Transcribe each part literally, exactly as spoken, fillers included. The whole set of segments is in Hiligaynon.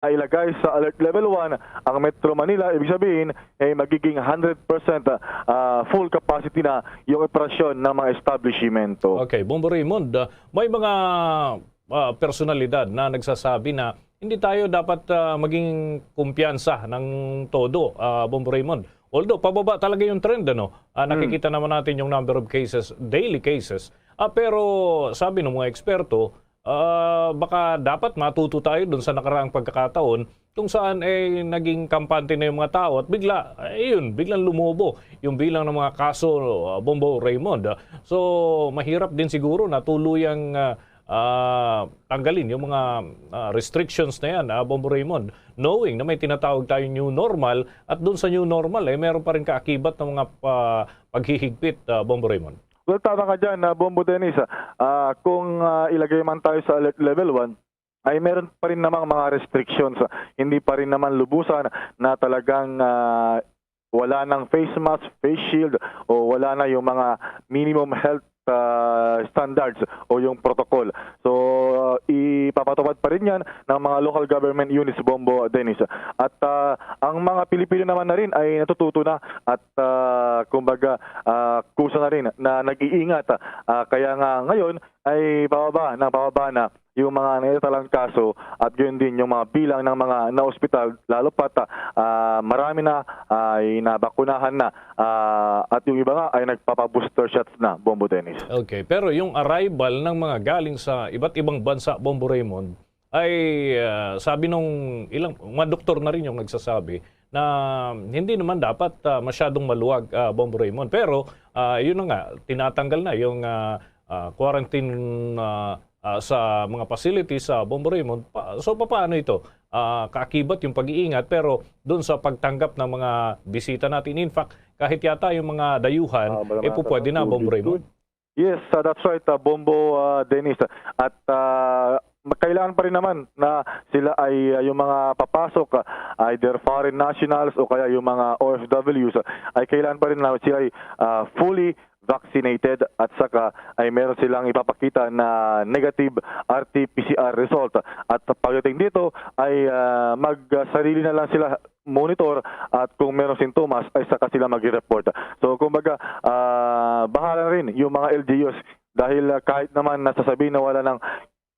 na ilagay sa Alert Level one ang Metro Manila, ibig sabihin, eh, magiging hundred percent, ah, full capacity na yung operasyon ng mga establishmento. Okay, Bombo Raymond, ah, may mga, ah, personalidad na nagsasabi na hindi tayo dapat, ah, maging kumpiyansa ng todo, ah, Bombo Raymond. Although, pababa talaga yung trend, ano? Ah, Hmm. nakikita naman natin yung number of cases, daily cases. Ah, pero sabi ng mga eksperto, ah, baka dapat matuto tayo dun sa nakaraang pagkakataon kung saan, eh, naging kampante na yung mga tao at bigla, eh, yun, biglang lumobo yung bilang ng mga kaso, ah, Bombo Raymond. So, mahirap din siguro na tuluyang, ah, ah, tanggalin yung mga, ah, restrictions na yan, ah, Bombo Raymond, knowing na may tinatawag tayong new normal at dun sa new normal, eh, meron pa rin kaakibat ng mga pa-, paghihigpit, ah, Bombo Raymond. Well, tama ka dyan, ah, Bombo Dennis. Ah, kung, ah, ilagay man tayo sa alert level one, ay meron pa rin namang mga restrictions. Hindi pa rin naman lubusan na talagang, ah, wala ng face mask, face shield, o wala na yung mga minimum health, ah, standards o yung protocol. So, ipapatupad pa rin yan ng mga local government units, Bombo Dennis. At, ah, ang mga Pilipino naman na rin ay natututo na at, ah, kumbaga, ah, kusa na rin na nag-iingat. Ah, kaya nga ngayon ay pababa ng pababa na yung mga naitatalang kaso at gayon din yung mga bilang ng mga naospital, lalo pat, ah, marami na ay nabakunahan na, ah, at yung iba nga ay nagpapa-booster shots na, Bombo Dennis. Okay, pero yung arrival ng mga galing sa iba't ibang bansa, Bombo Raymond, ay, ah, sabi nung ilang, mga doktor na rin yung nagsasabi na hindi naman dapat, ah, masyadong maluwag, ah, Bombo Raymond. Pero, ah, yun na nga, tinatanggal na yung, ah, ah, quarantine, ah, ah, sa mga facilities sa Bombo Raymond. Pa-, so, papaano ito? Ah, kaakibat yung pag-iingat, pero dun sa pagtanggap ng mga bisita natin. In fact, kahit yata yung mga dayuhan, Ah, wala eh, mga pupwede na, Bombo Raymond. Yes, ah, that's right, ah, Bombo, ah, Dennis. At, ah, ma-, kailangan pa rin naman na sila ay, ah, yung mga papasok, ah, either foreign nationals o kaya yung mga O F Ws, ah, ay kailangan pa rin na sila ay, ah, fully vaccinated at saka ay meron silang ipapakita na negative R T P C R result. At pagdating dito ay, ah, mag-, ah, sarili na lang sila monitor at kung meron sintomas ay saka sila mag-report. So, kumbaga, ah, bahala na rin yung mga L G Us dahil, ah, kahit naman nasasabi na wala ng,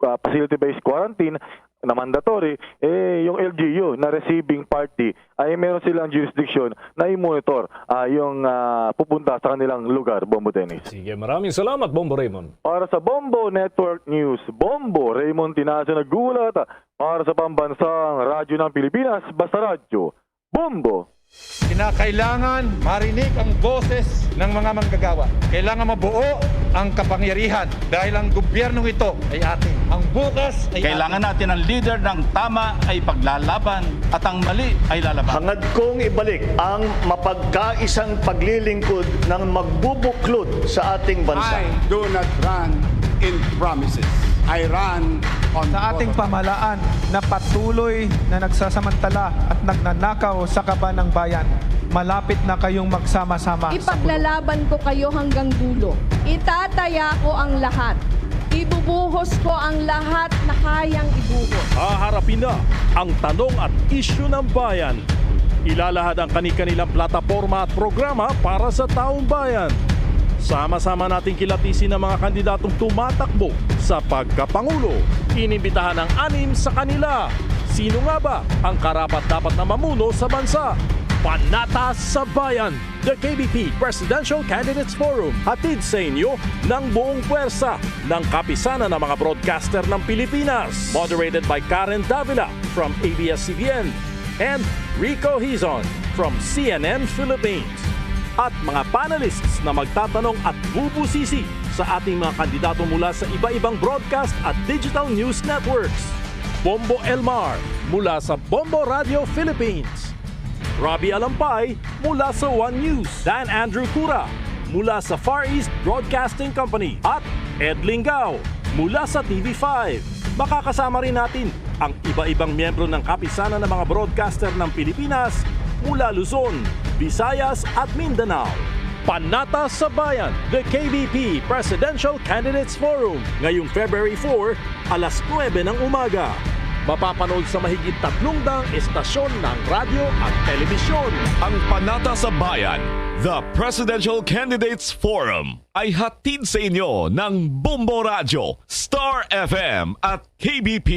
ah, facility-based quarantine na mandatory, eh, yung L G U na receiving party ay meron silang jurisdiction na i-monitor, ah, yung, ah, pupunta sa kanilang lugar, Bombo Dennis. Sige, maraming salamat, Bombo Raymond. Para sa Bombo Network News, Bombo Raymond Tinazo nag-uulat para sa Pambansang Radyo ng Pilipinas, Basta Radyo, Bombo. Kinakailangan marinig ang boses ng mga manggagawa. Kailangan mabuo ang kapangyarihan dahil ang gobyernong ito ay atin. Ang bukas ay Kailangan atin. natin ang leader ng tama ay paglalaban at ang mali ay lalaban. Hangad kong ibalik ang mapagkaisang paglilingkod ng magbubuklod sa ating bansa. I do not run in promises. I run on Sa ating pamahalaan na patuloy na nagsasamantala at nagnanakaw sa kaban ng bayan, malapit na kayong magsama-sama sa Ipaglalaban ko kayo hanggang dulo. Itataya ko ang lahat. Ibubuhos ko ang lahat na kayang ibuhos. Haharapin na ang tanong at isyu ng bayan. Ilalahad ang kani-kanilang plataporma at programa para sa taong bayan. Sama-sama nating kilatisin ang mga kandidatong tumatakbo sa pagkapangulo. Inimbitahan ang anim sa kanila. Sino nga ba ang karapat-dapat na mamuno sa bansa? Panata sa Bayan, The K B P Presidential Candidates Forum, hatid sa inyo ng buong puwersa ng Kapisanan ng mga Broadcaster ng Pilipinas. Moderated by Karen Davila from A B S C B N and Rico Hizon from C N N Philippines. At mga panelists na magtatanong at bubusisi sa ating mga kandidato mula sa iba-ibang broadcast at digital news networks. Bombo Elmar mula sa Bombo Radio Philippines. Robbie Alampay mula sa One News. Dan Andrew Cura mula sa Far East Broadcasting Company. At Ed Lingao mula sa T V five. Makakasama rin natin ang iba-ibang miyembro ng Kapisanan ng mga Broadcaster ng Pilipinas mula Luzon, Visayas at Mindanao. Panata sa Bayan, The K B P Presidential Candidates Forum, ngayong February four, alas nuebe ng umaga. Mapapanood sa mahigit tatlong daang estasyon ng radyo at telebisyon. Ang Panata sa Bayan, The Presidential Candidates Forum, ay hatid sa inyo ng Bombo Radyo, Star F M at K B P.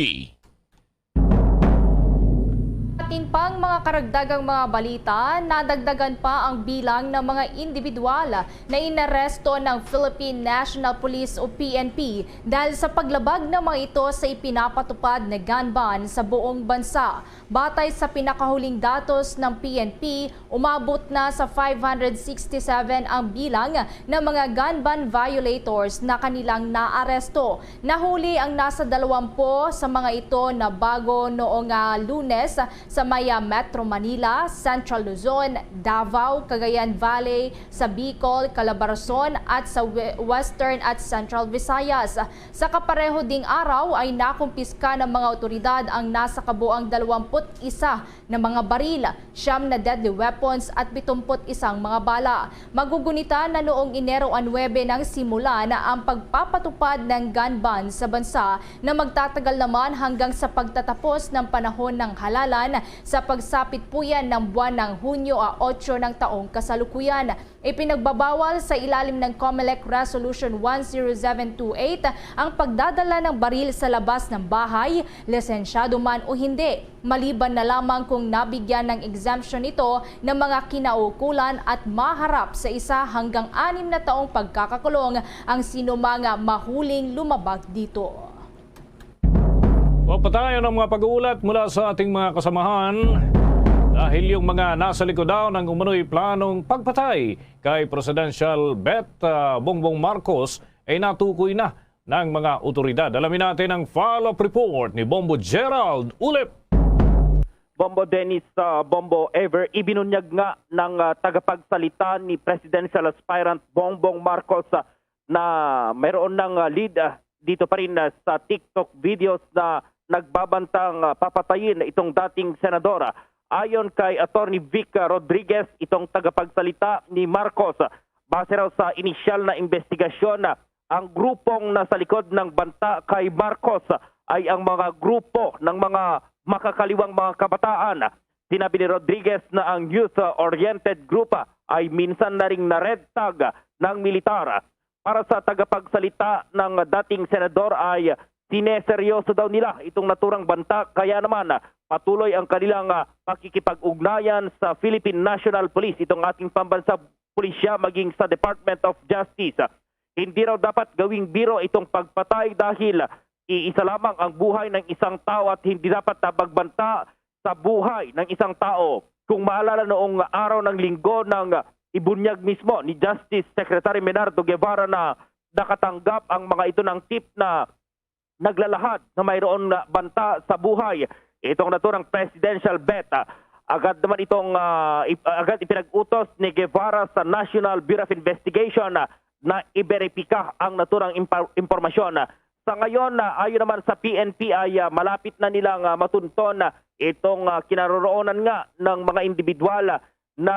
Atin pang mga karagdagang mga balita, nadagdagan pa ang bilang ng mga individual na inaresto ng Philippine National Police o P N P dahil sa paglabag ng mga ito sa ipinapatupad na gun ban sa buong bansa. Batay sa pinakahuling datos ng P N P, umabot na sa five hundred sixty-seven ang bilang ng mga gun ban violators na kanilang naaresto. Nahuli ang nasa dalawampu sa mga ito na bago noong, ah, Lunes sa may, ah, Metro Manila, Central Luzon, Davao, Cagayan Valley, sa Bicol, Calabarzon at sa We-, Western at Central Visayas. Sa kapareho ding araw ay nakumpiska ng mga awtoridad ang nasa kabuang dalawampu't isa na mga baril, siyam na deadly weapons at pitumput isang mga bala. Magugunita na noong Enero a nuebe nang simulan ang pagpapatupad ng gun ban sa bansa na magtatagal naman hanggang sa pagtatapos ng panahon ng halalan sa pagsapit po yan ng buwan ng Hunyo a otso ng taong kasalukuyan. Ipinagbabawal sa ilalim ng COMELEC Resolution one zero seven two eight ang pagdadala ng baril sa labas ng bahay, lisensyado man o hindi, maliban na lamang kung nabigyan ng exemption ito ng mga kinaukulan at maharap sa isa hanggang anim na taong pagkakakulong ang sinumang mahuling lumabag dito. Wa pa tayo ng mga pag-uulat mula sa ating mga kasamahan dahil yung mga nasa likod daw ng umano'y planong pagpatay kay Presidential Bet, ah, Bongbong Marcos ay natukoy na ng mga otoridad. Alamin natin ang follow-up report ni Bombo Gerald Ulip. Bombo Dennis, ah, Bombo Ever, ibinunyag nga ng, ah, tagapagsalita ni Presidential Aspirant Bongbong Marcos, ah, na mayroon ng, ah, lead, ah, dito pa rin, ah, sa TikTok videos na nagbabantang, ah, papatayin itong dating senador. Ayon kay Attorney Vic, ah, Rodriguez, itong tagapagsalita ni Marcos, ah, base raw sa inisyal na investigasyon, ah, ang grupong nasa likod ng banta kay Marcos ay ang mga grupo ng mga makakaliwang mga kabataan. Sinabi ni Rodriguez na ang youth-oriented group ay minsan na ring na-red tag ng militar. Para sa tagapagsalita ng dating senador ay sineseryoso daw nila itong naturang banta, kaya naman patuloy ang kanilang, ah, pakikipag-ugnayan sa Philippine National Police, itong ating pambansang pulisya, maging sa Department of Justice. Hindi raw dapat gawing biro itong pagpatay dahil iisa lamang ang buhay ng isang tao at hindi dapat na magbanta sa buhay ng isang tao. Kung maalala, noong araw ng Linggo nang ibunyag mismo ni Justice Secretary Menardo Guevara na nakatanggap ang mga ito ng tip na naglalahad na mayroon na banta sa buhay itong naturang presidential bet. Ah, agad naman itong, ah, ip-, agad ipinag-utos ni Guevara sa National Bureau of Investigation, ah, na iberipika ang naturang impa-, impormasyon. Sa ngayon, ah, ayon naman sa P N P ay, ah, malapit na nilang, ah, matunton, ah, itong, ah, kinaroroonan nga ng mga individual, ah, na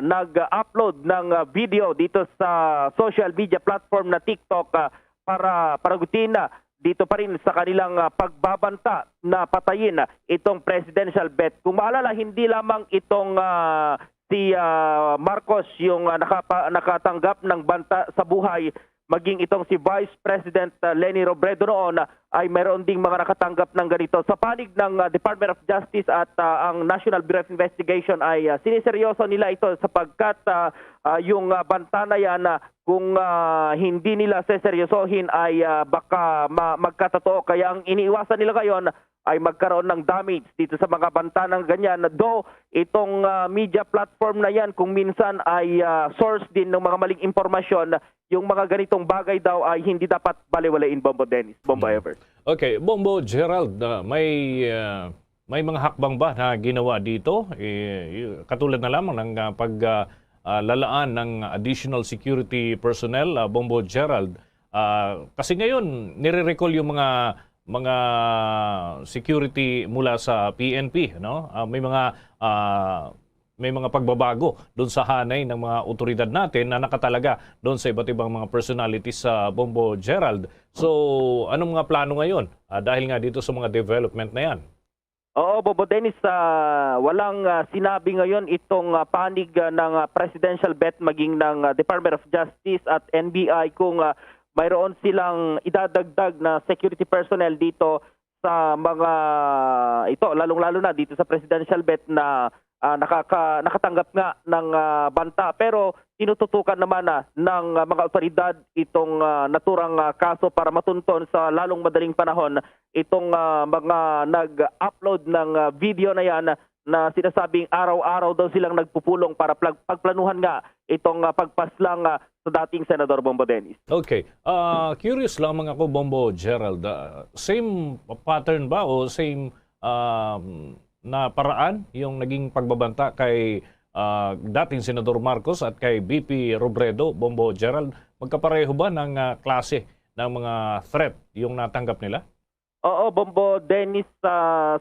nag-upload ng, ah, video dito sa social media platform na TikTok, ah, para paragutin, ah, dito pa rin sa kanilang, ah, pagbabanta na patayin, ah, itong presidential bet. Kung maalala, hindi lamang itong, ah, si, ah, Marcos yung, ah, nakapa-, nakatanggap ng banta sa buhay, maging itong si Vice President, ah, Leni Robredo noon, ah, ay mayroon ding mga nakatanggap ng ganito. Sa panig ng, ah, Department of Justice at, ah, ang National Bureau of Investigation ay, ah, siniseryoso nila ito sapagkat, ah, ah, yung, ah, banta na yan, ah, kung, ah, hindi nila seseryosohin ay, ah, baka ma-, magkatotoo. Kaya ang iniiwasan nila ngayon ay magkaroon ng damage dito sa mga banta ng ganyan. Though itong, ah, media platform na yan kung minsan ay, ah, source din ng mga maling impormasyon, yung mga ganitong bagay daw ay hindi dapat baliwalain, Bombo Dennis, Bombo Mm. Ever. Okay, Bombo Gerald, ah, may, ah, may mga hakbang ba na ginawa dito? Eh, y-, katulad na lamang ng, ah, pag, ah, ah, lalaan ng additional security personnel, ah, Bombo Gerald. Ah, kasi ngayon, nire-recall yung mga, mga security mula sa P N P, no? Ah, may mga, ah, may mga pagbabago doon sa hanay ng mga otoridad natin na nakatalaga doon sa iba't ibang mga personalities sa Bombo Gerald. So, anong mga plano ngayon? Ah, dahil nga dito sa mga development na yan. Oo, Bobo Dennis, ah, walang, ah, sinabi ngayon itong, ah, panig, ah, ng, ah, Presidential Bet maging ng, ah, Department of Justice at N B I kung, ah, mayroon silang idadagdag na security personnel dito sa mga ito, lalong-lalo na dito sa Presidential Bet na, ah, nakaka-, nakatanggap nga ng, ah, banta. Pero tinututukan naman, ah, ng, ah, mga awtoridad itong, ah, naturang, ah, kaso para matunton sa lalong madaling panahon itong, ah, mga nag-upload ng, ah, video na yan na sinasabing araw-araw daw silang nagpupulong para plag-, pagplanuhan nga itong, ah, pagpaslang, ah, sa dating Senador Bombo Dennis. Okay. Ah, curious lamang ako, Bombo Gerald. Ah, same pattern ba o same, um, na paraan yung naging pagbabanta kay, ah, dating Senador Marcos at kay V P Robredo, Bombo Gerald? Magkapareho ba ng, ah, klase ng mga threat yung natanggap nila? Oo, Bombo Dennis, sa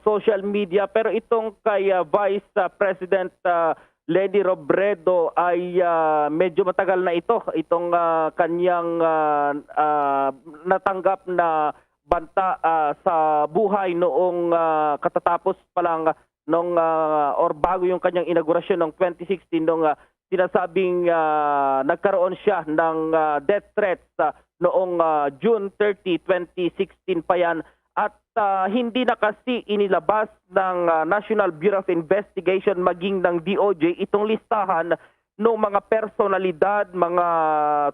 social media. Pero itong kay, ah, Vice, ah, President, ah, Leni Robredo ay, ah, medyo matagal na ito. Itong, ah, kanyang, ah, ah, natanggap na banta, ah, sa buhay noong, ah, katatapos pa lang nung, ah, or bago yung kanyang inaugurasyon noong twenty sixteen, nung, ah, sinasabing, ah, nagkaroon siya ng, ah, death threats, ah, noong, ah, June thirty, twenty sixteen pa yan. At, ah, hindi na kasi inilabas ng, ah, National Bureau of Investigation maging ng D O J itong listahan ng mga personalidad, mga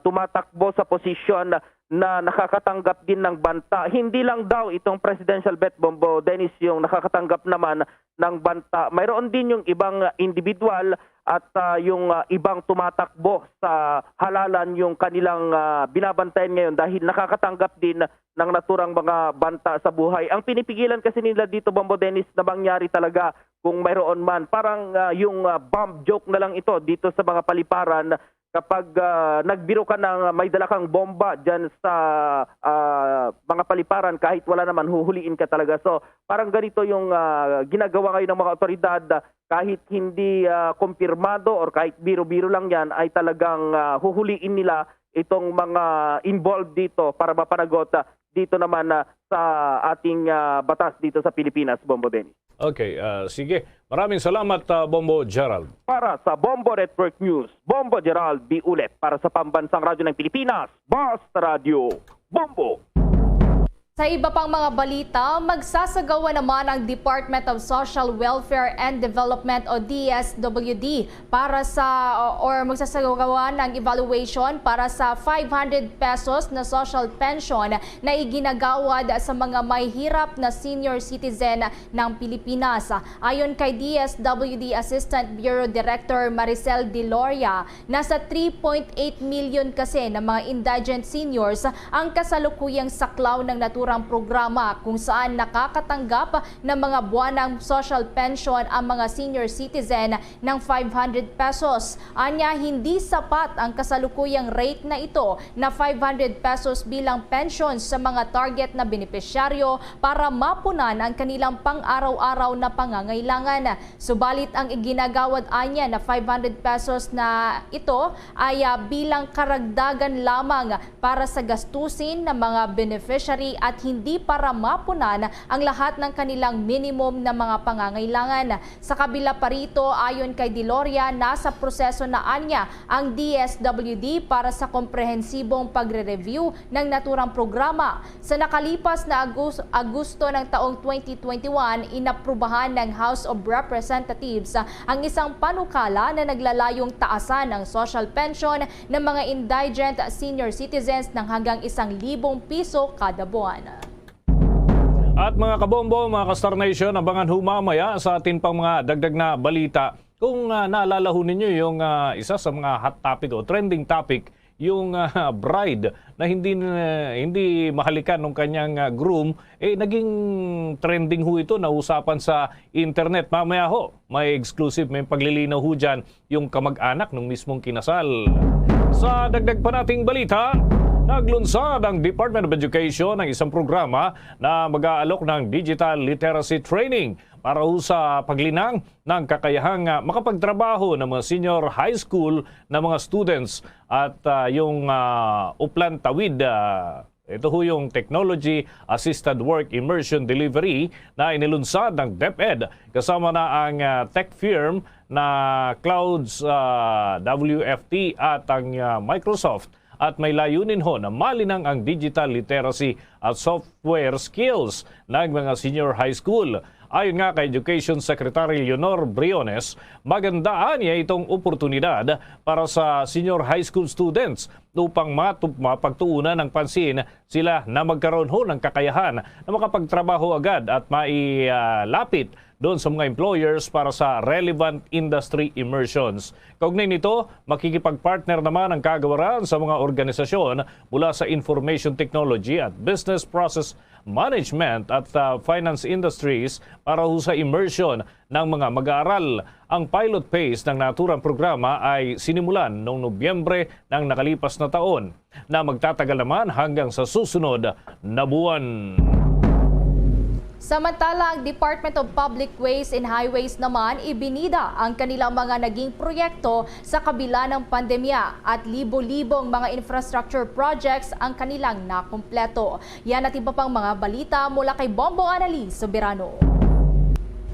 tumatakbo sa posisyon na nakakatanggap din ng banta. Hindi lang daw itong Presidential Bet, Bombo Dennis, yung nakakatanggap naman ng banta. Mayroon din yung ibang individual at, ah, yung, ah, ibang tumatakbo sa halalan yung kanilang, ah, binabantayan ngayon dahil nakakatanggap din ng naturang mga banta sa buhay. Ang pinipigilan kasi nila dito, Bombo Dennis, na mangyari talaga kung mayroon man. Parang, ah, yung, ah, bomb joke na lang ito dito sa mga paliparan. Kapag, ah, nagbiro ka na may dala kang bomba dyan sa, ah, mga paliparan, kahit wala naman, huhuliin ka talaga. So, parang ganito yung, ah, ginagawa ngayon ng mga otoridad, ah, kahit hindi, ah, kumpirmado or kahit biro-biro lang yan, ay talagang, ah, huhuliin nila itong mga involved dito para mapanagot, ah, dito naman, ah, sa ating, ah, batas dito sa Pilipinas, Bombo Dennis. Okay, ah, sige. Maraming salamat, ah, Bombo Gerald. Para sa Bombo Network News, Bombo Gerald Biulet. Para sa Pambansang Radyo ng Pilipinas, Basta Radyo, Bombo. Sa iba pang mga balita, magsasagawa naman ang Department of Social Welfare and Development o D S W D para sa, or magsasagawa ng evaluation para sa five hundred pesos na social pension na iginagawad sa mga may hirap na senior citizen ng Pilipinas. Ayon kay D S W D Assistant Bureau Director Maricel Deloria, nasa three point eight million kasi na mga indigent seniors ang kasalukuyang saklaw ng naturang programa, kung saan nakakatanggap ng mga buwanang social pension ang mga senior citizen ng five hundred pesos. Anya, hindi sapat ang kasalukuyang rate na ito na five hundred pesos bilang pension sa mga target na benepisyaryo para mapunan ang kanilang pang-araw-araw na pangangailangan. Subalit, ang iginagawad anya na five hundred pesos na ito ay, ah, bilang karagdagan lamang para sa gastusin ng mga beneficiary at hindi para mapunan ang lahat ng kanilang minimum na mga pangangailangan. Sa kabila pa rito, ayon kay Deloria, nasa proseso na anya ang D S W D para sa komprehensibong pagre-review ng naturang programa. Sa nakalipas na Agus-, Agosto ng taong twenty twenty-one, inaprubahan ng House of Representatives ang isang panukala na naglalayong taasan ang social pension ng mga indigent senior citizens ng hanggang isang libong piso kada buwan. At mga kabombo, mga ka-Star Nation, abangan ho mamaya sa atin pang mga dagdag na balita. Kung, ah, naalala ho ninyo yung, ah, isa sa mga hot topic o trending topic, yung, ah, bride na hindi na, hindi mahalikan ng kanyang, ah, groom, eh, naging trending ho ito, nausapan sa internet. Mamaya ho, may exclusive, may paglilinaw ho dyan yung kamag-anak ng mismong kinasal. Sa dagdag pa nating balita, naglunsad ang Department of Education ng isang programa na mag-aalok ng digital literacy training para ho sa paglinang ng kakayahang, ah, makapagtrabaho ng mga senior high school na mga students at, ah, yung, ah, Uplan Tawid, ah, ito ho yung Technology Assisted Work Immersion Delivery na inilunsad ng DepEd kasama na ang, ah, tech firm na Clouds, ah, W F T at ang, ah, Microsoft, at may layunin ho na malinang ang digital literacy at software skills ng mga senior high school. Ayon nga kay Education Secretary Leonor Briones, magandaan niya itong oportunidad para sa senior high school students upang matup-, mapagtuunan ng pansin sila na magkaroon ho ng kakayahan na makapagtrabaho agad at mailapit doon sa mga employers para sa relevant industry immersions. Kaugnay nito, makikipag-partner naman ang kagawaran sa mga organisasyon mula sa information technology at business process management at, ah, finance industries para ho sa immersion ng mga mag-aaral. Ang pilot phase ng naturang programa ay sinimulan noong Nobyembre ng nakalipas na taon, na magtatagal naman hanggang sa susunod na buwan. Samantala, ang Department of Public Ways and Highways naman ibinida ang kanilang mga naging proyekto sa kabila ng pandemya at libo-libong mga infrastructure projects ang kanilang nakumpleto. Yan at iba pang mga balita mula kay Bombo Anali Soberano.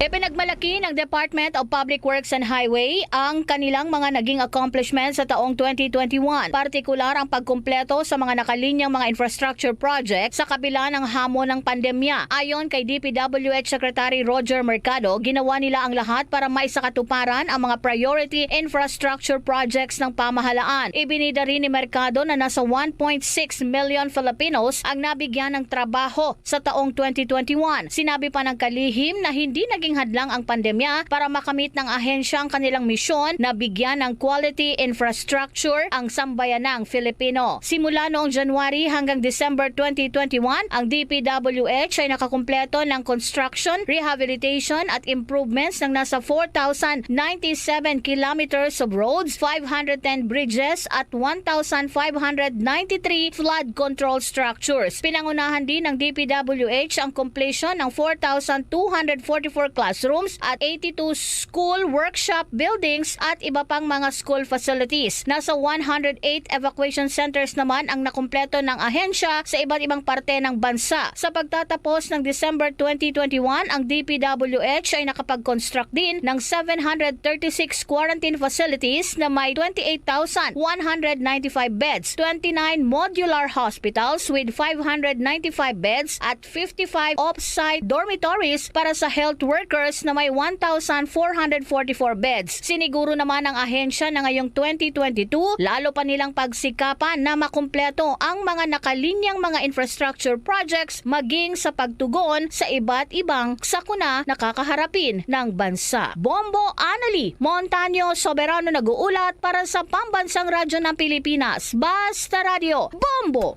Ipinagmalaki ng Department of Public Works and Highway ang kanilang mga naging accomplishments sa taong twenty twenty-one, partikular ang pagkumpleto sa mga nakalinyang mga infrastructure project sa kabila ng hamon ng pandemya. Ayon kay D P W H Secretary Roger Mercado, ginawa nila ang lahat para maisakatuparan ang mga priority infrastructure projects ng pamahalaan. Ibinida rin ni Mercado na nasa one point six million Filipinos ang nabigyan ng trabaho sa taong twenty twenty-one. Sinabi pa ng kalihim na hindi naging hadlang ang pandemya para makamit ng ahensya ang kanilang misyon na bigyan ng quality infrastructure ang sambayanang Filipino. Simula noong January hanggang December twenty twenty-one, ang D P W H ay nakakumpleto ng construction, rehabilitation at improvements ng nasa four thousand ninety-seven kilometers of roads, five hundred ten bridges at one thousand five hundred ninety-three flood control structures. Pinangunahan din ng D P W H ang completion ng four thousand two hundred forty-four classrooms at eighty-two school workshop buildings at iba pang mga school facilities. Nasa one hundred eight evacuation centers naman ang nakumpleto ng ahensya sa iba't ibang parte ng bansa. Sa pagtatapos ng December twenty twenty-one, ang D P W H ay nakapag-construct din ng seven hundred thirty-six quarantine facilities na may twenty-eight thousand one hundred ninety-five beds, twenty-nine modular hospitals with five hundred ninety-five beds at fifty-five off-site dormitories para sa health workers na may one thousand four hundred forty-four beds. Siniguro naman ng ahensya na ngayong twenty twenty-two, lalo pa nilang pagsikapan na makumpleto ang mga nakalinyang mga infrastructure projects maging sa pagtugon sa iba't ibang sakuna na kakaharapin ng bansa. Bombo Anali Montaño Soberano nag-uulat para sa Pambansang Radyo ng Pilipinas. Basta Radyo, Bombo!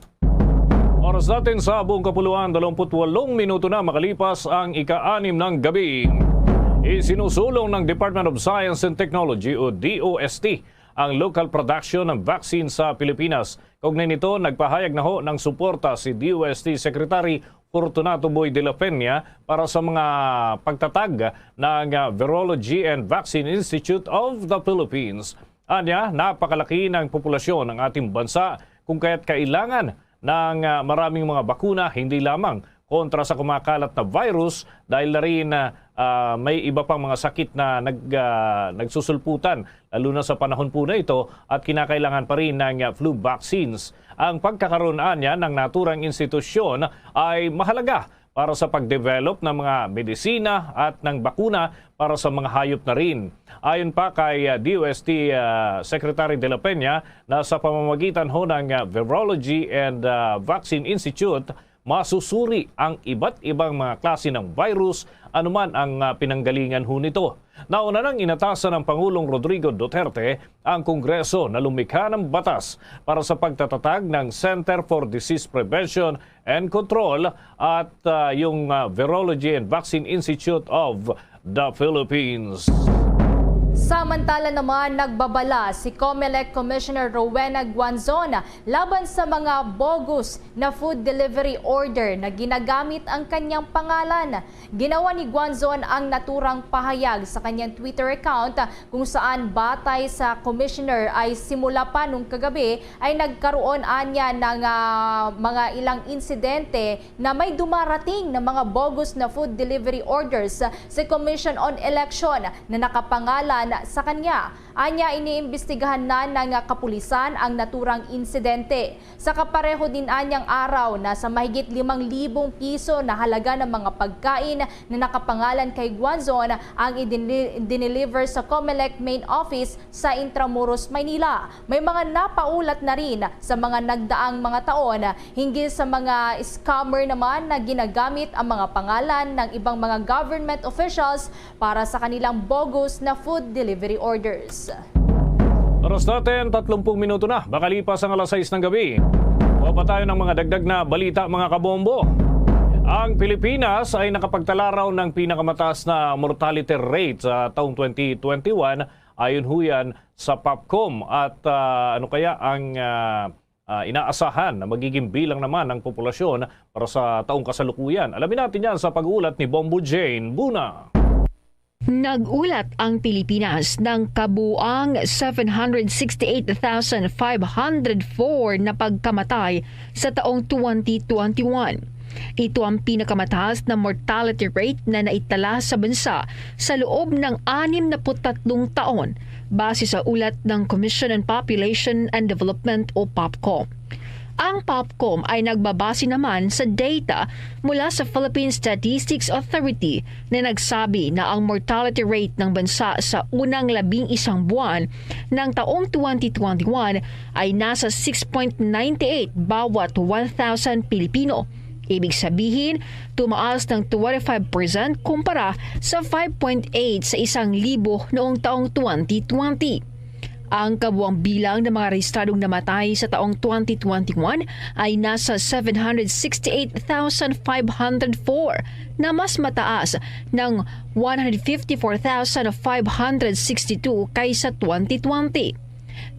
Oras natin sa buong kapuluan, dalawampu't walong minuto na makalipas ang ika-anim ng gabi. Isinusulong ng Department of Science and Technology o D O S T ang local production ng vaccine sa Pilipinas. Kaugnay nito, nagpahayag na ho ng suporta si D O S T Secretary Fortunato Boy de la Peña para sa mga pagtatag ng, ah, Virology and Vaccine Institute of the Philippines. Anya, napakalaki ng populasyon ng ating bansa kung kaya't kailangan ng, ah, maraming mga bakuna, hindi lamang kontra sa kumakalat na virus, dahil na rin, ah, ah, may iba pang mga sakit na nag-, ah, nagsusulputan, lalo na sa panahon po na ito, at kinakailangan pa rin ng, ah, flu vaccines. Ang pagkakaroon anya ng naturang institusyon ay mahalaga para sa pag-develop ng mga medisina at ng bakuna para sa mga hayop na rin. Ayon pa kay, ah, D O S T, ah, Secretary de la Peña, na sa pamamagitan ho ng, ah, Virology and, ah, Vaccine Institute, masusuri ang iba't ibang mga klase ng virus anuman ang, ah, pinanggalingan ho nito. Nauna nang inatasan ng Pangulong Rodrigo Duterte ang Kongreso na lumikha ng batas para sa pagtatatag ng Center for Disease Prevention and Control at, ah, yung, ah, Virology and Vaccine Institute of the Philippines. Samantala naman, nagbabala si Comelec Commissioner Rowena Guanzon laban sa mga bogus na food delivery order na ginagamit ang kanyang pangalan. Ginawa ni Guanzon ang naturang pahayag sa kanyang Twitter account, kung saan, batay sa commissioner, ay simula pa nung kagabi ay nagkaroon anya ng, ah, mga ilang insidente na may dumarating na mga bogus na food delivery orders sa Commission on Election na nakapangalan sa kanya. Anya, iniimbestigahan na ng kapulisan ang naturang insidente. Sa kapareho din anyang araw, nasa mahigit limang libong piso na halaga ng mga pagkain na nakapangalan kay Guanzon ang idinli-, dineliver sa Comelec main office sa Intramuros, Maynila. May mga napaulat na rin sa mga nagdaang mga taon. Hinggil sa mga scammer naman na ginagamit ang mga pangalan ng ibang mga government officials para sa kanilang bogus na food delivery orders. Oras natin, tatlumpung minuto na makalipas ang alas sais ng gabi. Kuha pa tayo ng mga dagdag na balita, mga kabombo. Ang Pilipinas ay nakapagtala raw ng pinakamataas na mortality rate sa taong twenty twenty-one, ayon ho yan sa POPCOM. At, ah, ano kaya ang, ah, ah, inaasahan na magiging bilang naman ng populasyon para sa taong kasalukuyan? Alamin natin yan sa pag-uulat ni Bombo Jane Buna. Nag-ulat ang Pilipinas ng kabuang seven hundred sixty-eight thousand five hundred four na pagkamatay sa taong twenty twenty-one. Ito ang pinakamataas na mortality rate na naitala sa bansa sa loob ng anim na put tatlong taon, base sa ulat ng Commission on Population and Development o POPCOM. Ang POPCOM ay nagbabase naman sa data mula sa Philippine Statistics Authority na nagsabi na ang mortality rate ng bansa sa unang labing isang buwan ng taong twenty twenty-one ay nasa six point nine eight bawat one thousand Pilipino. Ibig sabihin, tumaas ng twenty-five percent kumpara sa five point eight sa isang libo noong taong twenty twenty. Ang kabuang bilang ng mga rehistradong namatay sa taong twenty twenty-one ay nasa seven hundred sixty-eight thousand five hundred four, na mas mataas ng one hundred fifty-four thousand five hundred sixty-two kaysa twenty twenty.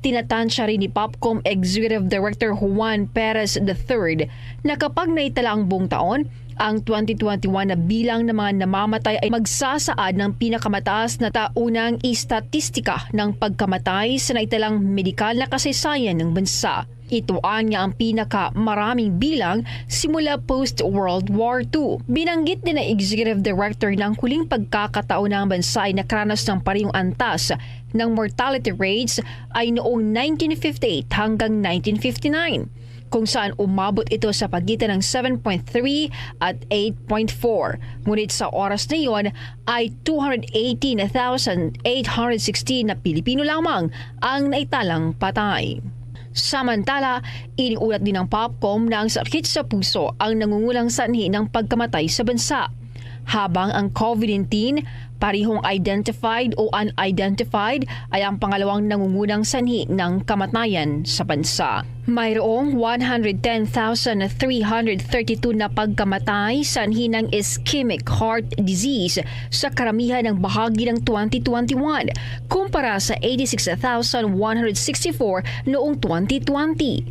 Tinatansya rin ni POPCOM Executive Director Juan Perez the third na kapag naitala ang buong taon, ang twenty twenty-one na bilang ng mga namamatay ay magsasaad ng pinakamataas na taunang istatistika ng pagkamatay sa naitalang medikal na kasaysayan ng bansa. Ito anya ang pinakamaraming bilang simula post-World War two. Binanggit din ng Executive Director na ang huling pagkakataon na ang bansa ay nakaranas ng parehong antas ng mortality rates ay noong nineteen fifty-eight hanggang nineteen fifty-nine, kung saan umabot ito sa pagitan ng seven point three at eight point four. Ngunit sa oras na iyon ay two hundred eighteen thousand eight hundred sixteen na Pilipino lamang ang naitalang patay. Samantala, iniulat din ng POPCOM na ang sakit sa puso ang nangungunang sanhi ng pagkamatay sa bansa, habang ang COVID nineteen, parehong identified o unidentified, ay ang pangalawang nangungunang sanhi ng kamatayan sa bansa. Mayroong one hundred ten thousand three hundred thirty-two na pagkamatay sanhi ng ischemic heart disease sa karamihan ng bahagi ng twenty twenty-one, kumpara sa eighty-six thousand one hundred sixty-four noong twenty twenty.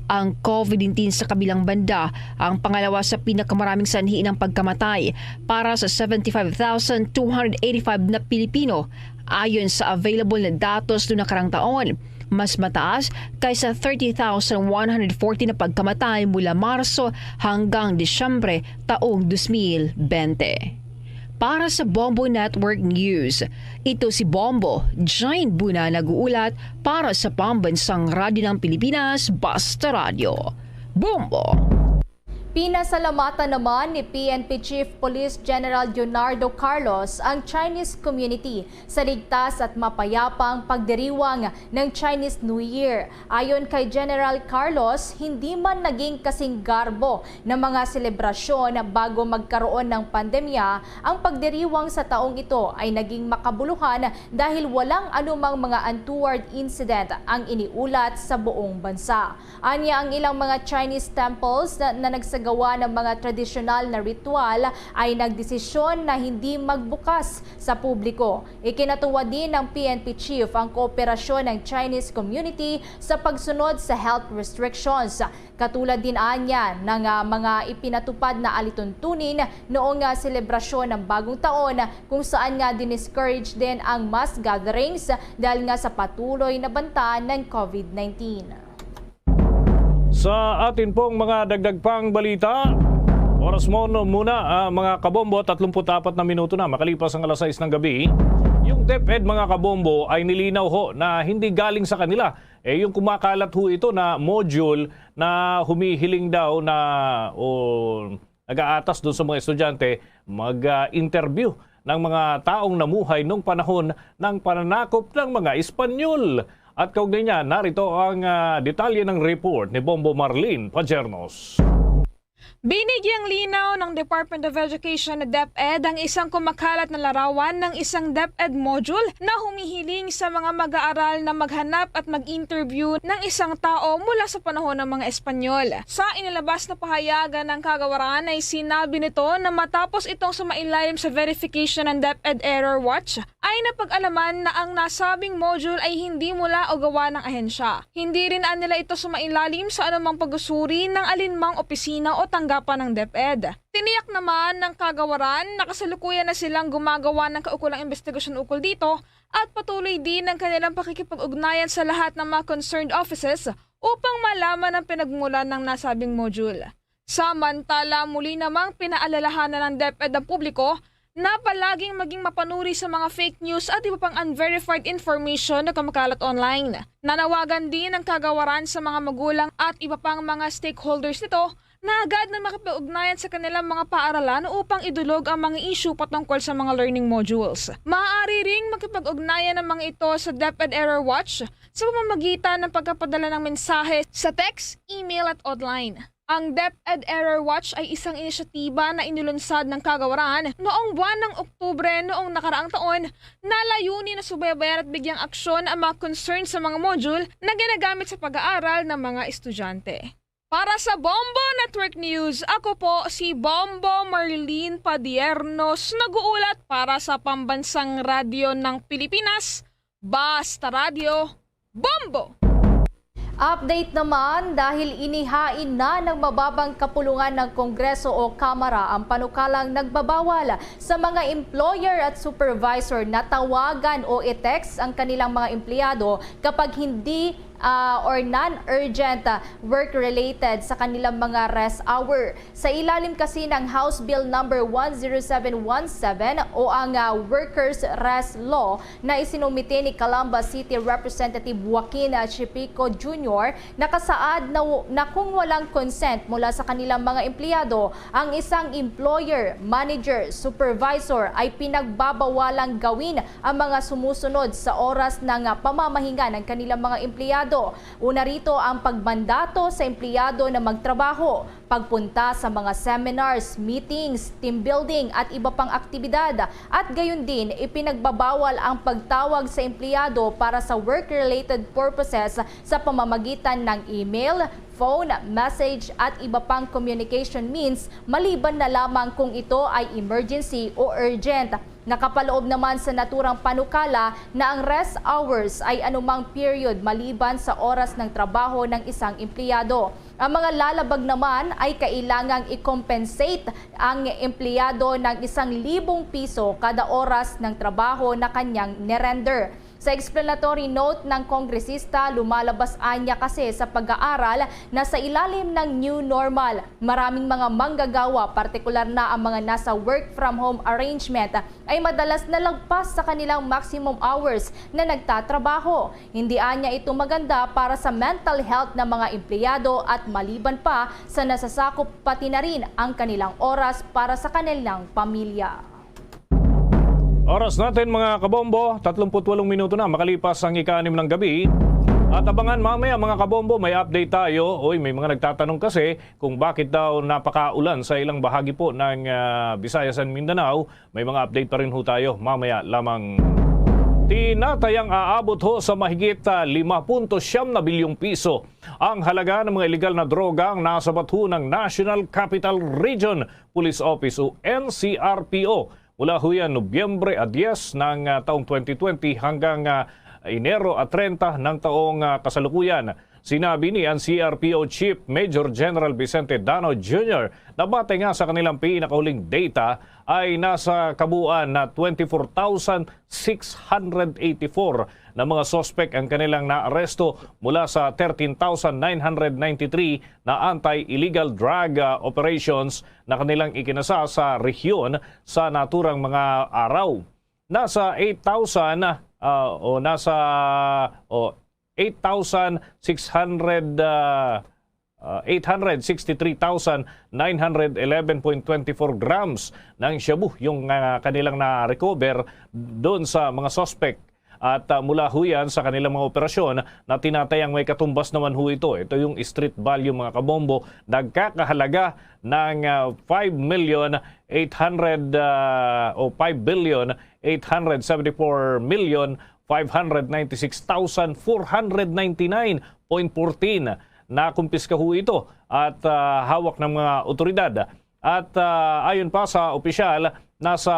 Ang COVID nineteen, sa kabilang banda, ang pangalawa sa pinakamaraming sanhi ng pagkamatay para sa seventy-five thousand two hundred eighty-five na Pilipino, ayon sa available na datos noong nakarang taon. Mas mataas kaysa thirty thousand one hundred forty na pagkamatay mula Marso hanggang Disyembre taong dos mil bente. Para sa Bombo Network News, ito si Bombo Jane Buna, nag-uulat para sa Pambansang Radyo ng Pilipinas, Basta Radyo. Bombo! Pinasalamatan naman ni P N P Chief Police General Leonardo Carlos ang Chinese community sa ligtas at mapayapang pagdiriwang ng Chinese New Year. Ayon kay General Carlos, hindi man naging kasing garbo ng mga selebrasyon bago magkaroon ng pandemya, ang pagdiriwang sa taong ito ay naging makabuluhan dahil walang anumang mga untoward incident ang iniulat sa buong bansa. Anya, ang ilang mga Chinese temples na, na nagsagawa gawa ng mga tradisyonal na ritual ay nagdesisyon na hindi magbukas sa publiko. Ikinatuwa din ng P N P chief ang kooperasyon ng Chinese community sa pagsunod sa health restrictions. Katulad din anya ng ah, mga ipinatupad na alituntunin noong ah, selebrasyon ng Bagong Taon, kung saan nga diniscourage din ang mass gatherings dahil nga sa patuloy na banta ng COVID nineteen. Sa atin pong mga dagdag pang balita, oras mo no muna, ah, mga kabombo, tatlumpu't apat na minuto na makalipas ang alas sais ng gabi. Yung DepEd, mga kabombo, ay nilinaw ho na hindi galing sa kanila. Eh, yung kumakalat ho ito na module na humihiling daw na o nag-aatas doon sa mga estudyante mag-interview ng mga taong namuhay nung panahon ng pananakop ng mga Espanyol. At kaugnay niya, narito ang ah, detalye ng report ni Bombo Marlene Pajernos. Binigyang linaw ng Department of Education na DepEd ang isang kumakalat na larawan ng isang DepEd module na humihiling sa mga mag-aaral na maghanap at mag-interview ng isang tao mula sa panahon ng mga Espanyol. Sa inilabas na pahayagan ng kagawaran ay sinabi nito na matapos itong sumailalim sa verification ng DepEd Error Watch, ay napag-alaman na ang nasabing module ay hindi mula o gawa ng ahensya. Hindi rin anila ito sumailalim sa anumang pag-usuri ng alinmang opisina o tanggapan ng DepEd. Tiniyak naman ng kagawaran na kasalukuyan na silang gumagawa ng kaukulang investigasyon ukol dito at patuloy din ang kanilang pakikipag-ugnayan sa lahat ng mga concerned offices upang malaman ang pinagmulan ng nasabing module. Samantala, muli namang pinaalalahanan ng DepEd ang publiko na palaging maging mapanuri sa mga fake news at iba pang unverified information na kumakalat online. Nanawagan din ang kagawaran sa mga magulang at iba pang mga stakeholders nito na agad na makipag-ugnayan sa kanilang mga paaralan upang idulog ang mga isyu patungkol sa mga learning modules. Maaari ring makipag-ugnayan ang mga ito sa DepEd Error Watch sa pamamagitan ng pagkapadala ng mensahe sa text, email at hotline. Ang DepEd Error Watch ay isang inisyatiba na inilunsad ng kagawaran noong buwan ng Oktubre noong nakaraang taon na layunin na subaybayan at bigyang aksyon ang mga concern sa mga module na ginagamit sa pag-aaral ng mga estudyante. Para sa Bombo Network News, ako po si Bombo Marlene Padiernos, nag-uulat para sa Pambansang Radyo ng Pilipinas, Basta Radyo, Bombo! Update naman, dahil inihain na ng mababang kapulungan ng Kongreso o Kamara ang panukalang nagbabawal sa mga employer at supervisor na tawagan o i-text ang kanilang mga empleyado kapag hindi ah, or non-urgent ah, work-related sa kanilang mga rest hour. Sa ilalim kasi ng House Bill number one zero seven one seven o ang ah, Workers' Rest Law, na isinumite ni Calamba City Representative Joaquin Chipico Junior, nakasaad na, na kung walang consent mula sa kanilang mga empleyado, ang isang employer, manager, supervisor ay pinagbabawalang gawin ang mga sumusunod sa oras ng pamamahinga ng kanilang mga empleyado. Una rito ang pagmandato sa empleyado na magtrabaho, pagpunta sa mga seminars, meetings, team building at iba pang aktibidad, at gayon din ipinagbabawal ang pagtawag sa empleyado para sa work-related purposes sa pamamagitan ng email, phone, message at iba pang communication means maliban na lamang kung ito ay emergency o urgent. Nakapaloob naman sa naturang panukala na ang rest hours ay anumang period maliban sa oras ng trabaho ng isang empleyado. Ang mga lalabag naman ay kailangang i-compensate ang empleyado ng isang libong piso kada oras ng trabaho na kanyang nerender. Sa explanatory note ng kongresista, lumalabas anya kasi sa pag-aaral na sa ilalim ng new normal, maraming mga manggagawa, partikular na ang mga nasa work from home arrangement, ay madalas nalagpas sa kanilang maximum hours na nagtatrabaho. Hindi anya ito maganda para sa mental health ng mga empleyado at maliban pa sa nasasakop pati na rin ang kanilang oras para sa kanilang pamilya. Oras natin, mga kabombo, tatlumpu't walong minuto na makalipas ang ika-anim ng gabi. At abangan mamaya, mga kabombo, may update tayo. Uy, may mga nagtatanong kasi kung bakit daw napakaulan sa ilang bahagi po ng ah, Visayas and Mindanao. May mga update pa rin ho tayo mamaya lamang. Tinatayang aabot ho sa mahigit, ah, lima punto siyam na bilyong piso ang halaga ng mga iligal na droga ang nasabat ho ng National Capital Region Police Office o N C R P O mula ho yan Nobyembre a diyes ng, ah, taong twenty twenty hanggang, ah, Enero a treinta ng taong, ah, kasalukuyan. Sinabi ni N C R P O Chief Major General Vicente Dano Junior na batay nga sa kanilang pinakahuling data ay nasa kabuuan na twenty-four thousand six hundred eighty-four na mga suspek ang kanilang naaresto mula sa thirteen thousand nine hundred ninety-three na anti-illegal drug, ah, operations na kanilang ikinasa sa rehiyon sa naturang mga araw. Nasa eight thousand, ah, o nasa, o eight thousand six hundred, ah, ah, eight hundred sixty-three thousand nine hundred eleven point twenty-four grams ng shabu yung, ah, kanilang na-recover doon sa mga suspect. At, ah, mula ho yan sa kanilang mga operasyon na tinatayang may katumbas naman ho ito. Ito yung street value, mga kabombo, nagkakahalaga ng, ah, five million eight hundred, ah, o five billion eight hundred seventy-four million five hundred ninety-six thousand four hundred ninety-nine point fourteen. Nakumpiska ho ito at, ah, hawak ng mga otoridad. At, ah, ayon pa sa opisyal, nasa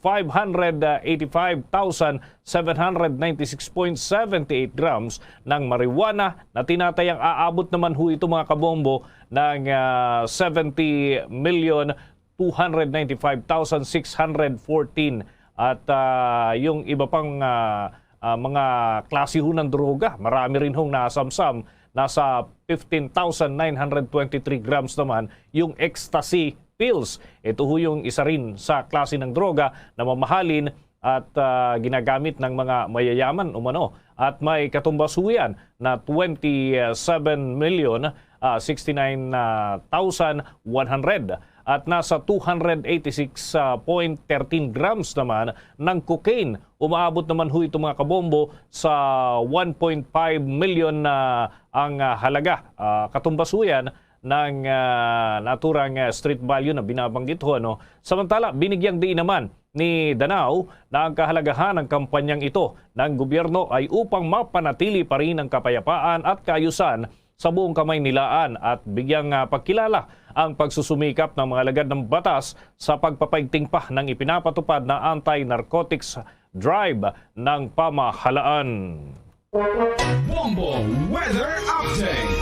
five hundred eighty-five thousand seven hundred ninety-six point seven eight grams ng marijuana na tinatayang aabot naman ho ito, mga kabombo, ng, ah, seventy million two hundred ninety-five thousand six hundred fourteen. At, ah, yung iba pang, ah, ah, mga klase ho ng droga, marami rin hong nasamsam. Nasa fifteen thousand nine hundred twenty-three grams naman yung ecstasy pills. Ito ho yung isa rin sa klase ng droga na mamahalin at, ah, ginagamit ng mga mayayaman umano. At may katumbas ho yan na twenty-seven million, ah, sixty-nine thousand one hundred at nasa two hundred eighty-six point thirteen grams naman ng cocaine. Umaabot naman ho ito, mga kabombo, sa one point five million na ang, ah, halaga. Ah, katumbas ho yan ng, ah, naturang, ah, street value na binabanggit ho, ano. Samantala, binigyang diin naman ni Danao na ang kahalagahan ng kampanyang ito ng gobyerno ay upang mapanatili pa rin ang kapayapaan at kaayusan sa buong Kamaynilaan at bigyang, ah, pagkilala ang pagsusumikap ng mga alagad ng batas sa pagpapaigting pa ng ipinapatupad na anti-narcotics drive ng pamahalaan. Bombo Weather Update.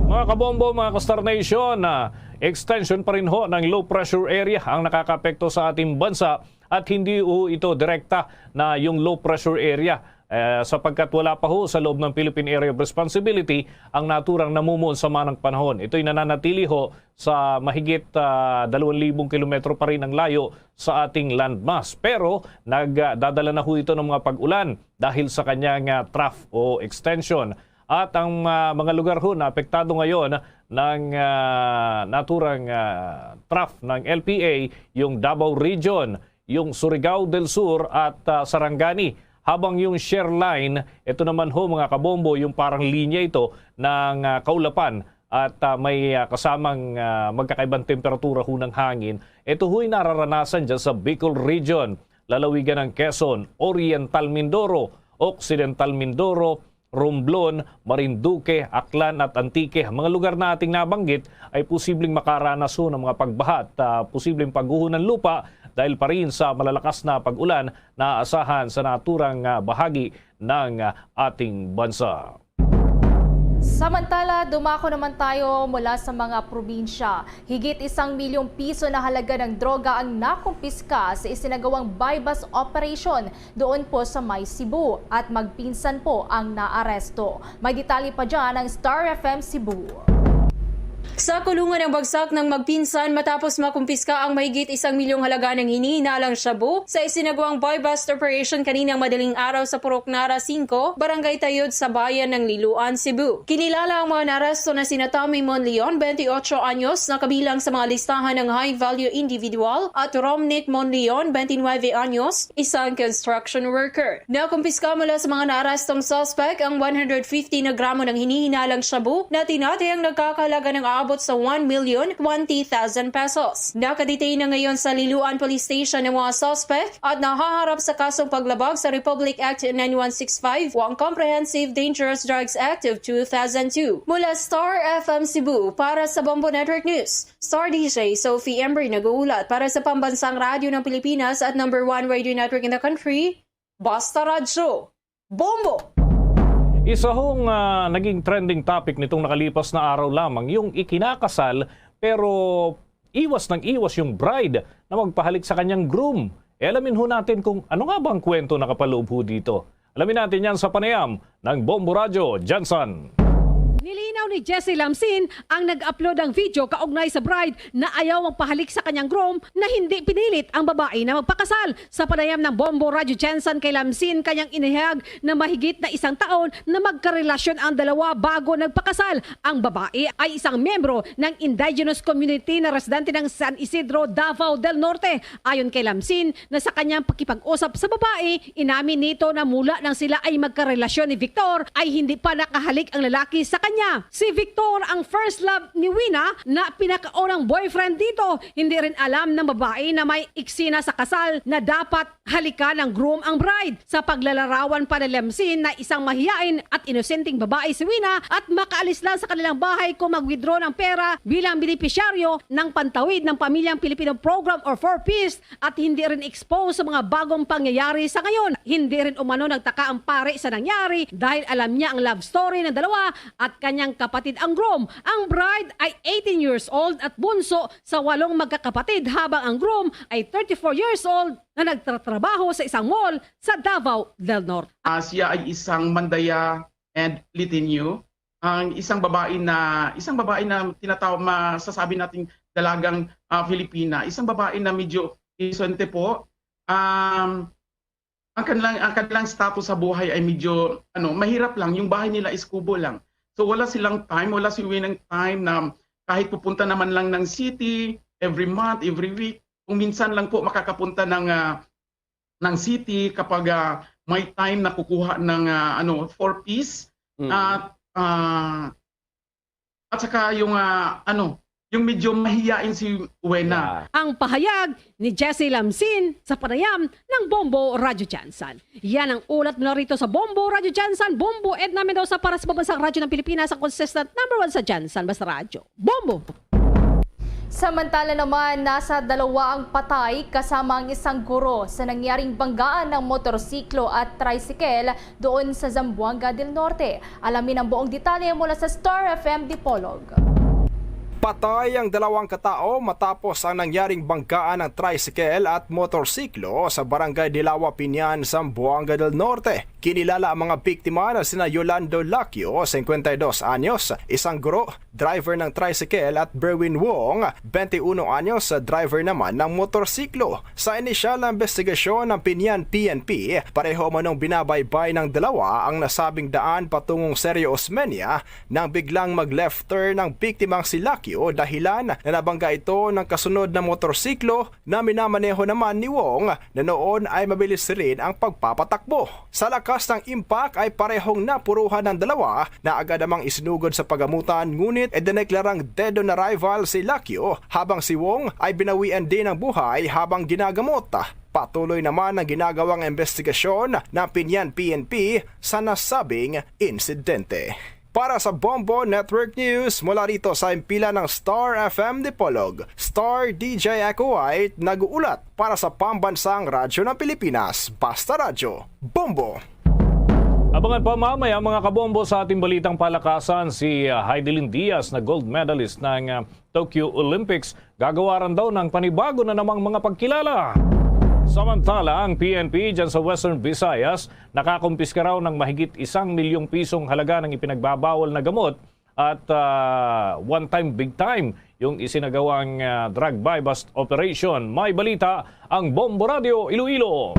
Mga kabombo, mga ka-Star Nation, ah, extension pa rin ho ng low pressure area ang nakakaapekto sa ating bansa at hindi ho ito direkta na yung low pressure area, eh, sapagkat wala pa ho sa loob ng Philippine Area of Responsibility ang naturang namumuon sa manang panahon. Ito'y nananatili ho sa mahigit, ah, dalawang libong kilometro pa rin ang layo sa ating landmass. Pero nagdadala na ho ito ng mga pag-ulan dahil sa kanyang, ah, trough o extension. At ang, ah, mga lugar ho na apektado ngayon ng, ah, naturang, ah, trough ng L P A, yung Davao Region, yung Surigao del Sur at, ah, Sarangani. Habang yung shear line, ito naman ho, mga kabombo, yung parang linya ito ng, ah, kaulapan at, ah, may, ah, kasamang, ah, magkakaibang temperatura ho ng hangin. Ito ho'y nararanasan dyan sa Bicol Region, lalawigan ng Quezon, Oriental Mindoro, Occidental Mindoro, Romblon, Marinduque, Aklan at Antique. Ang mga lugar na ating nabanggit ay posibleng makaranas ho ng mga pagbaha at, ah, posibleng pagguho ng lupa dahil pa rin sa malalakas na pag-ulan na aasahan sa naturang, ah, bahagi ng, ah, ating bansa. Samantala, dumako naman tayo mula sa mga probinsya. Higit isang milyong piso na halaga ng droga ang nakumpiska sa isinagawang buy-bust operation doon po sa may Cebu at magpinsan po ang naaresto. May detalye pa dyan ang Star F M Cebu. Sa kulungan ang bagsak ng magpinsan matapos makumpiska ang mahigit isang milyong halaga ng hinihinalang shabu sa isinagawang buy-bust operation kaninang madaling araw sa Purok Nara singko, Barangay Tayod sa bayan ng Liloan, Cebu. Kinilala ang mga naaresto na sina Tommy Monleon, twenty-eight anyos, na kabilang sa mga listahan ng high-value individual, at Romnick Monleon, twenty-nine anyos, isang construction worker. Nakumpiska mula sa mga naarestong suspect ang one hundred fifty na gramo ng hinihinalang shabu na tinatayang nagkakahalaga ng abot sa one million twenty thousand pesos. Nakadetain na ngayon sa Liloan Police Station ang mga suspect at nahaharap sa kasong paglabag sa Republic Act nine one six five o ang Comprehensive Dangerous Drugs Act of two thousand two. Mula Star F M Cebu, para sa Bombo Network News, Star D J Sophie Embry nag-uulat. Para sa Pambansang Radyo ng Pilipinas at number one radio network in the country, Basta Radyo, Bombo! Isa hong, ah, naging trending topic nitong nakalipas na araw lamang yung ikinakasal pero iwas ng iwas yung bride na magpahalik sa kanyang groom. E, alamin ho natin kung ano nga ba ang kwento nakapaloob ho dito. Alamin natin yan sa panayam ng Bombo Radyo, Jensen. Nilinaw ni Jesse Lamsin ang nag-upload ng video kaugnay sa bride na ayaw magpahalik sa kanyang groom na hindi pinilit ang babae na magpakasal. Sa panayam ng Bombo Radyo Jensen kay Lamsin, kanyang inihayag na mahigit na isang taon na magkarelasyon ang dalawa bago nagpakasal. Ang babae ay isang miyembro ng indigenous community na residente ng San Isidro, Davao del Norte. Ayon kay Lamsin, na sa kanyang pakipag-usap sa babae, inamin nito na mula nang sila ay magkarelasyon ni Victor ay hindi pa nakahalik ang lalaki sa kanya. Si Victor ang first love ni Wina na pinakaunang boyfriend dito. Hindi rin alam ng babae na may eksena sa kasal na dapat halikan ng groom ang bride. Sa paglalarawan pa ni Lamsin na isang mahiyain at inosenteng babae si Wina at makaalis lang sa kanilang bahay kung mag-withdraw ng pera bilang benepisyaryo ng Pantawid ng Pamilyang Pilipino Program or Four Ps at hindi rin expose sa mga bagong pangyayari sa ngayon. Hindi rin umano nagtaka ang pari sa nangyari dahil alam niya ang love story ng dalawa at kanyang kapatid ang groom. Ang bride ay eighteen years old at bunso sa walong magkakapatid, habang ang groom ay thirty-four years old na nagtatrabaho sa isang mall sa Davao del Norte. Ah, siya ay isang mandaya and litinyo. Ang isang babae na, isang babae na tinataw-, masasabi nating dalagang, ah, Filipina, isang babae na medyo inosente po. Um, ang kanilang, ang kanilang status sa buhay ay medyo, ano, mahirap lang. Yung bahay nila is kubo lang. So, wala silang time, wala si Winang time na kahit pupunta naman lang ng city, every month, every week, kung minsan lang po makakapunta ng, ah, ng city kapag, ah, may time na kukuha ng, ah, ano, Four Ps. Mm. At, ah, at saka yung, ah, ano, yung medyo mahiyain si Wena. Yeah. Ang pahayag ni Jesse Lamsin sa panayam ng Bombo Radyo Jansan. Yan ang ulat mula rito sa Bombo Radyo Jansan. Bombo Edna Mendoza para sa Pambansang Radyo ng Pilipinas, ang consistent number one sa Jansan. Basta Radyo. Bombo! Samantala naman, nasa dalawa ang patay kasama ang isang guro sa nangyaring banggaan ng motorsiklo at tricycle doon sa Zamboanga del Norte. Alamin ang buong detalye mula sa Star F M Dipolog. Patay ang dalawang katao matapos ang nangyaring banggaan ng tricycle at motorsiklo sa Barangay Dilawa, Piñan, Zamboanga del Norte. Kinilala ang mga biktima na sina Yolando Lacyo, singkwenta y dos anyos, isang guro, driver ng tricycle, at Berwin Wong, twenty-uno anyos, driver naman ng motorsiklo. Sa inisyal na investigasyon ng Piñan P N P, pareho umanong binabaybay ng dalawa ang nasabing daan patungong Sergio Osmeña nang biglang mag-left turn ang biktimang si Lacyo, dahilan na nabangga ito ng kasunod na motorsiklo na minamaneho naman ni Wong na noon ay mabilis rin ang pagpapatakbo. Sa lakas ng impact ay parehong napuruhan ng dalawa na agad namang isinugod sa pagamutan, ngunit idineklarang dead on arrival si Lacyo, habang si Wong ay binawian din ng buhay habang ginagamot. Patuloy naman ang ginagawang investigasyon ng Piñan P N P sa nasabing insidente. Para sa Bombo Network News, mula rito sa himpilan ng Star F M Dipolog, Star D J Echo White nag-uulat para sa Pambansang Radyo ng Pilipinas, Basta Radyo, Bombo! Abangan pa mamaya, mga kabombo, sa ating balitang palakasan, si, ah, Heidelin Diaz na gold medalist ng, ah, Tokyo Olympics, gagawaran daw ng panibago na namang mga pagkilala. Samantala, ang P N P dyan sa Western Visayas, nakakumpiska raw ng mahigit isang milyong pisong halaga ng ipinagbabawal na gamot at, ah, one-time big time yung isinagawang, ah, drug buy-bust operation. May balita ang Bombo Radio Iloilo.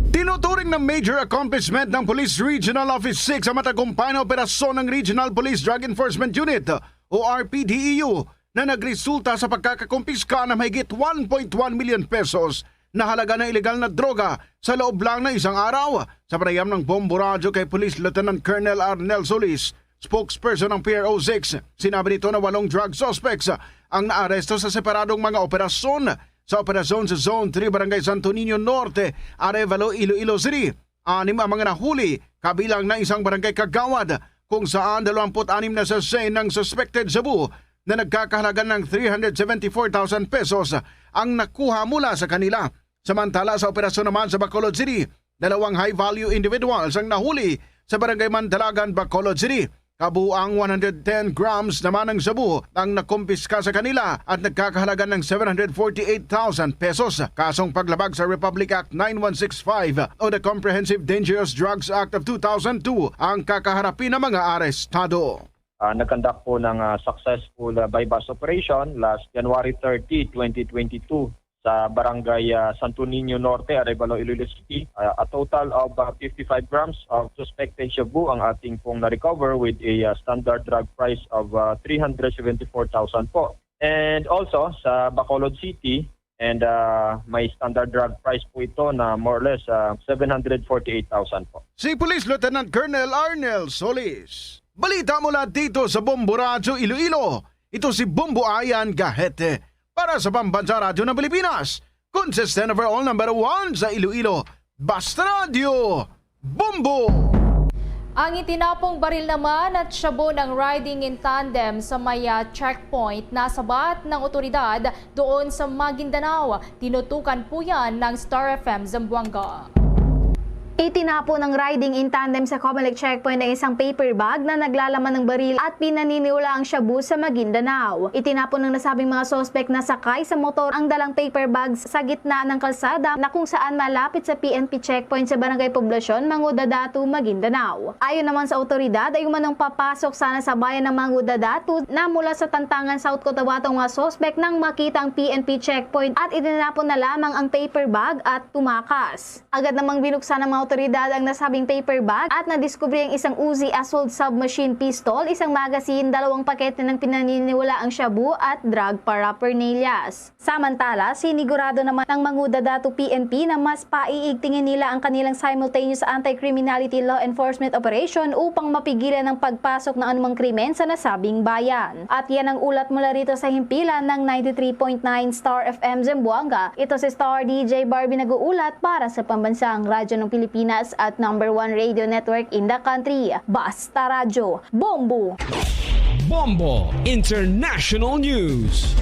Tinuturing na major accomplishment ng Police Regional Office six ang matagumpay na operasyon ng Regional Police Drug Enforcement Unit o R P D E U na nagresulta sa pagkakakumpiska ng mahigit one point one million pesos na halaga ng ilegal na droga sa loob lang ng isang araw. Sa panayam ng Bombo Radyo kay Police Lieutenant Colonel Arnel Solis, Spokesperson ng P R O six, sinabi nito na walong drug suspects ang naaresto sa separadong mga operasyon sa operasyon sa Zone three, Barangay Santo Niño Norte, Arevalo, Iloilo City. Anim ang mga nahuli, kabilang na isang barangay kagawad, kung saan dalawampu't anim na sachet ng suspected shabu na nagkakahalaga ng three hundred seventy-four thousand pesos ang nakuha mula sa kanila. Samantala, sa operasyon naman sa Bacolod City, dalawang high-value individuals ang nahuli sa Barangay Mandalagan, Bacolod City. Kabuang one hundred ten grams naman ang shabu ang nakumpiska sa kanila at nagkakahalaga ng seven hundred forty-eight thousand pesos. Kasong paglabag sa Republic Act nine one six five o the Comprehensive Dangerous Drugs Act of two thousand two ang kakaharapin ng mga arestado. Ah, nag-conduct po ng ah, successful ah, buy-bust operation last January thirty, twenty twenty-two sa Barangay ah, Santo Niño Norte, Arevalo, Iloilo City. Ah, a total of ah, fifty-five grams of suspected shabu ang ating pong na-recover with a ah, standard drug price of ah, three hundred seventy-four thousand po. And also sa Bacolod City, and ah, may standard drug price po ito na more or less ah, seven hundred forty-eight thousand po. Si Police Lieutenant Colonel Arnel Solis. Balita mula dito sa Bombo Radyo Iloilo. Ito si Bombo Ayan Gahete para sa Pambansa Radyo ng Pilipinas. Consistent overall number one sa Iloilo. Basta Radyo, Bombo! Ang itinapong baril naman at shabu ng riding in tandem sa may ah, checkpoint nasabat ng otoridad doon sa Maguindanao. Tinutukan po yan ng Star F M Zamboanga. Itinapon ng riding in tandem sa Comelec checkpoint ang isang paper bag na naglalaman ng baril at pinaniniwala ang shabu sa Maguindanao. Itinapon ng nasabing mga suspek na sakay sa motor ang dalang paper bag sa gitna ng kalsada na kung saan malapit sa P N P checkpoint sa Barangay Poblacion, Mangudadatu, Maguindanao. Ayon naman sa otoridad, ay umanong papasok sana sa bayan ng Mangudadatu na mula sa Tantangan, South Cotabato ang mga suspek nang makita ang P N P checkpoint at itinapon na lamang ang paper bag at tumakas. Agad namang binuksan ng mga otoridad ang nasabing paper bag at nadiskubre ang isang Uzi assault submachine pistol, isang magazine, dalawang pakete ng pinaniniwalaang shabu at drug paraphernalias. Samantala, sinigurado naman ng Mangudadatu P N P na mas paiigtingin nila ang kanilang simultaneous anti-criminality law enforcement operation upang mapigilan ang pagpasok ng anumang krimen sa nasabing bayan. At yan ang ulat mula rito sa himpilan ng ninety-three point nine Star F M Zamboanga. Ito si Star D J Barbie nag-uulat para sa Pambansang Radyo ng Pilipinas at number one radio network in the country, Basta Radyo. Bombo! Bombo International News.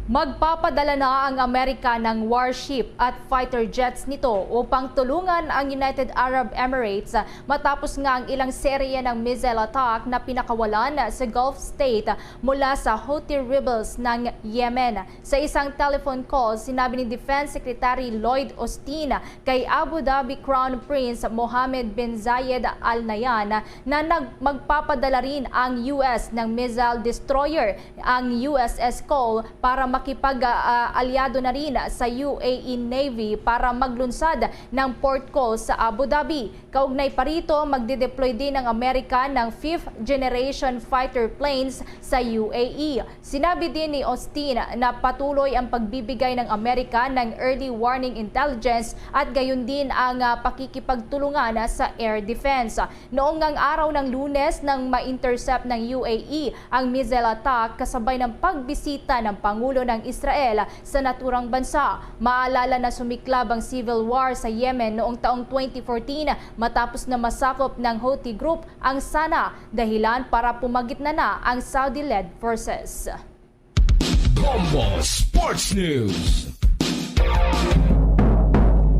Magpapadala na ang Amerika ng warship at fighter jets nito upang tulungan ang United Arab Emirates matapos nga ang ilang serye ng missile attack na pinakawalan sa Gulf State mula sa Houthi rebels ng Yemen. Sa isang telephone call, sinabi ni Defense Secretary Lloyd Austin kay Abu Dhabi Crown Prince Mohammed bin Zayed Al Nahyan na nag- magpapadala rin ang U S ng missile destroyer, ang U S S Cole, para makipag-alyado na rin sa U A E Navy para maglunsad ng port call sa Abu Dhabi. Kaugnay pa rito, magde-deploy din ang Amerika ng fifth generation fighter planes sa U A E. Sinabi din ni Austin na patuloy ang pagbibigay ng Amerika ng early warning intelligence at gayon din ang ah, pakikipagtulungan sa air defense. Noong ngang araw ng Lunes nang ma-intercept ng U A E ang missile attack kasabay ng pagbisita ng Pangulo ng Israel sa naturang bansa. Maalala na sumiklab ang civil war sa Yemen noong taong twenty fourteen matapos na masakop ng Houthi group ang Sana, dahilan para pumagitna na ang Saudi-led forces. Bombo Sports News.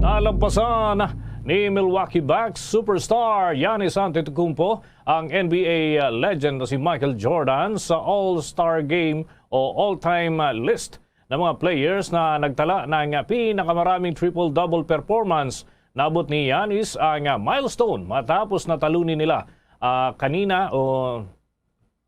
Nalampasan ni Milwaukee Bucks superstar Giannis Antetokounmpo ang N B A legend na si Michael Jordan sa All-Star Game o all-time list ng mga players na nagtala ng pinakamaraming triple-double performance. Naabot ni Giannis ang milestone matapos na talunin nila ah, kanina o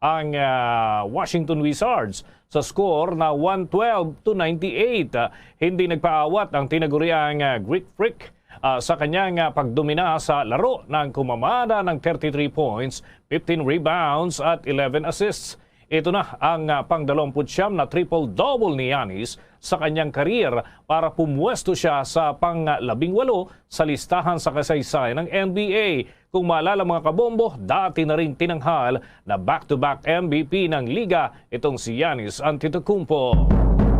ang ah, Washington Wizards sa score na one twelve to ninety-eight. Ah, hindi nagpaawat ang tinaguriang ah, Greek Freak ah, sa kanyang ah, pagdomina sa laro nang kumamana ng thirty-three points, fifteen rebounds at eleven assists. Ito na ang ah, pangdalawamput siyam na triple-double ni Giannis sa kanyang career para pumuesto siya sa pang-labing walo sa listahan sa kasaysayan ng N B A. Kung maalala, mga kabombo, dati na ring tinanghal na back-to-back M V P ng liga itong si Giannis Antetokounmpo.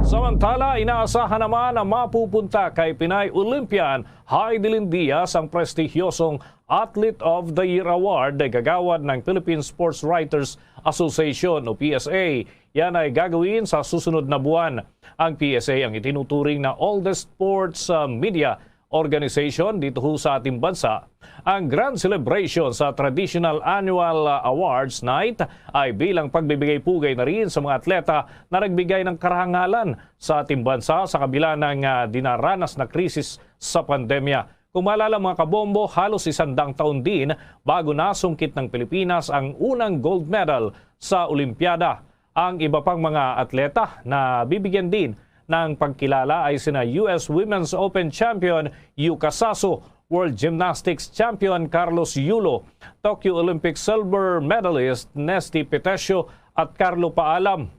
Samantala, inaasahan naman na mapupunta kay Pinay Olympian Hidilyn Diaz ang prestihiyosong Athlete of the Year Award na igagawad ng Philippine Sports Writers Association o P S A. Yan ay gagawin sa susunod na buwan. Ang P S A ang itinuturing na oldest sports, uh, media organization dito ho sa ating bansa. Ang grand celebration sa traditional annual, uh, awards night ay bilang pagbibigay pugay na rin sa mga atleta na nagbigay ng karangalan sa ating bansa sa kabila ng, uh, dinaranas na krisis sa pandemya. Kung maalala, mga kabombo, halos isang daang taon din bago nasungkit ng Pilipinas ang unang gold medal sa Olimpiada. Ang iba pang mga atleta na bibigyan din ng pagkilala ay sina U S Women's Open champion Yuka Saso, World Gymnastics champion Carlos Yulo, Tokyo Olympic silver medalist Nesty Petesio at Carlo Paalam.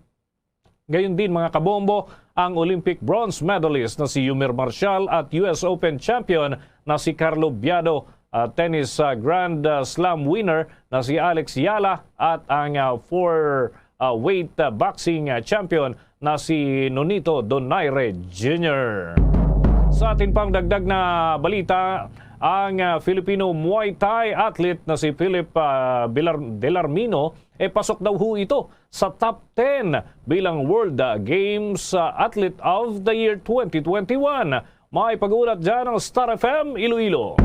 Gayon din, mga kabombo, ang Olympic bronze medalist na si Yumir Marshall at U S Open champion na si Carlo Biado, ah, tennis, ah, Grand, ah, Slam winner na si Alex Yala at ang, ah, four, ah, weight, ah, boxing, ah, champion na si Nonito Donaire Junior. Sa atin pang dagdag na balita, ang, ah, Filipino Muay Thai athlete na si Philip, ah, Bilar-, Delarmino, eh, pasok daw ho ito sa top ten bilang World Games, uh, Athlete of the Year twenty twenty-one. May pag-uulat dyan ang Star F M Iloilo.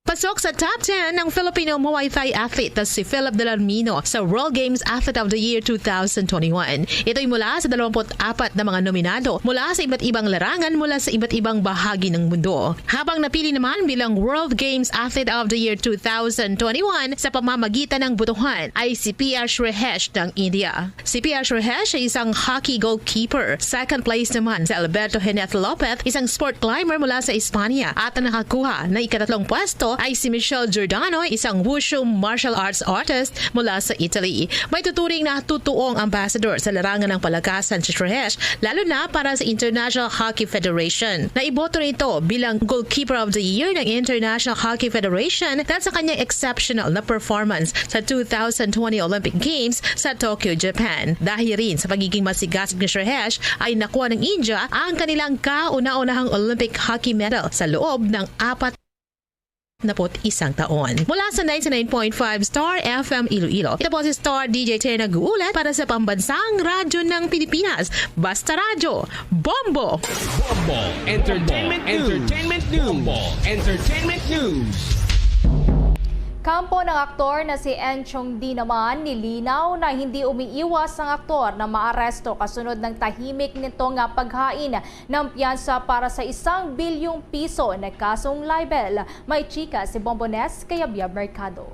Pasok sa top ten ang Filipino Muay Thai athlete na si Philip Delarmino sa World Games Athlete of the Year two thousand twenty-one. Ito'y mula sa dalawampu't apat na mga nominado mula sa iba't ibang larangan mula sa iba't ibang bahagi ng mundo. Habang napili naman bilang World Games Athlete of the Year two thousand twenty-one sa pamamagitan ng botohan ay si P R Shrehesh ng India. Si P R Shrehesh ay isang hockey goalkeeper. Second place naman si Alberto Heneth Lopez, isang sport climber mula sa Espanya, at ang nakakuha ng ikatatlong pwesto ay si Michelle Giordano, isang wushu martial arts artist mula sa Italy. May tuturing na totoong ambassador sa larangan ng palakasan si Shrehesh, lalo na para sa International Hockey Federation. Naiboto nito bilang Goalkeeper of the Year ng International Hockey Federation dahil sa kanyang exceptional na performance sa two thousand twenty Olympic Games sa Tokyo, Japan. Dahil rin sa pagiging masigasig ni Shrehesh, ay nakuha ng India ang kanilang kauna-unahang Olympic hockey medal sa loob ng apat naput isang taon. Mula sa ninety-nine point five Star F M Iloilo, ito po si Star D J Ter nag-uulat para sa Pambansang Radyo ng Pilipinas, Basta Radyo, Bombo! Bombo Entertainment News. Entertainment News. Bombo Entertainment News. Kampo ng aktor na si Enchong D naman nilinaw na hindi umiiwas ang aktor na maaresto kasunod ng tahimik nito nga paghain ng piyansa para sa isang bilyong piso na kasong libel. May chika si Bombones kay Abiab Mercado.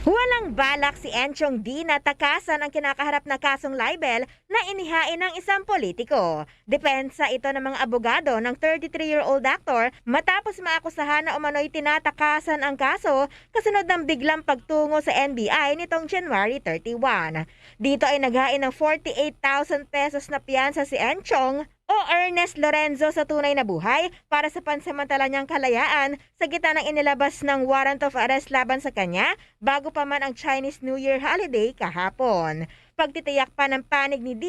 Walang balak si Enchong D na takasan ang kinakaharap na kasong libel na inihain ng isang politiko. Depensa ito ng mga abogado ng thirty-three-year-old actor matapos maakusahan na umano'y tinatakasan ang kaso kasunod ng biglang pagtungo sa N B I nitong January thirty-one. Dito ay naghain ng forty-eight thousand pesos na piyansa si Enchong o Ernest Lorenzo sa tunay na buhay para sa pansamantala niyang kalayaan sa gitna ng inilabas ng warrant of arrest laban sa kanya bago pa man ang Chinese New Year holiday kahapon. Pagtitiyak pa ng panig ni D,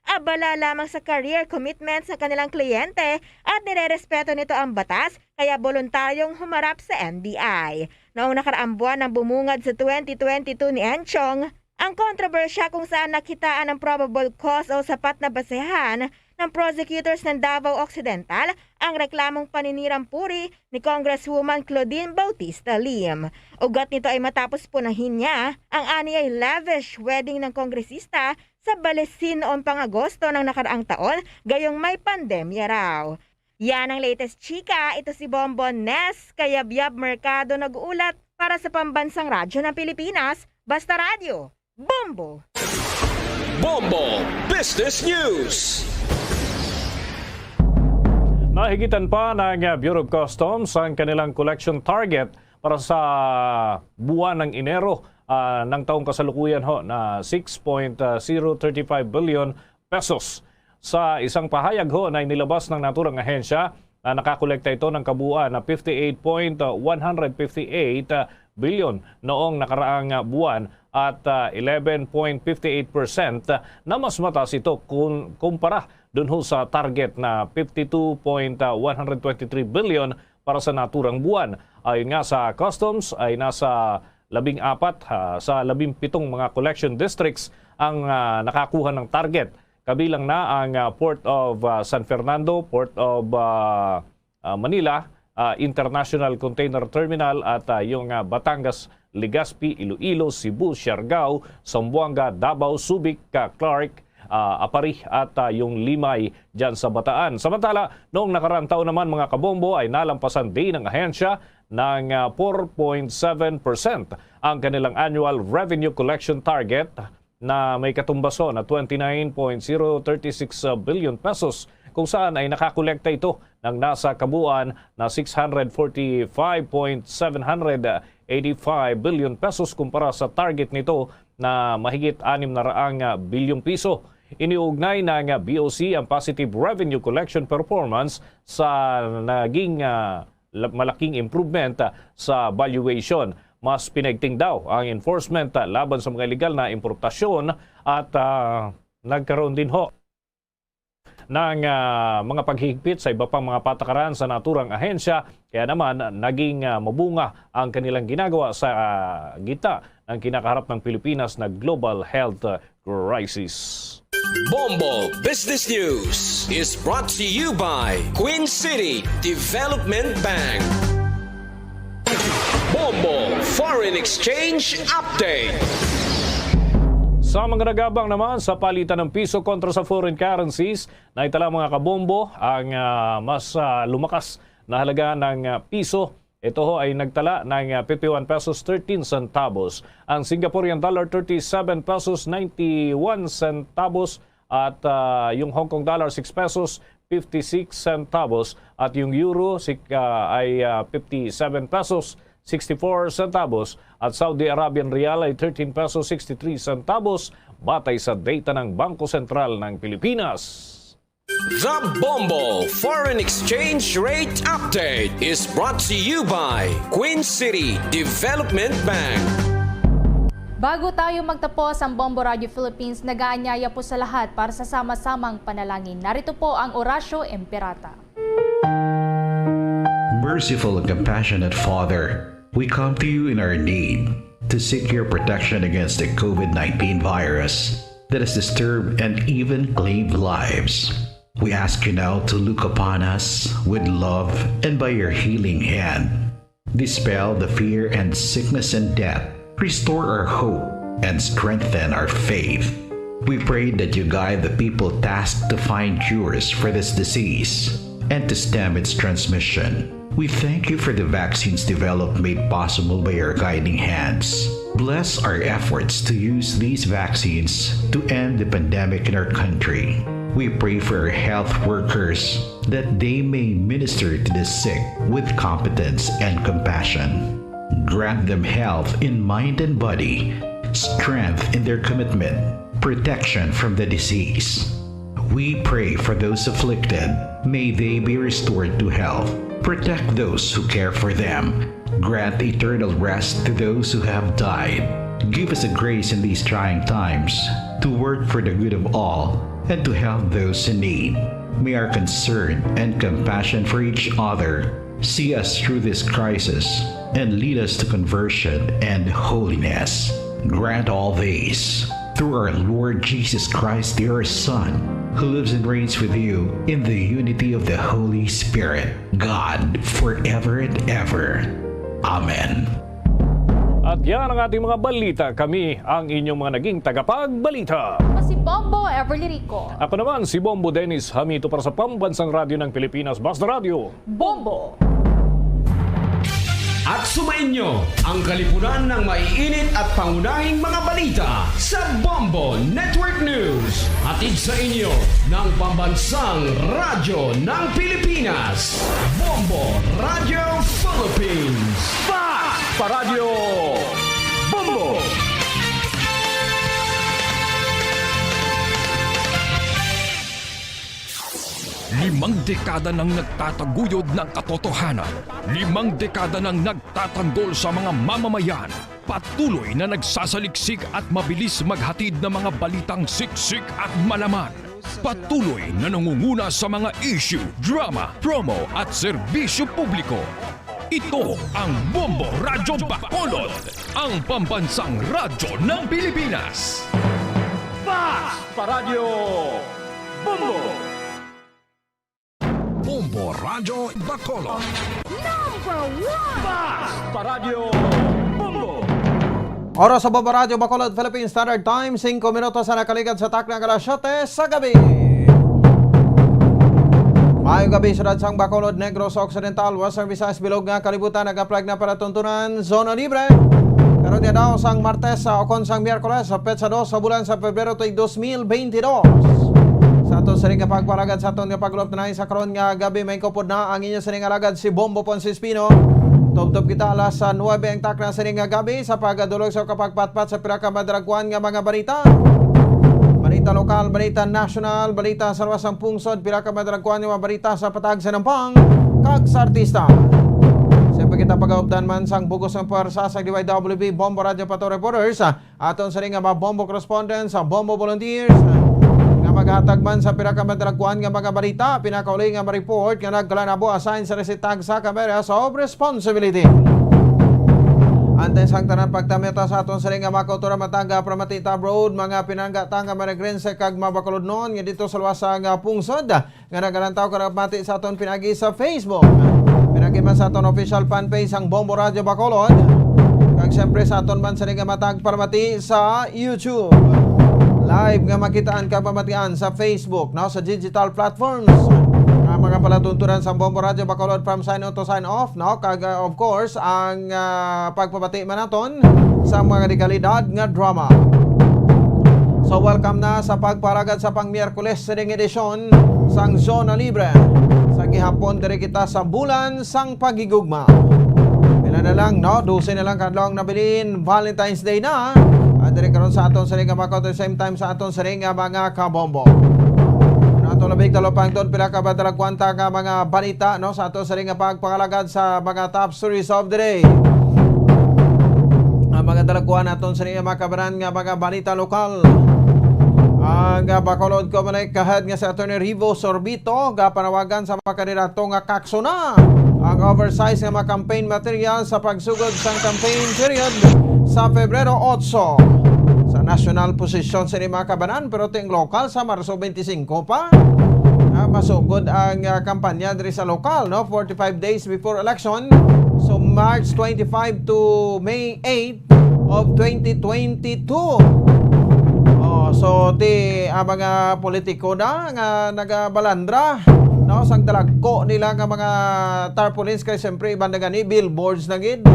abala lamang sa career commitments ng kanilang kliyente at nirerespeto nito ang batas kaya boluntaryong humarap sa N B I. Noong nakaraang buwan nang bumungad sa twenty twenty-two ni Enchong, ang kontrobersya kung saan nakitaan ang probable cause o sapat na basehan ng prosecutors ng Davao Occidental ang reklamong paninirampuri ni Congresswoman Claudine Bautista Lim. Ugat nito ay matapos punahin niya ang aniyay lavish wedding ng kongresista sa Balesin noon pang Agosto ng nakaraang taon, gayong may pandemya raw. Yan ang latest chika. Ito si Bombon Nes Kayabyab Mercado nag-uulat para sa Pambansang Radyo ng Pilipinas, Basta Radyo, Bombo! Bombo Business News. Nahigitan pa ng Bureau of Customs ang kanilang collection target para sa buwan ng Enero, ah, ng taong kasalukuyan ho na six point zero thirty-five billion pesos. Sa isang pahayag ho na inilabas ng naturang ahensya, na nakakolekta ito ng kabuuan na fifty-eight point one hundred fifty-eight bilyon noong nakaraang buwan at, ah, eleven point fifty-eight percent na mas mataas ito kun-, kumpara dun ho sa target na fifty-two point one hundred twenty-three billion para sa naturang buwan. Ayon nga sa Customs, ay nasa labing apat, ah, sa labing pitong mga collection districts ang, ah, nakakuha ng target. Kabilang na ang, ah, Port of, ah, San Fernando, Port of, ah, ah, Manila, ah, International Container Terminal at, ah, yung, ah, Batangas, Legazpi, Iloilo, Cebu, Siargao, Zamboanga, Davao, Subic, ah, Clark, ah, Aparri at, ah, yung Limay dyan sa Bataan. Samantala, noong nakaraang taon naman, mga kabombo, ay nalampasan din ng ahensya ng, ah, four point seven percent ang kanilang annual revenue collection target na may katumbaso na twenty-nine point zero thirty-six billion pesos, kung saan ay nakakolekta ito ng nasa kabuuan na six hundred forty-five point seven hundred eighty-five billion pesos kumpara sa target nito na mahigit anim na raang bilyong piso. Iniugnay ng B O C ang positive revenue collection performance sa naging, ah, la-, malaking improvement, ah, sa valuation. Mas pinaigting daw ang enforcement, ah, laban sa mga illegal na importasyon at, ah, nagkaroon din ho ng, ah, mga paghihigpit sa iba pang mga patakaran sa naturang ahensya. Kaya naman, naging, ah, mabunga ang kanilang ginagawa sa, ah, gitna ng kinakaharap ng Pilipinas na global health, ah, crisis. Bombo Business News is brought to you by Queen City Development Bank. Bombo Foreign Exchange Update. Sa mga nagabang naman sa palitan ng piso kontra sa foreign currencies, naitala, mga kabombo, ang, ah, mas, ah, lumakas na halaga ng, ah, piso. Ito ho ay nagtala ng, ah, fifty-one pesos thirteen centavos. Ang Singaporean dollar, thirty-seven pesos ninety-one centavos. At, ah, yung Hong Kong dollar, six pesos fifty-six centavos. At yung euro, sik-, ah, ay, ah, fifty-seven pesos sixty-four centavos. At Saudi Arabian rial ay thirteen pesos sixty-three centavos, batay sa data ng Bangko Sentral ng Pilipinas. The Bombo Foreign Exchange Rate Update is brought to you by Queen City Development Bank. Bago tayo magtapos ang Bombo Radio Philippines, nag-aanyaya po sa lahat para sa sama-samang panalangin. Narito po ang Orasyo Imperata. Merciful and compassionate Father, we come to you in our need to seek your protection against the COVID nineteen virus that has disturbed and even claimed lives. We ask you now to look upon us with love and by your healing hand, dispel the fear and sickness and death. Restore our hope and strengthen our faith. We pray that you guide the people tasked to find cures for this disease and to stem its transmission. We thank you for the vaccines developed made possible by your guiding hands. Bless our efforts to use these vaccines to end the pandemic in our country. We pray for our health workers that they may minister to the sick with competence and compassion. Grant them health in mind and body, strength in their commitment, protection from the disease. We pray for those afflicted. May they be restored to health. Protect those who care for them. Grant eternal rest to those who have died. Give us the grace in these trying times to work for the good of all and to help those in need. May our concern and compassion for each other see us through this crisis and lead us to conversion and holiness. Grant all this through our Lord Jesus Christ, your Son, who lives and reigns with you in the unity of the Holy Spirit, God, forever and ever. Amen. At yan ang ating mga balita. Kami ang inyong mga naging tagapagbalita. Ako si Bombo Everly Rico. Ako naman si Bombo Dennis Hamito para sa Pambansang Radyo ng Pilipinas, Basta Radyo. Bombo. At sumainyo ang kalipunan ng maiinit at pangunahing mga balita sa Bombo Network News. Hatid sa inyo ng Pambansang Radyo ng Pilipinas, Bombo Radio Philippines. Fact pa Radyo Bombo! Limang dekada nang nagtataguyod ng katotohanan. Limang dekada nang nagtatanggol sa mga mamamayan. Patuloy na nagsasaliksik at mabilis maghatid ng mga balitang siksik at malaman. Patuloy na nangunguna sa mga issue, drama, promo at serbisyo publiko. Ito ang Bombo Radyo Bacolod, ang pambansang radyo ng Pilipinas. Fast Paradyo Bombo! Bombo Radyo Bacolod. Number one! Fast Paradyo Bombo! Oras sa Bombo Radyo Bacolod, Philippine Standard Time, singko minutos sa nakaligad sa takna nga alas siyete sa gabi. Maayong gabi, syudad sang Bacolod, Negros Occidental, Western Visayas, bilog nga kalibutan, nagaplag na palatuntunan, Zona Libre. Karon nga daw sang Martes, sa ukon sang Miyerkules, sa petsa dos sa bulan sa Pebrero, tuig dos mil bentidós. Sa aton sining nga pagpalagad, sa aton nga pagulop na sa karon nga gabi, may kupod na ang inyo sining alagad si Bombo Ponce Espino. Tubtob kita alas sa nuebe ang takna sining nga gabi sa pagdulog sa kapagpatpat sa pila ka madalagkuan nga mga balita. Balita lokal, balita nasyonal, balita sa luwas sang pungsod, pila ka madalagkuan nga mga balita sa patag sa nampang kag sa artista. Sa pagkita pagaupdan man sang bugos nga pwersa sa D Y W B Bombo Radyo Pato Reporters, aton sining nga mga Bombo correspondents, sa Bombo volunteers, nga maghatag man sa pila ka madalagkuan nga mga balita, pinakauli nga ma-report nga nagkalanabo, assign sa receipt tag sa Cameras of Responsibility. Antes ang tanan, pagtameta sa aton sining nga mga kultura, matag, ah, pramati ta abroad, mga pinangga ta nga Managrense kag mga Bacolodnon nga dito sa luwas nga pungsod, nga nagalantaw kag nagapamati sa aton pinagi sa Facebook. Pinagi man sa aton official fan page ang Bombo Radyo Bacolod. Kag siyempre sa aton man sining nga matag palamati sa YouTube. Live nga makitaan kag mamatian sa Facebook, no, sa digital platforms. Ang mga palatuntunan sa Bombo Radyo Bacolod from sign on to sign off, no, kag, uh, of course, ang, uh, pagpabati man naton sa mga dekalidad nga drama. So, welcome na sa pagpalagad sa pang Miyerkules sining edisyon sang Zona Libre. Sa gihapon, diri kita sa bulan sang paghigugma. Pila na lang, no? Dose na lang kadlawng nabilin, Valentine's Day na. At diri karon sa aton sining nga mga, at the same time sa aton sining nga mga kabombo. Ano ato labing talupangton, pila ka ba dalagkuan ta nga mga balita, no? Sa aton sining nga pagpangalagad sa mga top stories of the day. Ang mga dalagkuan aton sining nga mga kabanan nga mga balita lokal. Ang, ah, Bacolod Comelec head nga si Attorney Rivo Sorbito gapanawagan sa mga kandidato nga kakso na ang oversize nga mga campaign material sa pagsugod sang campaign period sa Pebrero otso. Sa national posisyon sini mga kabanan, pero ting lokal sa Marso twenty-five pa, ah, masugod ang, ah, kampanya diri sa lokal, no? Forty-five days before election. So, March twenty-five to May eight of twenty twenty-two. Oh, so, ti, ah, mga politiko na nga nagabalandra, no? Sang dalagko nila nga mga tarpaulins, kay siyempre, iban na gani, billboards na gid.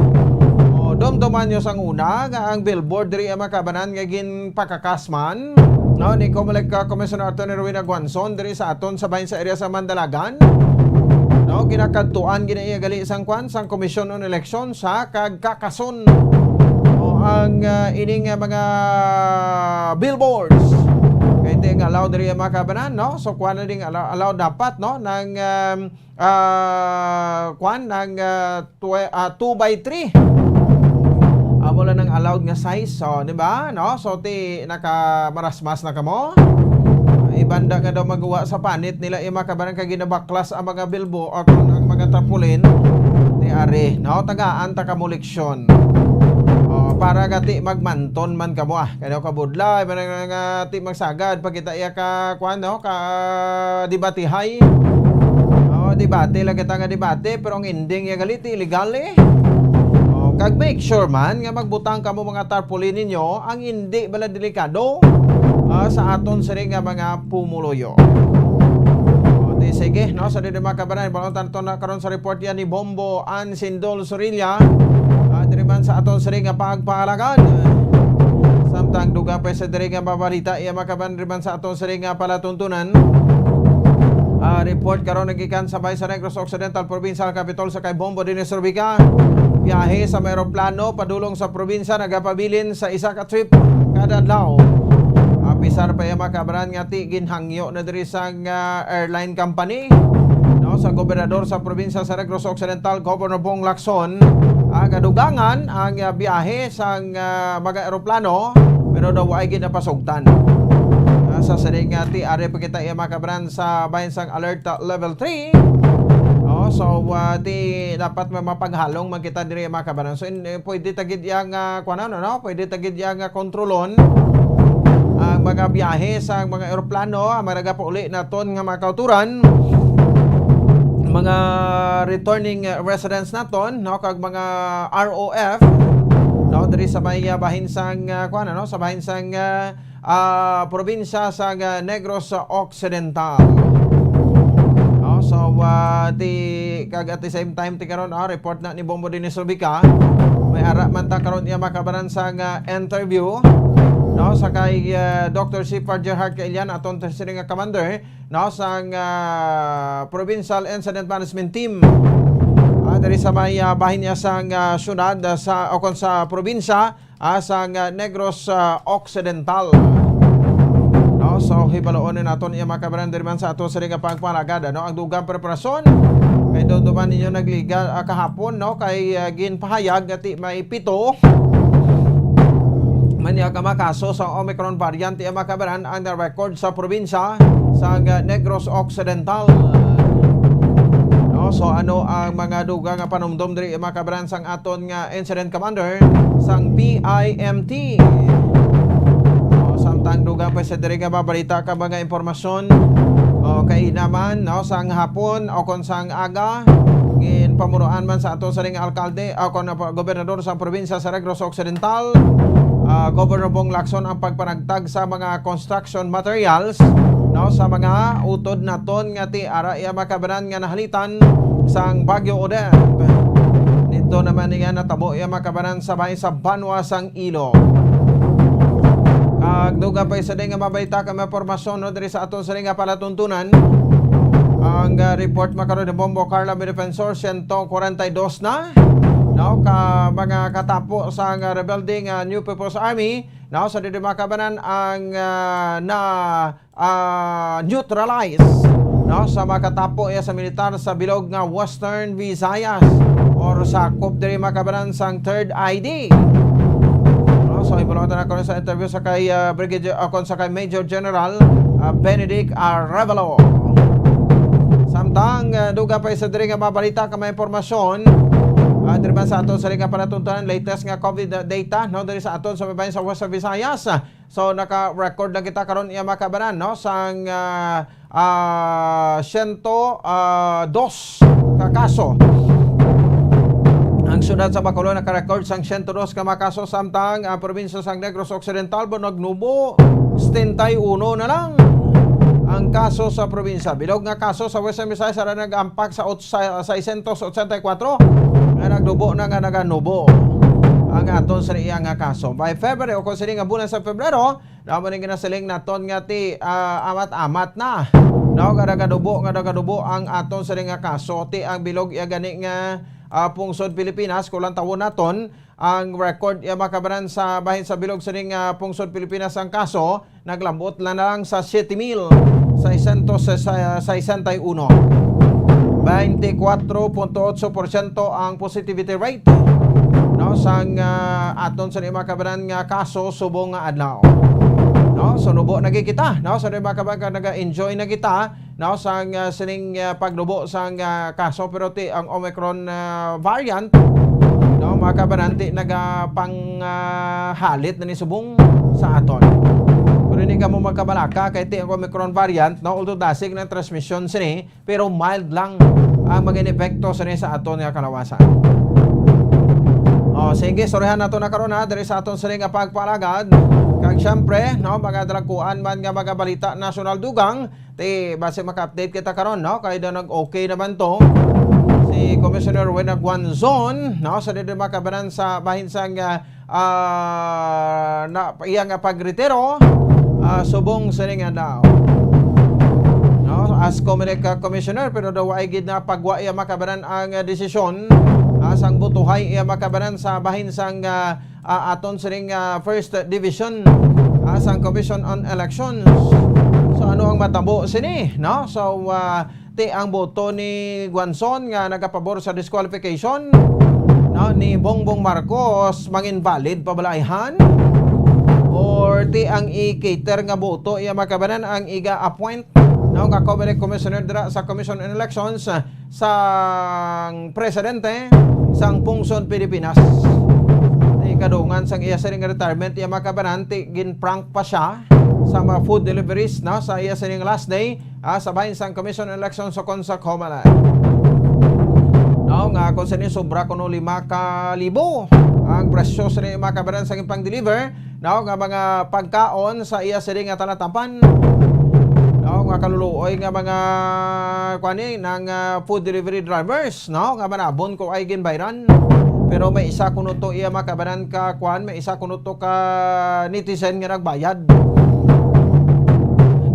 Oh, dumduman nyo sang una nga ang billboard diri ang mga kabanan nga ginpakakas man, no, ni Comelec, ah, Commissioner Attorney Rowena Guanzon diri sa aton sa bahin sa area sa Mandalagan. No, ginakadtuan gid iya gali sang kwan, sang Commission on Election sa kagkakason. O ang, ah, ining, ah, mga billboards. Kay di nga allowed diri ang mga kabanan, no? So, kwan na ding allow-, allowed dapat, no? Nang, um, ah, kwan, nang, ah, twe-, ah, two by three. Amo lang ang allowed nga size, so, di ba? No? So, ti, nakamarasmas na kamo. Ibanda nga daw magawa sa panit nila, yung mga kabanan kay ginabaklas ang mga bilbo, o kung ang mga tarpaulin, ti, ari, no? Tagaan ta kamo leksyon. O, para gati magmanton man kamo, ah. Kaya kabudlay, man nga ti magsagad, pagkita iya ka, kwan, no? Ka debatihay. O, debate, lagi ta nga debate, pero ang ending iya gali ti illegal, eh. O, kag make sure man nga magbutang kamo mga tarpaulin ninyo, ang hindi bala delikado, ah, sa aton sini nga mga pumuluyo. O, di sige, no? Sa dili mga kabanan, balon tanto na karon sa report yan ni Bombo Ansindol Sorilla, ah, diri man sa aton sini nga pagpaalagad. Samtang dugang pa sa diri nga mabalita, iya mga kabanan, diri man sa aton sini nga palatuntunan. Ah, report karon nagikan sa Bay sa Negros Occidental Provincial Capitol sa kay Bombo Dines Rubica. Biyahe sa may eroplano padulong sa probinsya nagapabilin sa isa ka trip kada adlaw. Ah, Bisar pa iya, mga kabaran, nga ti ginhangyo na diri sang, ah, airline company, no, sa gobernador sa probinsya sa Negros Occidental, Governor Bong Lacson, ang kadugangan ang, ah, biyahe sang, ah, mga eroplano, pero daw ay ginapasugtan. Ah, sa sining, ah, ti ari pa kita iya, mga kabaran, sa bahin sang alert, ah, level three. Oh, so, ah, ti dapat may mapaghalong man kita diri, mga kabaran. So, in, eh, pwede ta gid yang, ah, kuwanan, ano? Pwede ta gid yang, ah, kontrolon ang mga biyahe sa mga eroplano, ang mga nagapauli naton nga mga kauturan, mga returning, ah, residents naton, no, kag mga R O F, no, diri sa may, ah, bahin sang, ah, kuwan, ano, sa bahin sang, ah, ah, probinsya sang, ah, Negros Occidental. No, so, ah, ti, kag at the same time, ti karon, ah, report na ni Bombo Dennis Rubica. May ara man ta karon iya, mga kabaran, sang, ah, interview, no, sa kay, ah, Doctor Sifar Gerhard Kailian, aton sining nga commander, no, sang, ah, Provincial Incident Management Team. Ah, diri sa may, ah, bahin niya sang, ah, syudad, ah, sa, o kon sa probinsya, ah, sang, ah, Negros, ah, Occidental. No, so, hibaluon naton iya, mga kabaran, diri man sa ato sa nga pagpalagad, ano, ang dugang preparasyon. Kay duduman ninyo nagliga, ah, kahapon, no, kay, ah, ginpahayag nga ti may pito man niya ka mga kaso sa Omicron variant, iya, mga kabaran, ang na-record sa probinsya sang, ah, Negros Occidental. No, so, ano ang mga dugang nga panumdom diri, mga kabaran, sang aton nga incident commander sang P I M T? No, samtang dugang pa sa diri nga mabalita ka mga impormasyon, o kay naman, no, sang hapon o kon sang aga, ginpamunuan man sa aton sining alkalde o kon gobernador sa probinsya sa Negros Occidental, ah, Governor Bong Lacson, ang pagpanagtag sa mga construction materials, no, sa mga utod naton nga ti ara iya, mga kabaran, nga nahalitan sang Bagyo Odette. Dito naman niya natabo iya, mga kabaran, sa bahin sa banwa sang Ilo. Kag dugang pa sa di nga mabalita ka mga impormasyon, no, diri sa aton sa nga palatuntunan, ang, ah, report makaron ni Bombo Carla Defensor, siyento kwarenta y dos na, no, ka mga katapo sang, ah, rebelde nga New People's Army, no, sa diri, mga kabaran, ang, ah, na, ah, neutralize, no, sa mga katapo iya sa militar sa bilog nga Western Visayas, or sakop diri, mga kabaran, sang Third I D. No, so, ibalatan ako sa interview sa kay, ah, Brigadier, ah, kon sa kay Major General, ah, Benedict Arevalo. Samtang, ah, dugang pa sa diri nga mabalita ka mga impormasyon, ah, diri man sa aton sa nga palatuntunan, latest nga COVID data, no, diri sa aton sa babayan sa Western Visayas. So, naka-record lang kita karon iya, mga kabaran, no, sang, ah, ah, siyento, ah, dos ka kaso. Ang siyudad sa Bacolod naka-record sang siyento dos ka mga kaso, samtang ang probinsya sang Negros Occidental ba nagnubo, setenta y uno na lang ang kaso sa probinsya. Bilog nga kaso sa Western Visayas, ara nag-ampak sa ot-, sa seiscientos ochenta y cuatro nga nagnubo na nga naganubo ang aton sa iya nga kaso. By February, o kung sini nga bulan sa Febrero, na mo ning ginasiling naton nga ti, ah, amat-amat na, no, nga nagadubo, nga nagadubo ang aton sini nga kaso. Ti ang bilog iya gani nga, ah, pungsod Pilipinas, kung lantawon naton ang record iya, mga kabaran, sa bahin sa bilog sining, ah, pungsod Pilipinas ang kaso, naglabot lang, lang sa siete mil seiscientos sesenta y uno. Twenty-four point eight percent ang positivity rate, no, sang, ah, aton sa mga kabaran nga kaso subong nga adlaw. No, so nubo na gid kita, no, sa mga kabaran nga naga-enjoy na kita, no, sang, ah, sining, ah, pagnubo sang, ah, kaso, pero ti ang Omicron, ah, variant, no, mga kabaran, ti naga pang, ah, halit na ni subong sa aton. Pero hindi ka mo magkabalaka kay ti ang Omicron variant, no, although dasig ng transmission sini, pero mild lang ang mga epekto sini sa aton nga kalawasan. O, sige, istoryahan nato na karon, ha, diri sa aton sini nga pagpalagad. Kag syempre, no, mga dalagkuan man nga mga balita nasyonal dugang, ti basi maka-update kita karon, no, kay daw nag-okay naman to si Commissioner Rowena Guanzon, no, sa diri mga kabaran sa bahin sang, ah, ah, na, iya nga pagretiro, ah, subong sining adlaw. No, as Comelec, ah, Commissioner, pero daw ay gid na pagwa iya mga kabaran ang, ah, desisyon, ah, sang butuhay iya mga kabaran sa bahin sang, ah, ah, aton sining, ah, First Division, ah, sang Commission on Elections. So, ano ang matabo sini, no? So, ah, ti ang boto ni Guanzon nga nagapabor sa disqualification, no, ni Bongbong Marcos, manginvalid pa bala ayhan? Or ti ang i-cater nga boto, iya makabanan ang iga-appoint, no, nga Comelec Commissioner dira sa Commission on Elections, ah, sang presidente sang Pungsod Pilipinas. Ti kadungan sang iya siring nga retirement, iya makabanan, ti gin-prank pa siya sa mga food deliveries, no, sa iya siring last day, ah, sa bahin sang Commission on Elections sa Konsa Comelec. No, nga kung sini sobra kuno lima ka libo ang presyo sa mga kabaran sa ipang-deliver, no, nga mga pagkaon sa iya siring nga talatapan. No, nga kaluluoy nga mga kuan ni nang, ah, food delivery drivers, no, nga manabon ko ay ginbayran. Pero may isa kuno to iya makabaran ka kuan, may isa kuno to ka netizen nga nagbayad.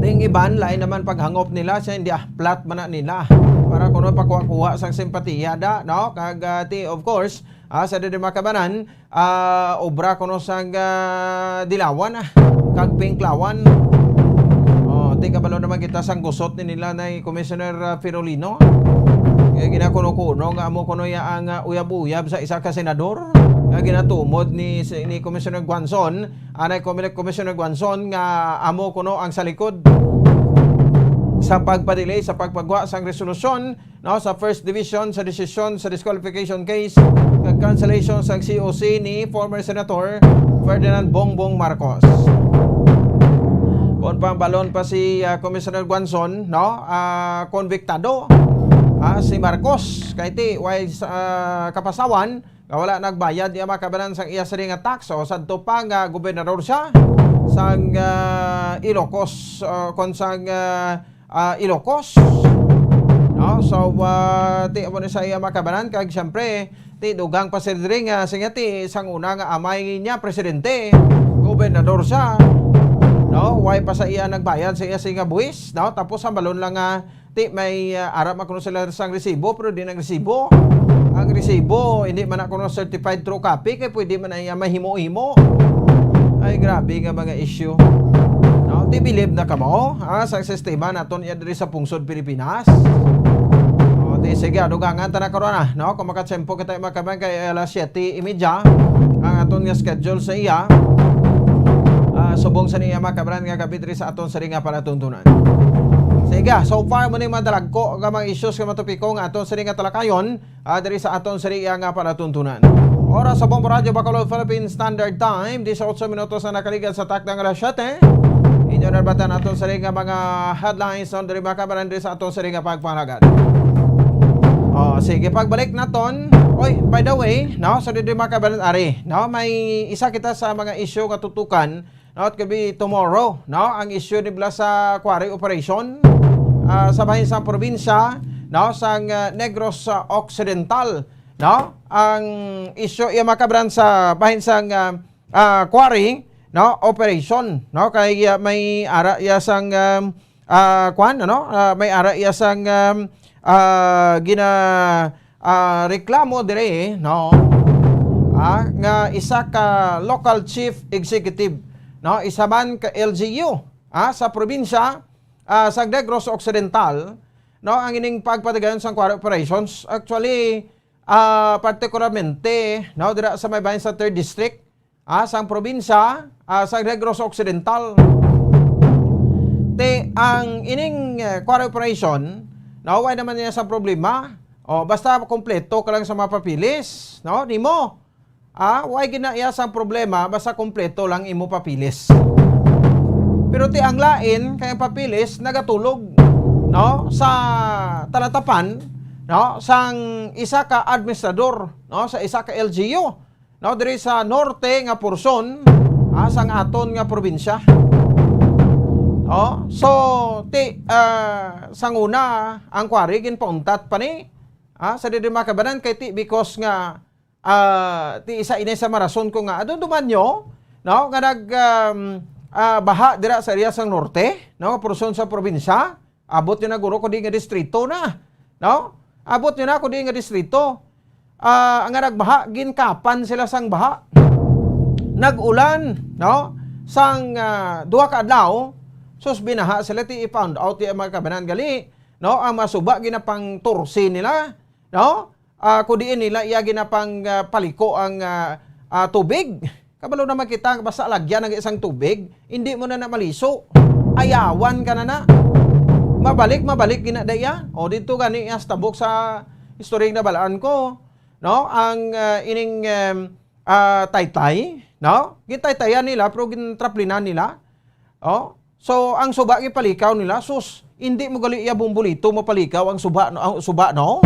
Ding iban, lain naman paghangop nila sa hindi, ah, plat man na nila. Para kuno pakuha-kuha sang simpatiya da, no? Kag, ah, ti, of course, ah, sa diri makabanan, ah, obra kuno sang, ah, dilawan, ah, kag pinklawan. Oh, ti kabalo naman kita sang gusot ni nila na Commissioner, ah, Firolino. Kaya ginakuno-kuno nga amo kuno ya ang, ah, uyab-uyab sa isa ka senador nga ginatumod ni, si, ni Commissioner Guanzon, anay Comelec Commissioner Guanzon nga amo kuno ang sa likod sa pagpadelay sa pagpagwa sang resolusyon, no, sa First Division sa desisyon sa disqualification case kag cancellation sang C O C ni former Senator Ferdinand Bongbong Marcos. Kon pambalon pa si, ah, Commissioner Guanzon, no, ah, konbiktado, ah, si Marcos kay ti way sa, ah, kapasawan nga wala nagbayad niya makabanan sang iya siring nga tax o sadto pa nga gobernador siya sang, ah, Ilocos, ah, kon sang, ah, ah, Ilocos. No? So, ah, ti amo ni sa iya makabanan kag siyempre ti dugang pa sir diri nga siya ti sang una nga amay niya presidente, gobernador siya. No? Way pa sa iya nagbayad sa iya siring nga buwis, no? Tapos ang balon lang nga ti may, ah, ara man kuno sila sang resibo, pero di nang resibo. Ang resibo, hindi man na kuno certified true copy, kay pwede man na iya mahimo-himo. Ay, grabe nga mga issue. No? Ti bilib na kamo, ah, sa sistema naton iya diri sa pungsod Pilipinas. O, ti sige, dugangan ta na karon, ah, no? Kung makatsempo kita, makabanan kay alas siyete y media ang aton nga schedule sa iya. Ah, subong sa niya makabanan nga gabi diri sa aton siring nga palatuntunan. Sige, so far mo ni madalagko nga mga issues nga matupiko nga aton siring nga talakayon, ah, diri sa aton siring nga palatuntunan. Oras sa Bombo Radyo Bacolod Philippine Standard Time, disiotso minutos na nakaligad sa takdang alas siyete. Inyo nabatan aton siring nga mga headlines on diri makabanan diri sa aton siring nga pagpanagan. Oh, sige, pagbalik naton. Oy, by the way, no, sa diri makabanan ari, no, may isa kita sa mga issue nga tutukan, no, it could be tomorrow, no, ang issue ni bala sa quarry operation, ah, sa bahin sang probinsya, no, sang, ah, Negros, ah, Occidental, no, ang issue iya makabanan sa bahin sang, ah, ah, quarry, no, operation, no, kay, ah, may ara iya sang, um, ah, kwan, ano, ah, may ara iya sang, um, ah, gina, ah, reklamo diri, no, ah, nga isa ka local chief executive, no, isa man ka L G U, ah, sa probinsya, ah, sa Negros Occidental, no, ang ining pagpatigayon sang quarry operations. Actually, ah, partikularmente, no, dira sa may bahin sa third district, ah, sang probinsya, ah, sa Negros Occidental. Ti ang ining, eh, quarry operation, no, way naman niya sa problema. O, basta kompleto ka lang sa mga papeles, no, nimo. Ah, way gid na iya sang problema, basta kompleto lang imo papeles. Pero ti ang lain, kay ang papeles nagatulog, no, sa talatapan, no, sang isa ka administrador, no, sa isa ka L G U, no, diri sa norte nga porsyon, ah, sang aton nga probinsya. No? So, ti, ah, sang una, ang quarry ginpauntat pa ni, ah, sa diri makabanan kay ti because nga, ah, ti isa ini sa marason ko nga, adunduman nyo, no, nga nag, um, ah, baha dira sa area sang norte, no, porsyon sa probinsya, abot yun na guro ko di nga distrito na, no? Abot yun na ako di nga distrito. Ah, nga nagbaha, ginkapan sila sang baha. Nag-ulan, no? sang, ah, duha ka adlaw, sus, binaha sila, ti i-found out ya, mga kabanan, gali, no? Ang mga suba ginapangtorsi nila, no? Ah, kudiin nila iya ginapang, ah, paliko ang, ah, ah, tubig. Kabalo naman kita, basta alagyan ang isang tubig, hindi mo na na maliso. Ayawan ka na na. Mabalik, mabalik gina da iya. O, dito gani iya sa tabok sa istorya nga nabalaan ko, no? Ang, ah, ining, em, ah, taytay, no? Gintaytayan nila, pero gintraplinan nila. Oh, so ang suba gipalikaw nila, sus, hindi mo gali iya bumbulito mapalikaw ang suba, no, ang suba, no?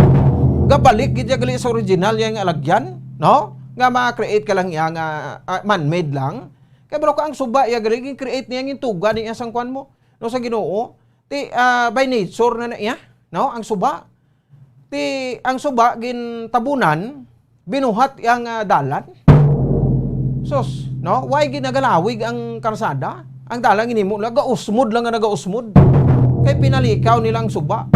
Gabalik gid iya gali sa original niya nga alagyan, no? Nga ma-create ka lang iya nga, ah, man-made lang. Kay bro, ka ang suba iya gali, gin-create niya, gintuga niya sang kwan mo, no, sa Ginoo. Ti, ah, by nature na na iya, no? Ang suba. Ti, ang suba gintabunan, binuhat ang, ah, dalan. Sus, no? Why ginagalawig ang karsada? Ang dalan ginimo lang, gausmod lang nga nagausmod. Kay pinalikaw nila ang suba.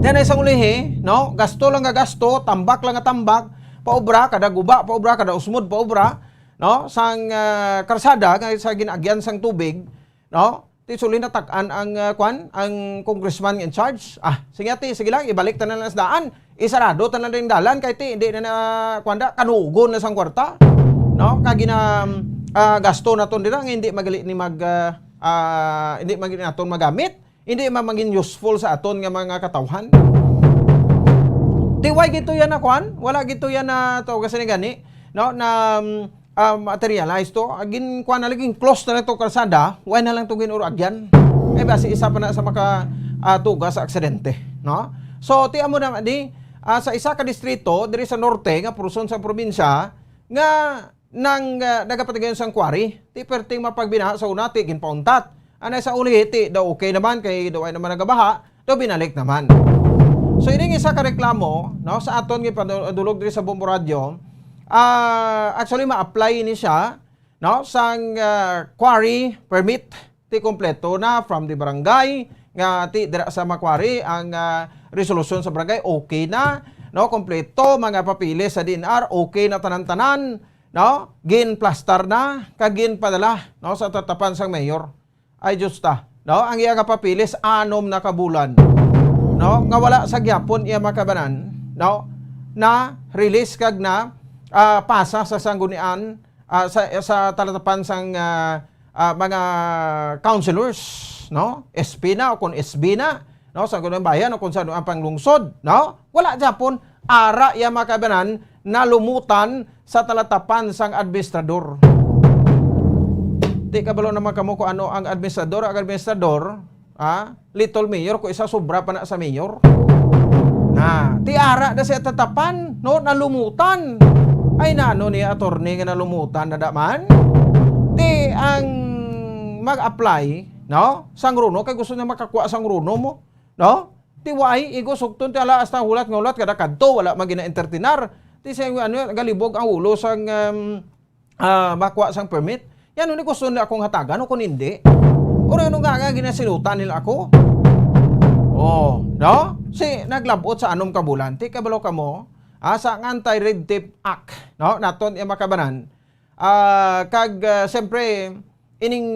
Then ay sa ulihi, no? Gasto lang nga gasto, tambak lang nga tambak, paubra, kada guba, paubra, kada usmod, paubra, no? Sang, ah, karsada, nga sa gin-agyan sang tubig, no? Ti sulod natak-an ang, ah, kwan, ang congressman in charge. Ah, sige, ti, sige lang, ibalik ta na lang sa daan. Isarado ta na rin dalan kay ti, hindi na na, kwan da, kanugon na sang kwarta. No? Kag gina, ah, gasto naton dira nga hindi magali ni mag, ah, ah, hindi magali naton magamit. Hindi man maging useful sa aton nga mga katawhan. Ti, why gito yan na kwan? Wala gito yan na to kasi ni gani, no? Na, um, ah, materialize to. Ah, gin-, kuha na lagi, close na lang to kalsada, why na lang to gin-uragyan? Eh, basi isa pa na sa maka, ah, tuga sa aksidente, no? So, ti amo na di, ah, sa isa ka distrito diri sa norte nga porson sa probinsya nga nang, ah, nagapatigayon sang quarry, ti perting mapagbinaha sa una, ti ginpauntat. Anay sa uli, ti daw okay naman, kay daw ay naman nagabaha, daw binalik naman. So, ining isa ka reklamo, no, sa aton gipadulog diri sa Bombo Radio, ah, actually, ma-apply ni siya, no, sang, ah, quarry permit. Ti kompleto na from the barangay, nga ti dira sa Macquarie ang, ah, resolusyon sa barangay, okay na, no, kompleto, mga papeles sa D N R, okay na tanan-tanan, no, ginplastar na, kag ginpadala, no, sa tatapan sang mayor. Ay, Diyos ta, no, ang iya nga papeles, anom na ka bulan, no, nga wala sa gyapon iya makabanan, no, na release kag na, ah, pasa sa sanggunian, ah, sa, sa talatapan sang, ah, ah, mga councilors, no? S P na o kung S B na, no? Sa Sangguniang Bayan o kung sa ang panglungsod, no? Wala gyapon, ara ya mga kaibanan, nalumutan sa talatapan sang administrador. Di kabalo naman kamo kung ano ang administrador. Ang administrador, ah, little mayor, kung isa sobra pa na sa mayor. Na, ti ara na siya tatapan, no? Nalumutan. Ay, nano ni attorney nga nalumutan na daman? Ti ang mag-apply, no? Sang runo, kay gusto niya makakuha sang runo mo, no? Ti why, igo sukton, ti ala, hasta hulat nga hulat, kada kadto, wala man gina-entertainar. Ti siya, ano, galibog ang ulo sang, um, ah, makuha sang permit. Yan, ni gusto nila akong hatagan o kung hindi. O ano nga nga ginasilutan nila ako? Oh, no? Si naglabot sa anom ka bulan. Ti kabalo kamo, ah, sa ang Anti-Red Tape Act, no? Naton iya makabanan. Ah, kag, ah, siyempre, ining,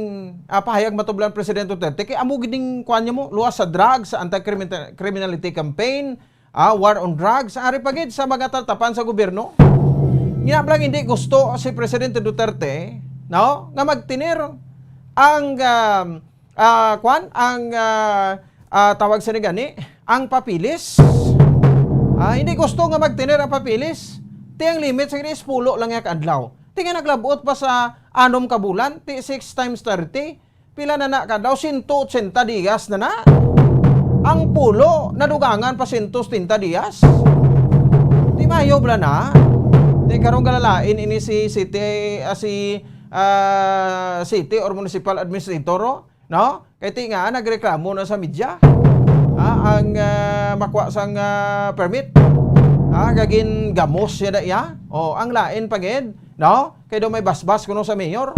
ah, pahayag matublan Presidente Duterte, kay amo gid ning kuwan niya mo, luwas sa drugs, sa anti-criminality campaign, ah, war on drugs, ari pa gid sa mga tatapan sa gobyerno. Nga lang hindi gusto si Presidente Duterte, no, nga magtinir ang, um, ah, kwan, ang, ah, ah, tawag sa gani, ang papeles. Ah, hindi gusto nga magtinir ang papeles. Ti ang limit sa gani is pulo lang ya ka adlaw. Ti nga naglabot pa sa anom ka bulan, ti six times thirty, pila na na ka daw? Sento ochenta diyas na na. Ang pulo, nadugangan pa sento setenta diyas. Di mayo bala na. Di karong galalain ini si city, ah, si, ah, city or municipal administrator, oh, no? Kay ti nga, nagreklamo na sa media. Ah, ang, ah, makuha sang, ah, permit. Ah, kag gingamos siya da iya. Oh, ang lain pa gid, no? Kay daw may basbas kuno sa mayor.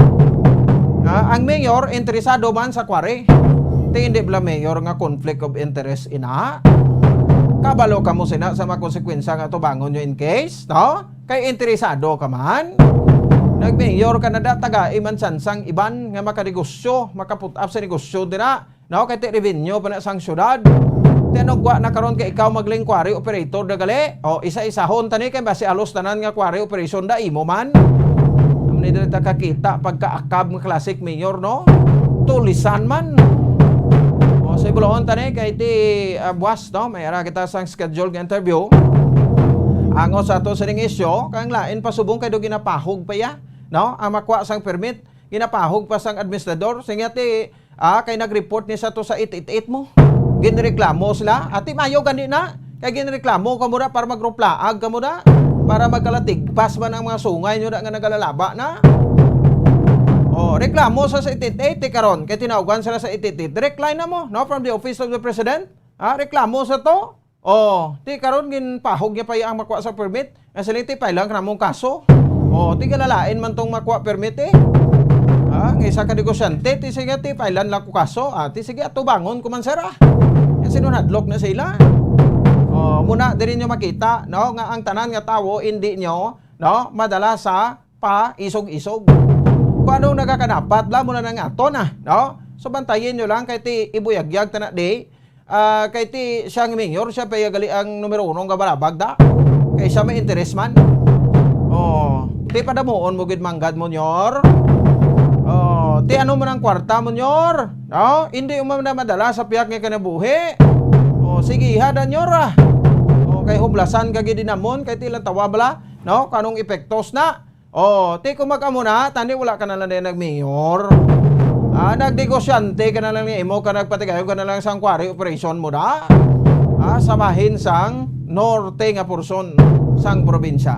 Ah, ang mayor interesado man sa quarry. Ti hindi bala mayor nga conflict of interest ina? Kabalo kamo sina sa mga konsekwensya nga tubangon nyo in case, no? Kay interesado ka man. Nag-mayor ka na da, tagai man sansang iban nga makanegosyo, makaput-up sa negosyo dira. No, kay ti revenue pa na sang syudad. Ti ano gwa na karon kay ikaw magling quarry operator da gali? O, isa-isahon tani kay basi alos tanan nga quarry operation da imo man. Amo ni diri ta kakita pagkaakab nga classic mayor, no? Tulisan man. O, sa ibulon tani kay ti, ah, buwas, no? May ara kita sang schedule nga interview. Ang sa ato sining isyu, kang lain pa subong kay do ginapahog pa iya, no? Ang makuha sang permit, ginapahog pa sang administrador. Sing iya ti, ah, kay nag-report ni sa to sa eight eight eight mo. Ginreklamo sila. Ati mayo gani na. Kay ginreklamo ka mo na para magruplaag ka mo na. Para magkalatigpas man ang mga sungay nyo na nga nagalalaba na. Oh, reklamo sa, sa eight eight eight, ti karon. Kay tinawgan sila sa eight eight eight. Direct line na mo, no? From the office of the president. Ah, reklamo sa to. Oh, ti karon ginpahog niya pa ang makuha sa permit. Nga sila ti file lang namong kaso. Oh, ti galalain man tong makuha permit eh. Ah, nga isa ka negosyante, ti sige ti file lang ko kaso. Ah, ti sige atubangon ko man sir ah. Nga sinunadlok na sila. Oh, muna diri nyo makita, no, nga ang tanan nga tawo hindi nyo, no, madala sa pa isog-isog. Kung anong nagakadapat la mo na nang ato na, no? So bantayin nyo lang kay ti ibuyagyag ta na di. Ah, kay ti siya ang mayor, siya pa iya gali ang numero uno nga balabag da. Kay siya may interes man. Oh, ti padamuon mo gid manggad mo, nyor. Oh, ti ano man ang kwarta mo, nyor? No? Hindi mo na madala sa piyak nga kinabuhi. Oh, sige, hada, nyor, ah. Oh, kay hublasan ka gid dinamon, kay ti ilang tawa bala, no? Kanong epektos na. Oh, ti kung mag-amo na, tani wala ka na lang din nag-mayor. Ah, nagnegosyante ka na lang ni imo, ka nagpatigayon ka na lang sang quarry operation mo da. Ah, sa bahin sang norte nga porson sang probinsya.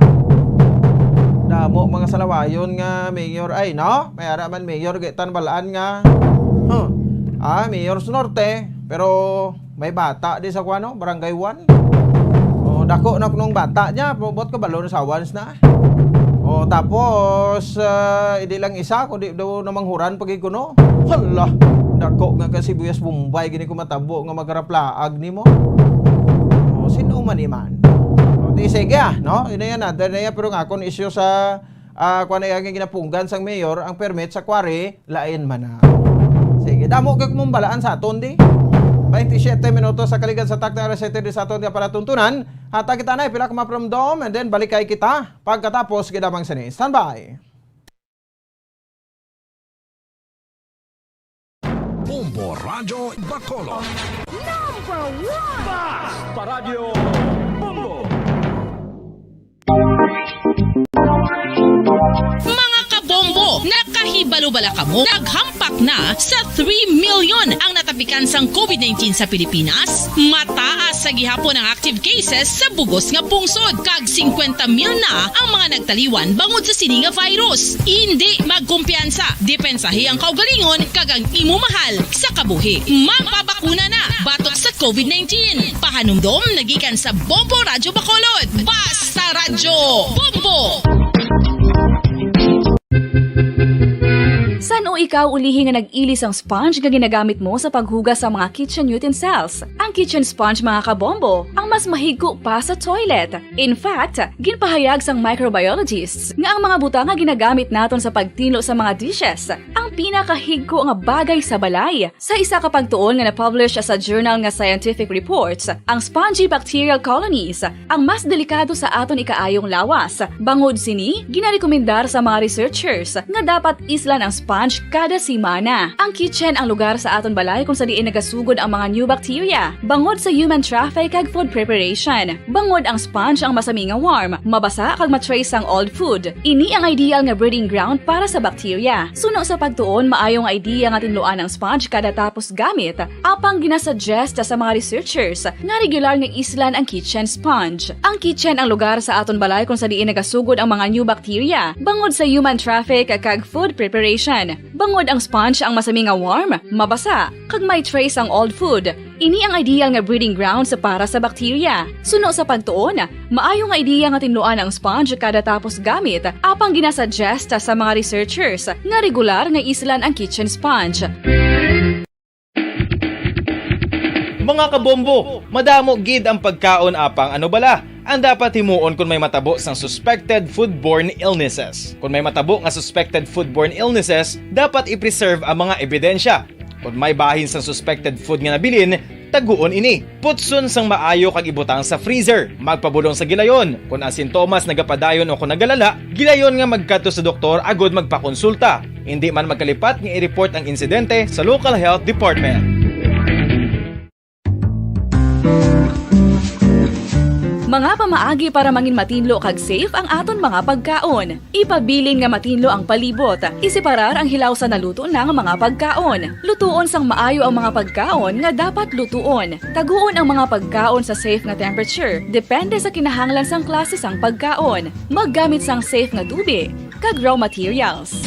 Damo mga salawayon nga mayor ay, no? May ara man mayor, gitan balaan nga. Huh. Ah, mayor sa norte, pero may bata di sa kuano, Barangay one. Oh, dako na kunong bata niya, buot ko balo na sa once na. Oh, tapos ah, hindi lang isa, kundi daw namanghuran pag kuno. Hala, dako nga kasibuyas Bombay gini ko matabo nga magaraplaag nimo. Oh, sino man iman? Oh, di sige ah, no? Ina yan, ah, dahil na yan, pero nga akong isyu sa ah, kuwan na iya nga ginapunggan sang mayor ang permit sa quarry, lain man na. Sige, damo kay kumumbalaan sa aton di. Twenty-seven minutos sa kaligad sa takta alas siyete di sa aton nga palatuntunan. Hata kita na, pila ka mapromdom, and then balikay kita pagkatapos gidamang sini. Standby! Bombo Radyo Bacolod. Number one! Basta Radyo Bombo! Mga kabombo, nakahibalo bala kamo? Naghampak na sa three million ang natapikan sang covid nineteen sa Pilipinas. Mataas sa gihapon ang active cases sa bugos nga pungsod, kag singkwenta mil na ang mga nagtaliwan bangod sa sini nga virus. Indi magkumpiyansa, depensahi ang kaugalingon kag ang imo mahal sa kabuhi. Magpabakuna na batok sa covid nineteen. Pahanumdom nagikan sa Bombo Radyo Bacolod. Basta Radyo Bombo! San-o ikaw ulihi nga nag-ili sang sponge nga ginagamit mo sa paghugas sa mga kitchen utensils? Ang kitchen sponge, mga kabombo, ang mas mahigko pa sa toilet. In fact, ginpahayag sang microbiologists nga ang mga butang nga ginagamit naton sa pagtinlo sa mga dishes ang pinakahigko nga bagay sa balay. Sa isa ka pagtuon nga na-publish sa journal nga Scientific Reports, ang spongy bacterial colonies ang mas delikado sa aton ikaayong lawas. Bangod sini, ginarekomendar sa mga researchers nga dapat islan ang sponge kada semana. Ang kitchen ang lugar sa aton balay kung sa diin nagasugod ang mga new bacteria bangod sa human traffic kag food preparation. Bangod ang sponge ang masami nga warm, mabasa kag ma-trace ang old food. Ini ang ideal nga breeding ground para sa bacteria. Suno sa pagtuon, maayo nga idea nga tinluan ang sponge kada tapos gamit. Apang ginasuggest sa mga researchers nga regular nga islan ang kitchen sponge. Ang kitchen ang lugar sa aton balay kung sa diin nagasugod ang mga new bacteria bangod sa human traffic kag food preparation. Bangod ang sponge ang masami nga warm, mabasa, kag may trace ang old food. Ini ang ideal nga breeding grounds para sa bacteria. Suno sa pagtuon, maayo nga idea nga tinluan ang sponge kada tapos gamit, apang ginasuggest sa mga researchers nga regular nga islan ang kitchen sponge. Mga kabombo, madamo gid ang pagkaon apang ano bala, Ang dapat himuon kon may matabo sang suspected foodborne illnesses. Kon may matabo nga suspected foodborne illnesses, dapat i-preserve ang mga ebidensya. Kon may bahin sang suspected food nga nabilin, taguon ini. Putson sang maayo kag ibutang sa freezer. Magpabulong sa gilayon. Kon ang sintomas nagapadayon o kon nagalala, gilayon nga magkadto sa doktor agud magpakonsulta. Indi man magkalipat nga i-report ang insidente sa local health department. Mga pamaagi para mangin matinlo kag safe ang aton mga pagkaon. Ipabilin nga matinlo ang palibot. Iseparar ang hilaw sa naluto na nga mga pagkaon. Lutuon sang maayo ang mga pagkaon nga dapat lutuon. Taguon ang mga pagkaon sa safe nga temperature, depende sa kinahanglan sang klase sang pagkaon. Maggamit sang safe nga tubi kag raw materials.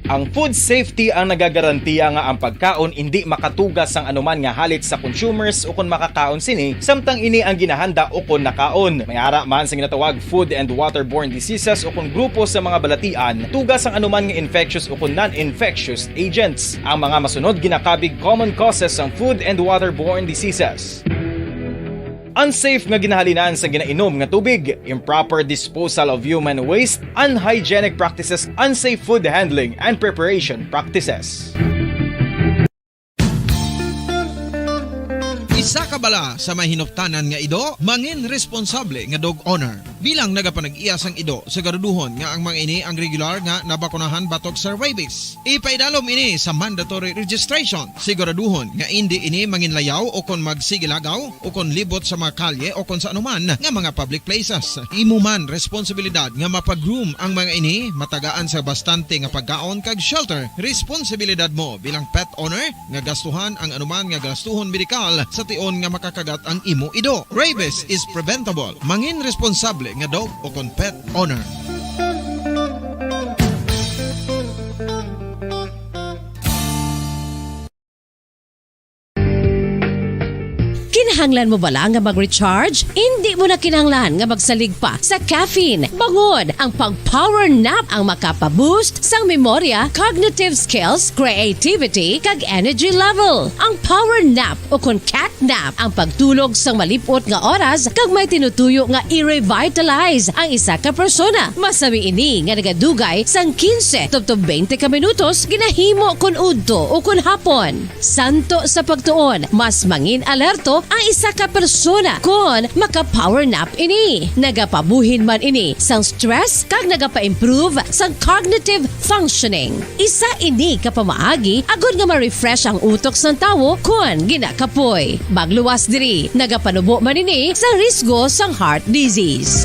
Ang food safety ang nagagarantiya nga ang pagkaon indi makatuga sang anuman nga halit sa consumers ukon makakaon sini, samtang ini ang ginahanda ukon nakaon. May ara man sa ginatawag food and waterborne diseases ukon grupo sa mga balatian, tuga sang anuman nga infectious ukon non-infectious agents. Ang mga masunod ginakabig common causes sang food and waterborne diseases. Unsafe nga ginahalinan sa ginainom nga tubig, improper disposal of human waste, unhygienic practices, unsafe food handling and preparation practices. Isa ka bala sa may hinuptanan nga ido, mangin responsable nga dog owner. Bilang nagapanag-iya sang ido, siguraduhon nga ang mga ini ang regular nga nabakunahan batok sa rabies. Ipaidalom ini sa mandatory registration. Siguraduhon nga indi ini manginlayaw o kon magsigilagaw o kon libot sa mga kalye o kon sa anuman nga mga public places. Imo man responsibilidad nga mapag-groom ang mga ini, matagaan sa bastante nga pagkaon kag shelter. Responsibilidad mo bilang pet owner nga gastuhan ang anuman nga gastuhon medikal sa tion nga makakagat ang imo ido. Rabies is preventable. Mangin responsable nga dog o kon pet owner. Kinahanglan mo bala nga mag-recharge? Indi mo na kinahanglan nga magsalig pa sa caffeine. Bangod ang pag-power nap ang makapa-boost sang memorya, cognitive skills, creativity, kag energy level. Ang power nap o kon cat nap ang pagtulog sang malip-ot nga oras kag may tinutuyo nga i-revitalize ang isa ka persona. Masami ini nga nagadugay sang quince tubtob twenty ka minutos, ginahimo kon udto o kon hapon. Santo sa pagtuon, mas mangin alerto ang isa ka persona kon maka-power nap ini. Nagapabuhin man ini sang stress kag nagapa-improve sang cognitive functioning. Isa ini ka pamaagi agod nga ma-refresh ang utok sang tawo kon ginakapoy. Magluwas diri, nagapanubo man ini sa risgo sang heart disease.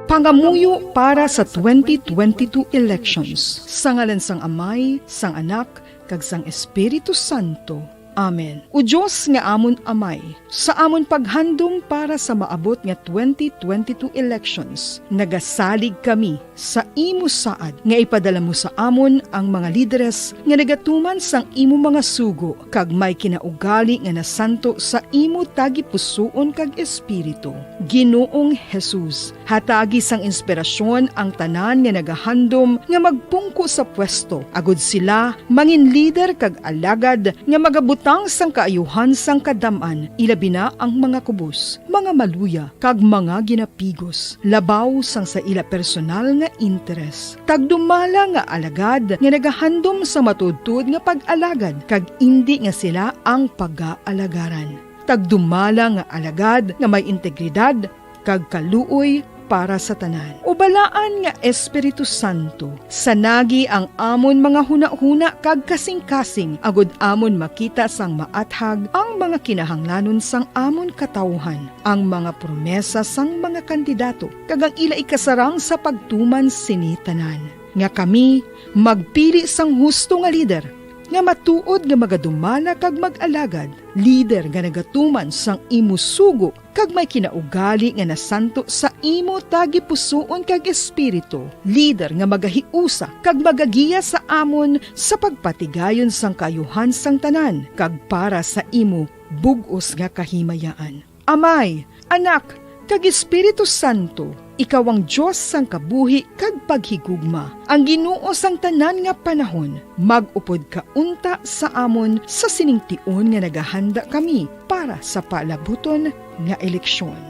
Pangamuyo para sa twenty twenty-two elections. Sa ngalan sang Amay, sang Anak, kag sang Espiritu Santo. Amen. O Dios nga amon Amay, sa amon paghandom para sa maabot nga twenty twenty-two elections, nagasalig kami sa imo saad nga ipadala mo sa amon ang mga lideres nga nagatuman sang imo mga sugo kag may kinaugali nga nasanto sa imo tagipusoon kag espiritu. Ginoong Jesus, hatagi sang inspirasyon ang tanan nga nagahandom nga magpungko sa pwesto, agod sila mangin lider kag alagad nga magabutang sang kaayuhan sang kadam-an, ilabi na ang mga kubos, mga maluya, kag mga ginapigos, labaw sang sa ila personal nga interes. Tagdumala nga alagad nga nagahandom sa matuodtuod nga pag-alagad, kag indi nga sila ang pagaalagaran. Tagdumala nga alagad nga may integridad kag kaluoy para sa tanan. O Balaan nga Espiritu Santo, sanagi ang amon mga hunahuna kag kasingkasing, agod amon makita sang maathag ang mga kinahanglanon sang amon katawuhan, ang mga promesa sang mga kandidato, kag ang ila ikasarang sa pagtuman sini tanan. Nga kami magpili sang husto nga lider, nga matuod nga magadumala kag mag-alagad, lider nga nagatuman sang imo sugo kag may kinaugali nga nasanto sa imo tagipusoon kag espiritu, lider nga magahiusa kag magagiya sa amon sa pagpatigayon sang kaayuhan sang tanan kag para sa imo bug-os nga kahimayaan. Amay, Anak, Kag Espiritu Santo, ikaw ang Dios sang kabuhi kag paghigugma, ang Ginoo sang tanan nga panahon. Mag-upod ka unta sa amon sa sining tion nga nagahanda kami para sa palabuton nga eleksyon.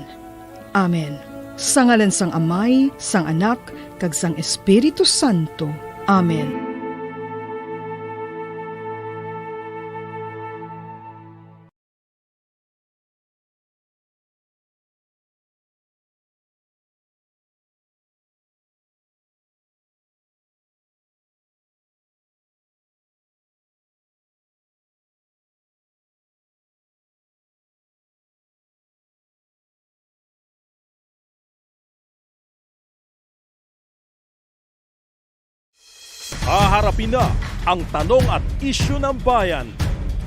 Amen. Sa ngalan sang Amay, sang Anak, kag sang Espiritu Santo. Amen. Haharapin na ang tanong at isyu ng bayan.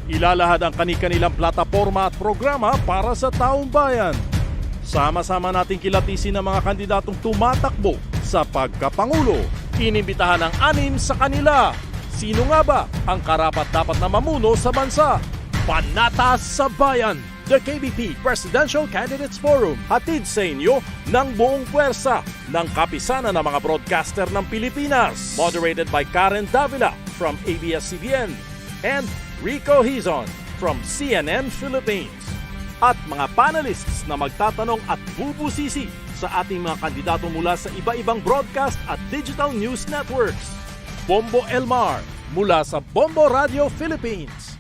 Ilalahad ang kani-kanilang plataporma at programa para sa taong bayan. Sama-sama nating kilatisin ang mga kandidatong tumatakbo sa pagkapangulo. Inimbitahan ang anim sa kanila. Sino nga ba ang karapat-dapat na mamuno sa bansa? Panata sa Bayan, the K B P Presidential Candidates Forum, hatid sa inyo ng buong puwersa ng Kapisanan ng mga Broadcaster ng Pilipinas. Moderated by Karen Davila from A B S C B N and Rico Hizon from C N N Philippines. At mga panelists na magtatanong at bubusisi sa ating mga kandidato mula sa iba-ibang broadcast at digital news networks. Bombo Elmar mula sa Bombo Radio Philippines.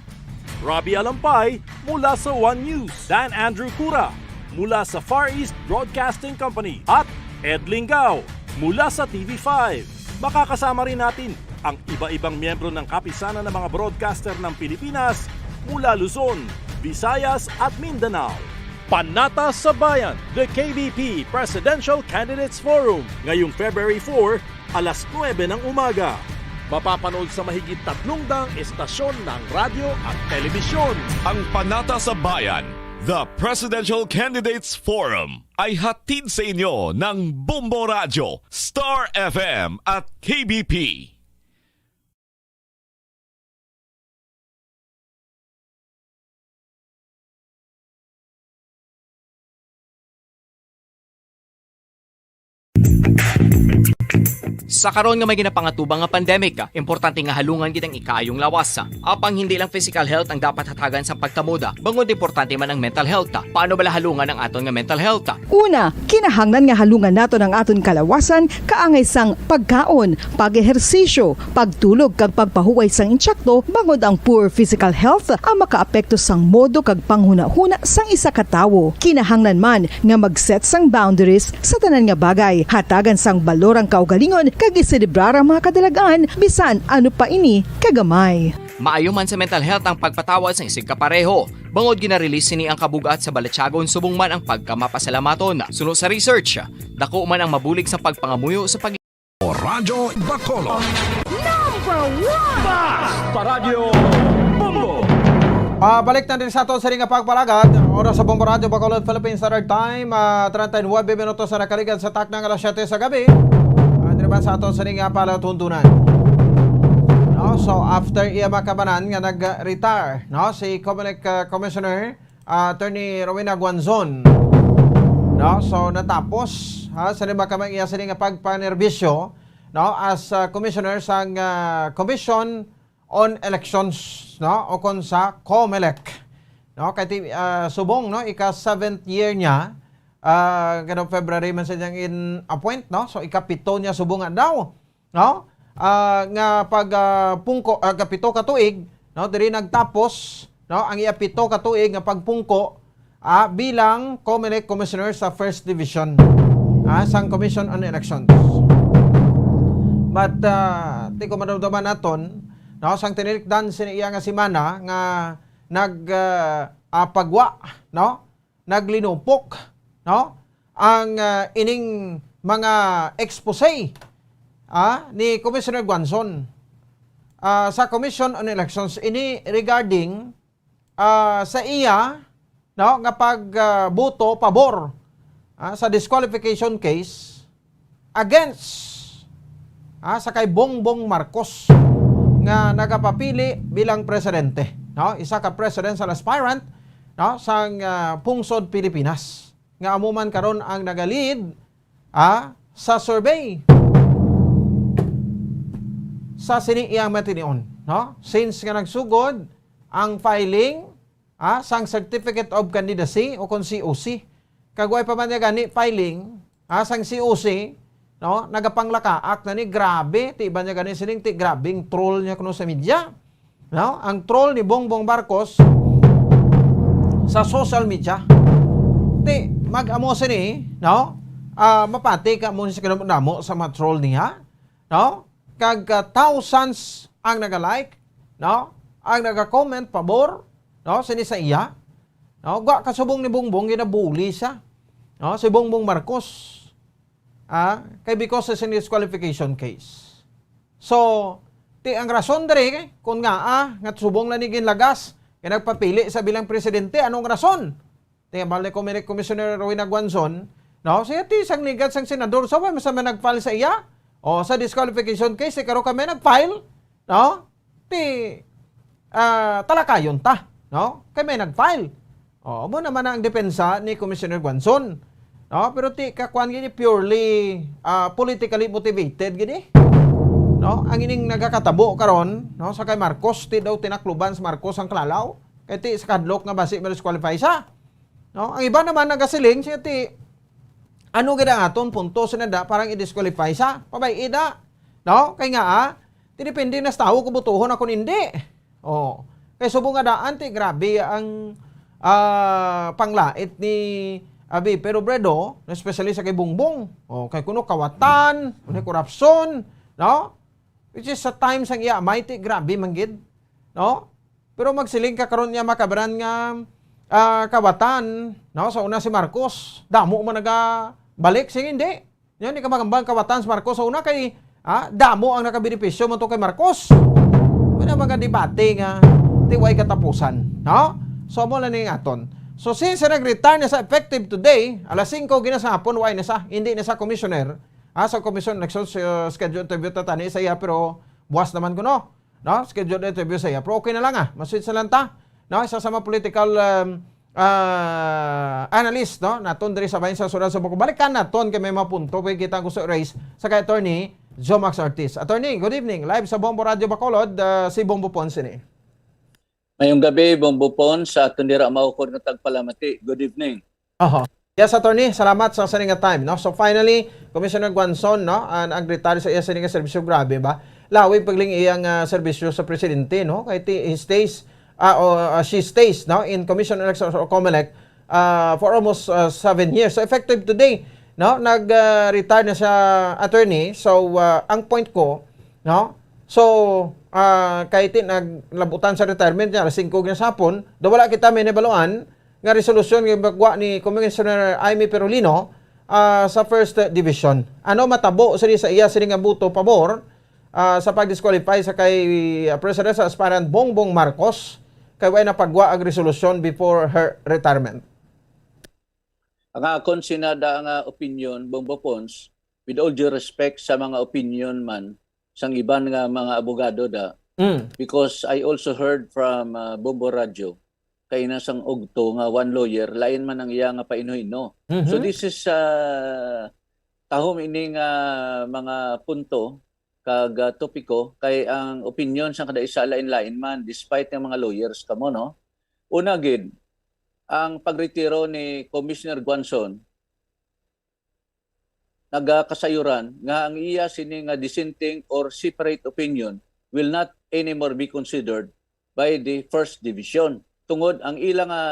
Robbie Alampay mula sa One News, Dan Andrew Cura mula sa Far East Broadcasting Company, at Ed Lingao mula sa T V five. Makakasama rin natin ang iba-ibang miyembro ng Kapisanan ng mga Broadcaster ng Pilipinas mula Luzon, Visayas, at Mindanao. Panata sa Bayan, the K B P Presidential Candidates Forum, ngayong February four, alas nuebe ng umaga. Mapapanood sa mahigit tatlong daang estasyon ng radyo at telebisyon. Ang Panata sa Bayan, the Presidential Candidates Forum, ay hatid sa inyo ng Bombo Radyo, Star F M at K B P. Sa karon nga may ginapangatubang nga pandemic, importante nga halungan gid ang ikaayong lawas. Apang hindi lang physical health ang dapat hatagan sa pagkamuda, bangod importante man ang mental health. Paano bala halungan ang aton nga mental health? Una, kinahanglan nga halungan naton ang aton kalawasan kaangay sang pagkaon, pag-ehersisyo, pagtulog kag pagpahuway sang insakto, bangod ang poor physical health ang makaapekto sang modo kag panghunahuna sang isa ka tawo. Kinahanglan man nga mag-set sang boundaries sa tanan nga bagay, hatagan sang balor ang kaugalingon kag iselebrar ang mga kadalag-an bisan ano pa ini kagamay. Maayo man sa mental health ang pagpatawa sa isigkapareho. Bangod gina-release sini ang kabug-at sa balatyagon subong man ang pagkamapasalamaton. Suno sa research, dako man ang mabulig sa pagpangamuyo sa pag- Radyo Bacolod. Number one! Basta Radyo Bombo! Ah, balik na din sa aton sa nga pagpalagad. Oras sa Bombo Radyo Bacolod, Philippine Standard Time, ah, treinta y nueve minutos na nakaligad sa takna nga alas siyete sa gabi. Ah, diri man sa aton sa nga palatuntunan. No? So, after iya makabanan nga nag-retire, no? Si Comelec, ah, Commissioner, ah, Attorney Rowena Guanzon. No? So, natapos, ha, sa lima ka mga iya sini nga pagpanerbisyo, no, as, ah, commissioner sang, ah, Commission on Elections, no, o kon sa Comelec. No, kay ti-, ah, subong, no, ika seventh year niya, ah, kada February man sa iyang in-appoint, no? So, ikapito niya subong nga daw, no? Ah, nga pag, ah, pungko, ah, kapito ka tuig, no? Diri nagtapos, no, ang iya pito ka tuig nga pagpungko, ah, bilang Comelec Commissioner sa First Division, ah, sang Commission on Elections. But, ah, ti ko madumduman naton, no, sang tinilikdan sini iya nga semana nga nag, ah, ah, pagwa, no? Naglinupok, no? Ang, ah, ining mga expose, ah, ni Commissioner Guanzon, ah, sa Commission on Elections ini regarding, ah, sa iya, no, nga pag, ah, boto pabor, ah, sa disqualification case against, ah, sa kay Bongbong Marcos nga nagapapili bilang presidente, no? Isa ka presidential aspirant, no, sang, ah, pungsod Pilipinas. nga amo man karon ang nagalid, ah, sa survey sa sini iyang matinion, no? Since nga nagsugod ang filing, ah, sang Certificate of Candidacy o kon C O C, kag way pa man niya gani filing, ah, sang C O C, no, nagapanglakaak na ni. Grabe, ti ba niya gani sining ti, grabe ang troll niya kuno sa media, no? Ang troll ni Bongbong Marcos sa social media. Ti, mag-amo sini, no? Ah, mapati ka mo sa kinamo sa mga troll niya, no? Kag, ah, thousands ang naga-like, no? Ang naga-comment pabor, no? Sini sa iya, no? Gwa kasubong ni Bongbong, ginabuli siya, no? Si Bongbong Marcos, ah, kay because sa disqualification case. So, ti ang rason diri, kung nga, ah, nga subong lang ni ginlagas, kay nagpapili sa bilang presidente, anong rason? Ti, bali, Comelec Commissioner Rowena Guanzon, no? Siya ti sang ligat sang senador, sa wala man sa may nag-file sa iya. O, sa disqualification case, ti karo kami nag-file, no? Ti, ah, talakayon ta, no? Kay may nag-file. O, mo naman ang depensa ni Commissioner Guanzon. No? Pero ti, kakuan gini, purely, ah, politically motivated gini. No? Ang ining nagakatabo karon, no, sa kay Marcos, ti daw tinakluban sa Marcos ang klalaw. Kay ti sa kadlok nga basi ma-disqualify siya. No? Ang iba naman nagasiling siya ti, ano gid ang aton punto sa nanda parang i-disqualify siya? Pabay-i da. No? Kay nga, ah, ti depende na sa tawo kung botohon ako hindi. Oh. Kay subong nga daan ti grabe ang, ah, panglait ni, ah, V P Robredo, especially sa kay Bongbong. Oh, kay kuno kawatan, kuno korupsyon, no? Which is sa time sang iya amay ti grabe man gid, no? Pero magsiling ka karon niya makabaran nga, ah, kawatan, no? Sa una si Marcos, damo man nagabalik, sing hindi. Yan, di ka magambang kawatan si Marcos sa una kay, ah, damo ang nakabenepisyo mo to kay Marcos. Wala mga debate nga ti way katapusan, no? So, mo lang ning aton. So, since nag-retire na sa effective today, alas singko gina sa hapon, way na sa, hindi na sa commissioner. Ah, sa commission election, uh, schedule interview ta tani sa iya, pero buwas naman kuno, no? Schedule interview sa iya. Pero okay na lang, ah. Maswitch na lang ta, no? Isa sa mga political, um, ah, analyst, no? Naton diri sa bayan sa Sudan sa Bako. Balikan naton kay may mga punto kay kita gusto raise sa kay Attorney Jomax Ortiz. Attorney, good evening. Live sa Bombo Radio Bacolod, ah, si Bombo Ponce ni. Mayong gabi, Bombo Pon, sa aton dira maukod nga tagpalamati. Good evening. Oho. Yes, Attorney, salamat sa sini nga time, no? So finally, Commissioner Guanzon, no, ang nag-retire sa iya sini nga serbisyo, grabe ba? Lawi pagling iyang, ah, serbisyo sa presidente, no? Kay ti-, he stays, ah, o, ah, she stays, no, in Commission on Elections or Comelec, ah, for almost, ah, seven years. So effective today, no, nag, ah, retire na siya, Attorney. So, ah, ang point ko, no? So, ah, kay ti naglabutan sa retirement niya, alas singko na sa hapon, daw wala kita may nabaluan nga resolusyon nga gibagwa ni Commissioner Imee Perolino, ah, sa First Division. Ano matabo sini sa iya sini nga boto pabor, ah, sa pag-disqualify sa kay, ah, presidential aspirant Bongbong Marcos kay way napagwa ang resolusyon before her retirement? Ang akon sinada nga opinion, Bombo Pons, with all due respect sa mga opinion man sang iban nga mga abogado da, Mm. because I also heard from, ah, Bombo Radyo, kay na sang ugto nga one lawyer, lain man ang iya nga painhino. Mhm. So this is, ah, tahom ini nga mga punto kag, ah, topiko, kay ang opinion sang kada isa lain-lain man, despite nga mga lawyers kamo, no? Una gid, ang pagretiro ni Commissioner Guanzon nagakasayuran nga ang iya sini nga dissenting or separate opinion will not anymore be considered by the First Division, tungod ang ila nga,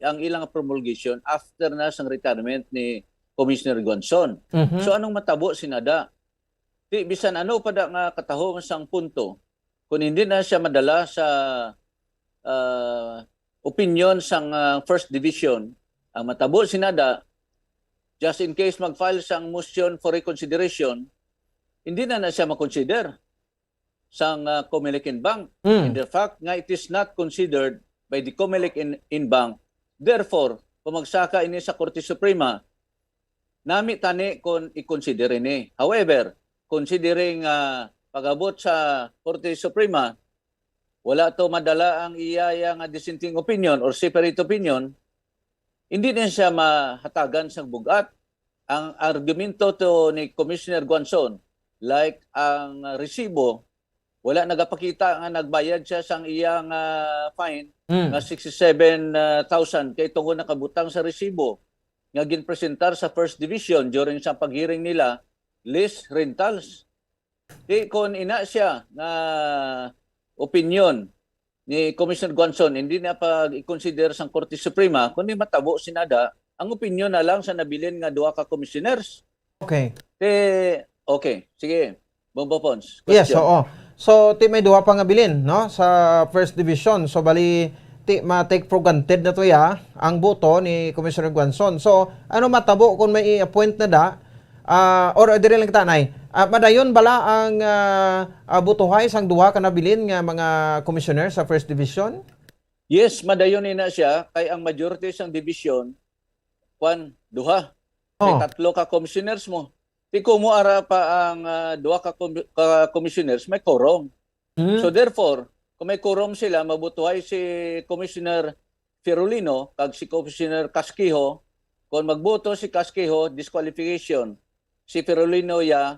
ang ila nga promulgation after na sang retirement ni Commissioner Guanzon. Mhm. So, anong matabo sinada? Di bisan ano pa da nga katahom sang punto, kung hindi na siya madala sa, ah, opinion sang, ah, First Division, ang matabo sinada, just in case mag-file sang motion for reconsideration, hindi na na siya makonsider sang, ah, Comelec en banc. Mm. In the fact nga it is not considered by the Comelec en, en banc, therefore, kung magsaka ini sa Korte Suprema, nami tani kon i-consider ini. However, considering, ah, pag-abot sa Korte Suprema, wala to madala ang iya, iya nga dissenting opinion or separate opinion, hindi na siya mahatagan sang bugat. Ang argumento to ni Commissioner Guanzon, like ang resibo, wala nagapakita nga nagbayad siya sang iyang, ah, fine Mm. nga sixty-seven thousand kay tungod nakabutang sa resibo nga ginpresentar sa First Division during sa paghearing nila, lease rentals. Di kon ina siya nga opinion ni Commissioner Guanzon, hindi na pag-i-consider sang Korte Suprema, kundi matabo sinada ang opinion na lang sa nabilin nga duha ka commissioners. Okay. Te, okay, sige. Bombo Pons, Yes, question. oo. So, ti may duha pa nga bilin, no, sa First Division. So, bali, ti ma-take for granted na to ya ang boto ni Commissioner Guanzon. So, ano matabo kung may i-appoint na da? Ah, or, ah, diri lang kita, Nay. Ah, madayon bala ang, ah, ah, botohay sang duha ka nabilin nga mga commissioner sa First Division? Yes, madayon ni na siya kay ang majority sang division, kwan, duha. May Oh. tatlo ka commissioners mo. Ti kumo ara pa ang, ah, duha ka com-, ka commissioners, may quorum. Mm. So therefore, kung may quorum sila, mabutuhay si Commissioner Ferolino kag si Commissioner Casquijo. Kung magboto si Casquijo, disqualification. Si Ferolino ya,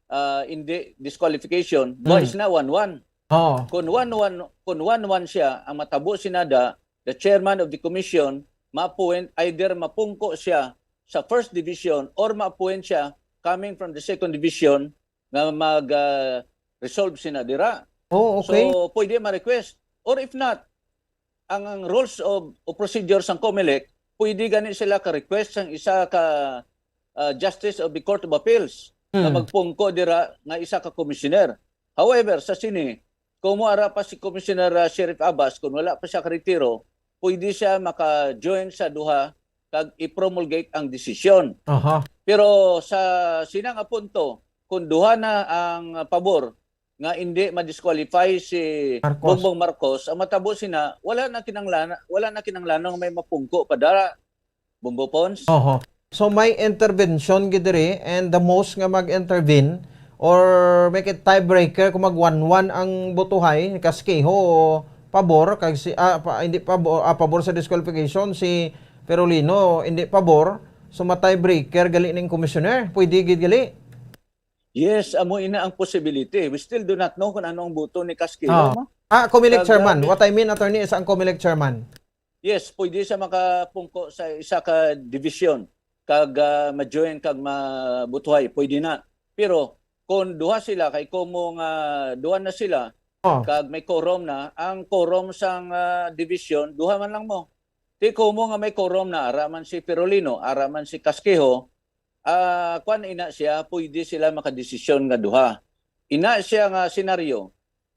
ah, hindi disqualification. Buhay Mm. sina one one. Oh. Kung one one, kung one one siya, ang matabo sinada, the chairman of the commission ma-appoint, either mapungko siya sa first division or ma-appoint siya coming from the second division nga mag, ah, resolve sina dira. Oh, okay. So, pwede ma-request. Or if not, ang, ang rules of, of procedure sang Comelec, pwede gani sila ka-request sang isa ka, ah, Justice of the Court of Appeals na Hmm. magpungko dira nga isa ka commissioner. However, sa sini, kung mo ara pa si Commissioner, ah, Sheriff Abbas, kung wala pa siya ka-retiro, pwede siya maka-join sa duha kag i-promulgate ang desisyon. Aha. Pero sa sina nga punto, kung duha na ang pabor nga hindi ma-disqualify si Marcos. Bongbong Marcos, ang matabo sina, wala na kinanglan-, wala na kinanglanong may mapungko pa dara. Bombo Pons? Oho. So may intervention gid diri, and the most nga mag-intervene or make it tiebreaker kung mag one one ang botohay, Casquijo pabor, kag si, ah, pa, hindi pabor, ah, pabor sa disqualification si Ferolino, hindi pabor. So ma-tiebreaker gali ning commissioner. Pwede gid gali. Yes, amo ina ang possibility. We still do not know kung ano ang boto ni Casquijo, Ah. no? Ah, Comelec Kag, chairman. ah, What I mean, attorney, is ang Comelec chairman. Yes, pwede siya makapungko sa isa ka division kag, ah, ma-join kag mabutuhay, pwede na. Pero kung duha sila, kay kumo nga duha na sila, Oh. kag may quorum na, ang quorum sang, ah, division, duha man lang mo. Ti kumo nga may quorum na, ara man si Ferolino, ara man si Casquijo, ah, kwan ina siya, pwede sila makadesisyon nga duha. Ina siya nga senaryo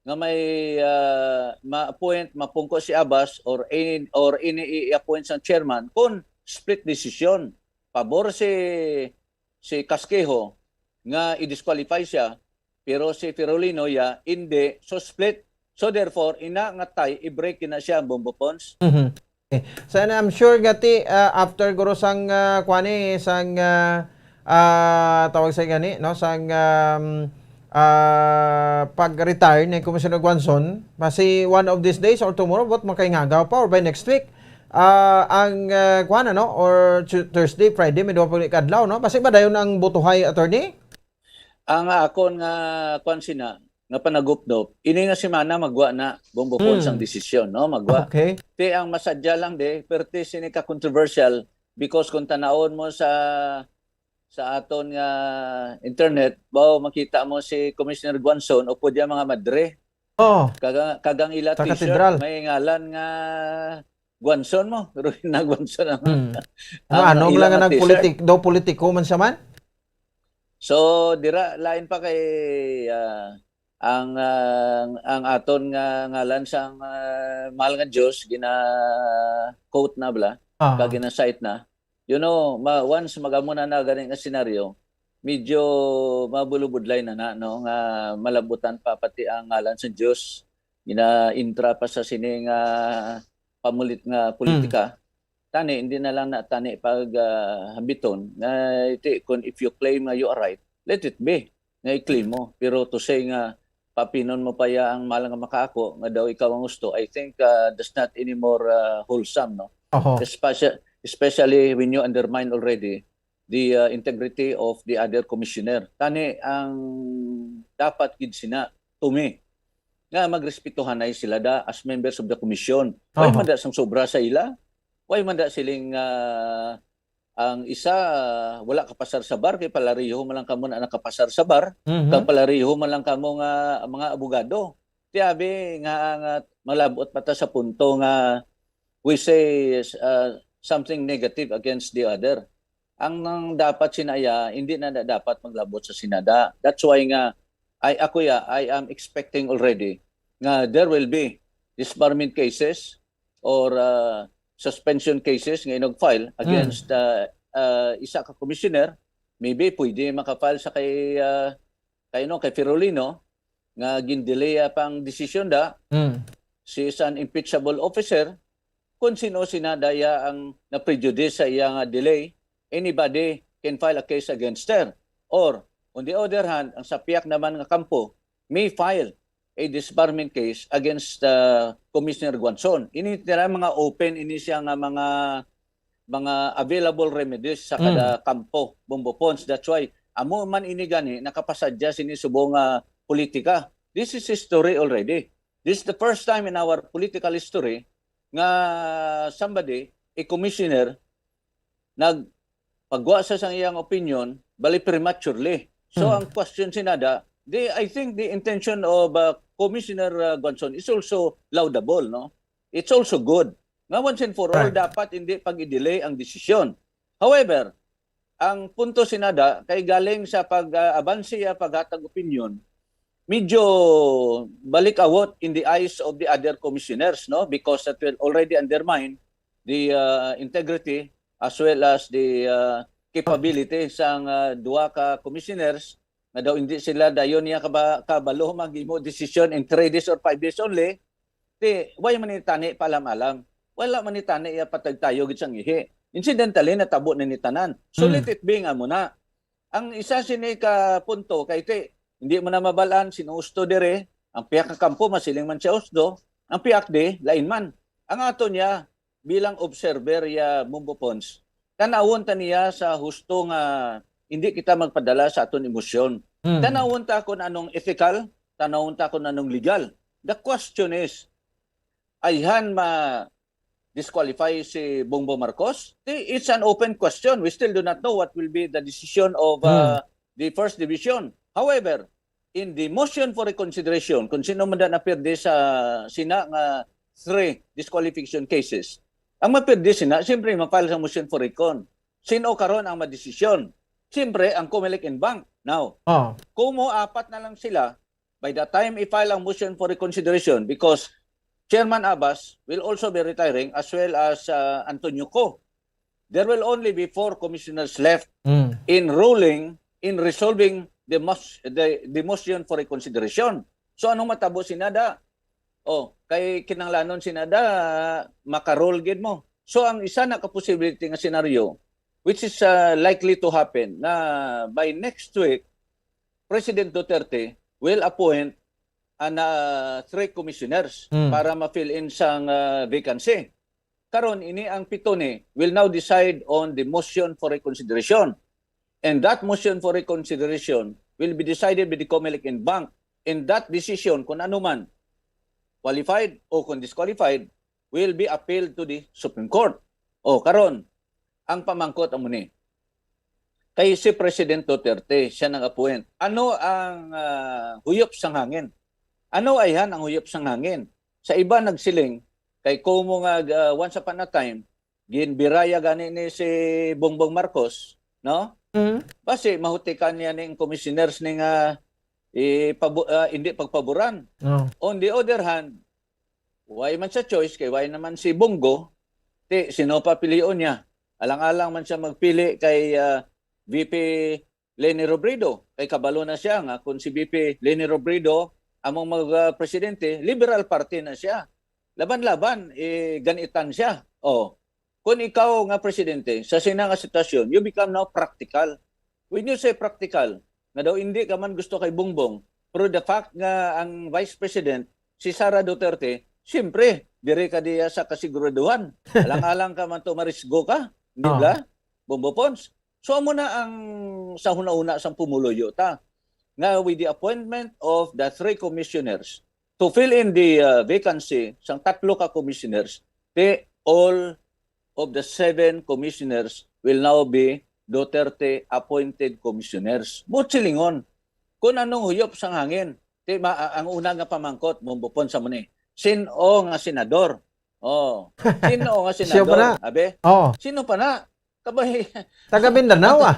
nga may, ah, ma-appoint, mapungko si Abbas or any, or any i-appoint sang chairman kung split decision. Pabor si, si Casquejo nga i-disqualify siya, pero si Ferolino ya hindi. So split. So therefore, ina nga tie, i-break na siya, Bombo Pons. Mhm. Okay. So, and I'm sure gati, ah, after guro sang, ah, kuan ni, sang, ah, ah, tawag sa gani, no, sang, um, ah, pag-retire ni Commissioner Guanzon, basi one of these days or tomorrow, but makaingagaw pa or by next week, ah, ang, ah, kuan, ano, or Tu-, Thursday, Friday, may duha pa ni kadlaw, no? Basi ba dayon ang botohay, attorney? Ang akon nga kuan sina, nga panagupdop, ini nga semana magwa na, Bombo Pons, Hmm. ang desisyon, no? Magwa. Okay. Ti ang masadya lang de, perti sini ka controversial because kung tanawon mo sa, sa aton nga internet, baw makita mo si Commissioner Guanzon o pud ang mga madre. Oh. Kaga-, kagang ila Sa t-shirt, katedral. may ngalan nga Guanzon mo, Rowena Guanzon ang, Hmm. ang Ano, ano ila lang nga nga t-shirt. nagpolitik-, daw politiko man siya man? So, dira, lain pa kay, ah, ang, ah, ang aton nga ngalan sang, ah, mahal nga Dios, gina-quote na bala, Ah. kag gina-cite na. You know, ma-, once mag-amo na na gani nga senaryo, medyo mabulubudlay na na, no, nga malabutan pa pati ang ngalan sa Dios. Gina-intra pa sa sini nga pamulit nga politika. Hmm. Tani, hindi na lang na tani pag, ah, habiton nga iti, kung if you claim nga you are right, let it be nga i-claim mo. Pero to say nga papinon mo pa ya ang mahal nga makaako nga daw ikaw ang gusto, I think, ah, that's not anymore, ah, wholesome, no? Oho. Especially, especially when you undermine already the uh, integrity of the other commissioner. Tani ang dapat gid sina, to me, nga magrespetuhanay sila da as members of the commission. Why Aha. man da sang sobra sa ila? Why man da siling ah, ang isa ah, wala kapasar sa bar kay palariho man lang kamo na nakapasar sa bar, Mhm. kag palariho man lang kamo nga mga abogado. Ti abi nga nga malabot pa ta sa punto nga we say uh, something negative against the other. Ang nang dapat sinaya, hindi na, na dapat maglabot sa sinada. That's why nga I ako ya, I am expecting already nga there will be disbarment cases or uh, suspension cases nga inag-file against uh, uh, isa ka commissioner. Maybe pwede maka-file sa kay uh, kay no kay Ferolino nga gindelaya pang desisyon da. Mm. She is an impeachable officer. Kung sino sinada ya ang na-prejudice sa iya nga delay, anybody can file a case against her. Or, on the other hand, ang sa piyak naman nga kampo may file a disbarment case against uh, Commissioner Guanzon. Ini tira mga open ini siya nga mga mga available remedies sa kada Mm. kampo, Bombo Pons. That's why amo man ini gani nakapasadya sini subong nga politika. This is history already. This is the first time in our political history nga somebody, a commissioner, nagpagwa sa sang iyang opinion, bali prematurely. So, Hmm. ang question sinada, the, I think the intention of uh, Commissioner uh, Guanzon is also laudable, no? It's also good. Nga once and for all, Right. dapat hindi pag-i-delay ang desisyon. However, ang punto sinada kay galing sa pag-abansi ya paghatag opinion, medyo balik-awot in the eyes of the other commissioners, no? Because that will already undermine the uh, integrity as well as the uh, capability sang uh, duha ka commissioners nga daw hindi sila dayon niya kaba, kabalo maghimo desisyon in three days or five days only, di, why man ni tani paalam-alam? Wala man ni tani iya patagtayo gid sang ihi. Incidentally, natabo na ni tanan. So, Hmm. let it be nga muna. Ang isa sini ka punto, kay ti, hindi mo na mabalaan sino husto dire. Ang piyak nga kampo, masiling man siya husto. Ang piyak di, lain man. Ang ato niya, bilang observer ya Bombo Pons, tanawon ta niya sa husto nga hindi kita magpadala sa aton emosyon. Mm. Tanawon ta kung anong ethical, tanawon ta kung anong legal. The question is, ayhan ma-disqualify si Bongbong Marcos? It's an open question. We still do not know what will be the decision of uh, the first division. However, in the motion for reconsideration, kung sino man na napirdi sa sina nga three disqualification cases, ang mapirdi sina, siyempre, ma-file sa motion for recon. Sino karon ang madesisyon? Siyempre, ang Comelec en banc. Now, Oh. kung mo apat na lang sila, by the time i-file ang motion for reconsideration, because Chairman Abbas will also be retiring as well as uh, Antonio Co. There will only be four commissioners left Mm. in ruling, in resolving the, mos- the, the motion for reconsideration. So anong matabo sinada? Oh, kay kinanglanon sinada, makarol gid mo. So ang isa na ka possibility nga senaryo, which is uh, likely to happen, na by next week, President Duterte will appoint an uh, three commissioners Mm. para ma-fill in sang uh, vacancy. Karon, ini ang pito ni will now decide on the motion for reconsideration. And that motion for reconsideration will be decided by the Comelec en banc. And that decision, kung ano man, qualified o kung disqualified, will be appealed to the Supreme Court. O, karon, ang pamangkot amo ni. Kay si President Duterte, siya nag-appoint. Ano ang uh, huyop sang hangin? Ano ayhan ang huyop sang hangin? Sa iba nagsiling, kay kumo nga uh, once upon a time, ginbiraya gani ni si Bongbong Marcos, no? Mm. Basi mahutikan niya ning commissioners ni nga ipabu- uh, hindi pagpaboran. Oh. On the other hand, why man sa choice kay why naman si Bongo, ti sino pa pilion niya? Alang-alang man siya magpili kay uh, V P Leni Robredo. Kay kabalo na siya nga kung si V P Leni Robredo among mag uh, presidente, Liberal Party na siya. Laban-laban, eh, ganitan siya. Oh. Kung ikaw nga presidente, sa sina nga sitwasyon, you become now practical. When you say practical, nga daw hindi ka man gusto kay Bongbong, pero the fact nga ang Vice President, si Sara Duterte, siyempre, dire ka diya sa kasiguraduhan. Alang-alang ka man to, marisgo ka. Hindi Oh. ba? Bombo Pons. So, amo na ang sa huna-huna sang pumuluyo ta, nga with the appointment of the three commissioners to fill in the, uh, vacancy sang tatlo ka commissioners, the all of the seven commissioners will now be Duterte appointed commissioners. Buot silingon, kung anong huyop sang hangin, ti ma-, ang una nga pamangkot, Bombo Pons, sa muni, sin-o nga senador? Oh, sin-o nga Siya pa senador? na. Abe, Oh. sino pa na? Kabay, Taga Mindanao, ah.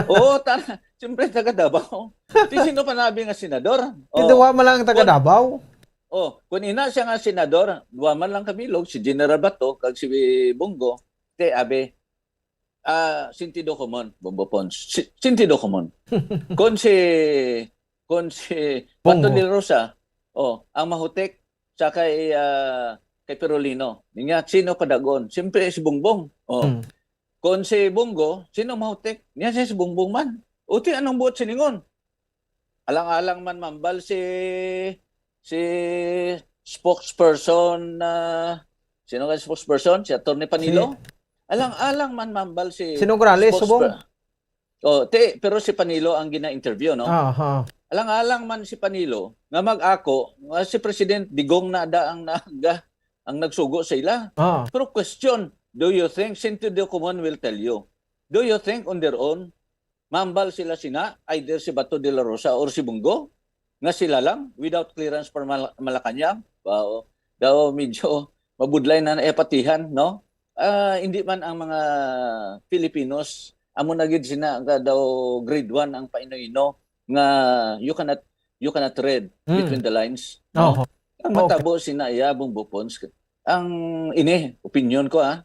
Oo, ta-, siyempre, taga Davao. Di sino pa nabi nga senador? Hindi, Oh. wa man lang ang taga Kun- Davao. Oh, kung ina siya nga senador, duha man lang kabilog, si General Bato kag si Bong Go, te, abi, ah, sentido común, Bombo Pons. Si-, sentido común. Kung si, kung si Bong Bato Go. De La Rosa, oh, ang mahutik sa kay, ah, kay Perolino. Niya, sino padagon? Siyempre, si Bongbong. Oh. Hmm. Kung si Bong Go, sino mahutik? Niya, si Bongbong man. Uti, anong buot silingon? Alang-alang man mambal si, si spokesperson na, sino nga spokesperson? Si Attorney Panilo? Si Alang-alang man mambal si Si Nograles, spokesper-, subong? Oh, ti, pero si Panilo ang gina-interview, no? Aha. Alang-alang man si Panilo nga mag-ako nga si President Digong na da ang naga-, ang nagsugo sa ila. Ah. Pero question, do you think, sentido común will tell you, do you think on their own, mambal sila sina, either si Bato de la Rosa or si Bong Go, nga sila lang, without clearance from Mal-, Malacañang? Wow. Daw medyo mabudlay na naipatihan, no? Ah, hindi man ang mga Filipinos, amo na gid sina nga daw grade one ang paino-ino nga you cannot, you cannot read Mm. between the lines, no? Oho. Ang Okay. matabo sina iya, Bombo Pons, ang ini, opinion ko, ah.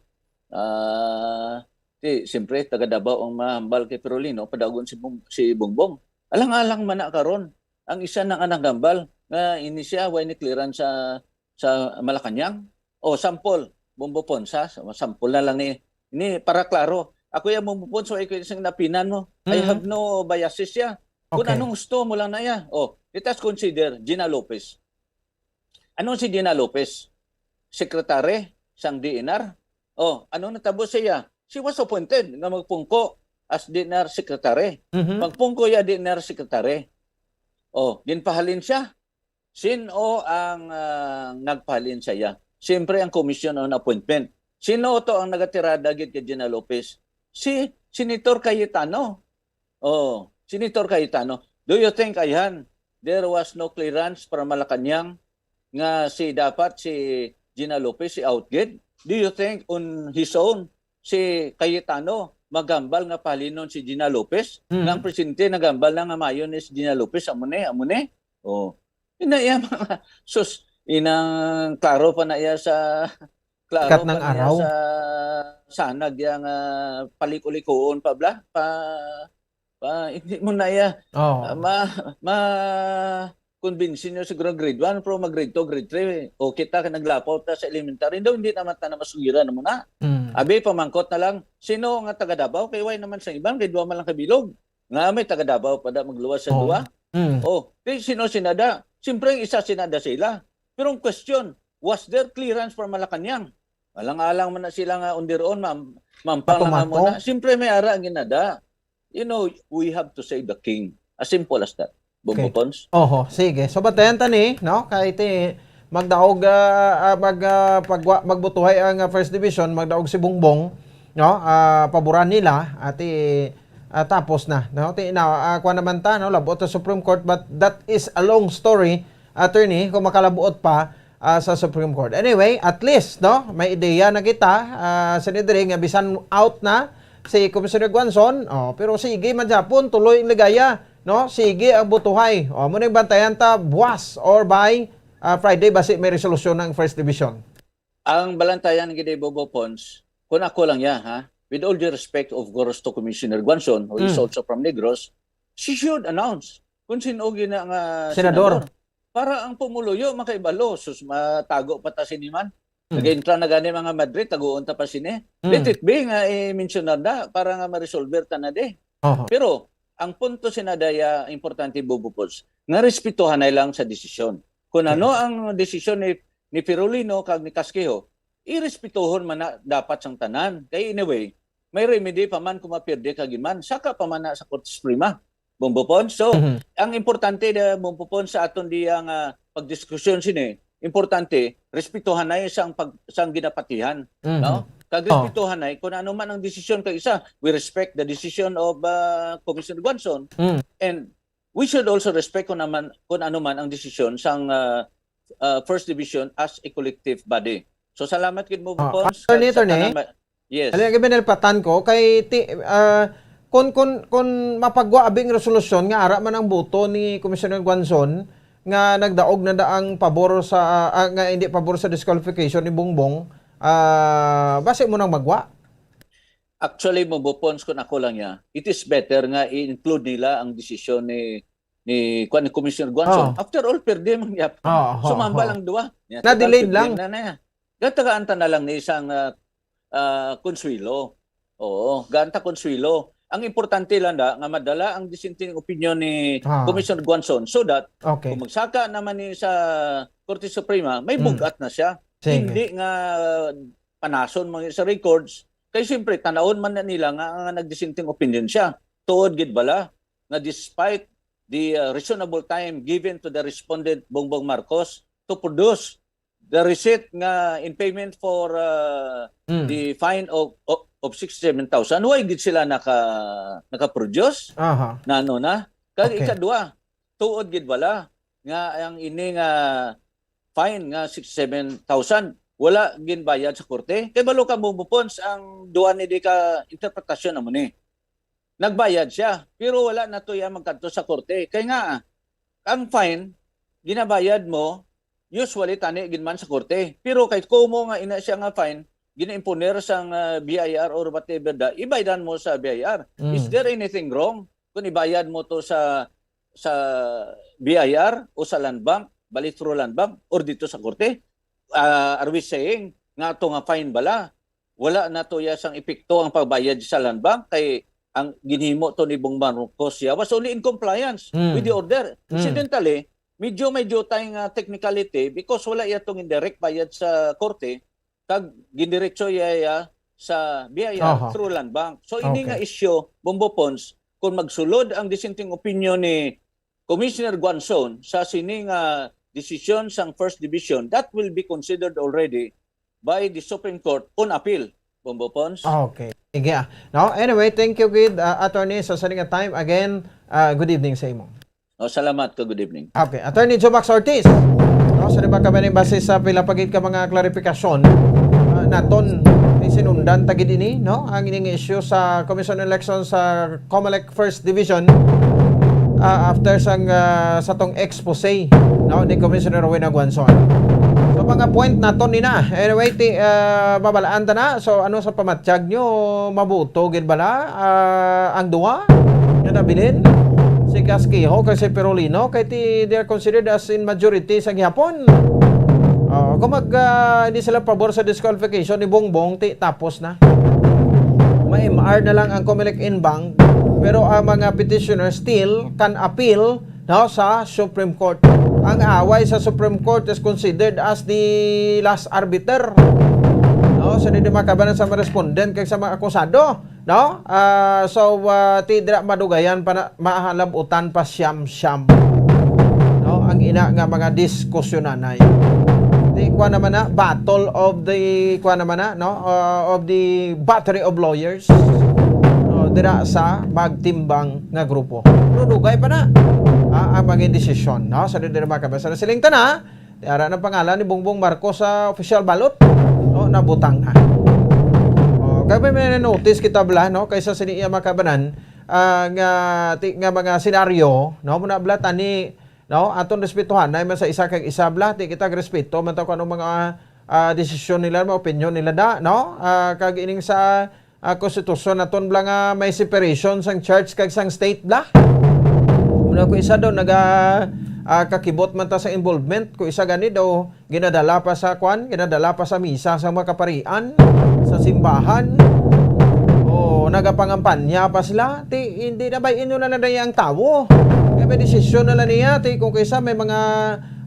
Ah, ti, siyempre, taga Davao ang mahambal kay Perolino, padagon si Bong-, si Bongbong. Alang-alang man na karon, ang isa na nga naghambal nga ini siya, way ni clearance sa, sa Malacañang. O, sample, Bombo Pons, ha? Sa-, sample na lang ni, ni para klaro. Ako yung Bombo Pons, way ko isang napinan mo. I Mhm. have no biases siya. Kung Okay. anong gusto mo lang na iya. O, let us consider Gina Lopez. Ano si Gina Lopez? Secretary sang D N R? O, ano natabo siya? She was appointed nga magpungko as D N R secretary. Mhm. Magpungko ya D N R secretary. O, ginpahalin siya. Sin-o ang, ah, nagpahalin sa iya? Siyempre, ang Commission on Appointment. Sino to ang nagatirada gid kay Gina Lopez? Si Senator Cayetano. Oh, Senator Cayetano. Do you think, ayhan, there was no clearance para Malacañang nga si, dapat si Gina Lopez si out gid? Do you think on his own si Cayetano magambal nga pahalinon si Gina Lopez? Mm. Nga ang presidente nagambal na nga maayo ni si Gina Lopez, amo ni, amo ni? Oh. Ina iya mga sus, inang klaro pa na iya sa, klaro Sikat ng pa na iya araw. sa sanag iya nga paliko-likoon pa bla, pa, pa, hindi mo na iya, Oh. ah, ma, ma, convince nyo siguro grade one, pero mag grade two, grade three, o kita ka naglapaw ta sa elementary, daw hindi naman ta na masugiran mo na. Mm. Abi, pamangkot na lang, sino nga taga Davao? Kay way naman sa iban, kay duha man lang kabilog. Nga may taga Davao pa da magluwas sa Oh. duha. Mm. Oh, kay sino sinada? Siyempre, ang isa sinada sila. Pero ang question, was there clearance for Malacañang? Alang-alang man na sila nga on their own, mam-, mampang lang Ato-mato? mo na. Siyempre, may ara ang ginada. You know, we have to save the king. As simple as that. Bombo Okay. Pons? Oho, sige. So, batayan ta ni, no? Kay ti, magdaog, ah, ah, mag, ah, pagwa-, magbutuhay ang, ah, First Division, magdaog si Bongbong, no? Ah, paboran nila, ati, ah, tapos na, no? Ti, na, ah, kuwan naman ta, no? Labuot sa Supreme Court, but that is a long story, attorney, kung makalabuot pa, ah, sa Supreme Court. Anyway, at least, no, may ideya na kita, ah, Senador, nga bisan out na si Commissioner Guanzon, oh, pero sige man gyapon, tuloy ang ligaya, no? Sige ang butuhay. Oh, mo nang bantayan ta buwas or by, ah, Friday basi may resolusyon ng First Division. Ang balantayan gid, Bobo Pons, kung ako lang ya, ha, with all due respect, of course, to Commissioner Guanzon, who is Mm. also from Negros, she should announce kung sino gina nga Senador. senador. Para ang pumuluyo makaibalo, sus, matago pa ta sini man. Mm. Nag-intra na gani mga Madrid, taguon ta pa sini. Mm. Let it be nga i-mensionar na para nga ma-resolver ta na di. Oho. Pero ang punto sina daya importante, Bobo Pons, nga respetuhanay lang sa desisyon. Kung ano Okay. ang desisyon ni, ni Pirulino kag ni Casquejo, irespetohon man na dapat sang tanan. Kay anyway, may remedy pa man kung mapierde ka gid man. Saka pa man na sa Korte Suprema. Bumbo Pons. So, Mhm. ang importante na Bumbo Pons sa aton diya nga pagdiskusyon sini, importante, respetuhanay sang pag-, sang ginapatihan, Mhm. no? Kag Oh. respetuhanay kung ano man ang desisyon kag isa, we respect the decision of, ah, Commissioner Guanzon, Mm. and we should also respect kung naman, kung ano man ang desisyon sang, ah, ah, First Division as a collective body. So, salamat gid mo, Ah, Pons, Attorney, kag sa Attorney? tanan ma-, yes. Ano yung ginapatan ko? Kay ti-, ah, kun, kun, kun mapagwa abing resolusyon nga ara man ang boto ni Commissioner Guanzon nga nagdaog na da ang pabor sa, ah, nga hindi pabor sa disqualification ni Bongbong, ah, basi mo nang magwa? Actually, Bumbo Pons, kung ako lang niya, it is better nga i-include nila ang desisyon ni, ni, kuwan, ni Commissioner Guanzon. Oh. After all, perde man niya. Oh, oh, Sumambal oh. ang duwa. Niya, Na-delayed total, lang. perde na niya. Gatagaan ta na lang ni isang, ah, ah, konsuelo. Oo, ganta konsuelo. Ang importante lang na nga madala ang dissenting opinion ni Ah. Commissioner Guanzon so that Okay. kung magsaka naman ni sa Korte Suprema, may Mm. bugat na siya. Sige. Hindi nga panason mo sa records. Kay siyempre, tanawon man na nila nga, nga nag-dissenting opinion siya. Tuod gid bala nga despite the, uh, reasonable time given to the respondent Bongbong Marcos to produce the receipt nga in payment for, uh, Mm. the fine of, of, of sixty-seven thousand, why gid sila naka, naka-produce? Aha. Na ano na? Kag Okay. ikadua, tuod gid bala nga ang ini nga fine nga sixty-seven thousand wala ginbayad sa korte? Kay balo ka, Bumbo Pons, ang duha ni di ka interpretasyon amo ni. Nagbayad siya, pero wala na to iya magkadto sa korte. Kay nga, ang fine, ginabayad mo, usually tani gid man sa korte. Pero kay kumo nga ina siya nga fine, ginaimponer sang, ah, B I R or whatever da, ibaydan mo sa B I R. Is Mm. there anything wrong kung ibayad mo to sa, sa B I R o sa Land Bank, bali through Land Bank, or dito sa korte? Ah, are we saying nga to nga fine bala? Wala na to ya sang epekto ang pagbayad sa Land Bank kay ang ginhimo to ni Bong Marcos siya was only in compliance Mm. with the order. Mm. Incidentally, medyo may jutay nga technicality because wala ya tong indirect bayad sa korte kag gindiretso ya, ya sa B I R Aha. through Land Bank. So, ini Okay. nga issue, Bumbo Pons, kung magsulod ang dissenting opinion ni Commissioner Guanzon sa sini nga desisyon sang First Division, that will be considered already by the Supreme Court on appeal, Bumbo Pons. Okay. Sige, ah. No? Anyway, thank you gid, ah, attorney, sa sini nga time. Again, ah, good evening sa imo. Oh, salamat ka. Good evening. Okay, Attorney Jomax Ortiz. No, sa diba ka ba ni base sa pila pa gid ka mga klarifikasyon, ah, naton, sinundan ta gid ini, no? Ang ining issue sa Commission on Elections sa Comelec First Division, ah, after sang, ah, sa tong expose, no, ni Commissioner Rowena Guanzon. So, mga point naton ni na. Anyway, ti, ah, babalaan ta na. So, ano sa pamatyag nyo? Mabuto gid bala, ah, ang duha nga nabilin? Si Casquejo kay si Perolino, kay ti, they are considered as in majority sa gihapon. Oh, kung mag, ah, hindi sila pabor sa disqualification ni Bongbong, ti, tapos na. Ma-M R na lang ang Comelec en banc, pero ang mga petitioners still can appeal, no, sa Supreme Court. Ang away sa Supreme Court is considered as the last arbiter, no, sa di makabanan sa mga respondent kag sa mga akusado, no? Ah, so, ah, ti dira madugayan pa na, mahalabutan pa siyam-siyam, no, ang ina nga mga diskusyonan ay. Di, kuha naman na, battle of the, kuha naman na, no, ah, of the battery of lawyers, no, dira sa magtimbang nga grupo. Pero dugay pa na, ah, ang mga desisyon, no? Sa diri makabasa na siling tana, ara na pangalan ni Bongbong Marcos sa official ballot, no, nabutang na. Oh, kay may, may notice kita bala, no, kaysa sini iya makabanan, ah, nga, ti-, nga mga senaryo, no, muna bala tani, no, aton respetuhan na man sa isa kag isa bala, ti kita respeto man ta kung anong mga, ah, desisyon nila, mga opinion nila da, no? Ah, kag ining sa, ah, konstitusyon naton bala nga may separation sang church kag sang state bala. Muna ko isa daw naga, ah, kakibot man ta sa involvement, ko isa gani daw ginadala pa sa kwan, ginadala pa sa misa sa mga kaparian, sa simbahan. O nagapangampanya pa sila, ti hindi na bay inyo na nadaya ang tawo. Kaya may desisyon na lang niya, ti kung kaysa may mga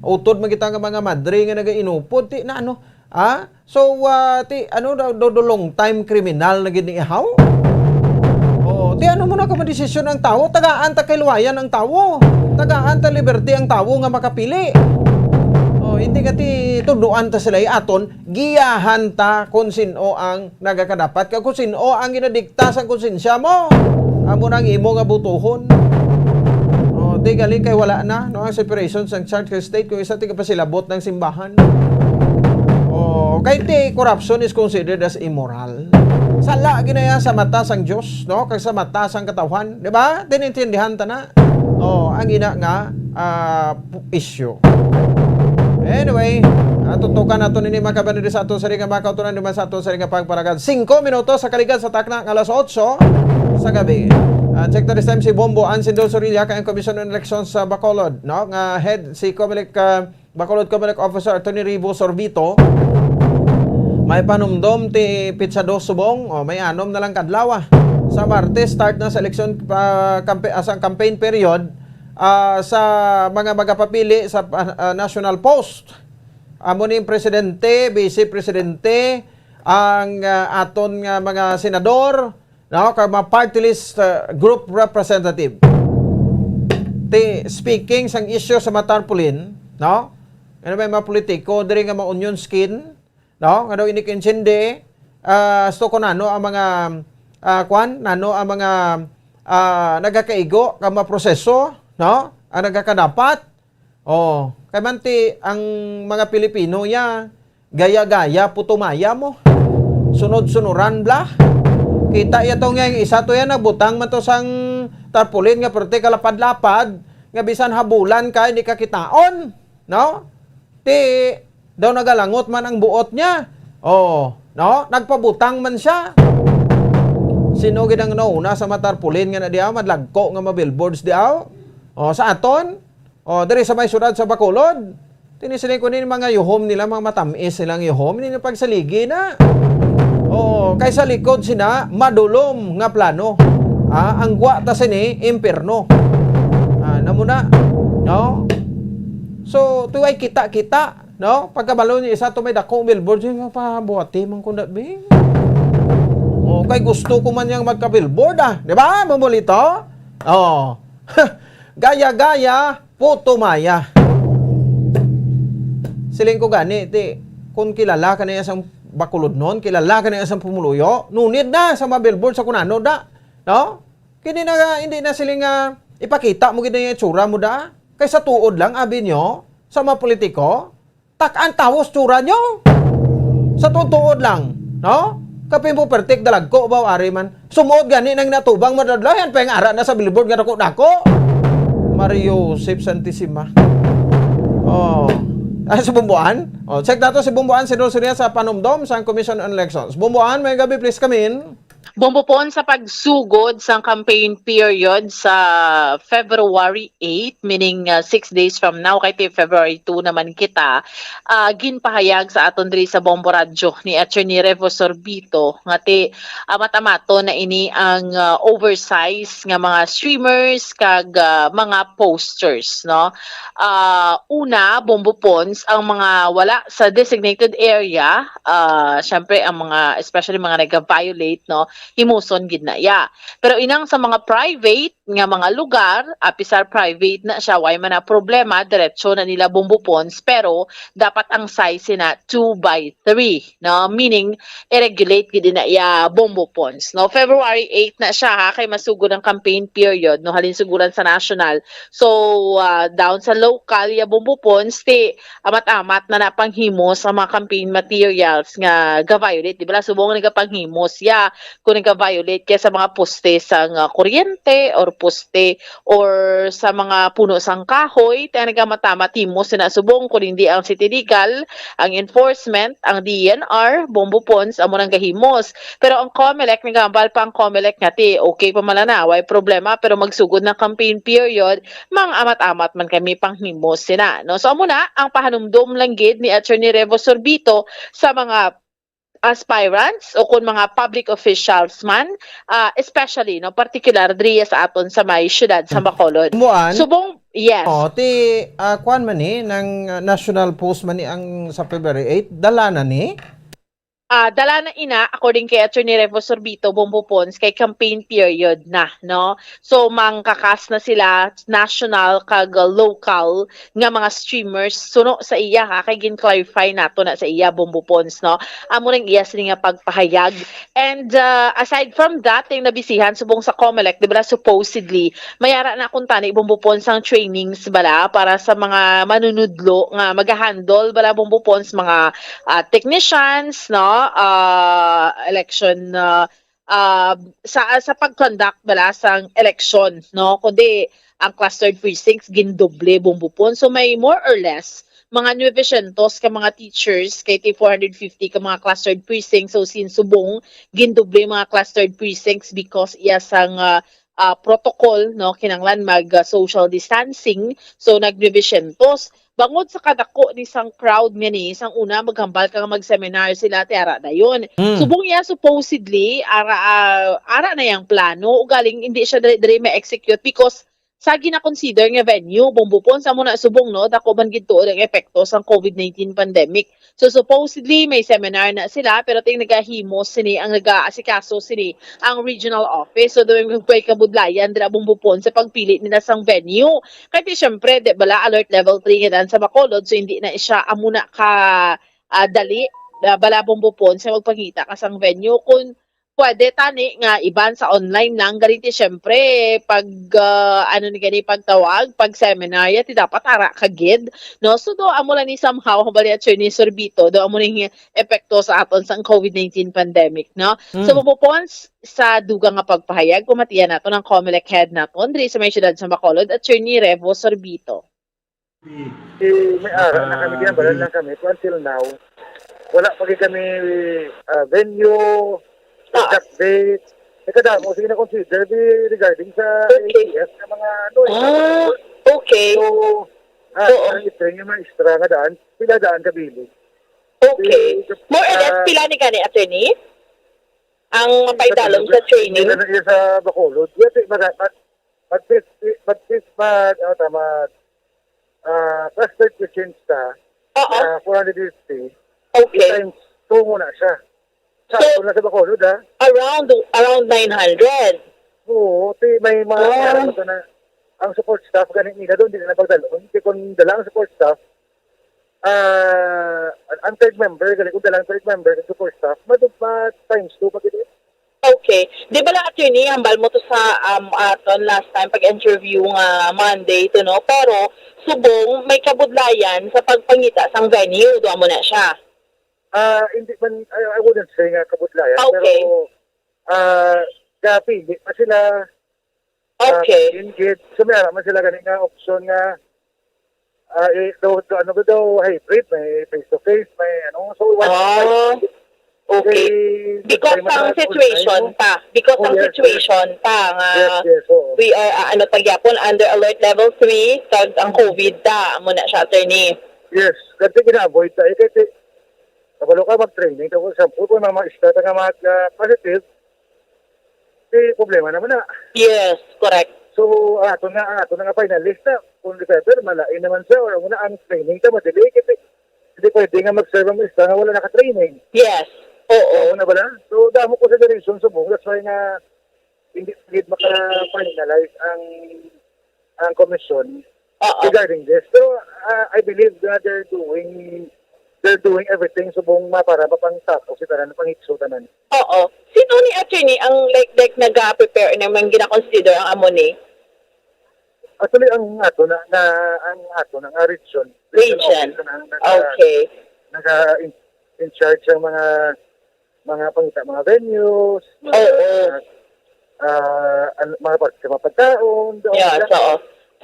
utod man kita nga mga madre nga nagainupod, ti na ano, ah? So, ah, ti, ano, do, do, do long time criminal na gid ni ihaw? Ti ano mo na ka madesisyon ang tawo? Tagaan ta kay luwayan ang tawo. Tagaan ta liberty ang tawo nga makapili. Oh, hindi ka ti tudloan ta sila aton, giyahan ta kung sino ang nagakadapat ka, kung sino ang ginadikta sang konsensya mo. Amo na ang imo nga butuhon. Oh, di galing kay wala na, no, ang separation sang church kag state kung isa tiga pasilabot ng simbahan. Oh, kay ti corruption is considered as immoral. Sala ginaya sa mata sang Dios, no, kag sa mata sang katawhan, di ba? Tinintindihan ta na. Oh, ang ina nga ah, pu- issue. Anyway, ah, tutukan nato nini, mga kabayan, diri sa ato sa ringa, mga kauturan, naman sa ato sa ringa pagparagad. Singko minutos sa kaligan sa takna nga alas otso sa gabi. Ah, check the time si Bombo Ansin Dol Sorilla, kay ang Commission on Elections sa Bacolod, no? Nga head si Comelec, ah, Bacolod Comelec Officer Attorney Rivo Sorbito. May panumdom ti Pizza Dos Subong, o may anom na lang kadlaw, ah. Sa Martes, start na sa election, ah, kampe-, ah, sa campaign period, ah, sa mga magapapili sa, ah, ah, national post. Amo ni presidente, vice presidente, ang, ah, aton nga mga senador, no, kag mga party list, ah, group representative. Ti, speaking sang issue sa matarpaulin, no? Ano may mga politiko diri nga mga onion skin, no? Nga daw ini kinsindi, ah, sto ko nano ang mga, ah, kwan, nano ang mga, ah, nagakaigo ka mga proseso, no? Ang nagakadapat. Oh, kay man ti ang mga Pilipino ya, gaya-gaya, putumaya mo. Sunod-sunuran bla. Kita ya to nga yung isa to yan, nagbutang man to sang tarpaulin nga perte kalapad-lapad, nga bisan habulan ka, hindi ka kitaon, no? Ti, daw nagalangot man ang buot niya. Oh, no? Nagpabutang man siya. Sino gid ang nauna sa matarpaulin nga na diaw, madlagko nga mabillboards diaw? Oh, sa aton? Oh, diri sa may syudad sa Bacolod. Tini sila ko ni mga yuhom nila, mga matamis nilang yuhom, ni pagsaligi na. Oh, kay sa likod sina madulom nga plano. Ah, ang gwa ta sini impyerno. Ah, namo na, no? So, tuway kita-kita, no? Pagkabalo ni isa to may dako billboard, yung pabuhati man ko na, bing. Oh, kay gusto ko man yang magka-billboard, ah. Di ba, Mamulito? Oh. Gaya-gaya, puto maya. Siling ko gani, ti, kung kilala ka na sang Bacolodnon, kilala ka na sang pumuluyo, nunid na sa mga billboard sa kunano da, no? Kini na, hindi na siling nga ipakita mo gid na yung itsura mo da. Kay sa tuod lang, abi nyo, sa mga politiko, tak-an tawos tsura nyo. Sa tuod-tuod lang, no? Kapin po pertik dalagko ba, ari man. Sumuod gani nang natubang madadlayan, pa yung ara na sa billboard nga dako-dako. Mario Joseph Santissima. Oh. Ay, si Bumbuan? Oh, check nato si Bumbuan, si Dulce Ria sa panumdom sa Commission on Elections. Bumbuan, may gabi, please come in. Bombo Pon, sa pagsugod sang campaign period sa February eight, meaning, uh, six days from now, kay ti February two naman kita, ah, ginpahayag sa aton diri sa Bombo Radyo ni Attorney Revo Sorbito nga ti amat-amaton na ini ang, ah, oversize nga mga streamers kag, ah, mga posters, no? Ah, una, Bombo Pons, ang mga wala sa designated area, ah, syempre, ang mga, especially mga nag-violate, no, himuson gid na iya. Pero inang sa mga private nga mga lugar, apisar private na siya, way man na problema, diretso na nila Bombo Pons, pero dapat ang size na two by three, no? Meaning, i-regulate gid na iya Bombo Pons, no? February eight na siya, ha, kay masugod ang campaign period, no? Halin suguran sa national. So, ah, down sa local, ya Bombo Pons, ti amat-amat na napanghimo sa mga campaign materials nga ga-violate. Di ba, subong nagapanghimo siya kung nag-violate kaya sa mga poste sang, ah, kuryente or poste or sa mga puno sang kahoy, tayo nagkamatama timos na subong kung hindi ang City Legal, ang enforcement, ang D E N R, Bombo Pons, amo nang gahimos. Pero ang Comelec, nagambal pa ang Comelec nga ti, okay pa man na, way problema, pero magsugod na campaign period, mang amat-amat man kami panghimos sina, no? So, amo na, ang pahanumdom lang gid ni Attorney Revo Sorbito sa mga aspirants o kung mga public officials man, ah, especially, no, particular diri sa aton sa may siyudad sa Bacolod. Muan? Subong, yes. Oh, ti, ah, kuan man ni, nang, ah, national post man ni ang sa February eight, dala na ni? Ah, dala na ina, according kay Attorney Revo Sorbito, Bombo Pons, kay campaign period na, no? So, mangkakas na sila national kag local nga mga streamers suno sa iya, ha, kay gin-clarify nato na sa iya, Bombo Pons, no? Amo ring iya sini nga pagpahayag. And, ah, aside from that, yung nabisihan subong sa Comelec, di ba, supposedly, may ara na kuntani, Bombo Pons, ang trainings bala para sa mga manunudlo nga mag-handle bala, Bombo Pons, mga, ah, technicians, no? Ah, election, ah, ah, sa, sa pag-conduct bala sang election, no? Kundi ang clustered precincts gindoble, Bombo Pons. So may more or less mga nueve cientos ka mga teachers kay ti four hundred fifty ka mga clustered precincts. So since subong gindoble mga clustered precincts because iya sang, ah, ah, protocol, no, kinanglan mag, ah, social distancing. So nag nueve cientos. Bangod sa kadako ni sang crowd nga ni, sang una maghambal ka nga mag-seminar sila, ti ara dayon. Mm. Subong niya, supposedly, ara, ah, ara na yang plano, ugaling hindi siya dali-dali ma-execute because sa gina-consider nga venue, Bombo Pons, amo na subong, no, dako man gid tuod ang epekto sang COVID nineteen pandemic. So, supposedly, may seminar na sila, pero ting nagahimo sini, ang nagaasikaso sini, ang regional office. So, doon may kabudlayan dira, Bombo Pons, sa pagpili nila sang venue. Kay ti, syempre, di bala, alert level three nga dan sa Bacolod, so hindi na siya amo na ka, ah, dali, ah, bala, Bombo Pons, sa magpangita ka sang venue. Kung pwede tani nga iban sa online lang, gani ti, syempre, pag, ah, ano ni gani, pagtawag, pag seminar, ya ti dapat ara ka gid, no? So, do amo lang ni somehow, hambal ni Attorney Sorbito, do amo ni epekto sa aton sang COVID nineteen pandemic, no? So, Mm. Bombo Pons, sa dugang nga pagpahayag, pamatian naton ang Comelec head naton diri sa may siyudad sa Bacolod, Attorney Revo Sorbito. Eh, may ara na kami, ah, ginambalan lang kami. Pero until now, wala pa gid kami, ah, venue, ah, exact date. Eh, kadamo, sige na consider di regarding sa Okay. A T S na mga ano, eh, Ah, okay. So, ah, Oo. Ang i-train yung mga extra nga daan, pila daan ka bilog. Okay. Eh, More or less, ah, pila ni gani, attorney? Ang mapaidalom sa training? Sa, sa Bacolod. Yun, eh, mag, mag, mag, mag, mag, ano, tama, ah, plus thirty change ka, Oo. Ah, four hundred fifty, Okay. times two mo na siya. Sa So, ato na sa Bacolod, ha? Around, around nine hundred? Oo, ti, may mga Ah. ano na, ang support staff, ganing nila doon, di na pagdalon. Di kung dala ang support staff, ah, ang third member, galing kung dala ang third member sa support staff, madu-, ma-, times two pa gid. Okay. Di bala, attorney, hambal mo to sa, um, aton last time pag-interview nga Monday to, no? Pero subong may kabudlayan sa pagpangita sang venue, duha mo na siya. Ah, hindi man, I, I wouldn't say nga kabudlayan, Okay. pero, ah, gapili pa sila. Ah, Okay. Indeed. So, may ara man sila gani nga option nga, ah, eh, daw, daw, ano ba daw, hybrid, may face-to-face, may ano. So, what Ah, okay. Kay, Because may ang mga situation online. pa, because Oh, ang yes, yes. situation pa nga Yes, yes, oo. we are, ah, ano, pagyapon, under alert level three, kag ang COVID ta, amo na siya, attorney. Yes, kasi gina-avoid ta. Eh, kasi, kabalo ka mag-training, tapos, for example, kung mga extra nga mag, ah, positive, Di problema naman na. Yes, correct. So, ang ato na, ang ato na nga finalist na, kung if ever, malain naman siya, or ang una, ang training ka, madali, kasi hindi pwede nga mag-serve ang isa nga wala naka-training. Yes. Oo. Oo na ba na? So, damo consideration subong. That's why nga, hindi gid maka-finalize ang, ang komisyon Oo. regarding this. Pero, ah, I believe na they're doing, they're doing everything subong ma-, para mapangtapos si tanan, pangitso tanan. Oo. Sino ni, attorney, ang, like, like, naga-prepare na man gina-consider ang amo ni? Actually, ang ato na, na, ang ato na nga region. Region. Regional office na ang naga-, Okay. naga-in-, in charge ang mga, mga pangita, mga venues, Oo. mga, ah, an-, mga parte sa mga pagkaon, doon Yeah, lang. so,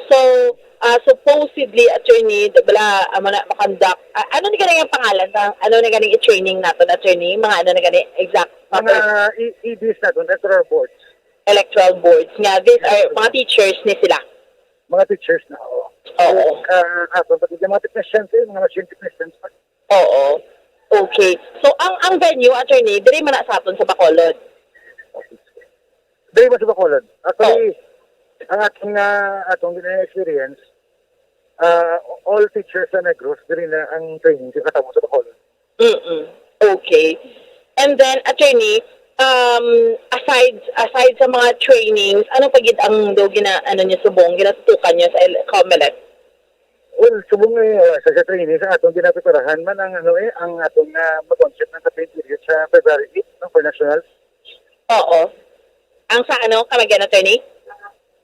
so, ah, supposedly, attorney, di bala, amo na, makonduct, ah, ano ni ganing ang pangalan sa, ano ni ganing i-training naton, attorney? Mga ano ni ganing exact Mga topic? E-, E Ds naton, electoral boards. Electoral boards. Nga, these are mga teachers ni sila? Mga teachers na, oo. Oo. Ah, ah, pati yung mga technicians, eh, mga machine technicians. Oo. Okay. So, ang, ang venue, attorney, diri man na sa aton sa Bacolod? Diri man sa Bacolod. Actually, Oh. ang aton nga, atong gina-experience, ah, all teachers sa Negros, diri na ang training sa katamo sa Bacolod. Mm-mm. Okay. And then, attorney, um, aside aside sa mga trainings, ano pa gid ang do gina ano niyo subong, ginatutukan niyo sa L-, COMELEC? Well, subong eh, uh, sa, sa training, sa atong ginapreparahan man ang, ano eh, ang atong uh, mag-concept ng campaign period sa February eight, no, for national. Oo. Ang sa ano, come again, attorney?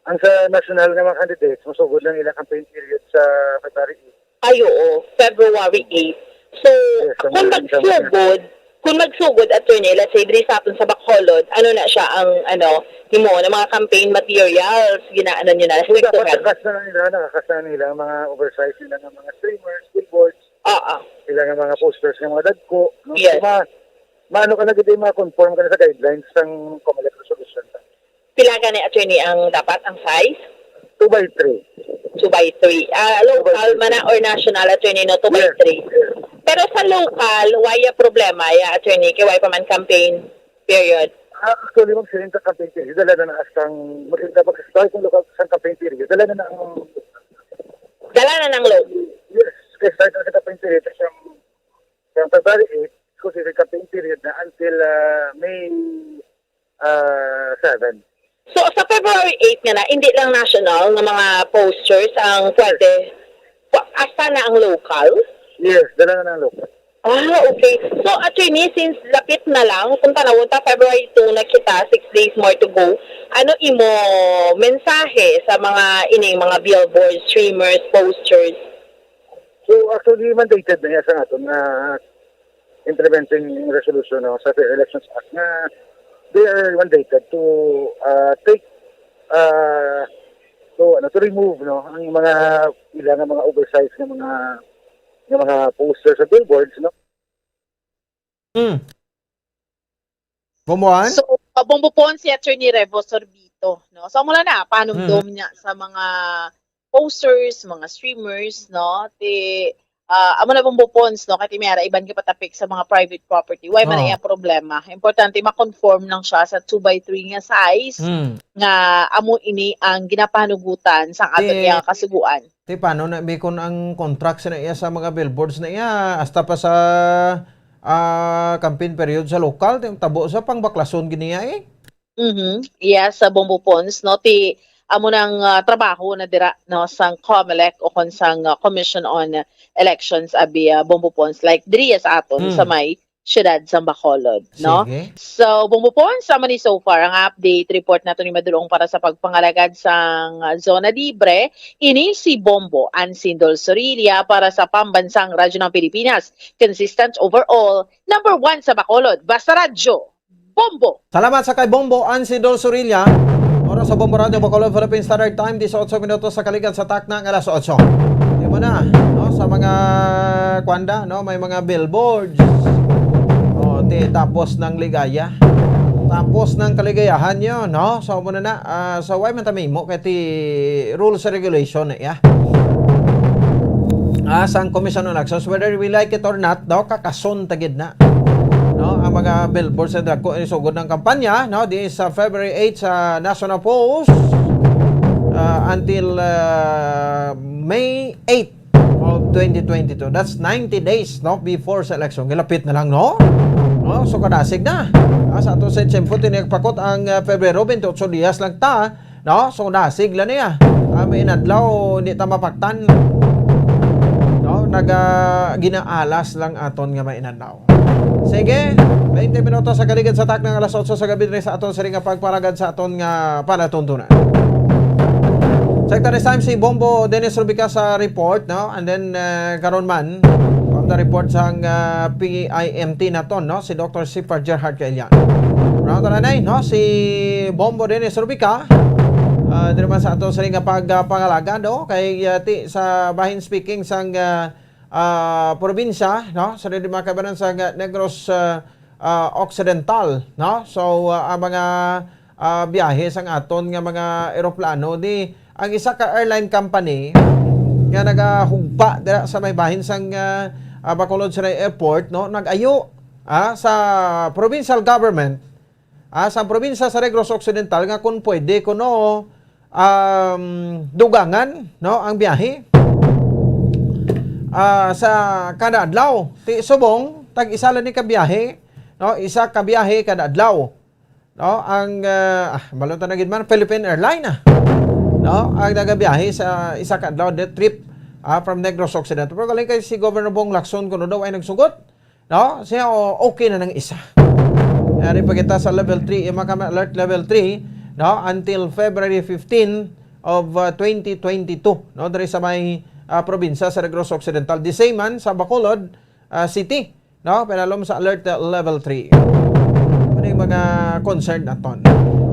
Ang sa national nga mga candidates, masugod lang ilang campaign period sa February eight. Ay, oo. February eight. So, yes, kung magsugod, kung magsugod, attorney, let's say, diri sa aton sa Bacolod, ano na siya ang, ano, himo, ng mga campaign materials, ginaano nyo na, so, dapat nakakas na nila, nakakas na nila ang mga oversize nila ng mga streamers, billboards, uh-uh. Sila nga mga posters ng mga dagko. No? Yes. So, ma, maano ka na gid ma-conform ka na sa guidelines sang COMELEC resolution. Pila gani, attorney, ang dapat ang size? Two by three. Two by three. Ah, local man na or national, attorney, no? Two by three. Pero sa local, why a problema, ya, attorney? Kay why pa man campaign period? Ah, actually, ma'am, siling sa campaign period, dala na na sang, maganda pag sa local sa campaign period, dala na na ang Dala na ng local. Yes, kay start na sa campaign period sa, sa February eight, consider campaign period na until uh, May uh, seven. So, sa February eight nga na, hindi lang national nga mga posters ang pwede, hasta na ang local? Yes, dala na ng local. Ah, okay. So, attorney, since lapit na lang, kung tanawon ta, February two na kita, six days more to go, ano imo mensahe sa mga ining mga billboards, streamers, posters? So, actually, mandated na niya sa aton na implementing resolution, no, sa Fair Elections Act nga they are mandated to uh, take uh, to ano to remove, no, ang mga ila nga mga oversized nga mga nga mga posters sa billboards, no. Mm. Bumbuan? So, pabumbo po si Attorney Revo Sorbito, no? So, mula na, panumdom mm. niya sa mga posters, mga streamers, no? Ti uh, amo na pong bupons, no? Kay ti may ara iban nga patapik sa mga private property. Why man oh. Iya problema? Importante ma-conform lang siya sa two by three nga size mm. nga amo ini ang ginapanugutan sang aton eh, iya kasuguan. Ti paano na bikon ang contract sa iya sa mga billboards na iya hasta pa sa uh, campaign period sa lokal, tabo sa pangbaklason giniya eh. Mhm. Yes, sa Bombo Pons, no, ti amo nang uh, trabaho na dira, no, sang COMELEC o kon sang uh, Commission on Elections abi uh, Bombo Pons, like diri sa aton hmm. Sa may siyudad sa Bacolod, no? Sige. So, Bombo Pons, sa man so far ang update report nato ni Madulong para sa pagpangalagad sang uh, zona libre. Ini si Bombo Ansindol Sorilla para sa Pambansang Radyo ng Pilipinas. Consistent overall, number one sa Bacolod. Basta Radyo, Bombo. Salamat sa kay Bombo Ansidol Surilla. Oras sa Bombo Radio Bacolod Philippine Standard Time, disiotso minutos sa kaligad sa takna nga alas otso. Di mo na, no, sa mga kwanda, no, may mga billboards. Oh, ti tapos ng ligaya. Tapos ng kaligayahan nyo, no? So, muna na, uh, so why man tamimo kay ti rules and regulation, yeah? Ah, sang Commission on Elections, whether we like it or not, no, kakason tagid na. No, ang mga billboards sa dagko isugod ng kampanya, no, di sa February eight sa National Post uh, until uh, May eight of twenty twenty-two. That's ninety days, no, before sa election. Gilapit na lang, no? No, so kadasig na. Ah, sa ato sa tiyempo, tinigpakot ang uh, Pebrero, twenty-eight dias lang ta. No? So, nasigla niya. Ah, may inadlaw, hindi ta mapaktan. No? Naga, ginaalas lang aton nga may inadlaw. Sige, twenty minutos sa kaligid sa takna nga alas otso sa gabi diri sa aton sini nga pagparagad sa aton nga palatuntunan. Secretary Sam si Bombo Dennis Rubica sa report, no? And then uh, karon man from the report sang uh, P I M T naton, no? Si Doctor Sifar Gerhard Kailian. Round na no? Si Bombo Dennis Rubica. Uh, diri man sa ato sa nga pagpangalagad, no? Kay uh, ti, sa bahin speaking sang uh, uh, probinsya, no? Sa diri mga kaibanan sa Negros uh, uh, Occidental, no? So uh, ang mga uh, biyahe sang aton nga mga eroplano di ang isa ka airline company nga nagahugpa dira sa may bahin sang uh, uh, Bacolod Siray Airport, no, nag-ayo ah, sa provincial government ah, sa probinsya sa Negros Occidental nga kung pwede kuno um, dugangan, no, ang biyahe ah, sa kada adlaw. Ti subong tag isa lang ni ka biyahe no, isa ka biyahe kada adlaw. No, ang, ah, ah, balon ta na gid man, Philippine Airline, ah. No, ang nagabiyahe sa isa ka adlaw, the trip, ah, from Negros Occidental. Pero galing kay si Governor Bong Lacson, kuno daw ay nagsugot, no, siya, o, okay na nang isa. Ari pa kita sa level three, yung mga alert level three, no, until February fifteen of, ah, twenty twenty-two, no, diri sa may, ah, probinsya sa Negros Occidental. The same man sa Bacolod, ah, City, no, pinalom sa alert, ah, level three. Ano yung mga concern naton?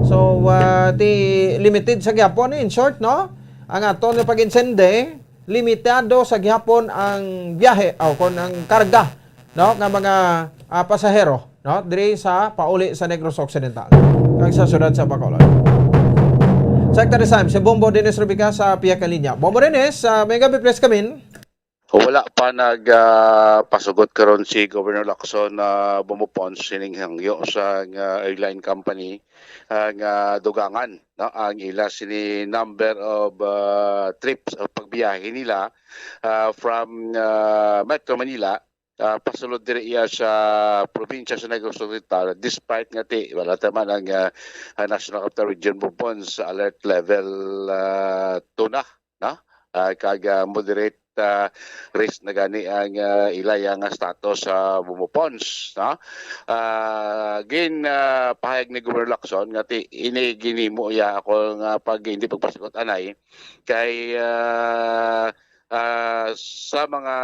So, ah, ti limited sa gihapon, in short, no? Ang aton nga pag-insende, limitado sa gihapon ang biyahe o kon ang karga, no, nga mga, ah, pasahero, no, diri sa pauli sa Negros Occidental kag sa siyudad sa Bacolod. Secretary Sam, si Bombo Dennis Rubica sa pihak nga linya. Bombo Dennis, ah, may gabi, please come in. Wala pa nag, ah, pasugot karon si Governor Lacson na bumupon sining hangyo sa nga airline company, ah, nga dugangan, no, ang ila sini number of, ah, trips o pagbiyahe nila, ah, from, ah, Metro Manila, ah, pasulod diri iya sa probinsya sa Negros Occidental, despite nga ti wala ta man ang, ah, ah, National Capital Region bumupon sa alert level, ah, two na, no? Ah, kag, ah, moderate, ah, risk na gani ang, ah, ilaya nga status sa bumupons, no? Ah, gin, ah, pahayag ni Governor Lacson nga ti ini ginhimo iya ako nga pag hindi pagpasigot anay kay, ah, ah, sa mga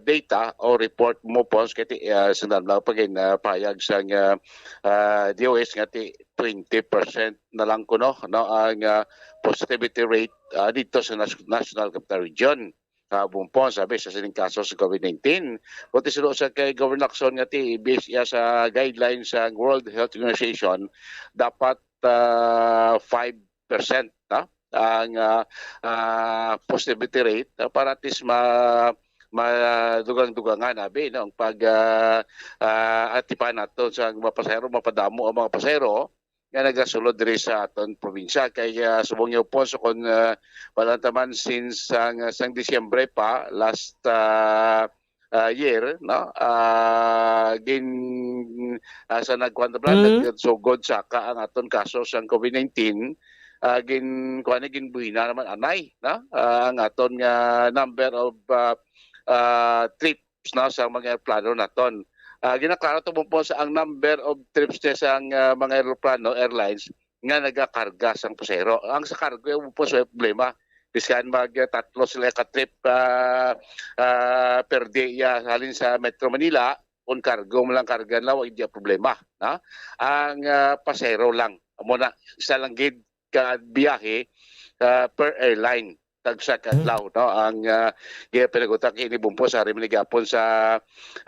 data o report mo po kay ti, ah, sa nagpagin, ah, pahayag sang, ah, ah, D O H nga ti twenty percent na lang kuno, no, ang, ah, positivity rate, ah, dito sa nas-, National Capital Region. Ah, bumpon, sabi sa sining kaso sa COVID nineteen. Buti sila sa kay Governor Lacson nga ti, based iya sa guidelines sa World Health Organization, dapat, ah, five percent, no, ang, ah, ah, positivity rate, ah, para at least ma-, madugang-dugangan, abi, no, ang pag, ah, ah, atipan nato sa mga pasahero, mapadamo ang mga pasahero nga nagasulod diri sa aton probinsya. Kay, ah, subong niyo po, so kung, ah, wala ta man since sang, sang Disyembre pa, last, ah, ah, year, no? Ah, gin, ah, sa nagkuan ta pala, Mm. nagsugod saka ang aton kaso sang COVID nineteen, ah, gin, kuan ni, ginbuhina naman anay, no? Ah, ang aton nga number of, ah, ah, trips, no, sa mga eroplano naton. Ah, ginaklaro to po sa ang number of trips niya sa, ah, mga eroplano, airlines, nga nagakarga sang pasahero. Ang sa cargo, yung po sa problema. Bisan mag, ah, tatlo sila ka trip, ah, ah, per day, ya, halin sa Metro Manila, kung cargo mo lang karga na, wa hindi problema, no? Ang, ah, pasahero lang. Amo na, isa lang gid ka biyahe, ah, per airline, tagsa ka Hmm. adlaw, no? Ang, ah, ginapanagutang ini bumpo sa hari man gihapon sa,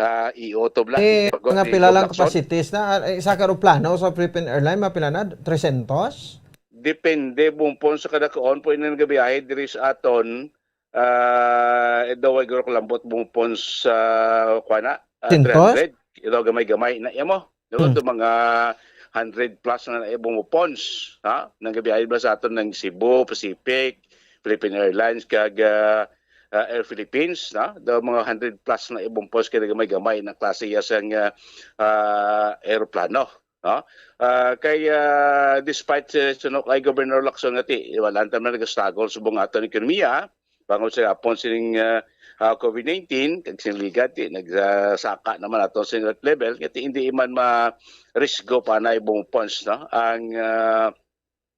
ah, E O to bla-, Eh, bago mga ni pila lang Lacson. Capacities na, ah, isa ka eroplano sa Philippine Airline, mga pila na? Trescientos? Depende, bumpon sa kada kaon, po ini nga biyahe diri sa aton, ah, daw ay guro kalambot, bumpon sa, kuha na, ah, Sintos? three hundred. Ito gamay-gamay na iya mo. No? Hmm. Ito mga hundred plus na na iya bumupons, ha? Nang gabiyahe ba sa aton ng Cebu, Pacific, Philippine Airlines, kag, ah, ah, Air Philippines, no? Daw mga hundred plus na iya bumupons kay gamay-gamay na klase iya sang, ah, ah, eroplano, no? Ah, kay, ah, despite, eh, suno kay Governor Lacson nga ti, wala ta man nag-struggle subong aton ekonomiya, bangod sa gapon sining, ah, ah, COVID nineteen, kag sining ligat, ti, nagsaka naman aton sa alert level, nga ti, hindi man ma-, risgo pa na ibong funds, no? Ang, ah,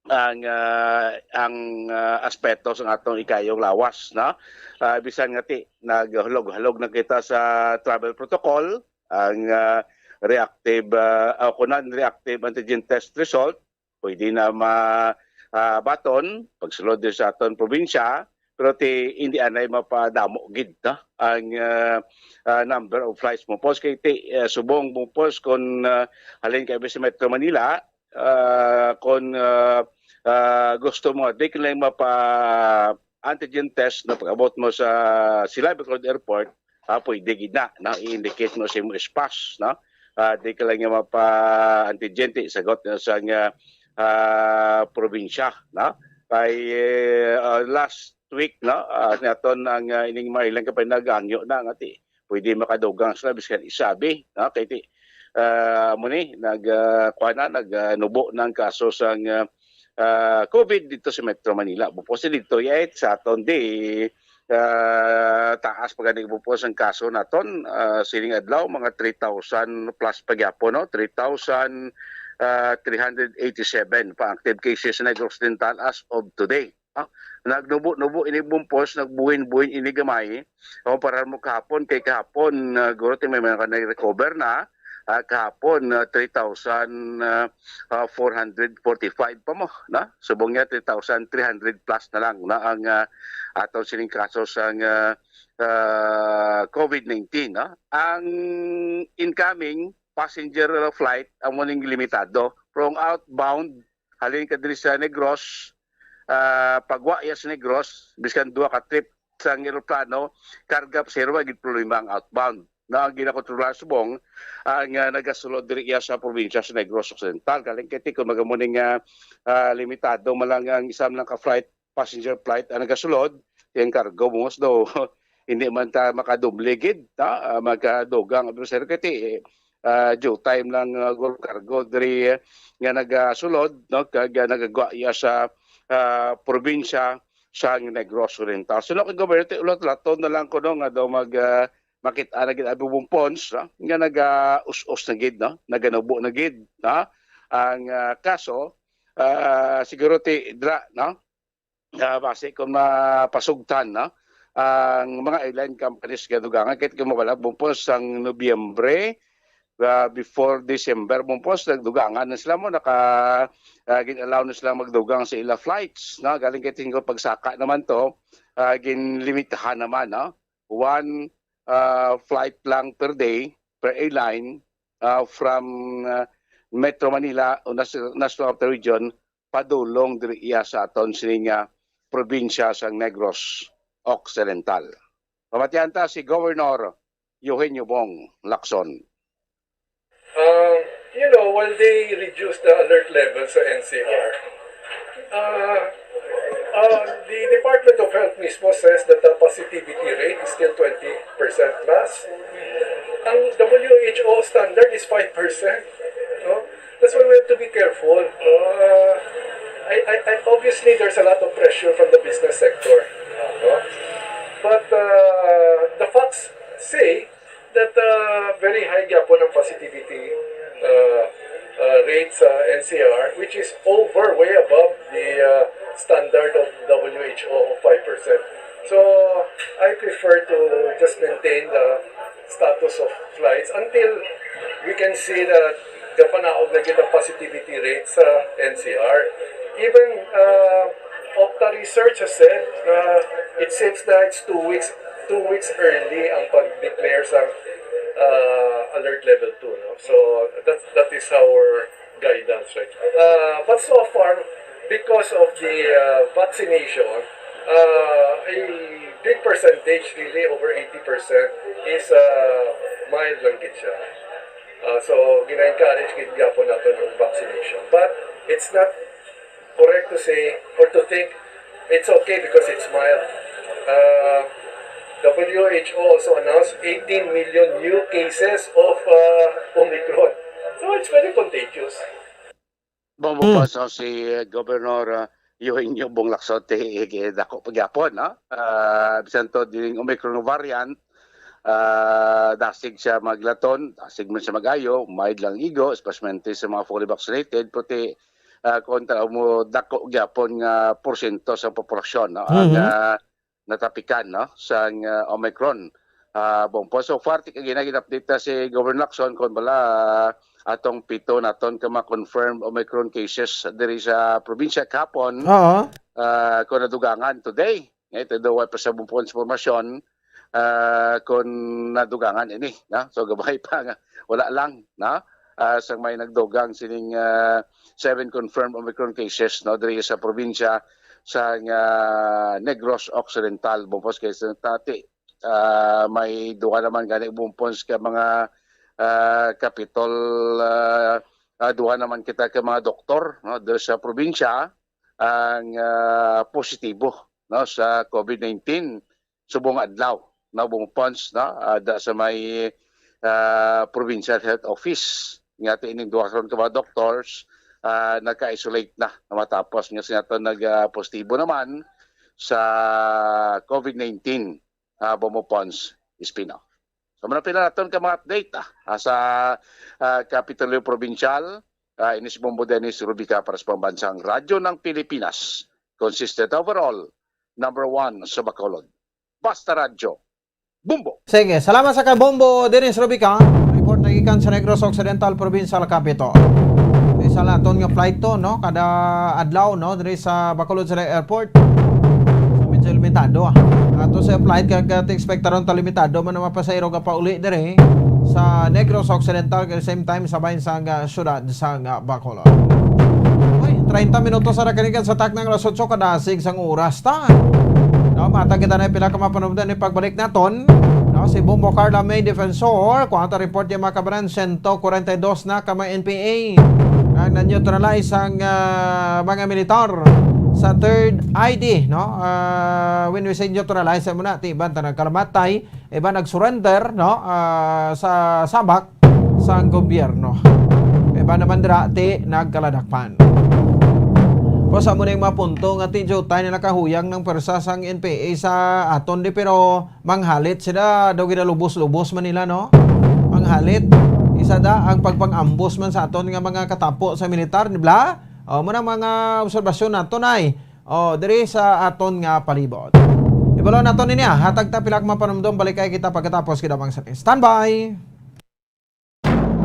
ang, ah, ang, ah, aspeto sa atong ikayong lawas, no? Ah, bisan nga ti, naghulog-hulog na kita sa travel protocol, ang, ah, reactive, ah, o kung non-reactive antigen test result, pwede na ma-, ah, baton, pagsulod din sa aton probinsya, pero ti, hindi anay mapadamo gid, no? Ang, ah, ah, number of flights mo. Pos kay ti, ah, subong mo, pos kung, ah, halin kayo sa Metro Manila, ah, kung, ah, ah, gusto mo, di ka lang mapa-antigen test na pag-abot mo sa Silay Bacolod Airport, ah, pwede gid na, no? I-indicate mo sa imong S pass, no? Ah, di ka lang nga mapa-antigen, ti, sagot na sa nga, ah, probinsya, no? Kay, eh, ah, last week, no? Ah, naton ang, ah, ining mga ilang kapay nagangyo na nga ti pwede makadugang sila biskan isabi, no? Kay ti, ah, amo ni, nag, ah, kuwan na, nag, ah, nubo na ang kaso sang, ah, ah, COVID dito sa Metro Manila. Bukod sa dito, yet sa aton di, ah, taas pa gani bukod ang kaso naton, ah, sining adlaw, mga three thousand plus pa gyapon, no? Three thousand, ah, three hundred eighty-seven pa active cases sa Negros Occidental as of today. Ah, nagnubo-nubo ini bumpos, nagbuhin-buhin ini gamay. O, para mo kahapon, kay kahapon, ah, guro, ti may mga nag-recover na. Ah, kahapon, ah, three thousand, ah, ah, four hundred forty-five pa mo, na? Subong niya, three thousand three hundred plus na lang, na, ang, ah, aton sining kaso sang, ah, ah, COVID nineteen, no? Ang incoming passenger flight, amo ning limitado. From outbound, halin ka diri sa Negros, ah, pagwa iya sa Negros, biskan duha ka trip sang eroplano, karga pasahero, wa gid problema ang outbound. Na ang ginakontrolar subong ang, ah, nagasulod diri iya sa probinsya sa Negros Occidental. Galing kay tikon magamuning, ah, ah, limitado man lang ang isa lang ka flight, passenger flight ang nagasulod, ang cargo bungos daw hindi man ta makadumli gid, no? Ah, makadugang ang pasahero kay ti, ah, due time lang, ah, guro, cargo diri, eh, nga nagasulod, no, kag, ah, nagagwa iya sa, ah, probinsya sa Negros Oriental. So, no, kay Governor, ti, ulat-ulaton na lang kuno nga daw mag, ah, makit-an na gid ang bumpons, no, nga naga-us-us na gid, no, naganubo na gid, no, ang, ah, kaso, ah, siguro ti dra, no, ah, basi kung mapasugtan, no, ang mga airline companies nga dugangan, kay kung mawala bumpos sang Nobyembre, ah, before December, bumpos nagdugangan na sila mo, naka, ah, gin-allow na sila magdugang sa ila flights, no? Galing kay tingko pagsaka naman to, ah, ginlimitahan naman, no? One, ah, flight lang per day, per airline, ah, from, ah, Metro Manila o Nas-, National Capital Region padulong diri iya sa aton sini nga probinsya sang Negros Occidental. Pamatian ta si Governor Eugenio Bong Lacson. Um, you know, while they reduced the alert level sa N C R, uh, uh, the Department of Health mismo says that the positivity rate is still twenty percent plus. Ang W H O standard is five percent. No? That's why we have to be careful. No? Uh, I, I, I, obviously, there's a lot of pressure from the business sector. No? But uh, the facts say that uh, very high gyapon ang positivity uh, uh, rate sa N C R, which is over, way above the uh, standard of W H O of five percent. So, I prefer to just maintain the status of flights until we can see that gapanaog na gid ang positivity rate sa N C R. Even uh, Opta Research has said uh, it seems that it's two weeks two weeks early ang pag-declare sa uh, alert level two. No? So, that, that is our guidance, right? Uh, but so far, because of the uh, vaccination, uh, a big percentage, really over eighty percent, is uh, mild lang gid siya. Uh, so, gina-encourage gid gyapon nato ng vaccination. But it's not correct to say or to think it's okay because it's mild. Uh, W H O also announced eighteen million new cases of uh, Omicron. So it's very contagious. Bumbukas mm. si uh, Governor uh, Eugenio Bong Lacson, ti dako pagyapon, no? Uh, bisan to dining Omicron variant, uh, dasig siya maglaton, dasig man siya magayo, mild lang igo, especially sa mga fully vaccinated, puti uh, kung tanaw mo dako gyapon nga porsyento sa populasyon, no? Ang mm-hmm. uh, natapikan, no, sang uh, Omicron. Uh, bon po, so far, tikagina gin-update na si Governor Lacson kung bala uh, atong pito naton ka mga confirmed Omicron cases diri sa probinsya kahapon. Uh, kung nadugangan today, ito daw pa sa bumpon sa impormasyon uh, kung nadugangan ini. No? So, gabay pa nga. Wala lang. No? Uh, sa may nagdugang sining uh, seven confirmed Omicron cases no diri sa probinsya sa uh, Negros Occidental, bupos kay sa tati uh, may duha naman gani bumpons ka mga uh, kapitol uh, uh, duha naman kita ka mga doktor no diri sa probinsya ang uh, positibo no sa COVID nineteen subong adlaw no bumpons no uh, da sa may ah, Provincial Health Office. Nga ito ining duha karon ka mga doctors, ah, nagka-isolate na matapos nga sila to nag, ah, positibo naman sa COVID nineteen, ah, Bombo Pons Espino. So, manapila naton ka mga update, ah, ah, sa, ah, Kapitolyo Provincial, ah, ini si Bombo Dennis Rubica para sa Pambansang Radyo ng Pilipinas. Consistent overall, number one sa Bacolod. Basta Radyo, Bombo! Sige, salamat sa kay Bombo Dennis Rubica. Report nagikan sa Negros Occidental Provincial Capital. Isa lang aton nga flight to, no? Kada adlaw, no? Diri sa Bacolod City Airport. So, medyo limitado, ah. Ato sa flight, kag, ah, expectaron ta limitado man ang mga pasahero nga pauli diri sa Negros Occidental, kag same time sa bahin sang, ah, syudad sang, ah, Bacolod. Uy, treinta minutos sa nakalikan sa taknang alas otso kadasig sang oras ta. No, matag kita na pila ka mga panumdan ni pagbalik naton. No, si Bombo Carla May Defensor, kuha ta report yung mga kabanan, sento kwarenta y dos na ka mga N P A ang na-neutralize ang, ah, mga militar sa third I D, no? Ah, when we say neutralize, mo na, ti iban ta nagkalamatay, iban nag-surrender, no? Ah, sa sabak sang gobyerno. Iban naman dira, ti nagkaladakpan. Pero sa mo na yung mga punto nga ti jutay na nakahuyang ng pwersa sang N P A sa aton di, pero manghalit sila, daw ginalubos-lubos man nila, no? Manghalit. Isa da ang pagpang-ambos man sa aton nga mga katapo sa militar, di ba? O, mo na mga obserbasyon nato, nay. O, diri sa aton nga palibot. Ibalo nato niya, hatag ta pila ka mga panumdom, balik kay kita pagkatapos, kita bang sa standby.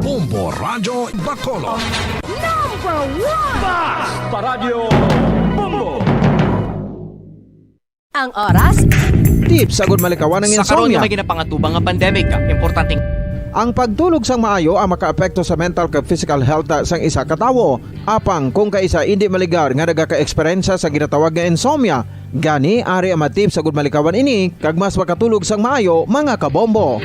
Bombo Radyo Bacolod. Number one! Basta Radyo Bombo! Ang oras? Tips agud malikawan ang Sa karon nga insomnia. May ginapangatubang nga pandemic, importante Ang pagtulog sang maayo ang makaapekto sa mental kag physical health sang isa ka tawo. Apang kung kaisa indi maligar nga nagaka-eksperyensya sa ginatawag nga insomnia, gani ari ang mga tips agud malikawan ini kag mas makatulog sang maayo, mga kabombo.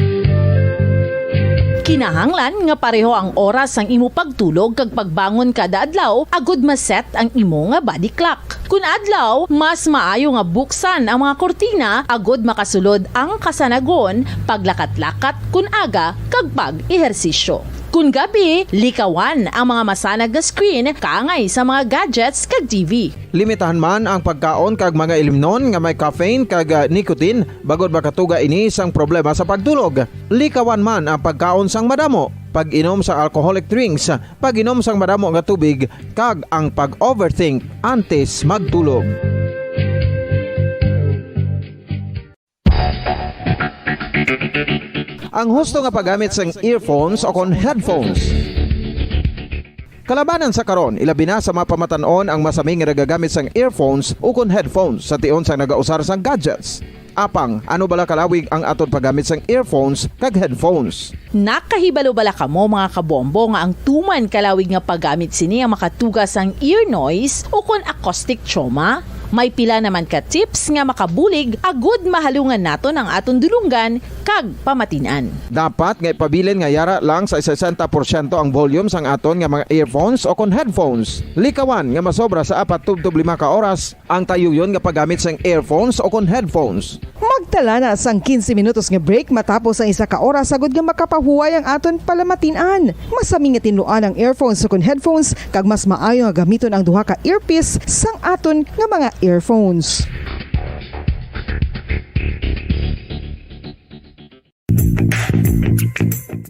Kinahanglan nga pareho ang oras sang imo pagtulog kag pagbangon kada adlaw agud ma-set ang imo nga body clock. Kun adlaw, mas maayo nga buksan ang mga kurtina agud makasulod ang kasanagon, paglakat-lakat kun aga, kag pag-ehersisyo. Kun gabi, likawan ang mga masanag nga screen kaangay sa mga gadgets kag T V. Limitahan man ang pagkaon kag mga ilimnon nga may caffeine kag, ah, nicotine, bangod makatuga ini sang problema sa pagtulog. Likawan man ang pagkaon sang madamo, pag-inom sa alcoholic drinks, pag-inom sang madamo nga tubig, kag ang pag-overthink antes magtulog. Ang husto nga paggamit sang earphones o kon headphones. Kalabanan sa karon, ilabi na sa mga pamatan-on ang masami nga nagagamit sang earphones o kon headphones sa tion sang nagausar sang gadgets. Apang, ano bala kalawig ang aton paggamit sang earphones kag headphones? Nakahibalo bala kamo, mga kabombo, nga ang tuman kalawig nga paggamit sini ang makatuga sang ear noise o kon acoustic trauma? May pila naman ka tips nga makabulig agud mahalungan naton ang aton dulonggan kag pamatin-an. Dapat nga ipabilin nga yara lang sa sesenta porsyento ang volume sang aton nga mga earphones o kon headphones. Likawan nga masobra sa apat tubtob lima ka oras ang tayuyon nga paggamit sang earphones o kon headphones. Magtala na sang quince minutos nga break matapos ang isa ka oras agud nga makapahuway ang aton palamatin-an. Masami nga tinluan ang earphones o kon headphones, kag mas maayo nga gamiton ang duha ka earpiece sang aton nga mga earphones.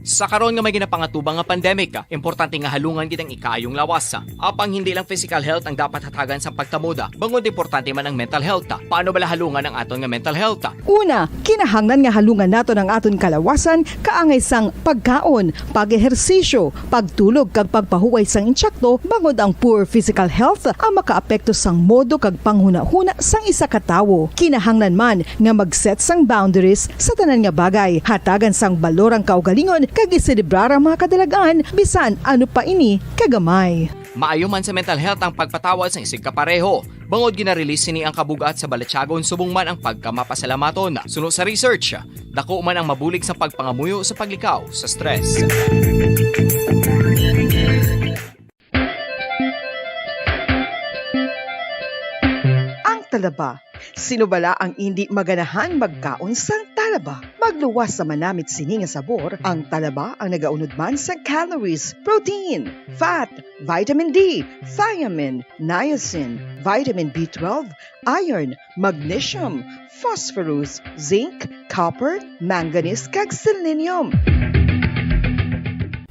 Sa karon nga may ginapangatubang nga pandemic, importante nga halungan gid ang ikaayong lawas. Apang hindi lang physical health ang dapat hatagan sa pagtamuda, bangod importante man ang mental health. Paano bala halungan ang aton nga mental health? Una, kinahanglan nga halungan naton ang aton kalawasan kaangay sang pagkaon, pag-ehersisyo, pagtulog kag pagpahuway sang intsakto, bangod ang poor physical health ang makaapekto sang modo kag panghunahuna sang isa ka tawo. Kinahanglan man nga mag-set sang boundaries sa tanan nga bagay. Hatagan sang balor ang kaugalingon kag iselebrar ang mga kadalag-an, bisan ano pa ini kagamay. Maayo man sa mental health ang pagpatawad sang isigkapareho, bangod gina-release sini ang kabug-at sa balatyagon subong man ang pagkamapasalamaton. Suno sa research, dako man ang mabulig sa pagpangamuyo sa paglikaw sa stress. Ang talaba. Sino bala ang indi maganahan magkaon sang talaba? Pagluwas sa manamit sini nga sabor, ang talaba ang nagaunod man sang calories, protein, fat, vitamin D, thiamine, niacin, vitamin B twelve, iron, magnesium, phosphorus, zinc, copper, manganese, kag selenium.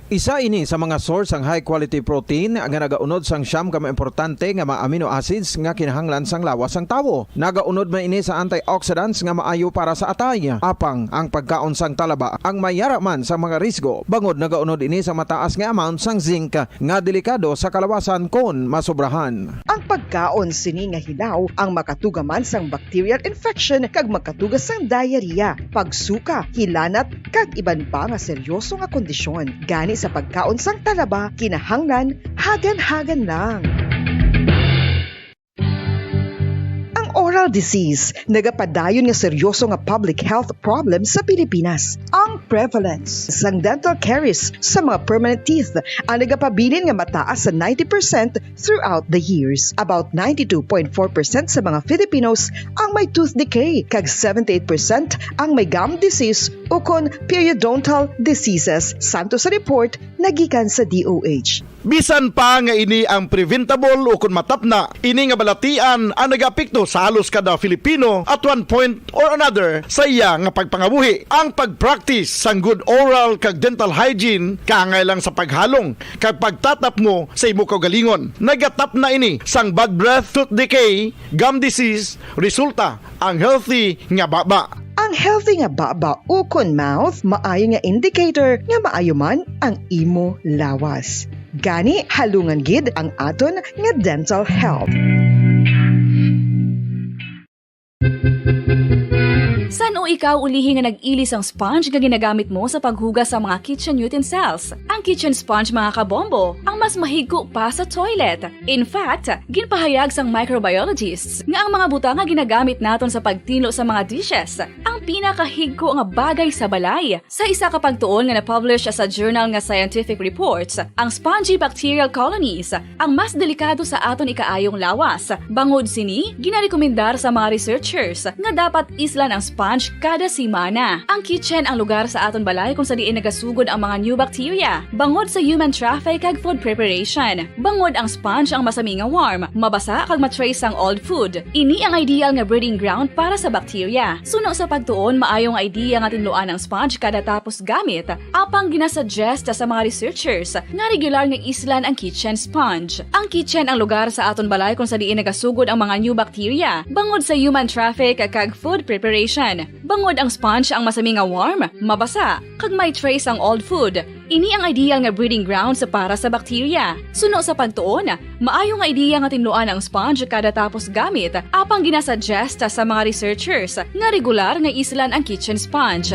Isa ini sa mga source sang high quality protein nga nagaunod sang siyam ka mga importante nga mga amino acids nga kinahanglan sang lawas sang tawo. Nagaunod man ini sa antioxidants nga maayo para sa atay. Apang ang pagkaon sang talaba ang may yara man sa mga risgo, bangod nagaunod ini sa mataas nga amount sang zinc nga delikado sa kalawasan kon masobrahan. Ang pagkaon sini nga hilaw ang makatuga man sang bacterial infection kag makatuga sang diarrhea, pagsuka, hilanat, kag iban pa nga seryoso nga kondisyon. Gani sa pagkaon sang talaba, kinahanglan hagan-hagan lang. Ang oral disease nagapadayon nga seryoso nga public health problem sa Pilipinas. Ang prevalence sang dental caries sa mga permanent teeth ang nagapabilin nga mataas sa ninety percent throughout the years. About ninety-two point four percent sa mga Filipinos ang may tooth decay, kag seventy-eight percent ang may gum disease ukon periodontal diseases, santo sa report nagikan sa D O H. Bisan pa nga ini ang preventable ukon matapna, ini nga balatian ang nagaapekto sa halos kada Filipino at one point or another sa iya nga pagpangabuhi. Ang pag-practice sang good oral kag dental hygiene kaangay lang sa paghalong kag pagtatapngo sa imo kaugalingon. Nagatapna ini sang bad breath, tooth decay, gum disease, resulta ang healthy nga baba. Ang healthy nga baba ukon mouth maayo nga indicator nga maayo man ang imo lawas. Gani, halungan gid ang aton nga dental health. San-o ikaw ulihi nga nag-ili sang sponge nga ginagamit mo sa paghugas sa mga kitchen utensils? Ang kitchen sponge, mga kabombo, ang mas mahigko pa sa toilet. In fact, ginpahayag sang microbiologists nga ang mga butang nga ginagamit naton sa pagtinlo sa mga dishes ang pinakahigko nga bagay sa balay. Sa isa ka pagtuon nga na-publish sa journal nga Scientific Reports, ang spongy bacterial colonies ang mas delikado sa aton ikaayong lawas. Bangod sini, ginarekomendar sa mga researchers nga dapat islan ang sponge kada semana. Ang kitchen ang lugar sa aton balay kung sa diin nagasugod ang mga new bacteria bangod sa human traffic kag food preparation. Bangod ang sponge ang masami nga warm, mabasa kag ma-trace sang old food. Ini ang ideal nga breeding ground para sa bacteria. Suno sa pagtuon, maayo nga idea nga tinluan ang sponge kada tapos gamit, apang ginasuggest sa mga researchers nga regular nga islan ang kitchen sponge. Ang kitchen ang lugar sa aton balay kung sa diin nagasugod ang mga new bacteria bangod sa human traffic kag food preparation. Bangod ang sponge ang masami nga warm, mabasa, kag may trace ang old food. Ini ang ideal nga breeding grounds para sa bacteria. Suno sa pagtuon, maayo nga ideya nga tinluan ang sponge kada tapos gamit, apang ginasuggest sa mga researchers nga regular nga islan ang kitchen sponge.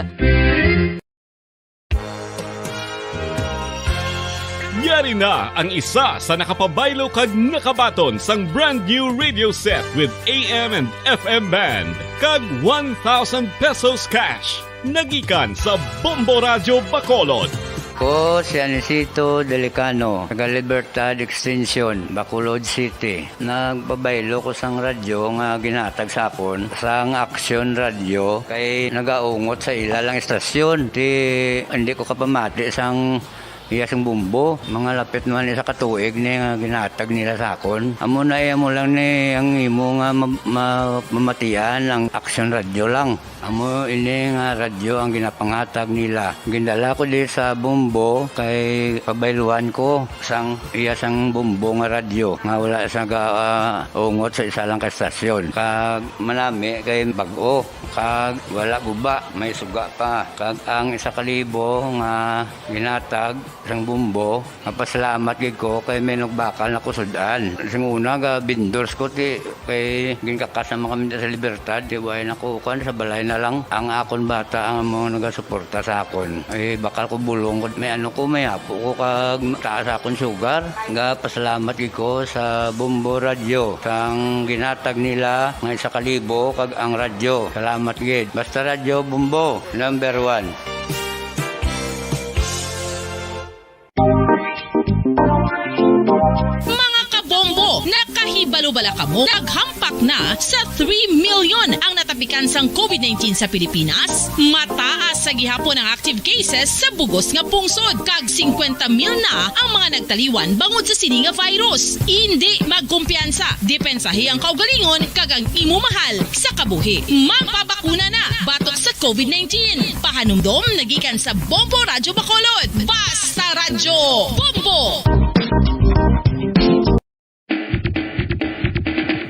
Yari na ang isa sa nakapabaylo kag nakabaton sang brand new radio set with A M and F M band kag one thousand pesos cash. Nagikan sa Bombo Radyo Bacolod. Ko si Anisito Delicano, taga Libertad Extension, Bacolod City. Nagpabaylo ko sang radyo nga ginhatag sa akon sang Action Radio kay nagaungot sa ila lang istasyon. Ti, hindi ko kapamati sang iya sing bombo. Mga lapit naman isa ka tuig ni nga ginhatag nila sa akon. Amo na, iya mo lang ni ang imo nga ma-, ma-, mamatian ang Action Radio lang. Amo ini nga radyo ang ginapanghatag nila. Gindala ko di sa bombo kay pabayluhan ko sang iya sang bombo nga radyo nga wala sa ga-, ah, ungot sa isa lang ka estasyon. Kag manami kay bag-o, kag wala guba, may suga pa. Kag ang isa ka libo nga ginhatag sang bombo, mapasalamat gid ko kay may nagbakal na ko sud-an. Sing una, ga vendors ko, ti, kay ginkakas naman kami sa Libertad, ti, way na ko, kuwan, sa balay na lang. Ang akon bata ang amo nagasuporta sa akon. Eh, bakal ko bulong ko, may ano ko, may apo ko, kag taas akon sugar. Ga pasalamat gid ko sa Bombo Radyo, sang ginhatag nila nga isa ka libo, kag ang radyo. Salamat gid. Basta Radyo Bombo, number one. Mga kabombo, nakahibalo bala kamo? Naghampak na sa three million ang natapikan sang COVID nineteen sa Pilipinas. Mataas Sa gihapon ang active cases sa bugos nga pungsod, kag singkwenta mil na ang mga nagtaliwan bangod sa sini nga virus. Indi magkumpiyansa, depensahi ang kaugalingon kag ang imo mahal sa kabuhi. Magpabakuna na batok sa COVID nineteen. Pahanumdom nagikan sa Bombo Radyo Bacolod. Basta Radyo Bombo!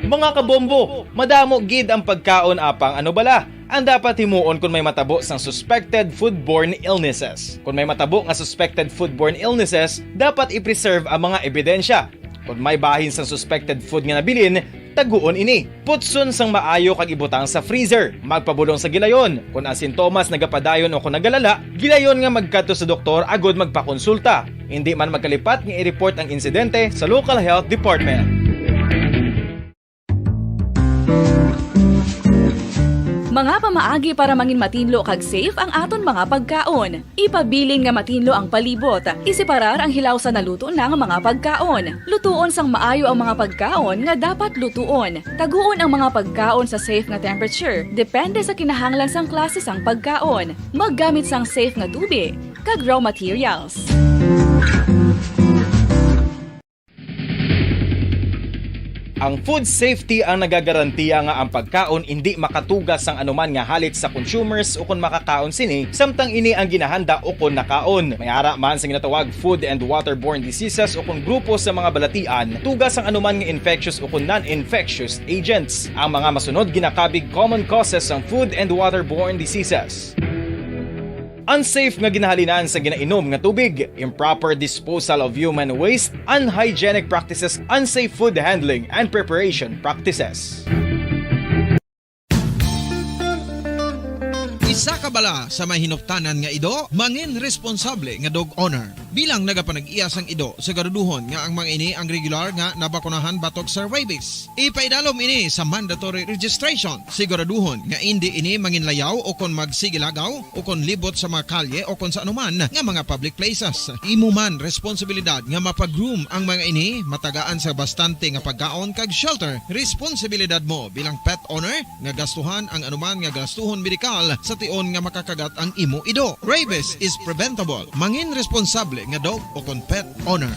Mga kabombo, madamo gid ang pagkaon, apang ano bala ang dapat himuon kon may matabo sang suspected foodborne illnesses? Kon may matabo nga suspected foodborne illnesses, dapat i-preserve ang mga ebidensya. Kon may bahin sang suspected food nga nabilin, taguon ini. Putson sang maayo kag ibutang sa freezer. Magpabulong sa gilayon. Kon ang sintomas nagapadayon o kon nagalala, gilayon nga magkadto sa doktor agud magpakonsulta. Indi man magkalipat nga i-report ang insidente sa local health department. Mga pamaagi para mangin matinlo kag safe ang aton mga pagkaon. Ipabilin nga matinlo ang palibot. Iseparar ang hilaw sa naluto na nga mga pagkaon. Lutuon sang maayo ang mga pagkaon nga dapat lutuon. Taguon ang mga pagkaon sa safe nga temperature, depende sa kinahanglan sang klase sang pagkaon. Maggamit sang safe nga tubi kag raw materials. Ang food safety ang nagagarantiya nga ang pagkaon indi makatuga sang anuman nga halit sa consumers ukon makakaon sini, samtang ini ang ginahanda ukon nakaon. May ara man sa ginatawag food and waterborne diseases ukon grupo sa mga balatian, tuga sang anuman nga infectious ukon non-infectious agents. Ang mga masunod ginakabig common causes sang food and waterborne diseases. Unsafe nga ginahalinan sa ginainom nga tubig, improper disposal of human waste, unhygienic practices, unsafe food handling and preparation practices. Isa ka bala sa may hinuktanan nga ido, mangin responsable nga dog owner. Bilang nagapanag-iya sang ido, siguraduhon nga ang mga ini ang regular nga nabakunahan batok sa rabies. Ipaidalom ini sa mandatory registration. Siguraduhon nga indi ini manginlayaw o kon magsigilagaw o kon libot sa mga kalye o kon sa anuman nga mga public places. Imo man responsibilidad nga mapa-groom ang mga ini, matagaan sa bastante nga pagkaon kag shelter. Responsibilidad mo bilang pet owner nga gastuhan ang anuman nga gastuhon medikal sa tion nga makakagat ang imo ido. Rabies is preventable. Mangin responsable nga dog o kon pet owner.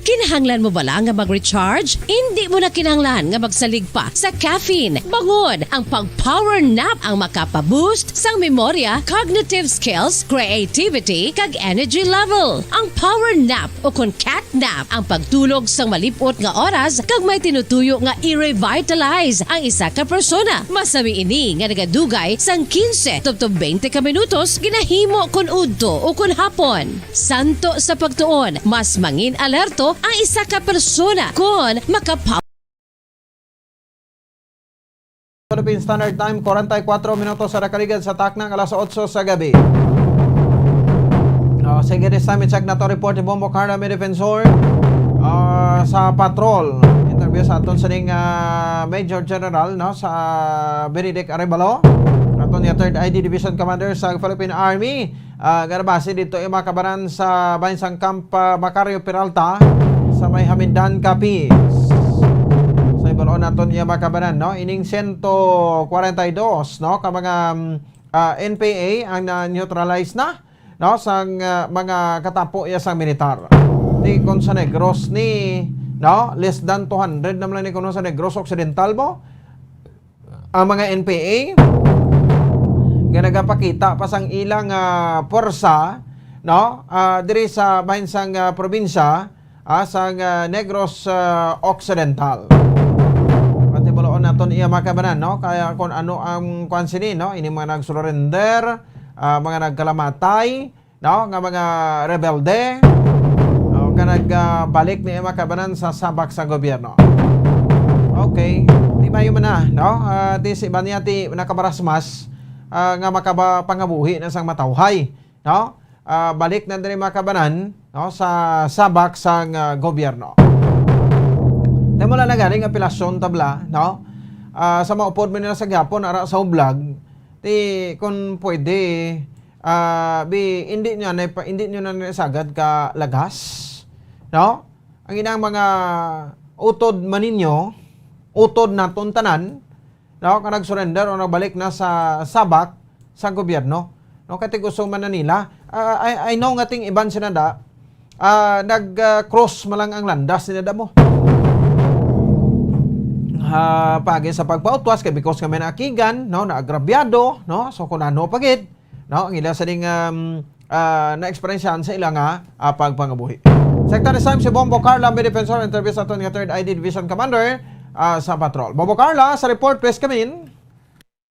Kinahanglan mo bala nga mag-recharge? Indi mo na kinahanglan nga magsalig pa sa caffeine. Bangon, ang pag-power nap ang makapa-boost sang memorya, cognitive skills, creativity, kag energy level. Ang power nap o kon cat nap ang pagtulog sang malip-ot nga oras kag may tinutuyo nga i-revitalize ang isa ka persona. Masami ini nga nagadugay sang quince tubtob twenty ka minutos ginahimo kon udto o kon hapon. Santo sa pagtuon, mas mangin alerto ang isa ka persona kon makapaw- Philippine Standard Time, forty-four minutos sa nakaligad sa takna nga alas otso sa gabi. Oh, sige, this time, i-check nato report ni Bombo Carla May Defensor, ah, sa patrol. Interview sa aton sining, ah, Major General, no, sa Benedict Arevalo, aton nga Third I D Division Commander sa Philippine Army. Ah, nga nabase dito, eh, mga kabanan, sa bahin sang Camp, ah, Macario Peralta sa may Hamindan, Capiz. Sa ibalon naton iya, mga kabanan, no? Ining sento kwarenta y dos, no? Ka mga, mm, ah, N P A ang na-neutralize na, no? Sang, ah, mga katapo iya sang militar. Di kon sa Negros ni, no? Less than two hundred naman lang ni kuno sa Negros Occidental mo. Ang mga N P A nga nagapakita pa sang ilang, ah, pwersa, no? Ah, diri sa bahin sang, ah, probinsya, ah, sang, ah, Negros, ah, Occidental. Pati baloon naton iya, mga kabanan, no? Kaya kung ano ang kwan sini, no? Ini mga nagsurrender, ah, mga nagkalamatay, no, nga mga rebelde, no, nga nagbalik ni, mga kabanan, sa sabak sa gobyerno. Okay, di ba yun na, no? Ah, di si Banyati nakabarasmas, ah, nga makapangabuhi na sang matawhay, no? Ah, balik na diri, mga kabanan, no, sa sabak sang, ah, gobyerno. Tamo lang na galing apelasyon tabla, no? Ah, sa maupod man nila sa gihapon, ara sa ublag, ti, kung pwede, ah, bi, hindi nyo na, hindi nyo na isagad ka lagas, no? ang inang mga utod man ninyo, utod naton tanan, no, nga nag-surrender o nagbalik na sa sabak sa gobyerno. No, kay tig-uso man na nila. Ah, I, I know nga ting iban sila da, ah, nag, ah, cross man lang ang landas nila da mo. Ah, pagi sa pagpautwas kay because nga may naakigan, no, naagrabyado, no, so kung ano pa gid, no, ang ila sa ding, um, ah, na-eksperyensyahan sa ila nga, ah, pagpangabuhi. Secretary Sam, si Bombo Carla, may defensor, interview sa aton nga Third I D Division Commander, ah, sa Patrol. Bombo Carla, sa report, please come in.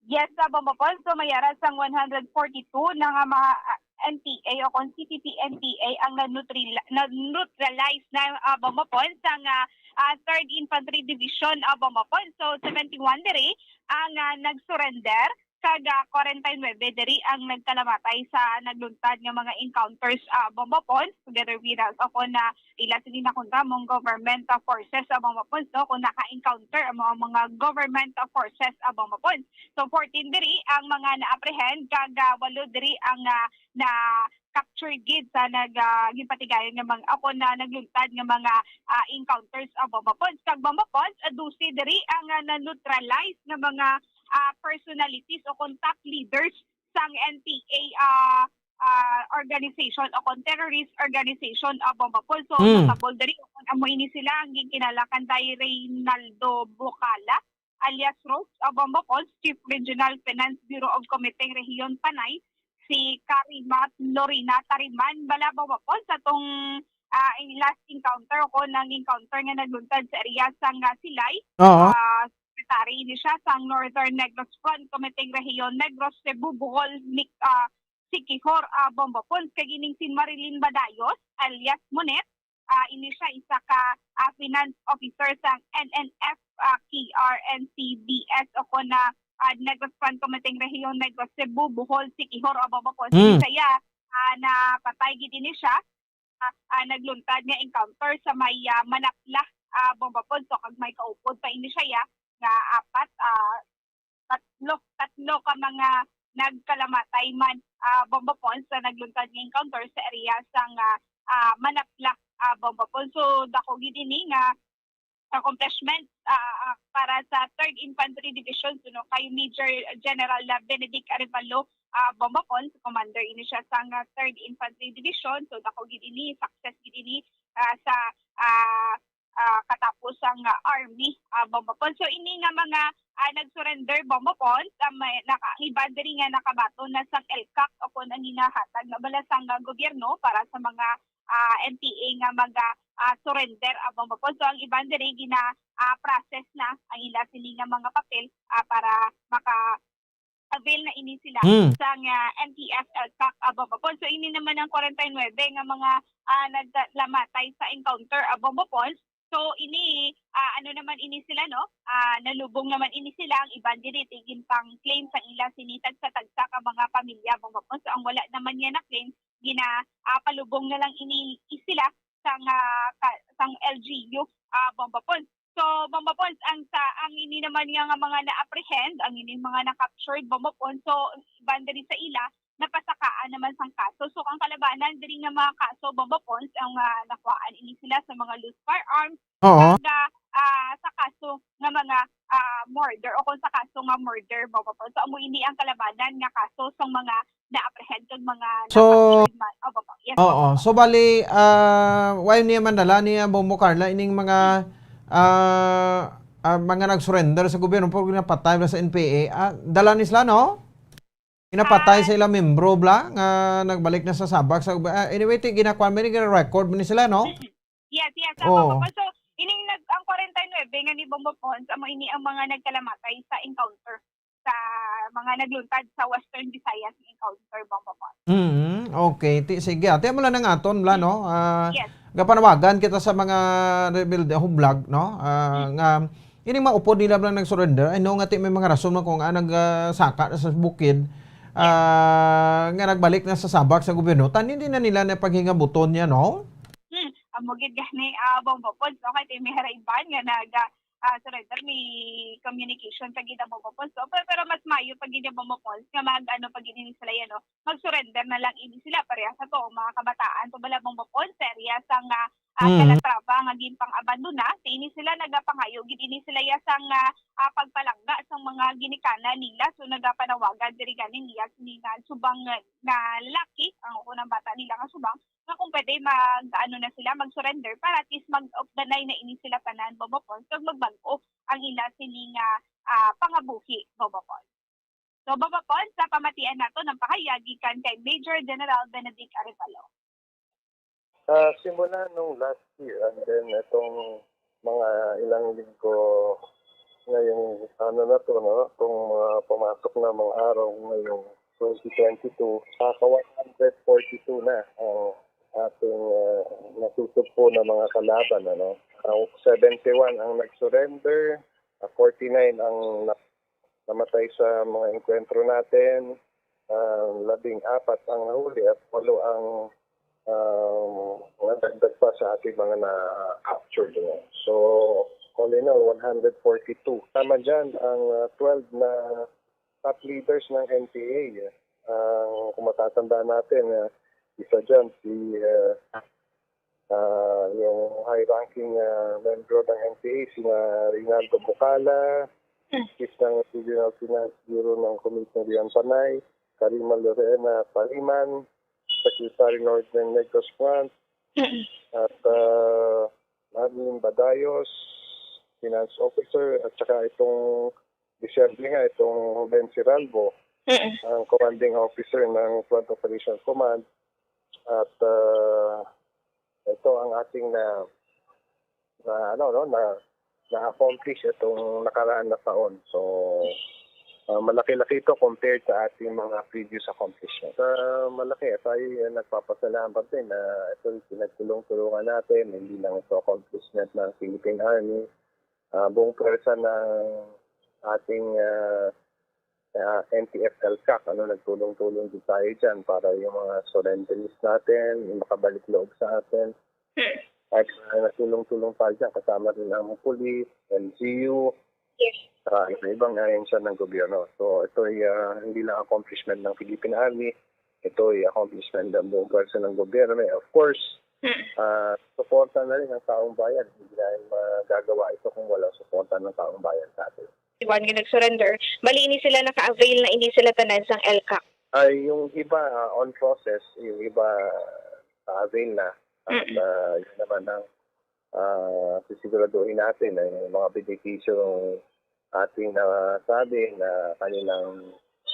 Yes, sa Bombo Pons, so may ara sang one hundred forty-two na nga mga, ah, N P A o kon C P P N P A ang na-neutrali-, na-neutralize na, ah, Bombo Pons sang, ah, ah, Third Infantry Division, ah, Bombo Pons. So, seventy-one diri ang, ah, nag-surrender, kag, ah, forty-nine diri ang nagkalamatay sa nagluntad nga mga encounters, ah, Bombo Pons, together with, ah, ako na ila sini nakunta mong government, ah, forces, ah, Bombo Pons, no, kung naka-encounter ang mga, mga government, ah, forces, ah, Bombo Pons. So, fourteen diri ang mga na-apprehend, kag, ah, walo diri ang, ah, na-capture gid sa nag, ah, ginpatigayon nga mga, ako na nagluntad nga mga, ah, encounters, ah, Bombo Pons. Kag Bombo Pons, ah, dose diri ang, ah, na-neutralize nga mga, ah, personalities o kon top leaders sang N P A, ah, ah, organization o kon terrorist organization, ah, Bombo Pons. So, Mm. notable diri, amo ini sila ang ginkinala kanday Reynaldo Bocala, alias Rose, ah, Bombo Pons, Chief Regional Finance Bureau of Cometeng Region Panay, si Karimat Lorena Tariman, bala, Bombo Pons, sa tong, ah, in last encounter o kon ang encounter nga nagluntad sa area sang, ah, Silay. Oo. Ah, secretary ini siya sang Northern Negros Front, Cometeng Region Negros, Cebu, Bohol, Nic-, ah, Siquijor, ah, Bombo Pons, kag ining si Marilyn Badayos, alias Monet, ah, ini siya isa ka, ah, finance officer sang N N F, ah, K R N C B S o kon na, ah, Negros Front, Cometeng Region Negros, Cebu, Bohol, Siquijor, ah, Bombo Pons. Ini Mm. siya, ah, napatay gid ini siya, ah, ah, nagluntad nga encounter sa may, ah, Manapla, ah, Bombo Pons. So, kag may kaupod pa ini siya, ya, nga apat, ah, tatlo, tatlo ka mga nagkalamatay man, ah, Bombo Pons, sa nagluntad nga encounter sa area sang, ah, ah, Manapla, ah, Bombo Pons. So, dako gid ini nga accomplishment, ah, ah, para sa Third Infantry Division, so, no, kay Major General, ah, Benedict Arevalo, ah, Bombo Pons, commander ini siya sang, ah, Third Infantry Division. So, dako gid ini, success gid ini, ah, sa, ah, ah, katapos sang, ah, army, ah, Bombo Pons. So, ini nga mga, ah, nag-surrender, Bombo Pons, ah, may, naka-, ang iban diri nga nakabaton na sang ELCAC o kon ang ginahatag na bala sang, ah, gobyerno para sa mga, ah, N P A nga mga, ah, surrender, ah, Bombo Pons. So, ang iban diri gina, ah, process na ang ila sini nga mga papel, ah, para maka-avail na ini sila Hmm. sang, ah, N T F ELCAC, ah, Bombo Pons. So, ini naman ang forty-nine nga mga, ah, naglamatay sa encounter, ah, Bombo Pons. So, ini, ah, ano naman ini sila, no? Ah, nalubong naman ini sila. Ang iban diri, tigin pang claim sa ila sini tagsa-tagsa ka mga pamilya, Bombo Pons. So, ang wala naman niya na claim, gina, ah, palubong na lang ini sila sang, ah, ka, sang L G U, ah, Bombo Pons. So, Bombo Pons, ang sa, ang ini naman nga, nga mga na-apprehend, ang ini mga na-captured, Bombo Pons. So, iban diri sa ila, napasakaan naman sang kaso. So, ang kalabanan diri nga mga kaso, Bombo Pons, ang, ah, nakuhaan ini sila sa mga loose firearms, Oo. kag, ah, sa kaso nga mga, ah, murder o kung sa kaso nga murder, Bombo Pons. So, amo ini ang kalabanan nga kaso sang mga na-apprehend kag mga So, na-captured man. Opo, po. Yes, oo. Opo, po. So, bali, ah, why niya man dala niya, Bombo Carla, ining mga, ah, ah, mga nag-surrender sa gobyerno, pero ginapatay bala sa N P A? Ah, dala ni sila, no? Ginapatay Ah. sa ilang membro, bla, nga nagbalik na sa sabak. Sa, ah, anyway, ti, ginakuha man ni, gina-record man ni sila, no? Yes, yes, sa Oo. Bombo Pons. So, ining nag-, ang forty-nine nga ni Bombo Pons, amo ini ang mga nagkalamatay sa encounter sa mga nagluntad sa Western Visayas nga encounter, Bombo Pons. Mm, okay. Ti, sige, ate, mo lang nang aton, bla, no? Ah, Yes. gapanawagan kita sa mga rebelde, hublag, no? Ah, Mm. nga, ining maupod nila bla nag-surrender. I know nga ti may mga rason man kung, ah, nag, ah, saka na sa bukid, Yes. ah, nga nagbalik na sa sabak sa gobyerno. Tan, hindi na nila na paghingabuton niya, no? Hmm, amo gid gani, ah, Bombo Pons, no? Kay ti may haraiban nga nag, ah, ah, surrender, may communication pa gid ang Bombo Falls, no? Pero, pero mas maayo pa gid ang Bombo Falls nga mag, ano, pa gid ini sila, yan, no? Mag-surrender na lang ini sila, pareha sa to, mga kabataan to, bala, Bombo Falls, area sa nga, ah, Mm. Calatrava nga ginpang-abandona, sa ini sila nagapangayo gid ini sila ya sang, ah, ah, pagpalangga sang mga ginikanan nila. So, nagapanawagan diri gani niya sini nga subang nga, nga lalaki, ang unang bata nila nga subang, nga kung pwede mag, ano na sila, mag-surrender para at least mag-updanay na ini sila tanan, Bombo Falls, kag magbag-o ang ila sini nga, ah, pangabuhi, Bombo Falls. So, Bombo Falls, sa pamatian nato ng pahayag gikan kay Major General Benedict Arevalo. Ah, simula nung last year, and then itong mga ilang linggo ngayong ano na to, no? Itong mga pumasok na mga araw ngayong twenty twenty-two, naka one hundred forty-two na ang ating, ah, natutugpo na mga kalaban, ano? Ang seventy-one ang nag-surrender, ah, forty-nine ang na-, namatay sa mga engkwentro natin, ah, labing apat ang nahuli at walo ang, ah, nadagdag pa sa ating mga na-captured, no? So, all in all, one hundred forty-two. Tama dyan, ang, ah, twelve na top leaders ng N P A. Ang kung matatandaan natin, ah, isa dyan si, ah, ah, yung high-ranking, ah, membro ng N P A, sina Reynaldo Bucala, Hmm. Chief ng Regional Finance Bureau ng Comunidad ng Rian Panay, Karima Lorena Paliman, Secretary Northern Negros Front, Mm. at, ah, Marlene Badayos, Finance Officer, at saka itong Disyembre nga, itong Ben Siralbo, Mm. ang Commanding Officer ng Front Operations Command. At, ah, ito ang ating na, na, ano, no, na, na-accomplish itong nakaraan na taon. So, ah, malaki-laki ito compared sa ating mga previous accomplishments. Ah, malaki. Tayo ay nagpapasalamat din na ito yung pinagtulong-tulungan natin. Hindi lang ito accomplishment ng Philippine Army. Ah, buong pwersa ng ating, ah, ah, N T F L CAC, ano, nagtulong-tulong din tayo dyan para yung mga surrenderies natin, yung makabalik loob sa atin. Hmm. At, ah, nagtulong-tulong tayo dyan, kasama rin ang police, N G O, Yes. saka iba-ibang ahensya ng gobyerno. So, ito ay, ah, hindi lang accomplishment ng Philippine Army, ito ay accomplishment ng buong pwersa ng gobyerno. Of course, Hmm. ah, suporta na rin ng taong bayan. Hindi namin magagawa ito kung walang suporta ng taong bayan sa atin. Iwan nga nag-surrender. Bali, ini sila naka-avail na, ini sila tanan sang L CAC. Ay, yung iba, ah, on process, yung iba, ah, avail na. At, Mm. ah, yun naman ang, ah, sisiguraduhin natin na yung mga benepisyo ng ating nasabi na kanilang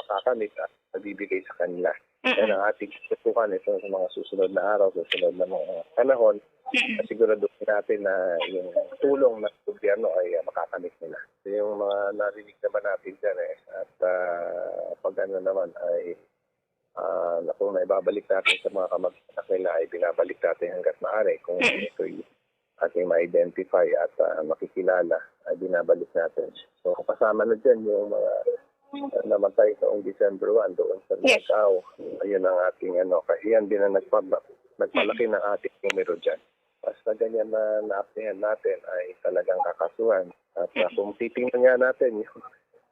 makakamit at mabibigay sa kanila. Mm. Yan ang ating tutukan ito sa mga susunod na araw, susunod na mga panahon. Mm. Siguraduhin natin na yung tulong ng gobyerno ay, ah, makakamit nila. So, yung mga narinig naman natin dyan, eh, at, ah, pag ano naman ay, ah, na kung naibabalik natin sa mga kamag-anak nila, ay binabalik natin hanggat maaari. Kung Mm. ito'y ating ma-identify at, ah, makikilala, ay binabalik natin. So, kasama na dyan yung mga, ah, namatay noong December one doon sa Yes. Miagao. Ayun ang ating ano, kasi yan din ang nagpa-, nagpalaki ng ating numero dyan. Basta ganyan na naapektuhan natin ay talagang kakasuhan. At, ah, Mm. kung titingnan nga natin yung,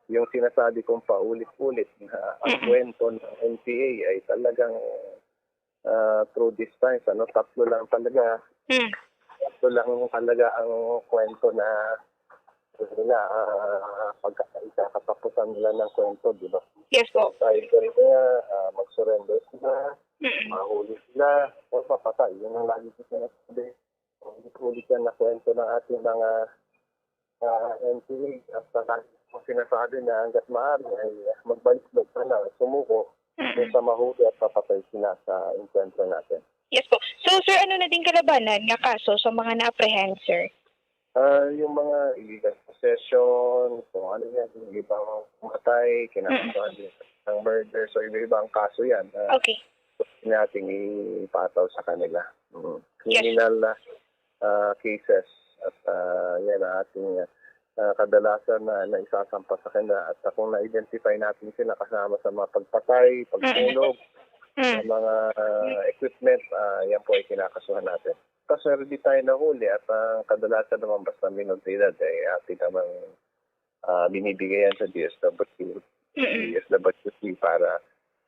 yung sinasabi kong paulit-ulit na ang Mm. kwento ng N P A ay talagang, ah, through this time, ano, tatlo lang talaga. Mm. Tatlo lang talaga ang kwento na nila, ah, pagka-, ikakatapusan nila ng kwento, di ba? Yes po. Either nga, ah, mag-surrender sila, Mm. mahuli sila, o mapatay. Yun ang lagi ko sinasabi. Ulit-ulit yan na kwento ng ating mga, ah, N P A. At saka ko sinasabi na hanggat maaari ay magbalik-balik sila, sumuko Mm. kung sa mahuli at papatay sila sa enkwentro natin. Yes po. So, sir, ano na din kalabanan nga kaso sa mga na-apprehend, sir? Ah, yung mga illegal possession, kung ano yan, yung ibang pumatay, kinakasuhan Mm. din ng murder. So, iba-iba ang kaso yan. Ah, Okay. nating ipataw sa kanila. Mm. Yes. Criminal, ah, ah, cases. At, ah, yan ang ating, ah, kadalasan na naisasampa sa kanila. At, ah, kung na-identify natin sila kasama sa mga pagpatay, Mm. pagsunog, Mm. sa mga, ah, equipment, ah, yan po ay kinakasuhan natin. paswerte tayo nahuli at, ah, kadalasan naman basta minor de edad, eh, atin namang, ah, binibigay yan sa D S W, Mm-mm. D S W C para,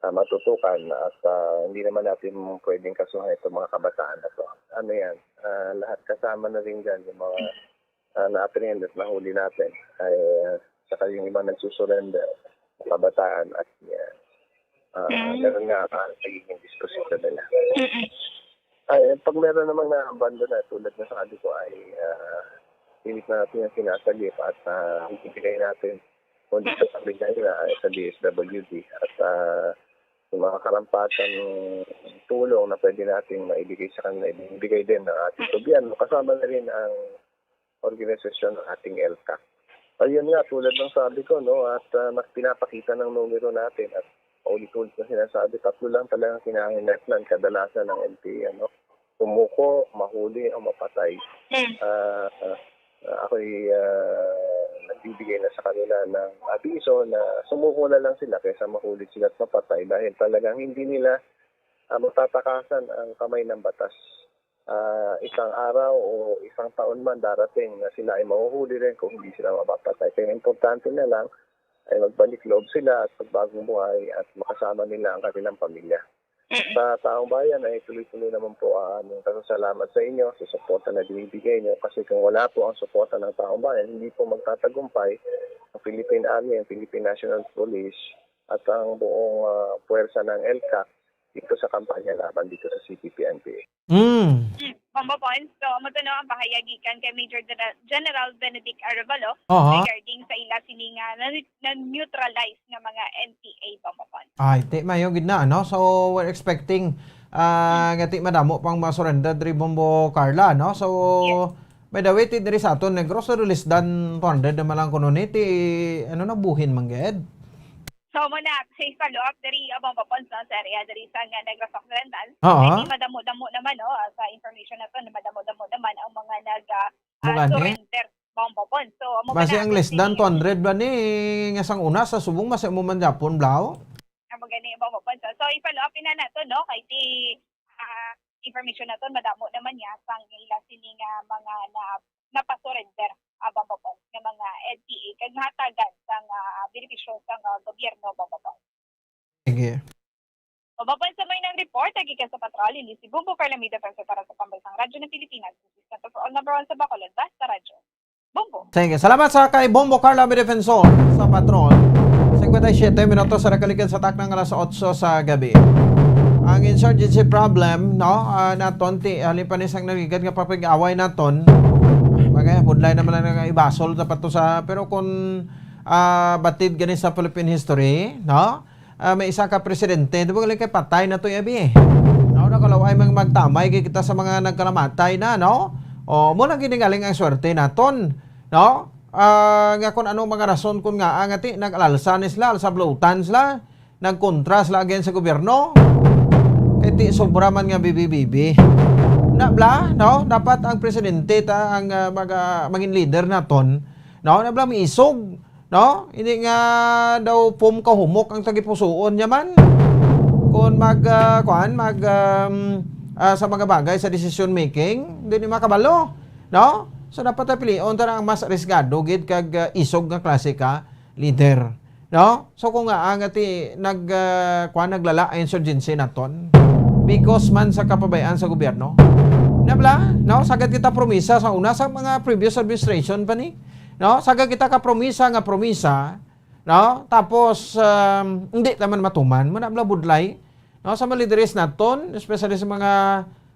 ah, matutukan at, ah, hindi naman natin pwedeng kasuhan itong mga kabataan na to. Ano yan, ah, lahat kasama na rin dyan, yung mga, ah, na-apprehend at nahuli natin, ay, ah, saka yung ibang nagsusurrender, kabataan at, ah, ah, Mm. ganun nga ang nagiging disposisyon nila. Mm-mm. Ay, pag meron namang naabandona, tulad na sabi ko, ay, ah, pilit natin yung sinasagip at, ah, ibibigay natin kung di sa pamilya nila, ay sa D S W D. At, ah, yung mga karampatang tulong na pwede nating maibigay sa kanila, ibibigay din ng ating gobyerno. Kasama na rin ang organisasyon ng ating ELCAC. Ayun nga, tulad ng sabi ko, no, at, ah, mas pinapakita ng numero natin at paulit-ulit na sinasabi, tatlo lang talaga ang kinahanglan kadalasan ng N P A, ano, sumuko, mahuli, o mapatay. Mm. Ah, ah, ako'y, ah, nagbibigay na sa kanila ng abiso na sumuko na lang sila kaysa mahuli sila at mapatay dahil talagang hindi nila, ah, matatakasan ang kamay ng batas. Ah, isang araw o isang taon man darating na sila ay mahuhuli rin kung hindi sila mapapatay. Kaya importante na lang ay magbalik loob sila at magbagong buhay at makasama nila ang kanilang pamilya. Mm. Sa taong bayan ay tuloy-tuloy naman po ang aming pasasalamat sa inyo sa suporta na binibigay niyo, kasi kung wala po ang suporta ng taong bayan, hindi po magtatagumpay ang Philippine Army, ang Philippine National Police, at ang buong, ah, puwersa ng ELCAC dito sa kampanya laban dito sa C P P N P A. Mm. Mm, Bombo Pons, so, amo to, no, ang pahayag gikan kay Major Gen-, General Benedict Arevalo Aha. regarding sa ila sini nga na, na-neutralize nga mga N P A, Bombo Pons. Ay, ti, mayo gid na, ano? So, we're expecting, ah, Mm. nga ti madamo pang ma-surrender diri, Bombo Carla, no? So, Yes. by the way, ti diri sa aton, Negros, so less than two hundred naman lang kuno ni, ti, ano na, buhin man gid. So, mo na, sa follow-up diri, ah, Bombo Pons, no, sa area diri sa nga Negros Occidental. Oo. Ay, di madamo-damo naman, no, ah, sa information na to, na madamo-damo naman ang mga nag, ah, Mga ah, ni? surrender, Bombo Pons. So, amo Basi na, ang less than sini two hundred ba ni nga sang una sa subong, mas amo man gyapon, Blau? Amo gani, Bombo Pons. So, i-follow up na nato, no, kay ti, ah, information naton, madamo naman niya sang ila sini nga mga na, napasurrender, ah, Bombo Pons, nga mga N P A, kag mahatagan sang, ah, benepisyo sang, ah, gobyerno, Bombo Pons. Sige. Bombo Pons, sa may nang report, gikan sa patrol, ini si Bombo Carla May Defensor para sa Pambansang Radyo ng Pilipinas, this is Central for All, number one sa Bacolod, Basta Radyo. Bombo. Sige, salamat sa kay Bombo Carla May Defensor sa Patrol. Cincuenta y siete minutos sa nakaligid sa taknang alas otso sa gabi. Ang insurgency problem, no, ah, naton ti, halin pa ni sang nagligad nga papag-away naton, ah, bagay, budlay naman lang nga ibasol dapat to sa, pero kung, ah, batid gani sa Philippine history, no, ah, may isa ka presidente, di ba, galing kay patay na to, abi, eh. No, nakalaw-ay mang magtamay kay kita sa mga nagkalamatay na, no? O, mo na ginigaling ang swerte naton, no? Ah, nga kung ano mga rason kung nga, ah, nga ti, nag-alalsa ni sila, alsa blutan sila, nagkontra sila against sa gobyerno. Kay ti, sobra man nga bibi-bibi. Na bla, no? Dapat ang presidente ta, ang, ah, mag-, ah, mangin leader naton, no? Na bla, miisog. No? Hindi nga daw pum kahumok ang tagipusuon niya man. Kung mag, ah, kuan, mag, um, ah, sa mga bagay sa decision making, hindi ni makabalo. No? So, dapat ta pilion ta na ang mas arriesgado gid kag, ah, isog nga klase ka leader. No? So, kung nga ang ati nag, ah, kuan, naglala ang insurgency naton because man sa kapabayaan sa gobyerno. Nabla, no? Sagad kita promisa sa una sa mga previous administration pa ni. No? Sagad kita ka promisa nga promisa, no? Tapos, um, hindi naman matuman. Muna bla budlay, no? Sa mga lideres naton, especially sa mga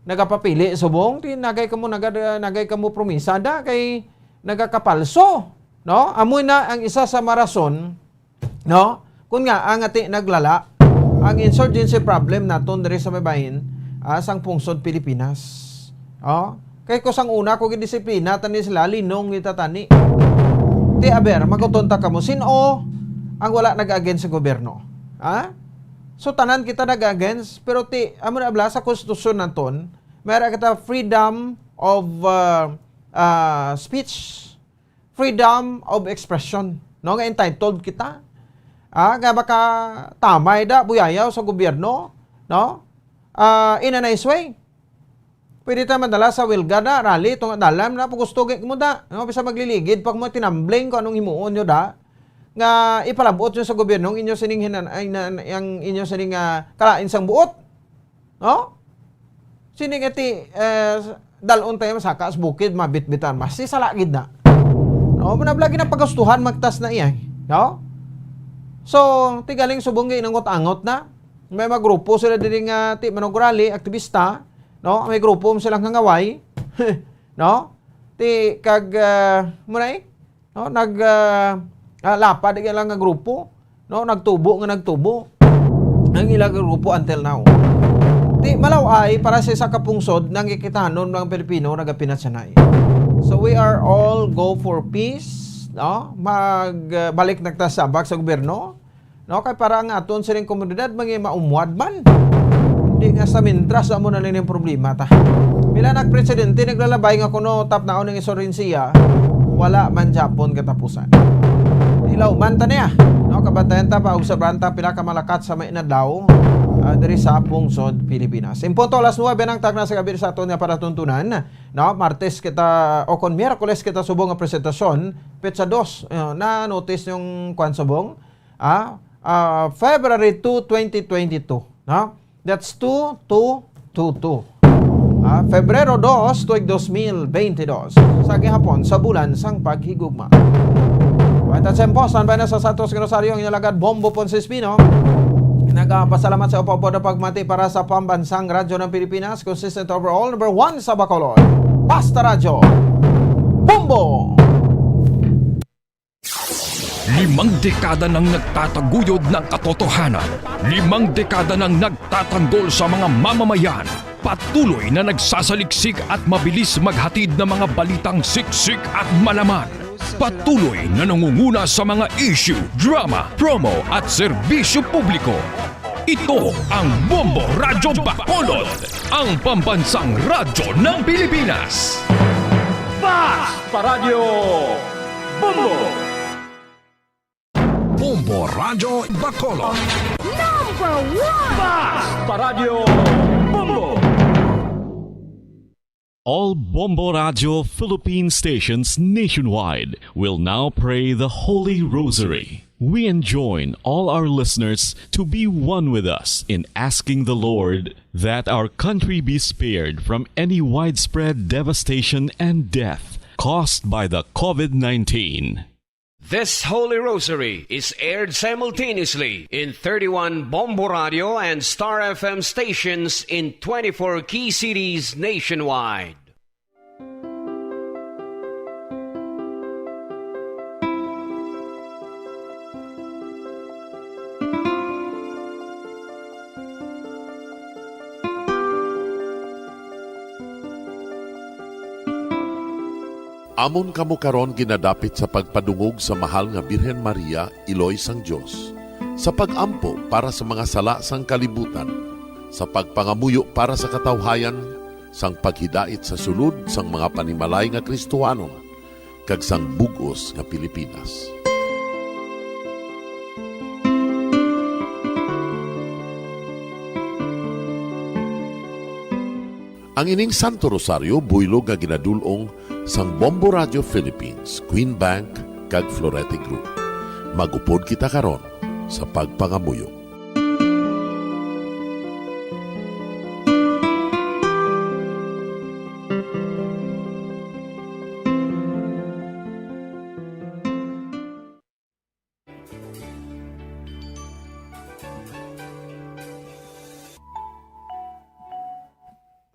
nagapapili subong, ti nagay kamo, naga-, nagay kamo promisa da kay nagakapalso, no? Amo na ang isa sa marason, no? Kung nga, ang ati naglala, ang insurgency problem naton diri sa may bahin, ah, sang pungsod Pilipinas. Oh? Kay ko sang una ko gidisiplina tani sila, linong kita tani. Ti aber, maguton ta kamo, sin-o ang wala nag-against sa gobyerno? Ha? So, tanan kita nag-against, pero ti, amo na bla sa konstitusyon naton, may ara kita freedom of, uh, uh, speech, freedom of expression, no? Nga entitled kita. Ah, nga makatamay da, buyayaw sa gobyerno, no? Ah, in a nice way. Pwede ta madala sa Wilga na, rally, itong adalam na, pag gusto, gi-, mo da. No, bisa magliligid, pag mo tinambling kung anong himuon nyo da, nga ipalabot nyo sa gobyerno ang inyo sining hinan-, ay, na, ang inyo sining, ah, kalain sang buot. No? Sining iti, eh, dalon tayo masaka sa bukid, mabitbitan, mas si salagid na. No, manabla ginapagastuhan, magtas na iya. No? So, tigaling subong ginangot-angot na. May mga grupo sila diri nga ti manugurali, aktibista, no? May grupo mo silang hangaway, no? Ti kag, ah, mo na eh, no? Nag, ah, ah, lapad ang ilang nga grupo, no? Nagtubo nga nagtubo ang ilang grupo until now. Ti malaw-ay para sa isa ka pungsod nang ikitanon mga Pilipino nagapinatsanay. So we are all go for peace, no? Mag, ah, balik nagtasabak sa gobyerno. No, kay para ang aton sining komunidad, mga maumwad man. Di nga sa mintras, amo na lang yung problema ta. Pila nag presidente, naglalabay nga kuno tap naon ang insurensiya, wala man Japon katapusan. Ilaw man ta niya. No, kabantayan ta, paobserbahan ta, pila ka malakat sa may inadlaw, ah, diri sa pungsod Pilipinas. Impunto alas nuebe ng tagna sa gabi sa aton nga palatuntunan. No, Martes kita, o kon Miyerkules kita subong nga presentasyon, petsa dos, eh, na-notice yung kwan subong? Ah, ah, February two, twenty twenty-two, no? That's two two two two. Ah, Febrero dos, tuig dos mil bente dos. Sa gihapon, sa bulan sang paghigugma. Wata sa Imposan, Bayan sa Santos, Rosario, ang inalagad Bombo Ponce Espino. Nagapasalamat sa upapod na pagmati para sa Pambansang Radyo ng Pilipinas, consistent overall, number one sa Bacolod. Basta Radyo. Bombo! Limang dekada nang nagtataguyod ng katotohanan. Limang dekada nang nagtatanggol sa mga mamamayan. Patuloy na nagsasaliksik at mabilis maghatid ng mga balitang siksik at malaman. Patuloy na nangunguna sa mga issue, drama, promo at serbisyo publiko. Ito ang Bombo Radyo Bacolod, ang pambansang radyo ng Pilipinas. Basta Radyo Bombo! Bombo Radyo Bacolod. Number one! Basta Radyo Bombo! All Bombo Radyo Philippine stations nationwide will now pray the Holy Rosary. We enjoin all our listeners to be one with us in asking the Lord that our country be spared from any widespread devastation and death caused by the COVID nineteen. This Holy Rosary is aired simultaneously in thirty-one Bombo Radio and Star F M stations in twenty-four key cities nationwide. Amon kamo karon ginadapit sa pagpadungog sa Mahal nga Birhen Maria, Iloy sang Dios, sa pag-ampo para sa mga sala sang kalibutan, sa pagpangamuyo para sa katawhayan, sang paghidait sa sulod sang mga panimalay nga Kristohanon, kag sang bug-os nga Pilipinas. Ang ining Santo Rosario buylog nga ginadul-ong sang Bombo Radio Philippines, Queen Bank, kag Florete Group. Mag-upod kita karon sa pagpangamuyo.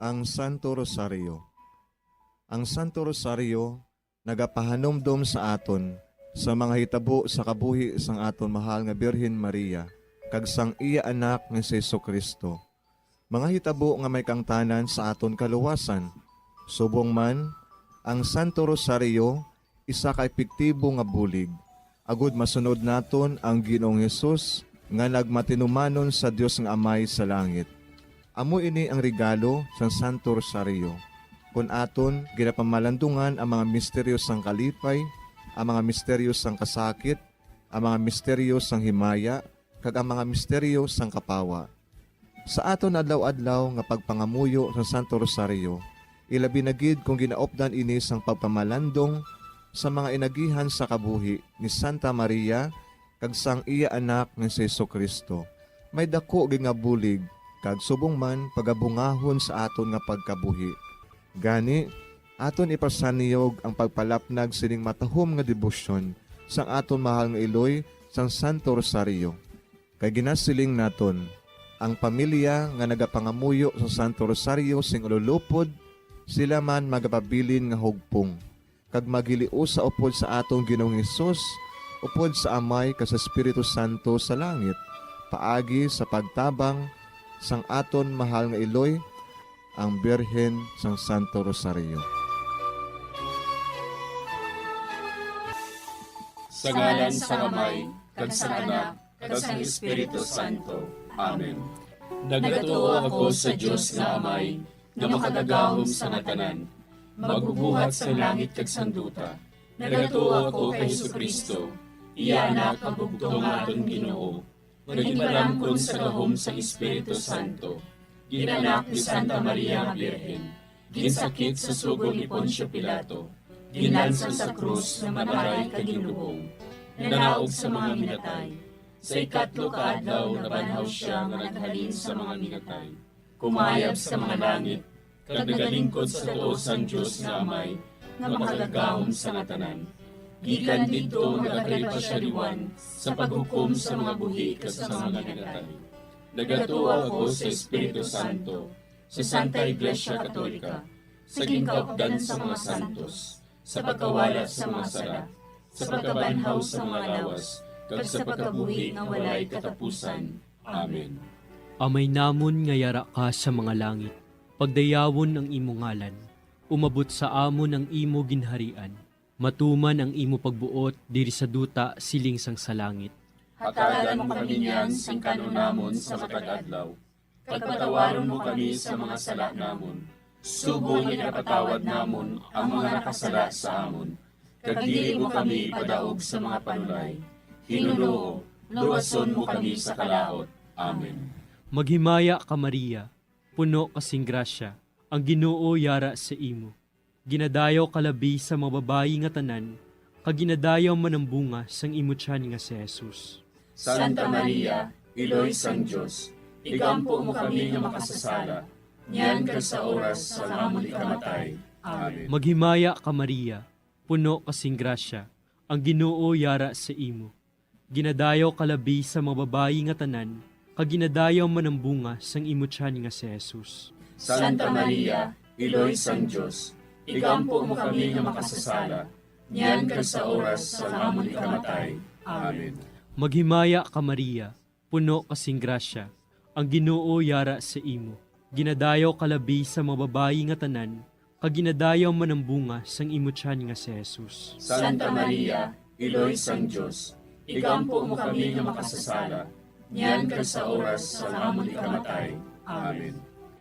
Ang Santo Rosario. Ang Santo Rosario nagapahanumdom sa aton sa mga hitabo sa kabuhi sang aton mahal nga Birhen Maria kag sang iya Anak nga si Jesu-Cristo, mga hitabo nga may kaangtanan sa aton kaluwasan. Subong man, ang Santo Rosario isa ka epektibo nga bulig agud masunod naton ang Ginoong Hesus nga nagmatinumanon sa Dios nga Amay sa langit. Amo ini ang regalo sang Santo Rosario, kon aton ginapamalandungan ang mga misteryo sang kalipay, ang mga misteryo sang kasakit, ang mga misteryo sang himaya, kag ang mga misteryo sang kapawa. Sa aton adlaw-adlaw nga pagpangamuyo sang Santo Rosario, ilabi na gid kon ginaupdan ini sang pagpamalandong sa mga inagihan sa kabuhi ni Santa Maria kag sang iya Anak nga si Jesu-Cristo. May daku gid nga bulig kag subong man pagabungahon sa aton nga pagkabuhi. Gani, aton ipasanyog ang pagpalapnag sining matahom nga debosyon sang aton mahal nga iloy sang Santo Rosario. Kay ginasiling naton, ang pamilya nga nagapangamuyo sa Santo Rosario sing ululupod, sila man magapabilin nga hugpong, kag maghiliusa upod sa aton Ginoong Hesus, upod sa Amay kag sa Espiritu Santo sa langit, paagi sa pagtabang sang aton mahal nga iloy, ang Birhen sang Santo Rosario. Sa ngalan sang Amay, kag sang Anak, kag sang Espiritu Santo. Amen. Nagatuo ako sa Dios nga Amay, nga makagagahom sa nga tanan, magbubuhat sang langit kag sang duta. Nagatuo ako kay Jesu-Cristo, iya Anak nga bugtong nga aton Ginoo, nga ginpalamkon sa gahom sang Espiritu Santo, ginanak ni Santa Maria nga Birhen, ginsakit sa sugo ni Poncio Pilato, ginlansang sa krus nga namatay kag ginlubong, nanaog sa mga minatay. Sa ikatlo ka adlaw nabanhaw sia nga naghalin sa mga minatay, kumayab sa mga langit, kag nagalingkod sa tuo sang Dios nga Amay, nga makagagahom sa nga tanan. Gikan didto nagakalipa sia liwan sa paghukom sa mga buhi kag sa mga minatay. Nagatuo ako sa Espiritu Santo, sa Santa Iglesia Katolika, sa ginkaupdan sa mga santos, sa pagkawala sa mga sala, sa pagkabanhaw sa mga lawas, kag sa pagkabuhi nga walay katapusan. Amen. Amay namon nga yara ka sa mga langit, pagdayawon ang imo ngalan, umabot sa amon ang imo ginharian, matuman ang imo pagbuot diri sa duta siling sang sa langit. Hatagan mo kami niyan sing kan-on namon sa matag adlaw, kag patawaron mo kami sa mga sala namon, subong nga ginapatawad namon ang mga nakasala sa amon, kag dili mo kami ipadaog sa mga panulay. Hinunoo, luwason mo kami sa kalaut. Amen. Maghimaya ka, Maria, puno ka sing grasya, ang Ginoo yara sa imo. Ginadayaw ka labi sa mga babayi nga tanan, kag ginadayaw man ang bunga sang imo tiyan nga si Jesus. Santa Maria, Iloy sang Dios, igampo mo kami nga makasasala, niyan kag sa oras sang amon ikamatay. Amen. Maghimaya ka, Maria, puno ka sing grasya, ang Ginoo yara sa imo. Ginadayaw ka labi sa mga babayi nga tanan, kag ginadayaw man ang bunga sang imo tiyan nga si Jesus. Santa Maria, Iloy sang Dios, igampo mo kami nga makasasala, niyan kag sa oras sang amon ikamatay. Amen. Maghimaya ka, Maria, puno ka sing grasya, ang Ginoo yara sa imo. Ginadayaw ka labi sa mga babayi nga tanan, kag ginadayaw man ang bunga sang imo tiyan nga si Jesus. Santa Maria, Iloy sang Dios, igampo mo kami nga makasasala, niyan kag sa oras sang amon ikamatay. Amen.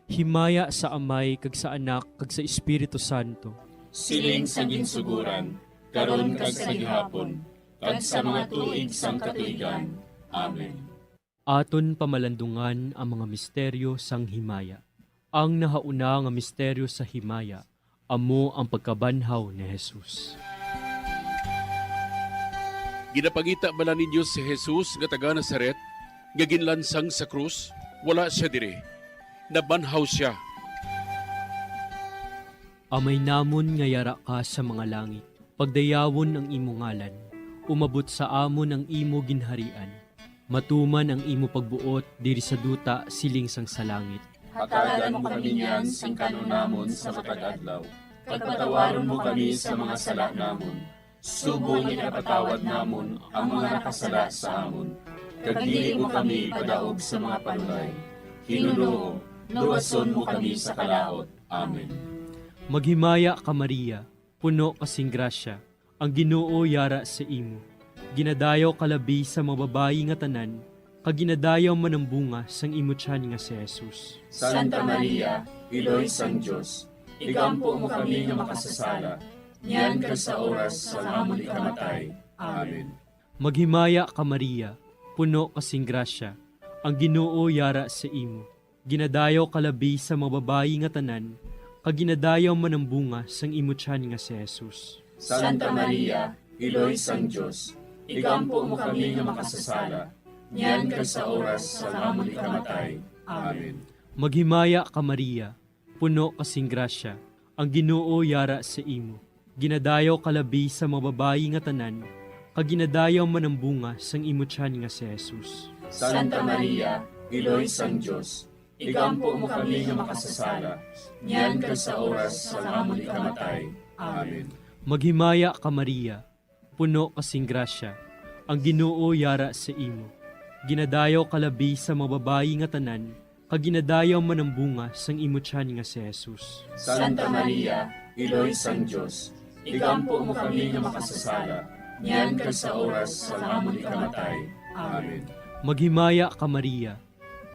Himaya sa Amay, kag sa Anak, kag sa Espiritu Santo. Siling sa ginsuguran, karon kag sa gihapon, kag sa mga tuig sang katuigan. Amen. Aton pamalandungan ang mga misteryo sang himaya. Ang nahauna nga misteryo sa himaya amo ang pagkabanhaw ni Jesus. Ginapangita bala ninyo si Jesus nga taga Nazaret nga ginlansang sa krus? Wala sia diri. Nabanhaw sia. Amay namon nga yara ka sa mga langit, pagdayawon ang imo ngalan, umabot sa amon ang imo ginharian, matuman ang imo pagbuot diri sa duta siling sang sa langit. Hatagan mo kami niyan sing kan-on namon sa matag adlaw, kag patawaron mo kami sa mga sala namon, subong nga ginapatawad namon ang mga nakasala sa amon, kag dili mo kami ipadaog sa mga panulay. Hinunoo, luwason mo kami sa kalaut. Amen. Maghimaya ka, Maria, puno ka sing grasya, ang Ginoo yara sa imo. Ginadayaw ka labi sa mga babayi nga tanan, kag ginadayaw man ang bunga sang imo tiyan nga si Jesus. Santa Maria, Iloy sang Dios, igampo mo kami nga makasasala, niyan kag sa oras sang amon ikamatay. Amen. Maghimaya ka, Maria, puno ka sing grasya, ang Ginoo yara sa imo. Ginadayaw ka labi sa mga babayi nga tanan, kag ginadayaw man ang bunga sang imo tiyan nga si Jesus. Santa Maria, Iloy sang Dios, igampo mo kami nga makasasala, niyan kag sa oras sang amon ikamatay. Amen. Maghimaya ka, Maria, puno ka sing grasya, ang Ginoo yara sa imo. Ginadayaw ka labi sa mga babayi nga tanan, kag ginadayaw man ang bunga sang imo tiyan nga si Jesus. Santa Maria, Iloy sang Dios, igampo mo kami nga makasasala, niyan kag sa oras sang amon ikamatay. Amen. Maghimaya ka, Maria, puno ka sing grasya, ang Ginoo yara sa imo. Ginadayaw ka labi sa mga babayi nga tanan, kag ginadayaw man ang bunga sang imo tiyan nga si Jesus. Santa Maria, Iloy sang Dios, igampo mo kami nga makasasala, niyan kag sa oras sang amon ikamatay. Amen. Maghimaya ka, Maria,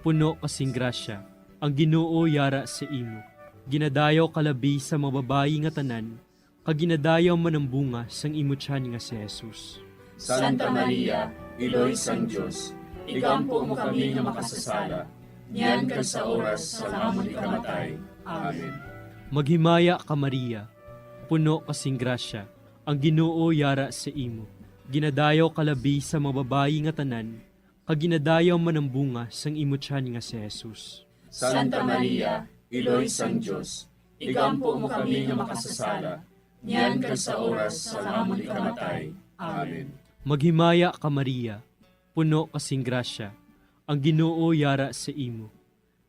puno ka sing grasya, ang Ginoo yara sa imo. Ginadayaw ka labi sa mga babayi nga tanan, kag ginadayaw man ang bunga sang imo tiyan nga si Jesus. Santa Maria, Iloy sang Dios, igampo mo kami nga makasasala, niyan kag sa oras sang amon ikamatay. Amen. Maghimaya ka, Maria, puno ka sing grasya, ang Ginoo yara sa imo. Ginadayaw ka labi sa mga babayi nga tanan, kag ginadayaw man ang bunga sang imo tiyan nga si Jesus. Santa Maria, Iloy sang Dios, igampo mo kami nga makasasala, niyan kag sa oras sang amon ikamatay. Amen. Maghimaya ka, Maria, puno ka sing grasya, ang Ginoo yara sa imo.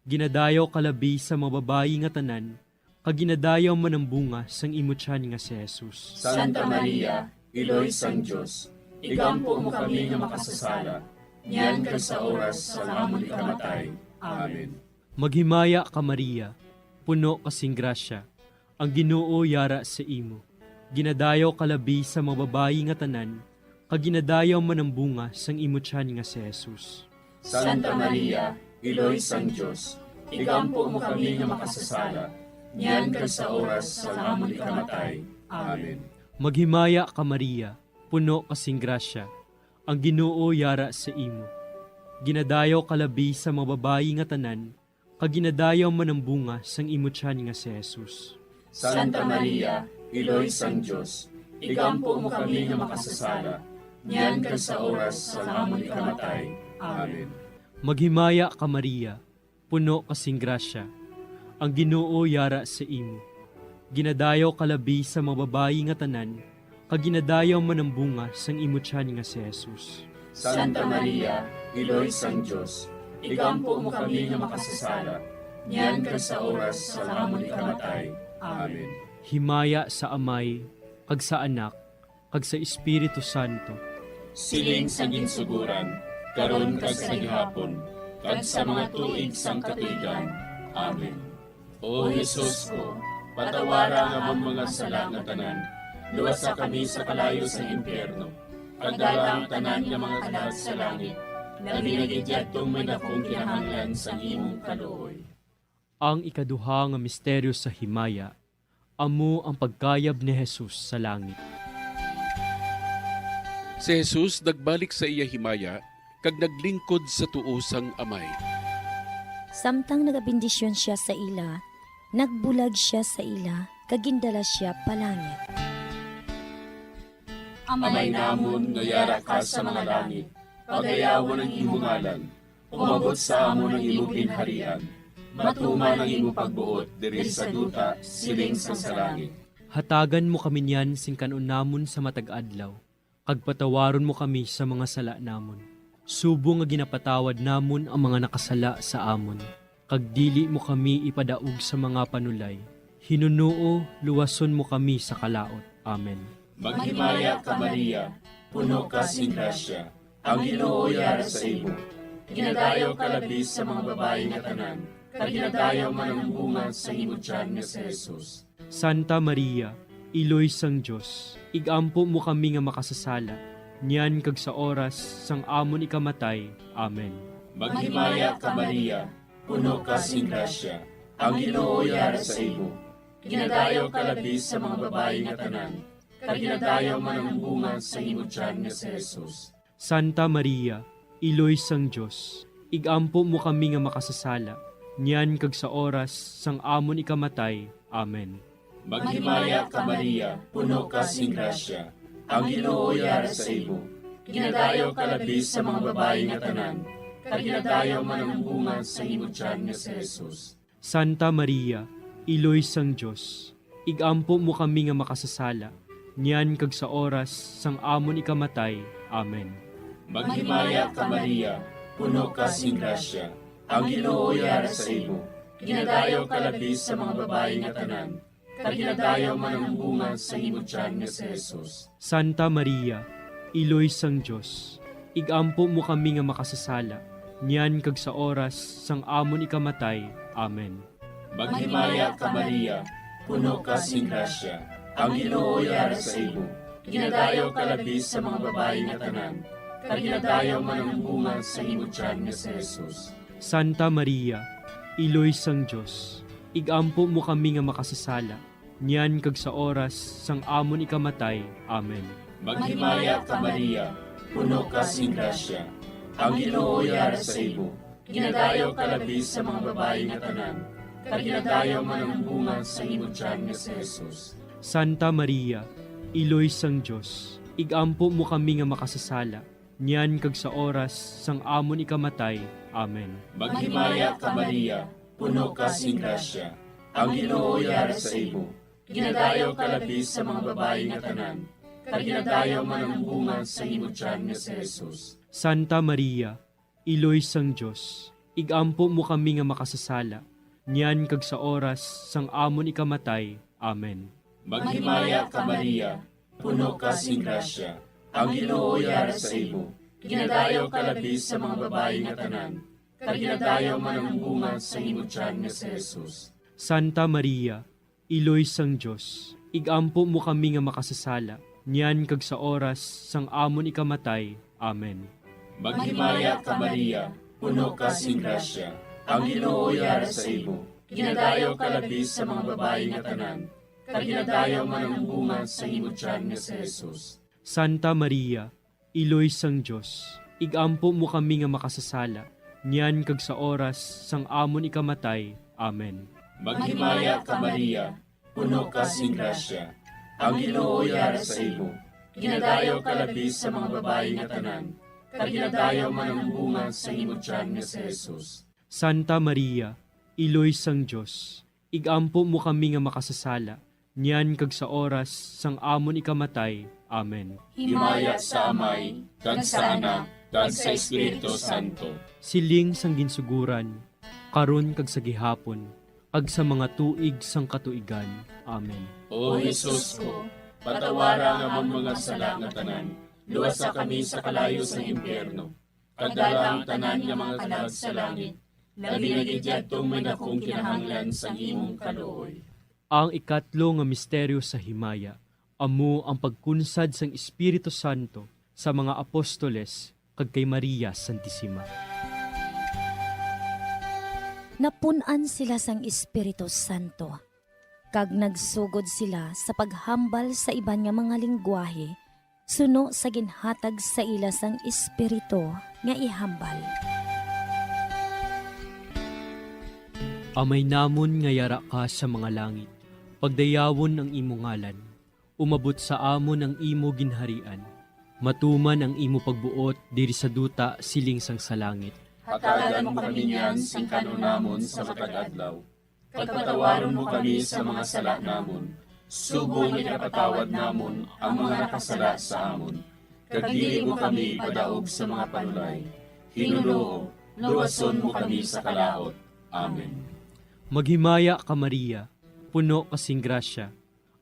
Ginadayaw ka labi sa mga babayi nga tanan, kag ginadayaw man ang bunga sang imo tiyan nga si Jesus. Santa Maria, Iloy sang Dios, igampo mo kami nga makasasala, niyan kag sa oras sang amon ikamatay. Amen. Maghimaya ka, Maria, puno ka sing grasya, ang Ginoo yara sa imo. Ginadayaw ka labi sa mga babayi nga tanan, kag ginadayaw man ang bunga sang imo tiyan nga si Jesus. Santa Maria, Iloy sang Dios, igampo mo kami nga makasasala, niyan kag sa oras sang amon ikamatay. Amen. Maghimaya ka, Maria, puno ka sing grasya, ang Ginoo yara sa imo. Ginadayaw ka labi sa mga babayi nga tanan, kag ginadayaw man ang bunga sang imo tiyan nga si Jesus. Santa Maria, Iloy sang Dios, igampo mo kami nga makasasala, niyan kag sa oras sang amon ikamatay. Amen. Maghimaya ka, Maria, puno ka sing grasya, ang Ginoo yara sa imo. Ginadayaw ka labi sa mga babayi nga tanan, kag ginadayaw man ang bunga sang imo tiyan nga si Jesus. Santa Maria, Iloy sang Dios, igampo mo kami nga makasasala, niyan kag sa oras sang amon ikamatay. Amen. Himaya sa Amay, kag sa Anak, kag sa Espiritu Santo. Siling sa ginsuguran, karon kag sa gihapon, kag sa mga tuig sang katuigan. Amen. O Jesus ko, patawara ang amon mga sala nga tanan, luwasa kami sa kalayo sang impyerno, kag dala ang tanan nga mga kalag sa langit, labi na gid yadtong may dakong kinahanglan sang imong kaluoy. Ang ikaduha nga misteryo sa himaya, amo ang pagkayab ni Jesus sa langit. Si Jesus nagbalik sa iya himaya kag naglingkod sa tuo sang Amay. Samtang nagabendisyon sia sa ila, nagbulag sia sa ila kag gindala sia palangit. Amay namon nga yara ka sa mga langit, pagayawon ang imo ngalan. Umabot sa amon ang imo ginharian. Matuman ang imo pagbuot diri sa duta, siling sang sa langit. Hatagan mo kami niyan sing kan-on namon sa matag adlaw, kag patawaron mo kami sa mga sala namon, subong nga ginapatawad namon ang mga nakasala sa amon. Kag dili mo kami ipadaog sa mga panulay. Hinunoo, luwason mo kami sa kalaut. Amen. Maghimaya ka, Maria, puno ka sing grasya, ang Ginoo yara sa imo. Ginadayaw ka labi sa mga babayi nga tanan, kag ginadayaw man ang bunga sa imo tiyan nga si Jesus. Santa Maria, Iloy sang Dios, igampo mo kami nga makasasala, niyan kag sa oras sang amon ikamatay. Amen. Maghimaya ka, Maria, puno ka sing grasya, ang Ginoo yara sa imo. Ginadayaw ka labi sa mga babayi nga tanan, kag ginadayaw man ang bunga sa imo tiyan nga si Jesus. Santa Maria, Iloy sang Dios, igampo mo kami nga makasasala, niyan kag sa oras sang amon ikamatay. Amen. Maghimaya ka, Maria, puno ka sing grasya. Ang Ginoo yara sa imo. Ginadayaw ka labi sa mga babayi nga tanan, kag ginadayaw man ang bunga sa imo tiyan nga si Jesus. Santa Maria, Iloy sang Dios, ig-ampo mo kami nga makasasala, niyan kag sa oras sang amon ikamatay. Amen. Maghimaya ka, Maria, puno ka sing grasya. Ang Ginoo yara sa imo. Ginadayaw ka labi sa mga babayi nga tanan, kag ginadayaw man ang bunga sa imo tiyan nga si Jesus. Santa Maria, Iloy sang Dios, ig-ampo mo kami nga makasasala, niyan kag sa oras sang amon ikamatay. Amen. Maghimaya ka, Maria, puno ka sing grasya. Ang Ginoo yara sa imo. Ginadayaw ka labi sa mga babayi nga tanan, kag ginadayaw man ang bunga sa imo tiyan nga si Jesus. Santa Maria, Iloy sang Dios, ig-ampo mo kami nga makasasala, niyan kag sa oras sang amon ikamatay. Amen. Maghimaya ka, Maria, puno ka sing grasya. Ang Ginoo yara sa imo. Ginadayaw ka labi sa mga babayi nga tanan, kag ginadayaw man ang bunga sa imo tiyan nga si Jesus. Santa Maria, Iloy sang Dios, ig-ampo mo kami nga makasasala, niyan kag sa oras sang amon ikamatay. Amen. Maghimaya ka, Maria, puno ka sing grasya. Ang Ginoo yara sa imo. Ginadayaw ka labi sa mga babayi nga tanan, kag ginadayaw man ang bunga sa imo tiyan nga si Jesus. Santa Maria, Iloy sang Dios, ig-ampo mo kami nga makasasala, niyan kag sa oras sang amon ikamatay. Amen. Maghimaya ka, Maria, puno ka sing grasya. Ang Ginoo yara sa imo. Ginadayaw ka labi sa mga babayi nga tanan, kag ginadayaw man ang bunga sa imo tiyan nga si Jesus. Santa Maria, Iloy sang Dios, ig-ampo mo kami nga makasasala, niyan kag sa oras sang amon ikamatay. Amen. Maghimaya ka, Maria, puno ka sing grasya. Ang Ginoo yara sa imo. Ginadayaw ka labi sa mga babayi nga tanan, kag ginadayaw man ang bunga sa imo tiyan nga si Jesus. Santa Maria, Iloy sang Dios, ig-ampo mo kami nga makasasala, niyan kag sa oras sang amon ikamatay. Amen. Maghimaya ka, Maria, puno ka sing grasya. Ang Ginoo yara sa imo. Ginadayaw ka labi sa mga babayi nga tanan, kag ginadayaw man ang bunga sa imo tiyan nga si Jesus. Santa Maria, Iloy sang Dios, ig-ampo mo kami nga makasasala, niyan kag sa oras sang amon ikamatay. Amen. Himaya sa Amay, kag sa Anak, kag sa Espiritu Santo. Siling sang ginsuguran, karon kag sa gihapon, kag sa mga tuig sang katuigan. Amen. O Jesus ko, patawara ang amon mga sala nga tanan, luwasa kami sa kalayo sang impyerno, kag dala ang tanan nga mga kalag sa langit, labi na gid yadtong may dakong kinahanglan sang imong kaluoy. Ang ikatlo nga misteryo sa himaya amo ang pagkunsad sang Espiritu Santo sa mga apostoles kag kay Maria Santisima. Napun-an sila sang Espiritu Santo, kag nagsugod sila sa paghambal sa iban nga mga linggwahe suno sa ginhatag sa ila sang Espiritu nga ihambal. Amay namon nga yara ka sa mga langit, pagdayawon ang imo ngalan. Umabot sa amon ang imo ginharian. Matuman ang imo pagbuot diri sa duta siling sang sa langit. Hatagan mo kami niyan sing kan-on namon sa matag adlaw, kag patawaron mo kami sa mga sala namon, subong nga ginapatawad namon ang mga nakasala sa amon. Kag dili mo kami ipadaog sa mga panulay. Hinunoo, luwason mo kami sa kalaut. Amen. Maghimaya ka, Maria, puno ka sing grasya,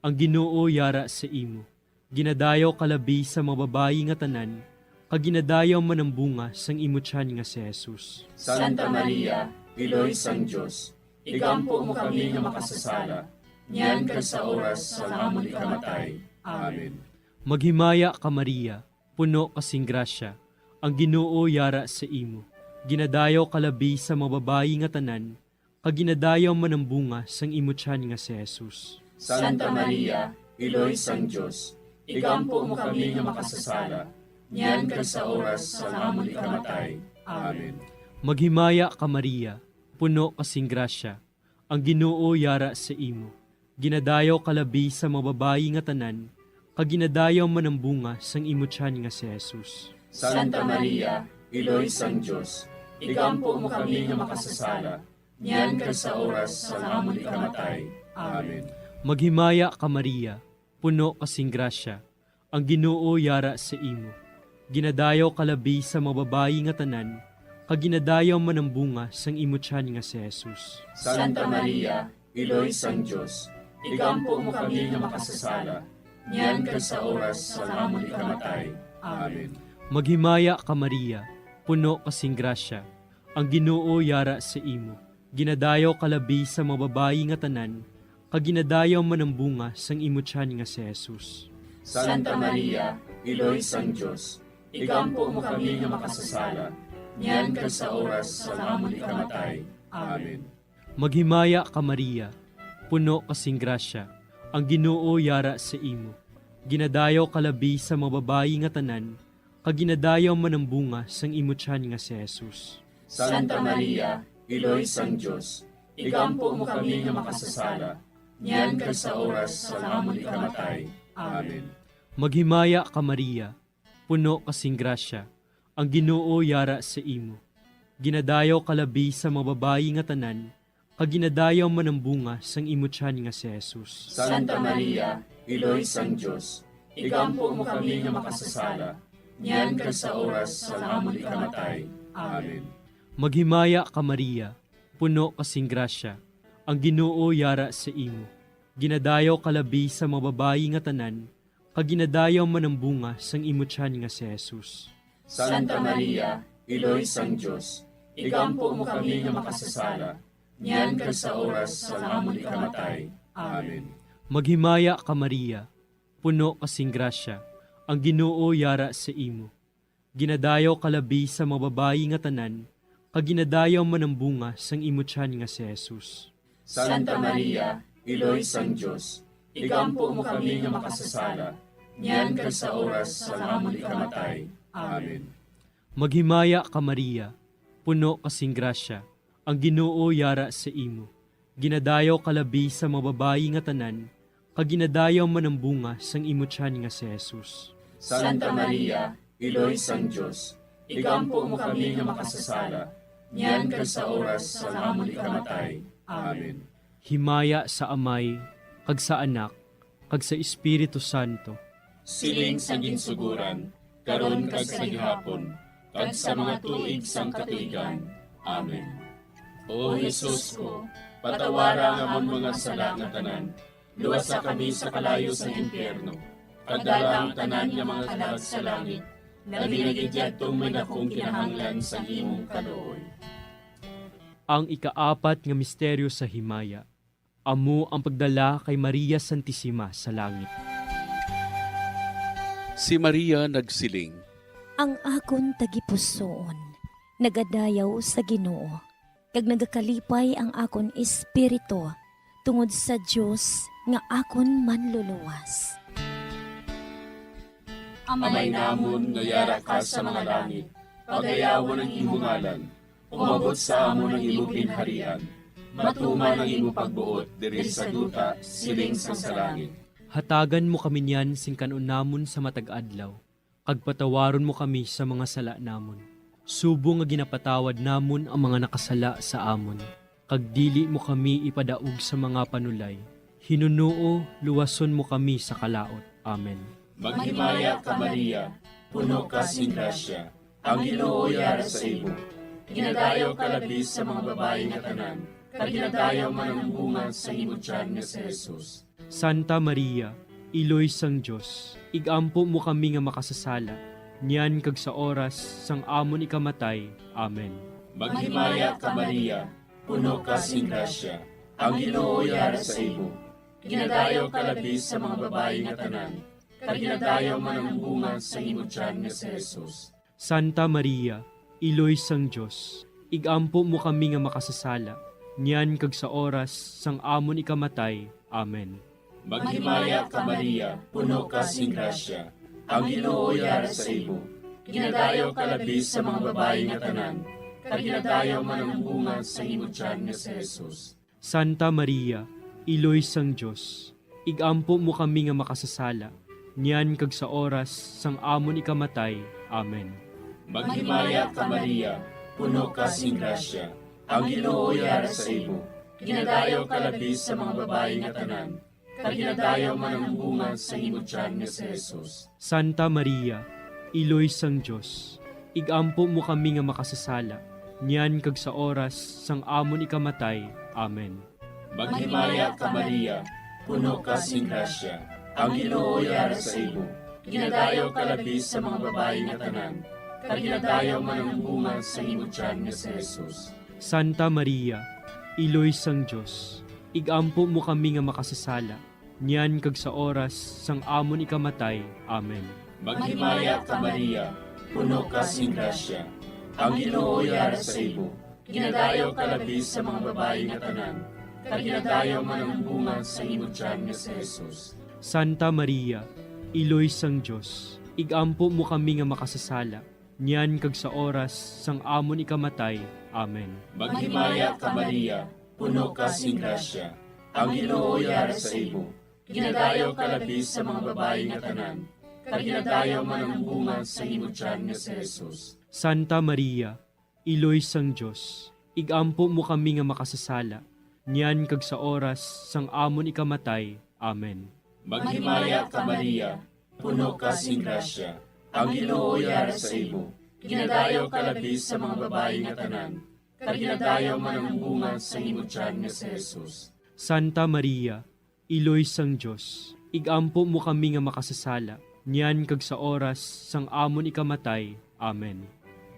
ang Ginoo yara sa imo. Ginadayaw ka labi sa mga babayi nga tanan, kag ginadayaw man ang bunga sang imo tiyan nga si Jesus. Santa Maria, Iloy sang Dios, igampo mo kami nga makasasala, niyan kag sa oras sang amon ikamatay. Amen. Maghimaya ka, Maria, puno ka sing grasya, ang Ginoo yara sa imo. Ginadayaw ka labi sa mga babayi nga tanan, kag ginadayaw man ang bunga sang imo tiyan nga si Jesus. Santa Maria, Iloy sang Dios, igampo mo kami nga makasasala, niyan kag sa oras sang amon ikamatay. Amen. Maghimaya ka, Maria, puno ka sing grasya, ang Ginoo yara sa imo. Ginadayaw ka labi sa mga babayi nga tanan, kag ginadayaw man ang bunga sang imo tiyan nga si Jesus. Santa Maria, Iloy sang Dios, igampo mo kami nga makasasala, niyan kag sa oras sang amon ikamatay. Amen. Maghimaya ka, Maria, puno ka sing grasya, ang Ginoo yara sa imo. Ginadayaw ka labi sa mga babayi nga tanan, kag ginadayaw man ang bunga sang imo tiyan nga si Jesus. Santa Maria, Iloy sang Dios, igampo mo kami nga makasasala, niyan kag sa oras sang amon ikamatay. Amen. Maghimaya ka, Maria, puno ka sing grasya, ang Ginoo yara sa imo. Ginadayaw ka labi sa mga babayi nga tanan, kag ginadayaw man ang bunga sang imo tiyan nga si Jesus. Santa Maria, Iloy sang Dios, igampo mo kami nga makasasala, niyan kag sa oras sang amon ikamatay. Amen. Maghimaya ka, Maria, puno ka sing grasya, ang Ginoo yara sa imo. Ginadayaw ka labi sa mga babayi nga tanan, kag ginadayaw man ang bunga sang imo tiyan nga si Jesus. Santa Maria, Iloy sang Dios, igampo mo kami nga makasasala, niyan kag sa oras sang amon ikamatay. Amen. Maghimaya ka, Maria, puno ka sing grasya, ang Ginoo yara sa imo. Ginadayaw ka labi sa mga babayi nga tanan, kag ginadayaw man ang bunga sang imo tiyan nga si Jesus. Santa Maria, Iloy sang Dios, igampo mo kami nga makasasala, niyan kag sa oras sang amon ikamatay. Amen. Maghimaya ka, Maria, puno ka sing grasya, ang Ginoo yara sa imo. Ginadayaw ka labi sa mga babayi nga tanan, kag ginadayaw man ang bunga sang imo tiyan nga si Jesus. Santa Maria, Iloy sang Dios, igampo mo kami nga makasasala, niyan kag sa oras sang amon ikamatay. Amen. Maghimaya ka, Maria, puno ka sing grasya, ang Ginoo yara sa imo. Ginadayaw ka labi sa mga babayi nga tanan, kag ginadayaw man ang bunga sang imo tiyan nga si Jesus. Santa Maria, Iloy sang Dios, igampo mo kami nga makasasala, niyan kag sa oras sang amon ikamatay. Amen. Maghimaya ka, Maria, puno ka sing grasya, ang Ginoo yara sa imo. Ginadayaw ka labi sa mga babayi nga tanan, kag ginadayaw man ang bunga sang imo tiyan nga si Jesus. Santa Maria, Iloy sang Dios, igampo mo kami nga makasasala, niyan kag sa oras sang amon ikamatay. Amen. Himaya sa Amay, kag sa Anak, kag sa Espiritu Santo. Siling sa ginsuguran, karon kag sa gihapon, kag sa mga tuig sang katuigan. Amen. O Jesus ko, patawara ang amon mga sala nga tanan, luwasa kami sa kalayo sang impyerno, kag dala ang tanan nga mga kalag sa langit, labi na gid yadtong may dakong kinahanglan sang imong kaluoy. Ang ikaapat nga misteryo sa himaya, amo ang pagdala kay Maria Santisima sa langit. Si Maria nagsiling, "Ang akon tagipusoon nagadayaw sa Ginoo, kag nagakalipay ang akon espiritu tungod sa Dios nga akon Manluluwas." Amay namon nga yara ka sa mga langit, pagayawon ang imo ngalan. Umabot sa amon ang imo ginharian. Matuman ang imo pagbuot diri sa duta, siling sang sa langit. Hatagan mo kami niyan sing kan-on namon sa matag adlaw, kag patawaron mo kami sa mga sala namon, subong nga ginapatawad namon ang mga nakasala sa amon, kag dili mo kami ipadaog sa mga panulay. Hinunoo, luwason mo kami sa kalaut. Amen. Maghimaya ka, Maria, puno ka sing grasya, ang Ginoo yara sa imo. Ginadayaw ka labi sa mga babayi nga tanan, kag ginadayaw man ang bunga sa imo tiyan nga si Jesus. Santa Maria, Iloy sang Dios, igampo mo kami nga makasasala, niyan kag sa oras sang amon ikamatay. Amen. Maghimaya ka, Maria, puno ka sing grasya, ang Ginoo yara sa imo. Ginadayaw ka labi sa mga babayi nga tanan, kag ginadayaw man ang bunga sa imo tiyan nga si Jesus. Santa Maria, Iloy sang Dios, igampo mo kami nga makasasala, niyan kag sa oras sang amon ikamatay. Amen. Maghimaya ka, Maria, puno ka sing grasya, ang Ginoo yara sa imo. Ginadayaw ka labi sa mga babayi nga tanan, kag ginadayaw man ang bunga sa imo tiyan nga si Jesus. Santa Maria, Iloy sang Dios, ig-ampo mo kami nga makasasala, niyan kag sa oras sang amon ikamatay. Amen. Maghimaya ka, Maria, puno ka sing grasya, ang Ginoo yara sa imo. Ginadayaw ka labi sa mga babayi nga tanan, kag ginadayaw man ang bunga sang imo tiyan nga si Jesus. Santa Maria, Iloy sang Dios, ig-ampo mo kami nga makasasala, niyan kag sa oras sang amon ikamatay. Amen. Maghimaya ka, Maria, puno ka sing grasya, ang Ginoo yara sa imo. Ginadayaw ka labi sa mga babayi nga tanan, kag ginadayaw man ang bunga sang imo tiyan nga si Jesus. Santa Maria, Iloy sang Dios, ig-ampo mo kami nga makasasala, niyan kag sa oras sang amon ikamatay. Amen. Maghimaya ka, Maria, puno ka sing grasya, ang Ginoo yara sa imo. Ginadayaw ka labi sa mga babayi nga tanan, kag ginadayaw man ang bunga sang imo tiyan nga si Jesus. Santa Maria, Iloy sang Dios, ig-ampo mo kami nga makasasala, niyan kag sa oras sang amon ikamatay. Amen. Maghimaya ka, Maria, puno ka sing grasya, ang Ginoo yara sa imo. Ginadayaw ka labi sa mga babayi nga tanan, kag ginadayaw man ang bunga sang imo tiyan nga si Jesus. Santa Maria, Iloy sang Dios, ig-ampo mo kami nga makasasala, niyan kag sa oras sang amon ikamatay. Amen. Maghimaya ka, Maria, puno ka sing grasya, ang Ginoo yara sa imo. Ginadayaw ka labi sa mga babayi nga tanan, kag ginadayaw man ang bunga sang imo tiyan nga si Jesus. Santa Maria, Iloy sang Dios, ig-ampo mo kami nga makasasala, niyan kag sa oras sang amon ikamatay. Amen.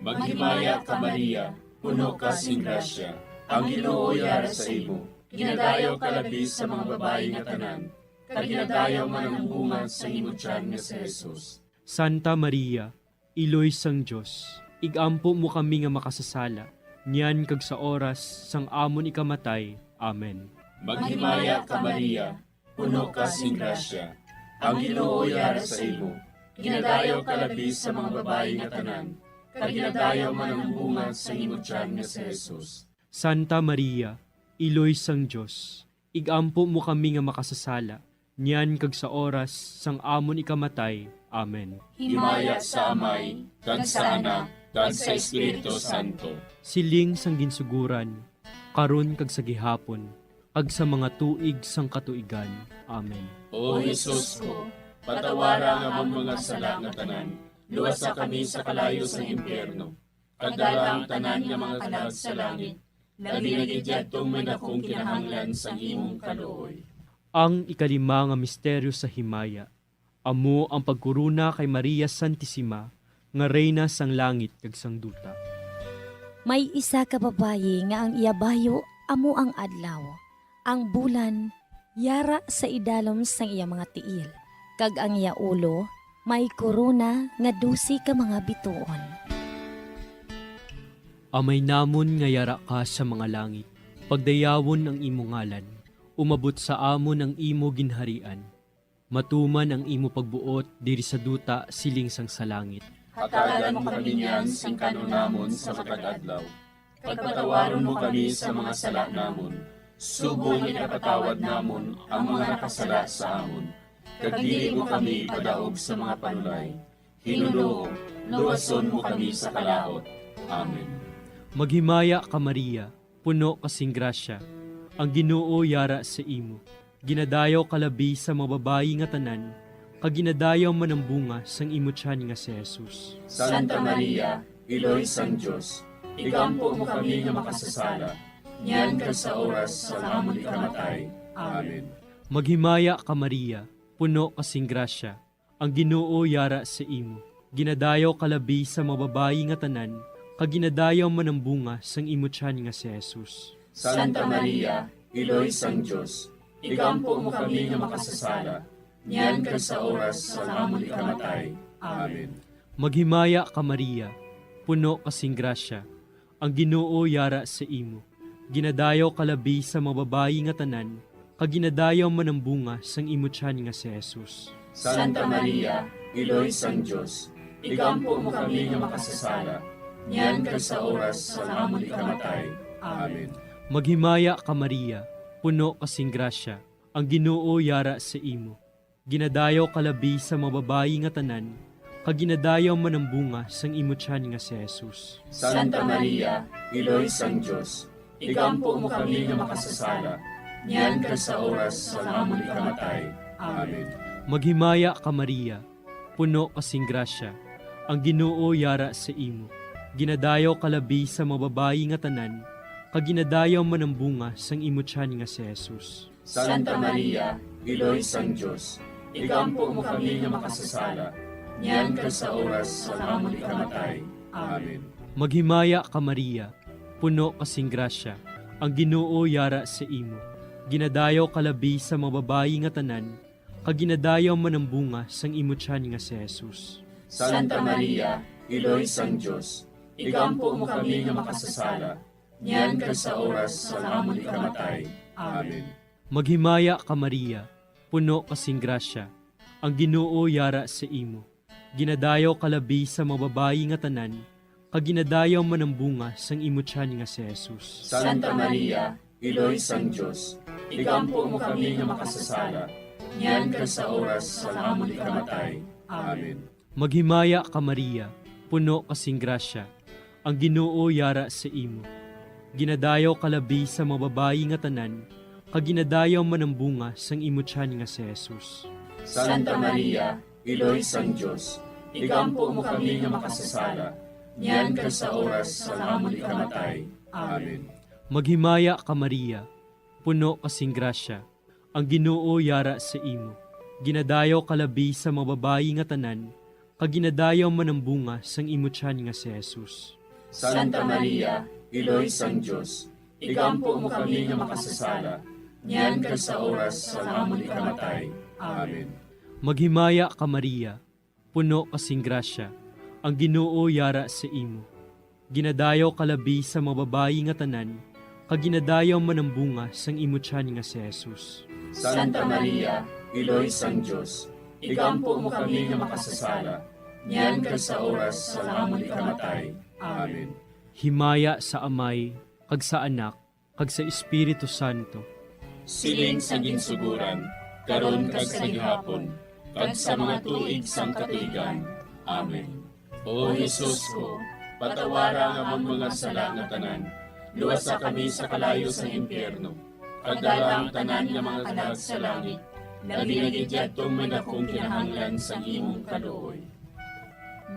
Maghimaya ka, Maria, puno ka sing grasya, ang Ginoo yara sa imo. Ginadayaw ka labi sa mga babayi nga tanan, kag ginadayaw man ang bunga sang imo tiyan nga si Jesus. Santa Maria, Iloy sang Dios, ig-ampo mo kami nga makasasala, niyan kag sa oras sang amon ikamatay. Amen. Maghimaya ka, Maria, puno ka sing grasya, ang Ginoo yara sa imo. Ginadayaw ka labi sa mga babayi nga tanan, kag ginadayaw man ang bunga sang imo tiyan nga si Jesus. Santa Maria, Iloy sang Dios, ig-ampo mo kami nga makasasala, niyan kag sa oras sang amon ikamatay. Amen. Himaya sa Amay, kag sa Anak, kag sa Espiritu Santo. Siling sang ginsugoran, karon kag sa gihapon, kag sa mga tuig sang katuigan. Amen. O Jesus ko, patawara ang amon mga sala nga tanan, luwasa kami sa kalayo sang impyerno, kag dala ang tanan nga mga kalag sa langit, labi na gid yadtong may dakong kinahanglan sang imong kaluoy. Ang ikalima nga misteryo sa himaya, amo ang pagkorona kay Maria Santisima nga Reyna sang langit kag sang duta. May isa ka babayi nga ang iya bayo amo ang adlaw, ang bulan yara sa idalom sang iya mga tiil, kag ang iya ulo may korona nga dose ka mga bituon. Amay namon nga yara ka sa mga langit, pagdayawon ang imo ngalan, umabot sa amon ang imo ginharian, matuman ang imo pagbuot diri sa duta siling sang sa langit. Hatagan mo kami niyan sing kan-on namon sa matag adlaw. Pagpatawaron mo kami sa mga sala namon, subong nga ginapatawad namon ang mga nakasala sa amon. Kag dili mo kami ipadaog sa mga panulay. Hinunoo, luwason mo kami sa kalaut. Amen. Maghimaya ka, Maria, puno ka sing grasya, ang Ginoo yara sa imo. Ginadayaw ka labi sa mga babayi nga tanan, kag ginadayaw man ang bunga sang imo tiyan nga si Jesus. Santa Maria, Iloy sang Dios, igampo mo kami nga makasasala, niyan kag sa oras sang amon ikamatay. Amen. Maghimaya ka, Maria, puno ka sing grasya, ang Ginoo yara sa imo. Ginadayaw ka labi sa mga babayi nga tanan, kag ginadayaw man ang bunga sang imo tiyan nga si Jesus. Santa Maria, Iloy sang Dios, igampo mo kami nga makasasala, niyan kag sa oras sang amon ikamatay. Amen. Maghimaya ka, Maria, puno ka sing grasya, ang Ginoo yara sa imo. Ginadayaw ka labi sa mga babayi nga tanan, kag ginadayaw man ang bunga sang imo tiyan nga si Jesus. Santa Maria, Iloy sang Dios, igampo mo kami nga makasasala, niyan kag sa oras sang amon ikamatay. Amen. Maghimaya ka, Maria, puno ka sing grasya, ang Ginoo yara sa imo. Ginadayaw ka labi sa mga babayi nga tanan, kag ginadayaw man ang bunga sang imo tiyan nga si Jesus. Santa Maria, Iloy sang Dios, igampo mo kami nga makasasala, niyan kag sa oras sang amon ikamatay. Amen. Maghimaya ka, Maria, puno ka sing grasya, ang Ginoo yara sa imo. Ginadayaw ka labi sa mga babayi nga tanan, kag ginadayaw man ang bunga sang imo tiyan nga si Jesus. Santa Maria, Iloy sang Dios, igampo mo kami nga makasasala, niyan kag sa oras sang amon ikamatay. Amen. Maghimaya ka, Maria, puno ka sing grasya, ang Ginoo yara sa imo. Ginadayaw ka labi sa mga babayi nga tanan, kag ginadayaw man ang bunga sang imo tiyan nga si Jesus. Santa Maria, Iloy sang Dios, igampo mo kami nga makasasala, niyan kag sa oras sang amon ikamatay. Amen. Maghimaya ka, Maria, puno ka sing grasya, ang Ginoo yara sa imo. Ginadayaw ka labi sa mga babayi nga tanan, kag ginadayaw man ang bunga sang imo tiyan nga si Jesus. Santa Maria, Iloy sang Dios, igampo mo kami nga makasasala, niyan kag sa oras sang amon ikamatay. Amen. Maghimaya ka, Maria, puno ka sing grasya, ang Ginoo yara sa imo. Ginadayaw ka labi sa mga babayi nga tanan, kag ginadayaw man ang bunga sang imo tiyan nga si Jesus. Santa Maria, Iloy sang Dios, igampo mo kami nga makasasala, niyan kag sa oras sang amon ikamatay. Amen. Maghimaya ka, Maria, puno ka sing grasya, ang Ginoo yara sa imo. Ginadayaw ka labi sa mga babayi nga tanan, kag ginadayaw man ang bunga sang imo tiyan nga si Jesus. Santa Maria, Iloy sang Dios, igampo mo kami nga makasasala, niyan kag sa oras sang amon ikamatay. Amen. Maghimaya ka, Maria, puno ka sing grasya, ang Ginoo yara sa imo. Ginadayaw ka labi sa mga babayi nga tanan, kag ginadayaw man ang bunga sang imo tiyan nga si Jesus. Santa Maria, Iloy sang Dios, igampo mo kami nga makasasala, niyan kag sa oras sang amon ikamatay. Amen. Himaya sa Amay, kag sa Anak, kag sa Espiritu Santo. Siling sa ginsuguran, karon kag sa gihapon, kag sa mga tuig sang katuigan. Amen. O Jesus ko, patawara ang amon mga sala nga tanan, luwasa kami sa kalayo sang impyerno, kag dala ang tanan nga mga kalag sa langit, labi na gid yadtong may dakong kinahanglan sang imong kaluoy.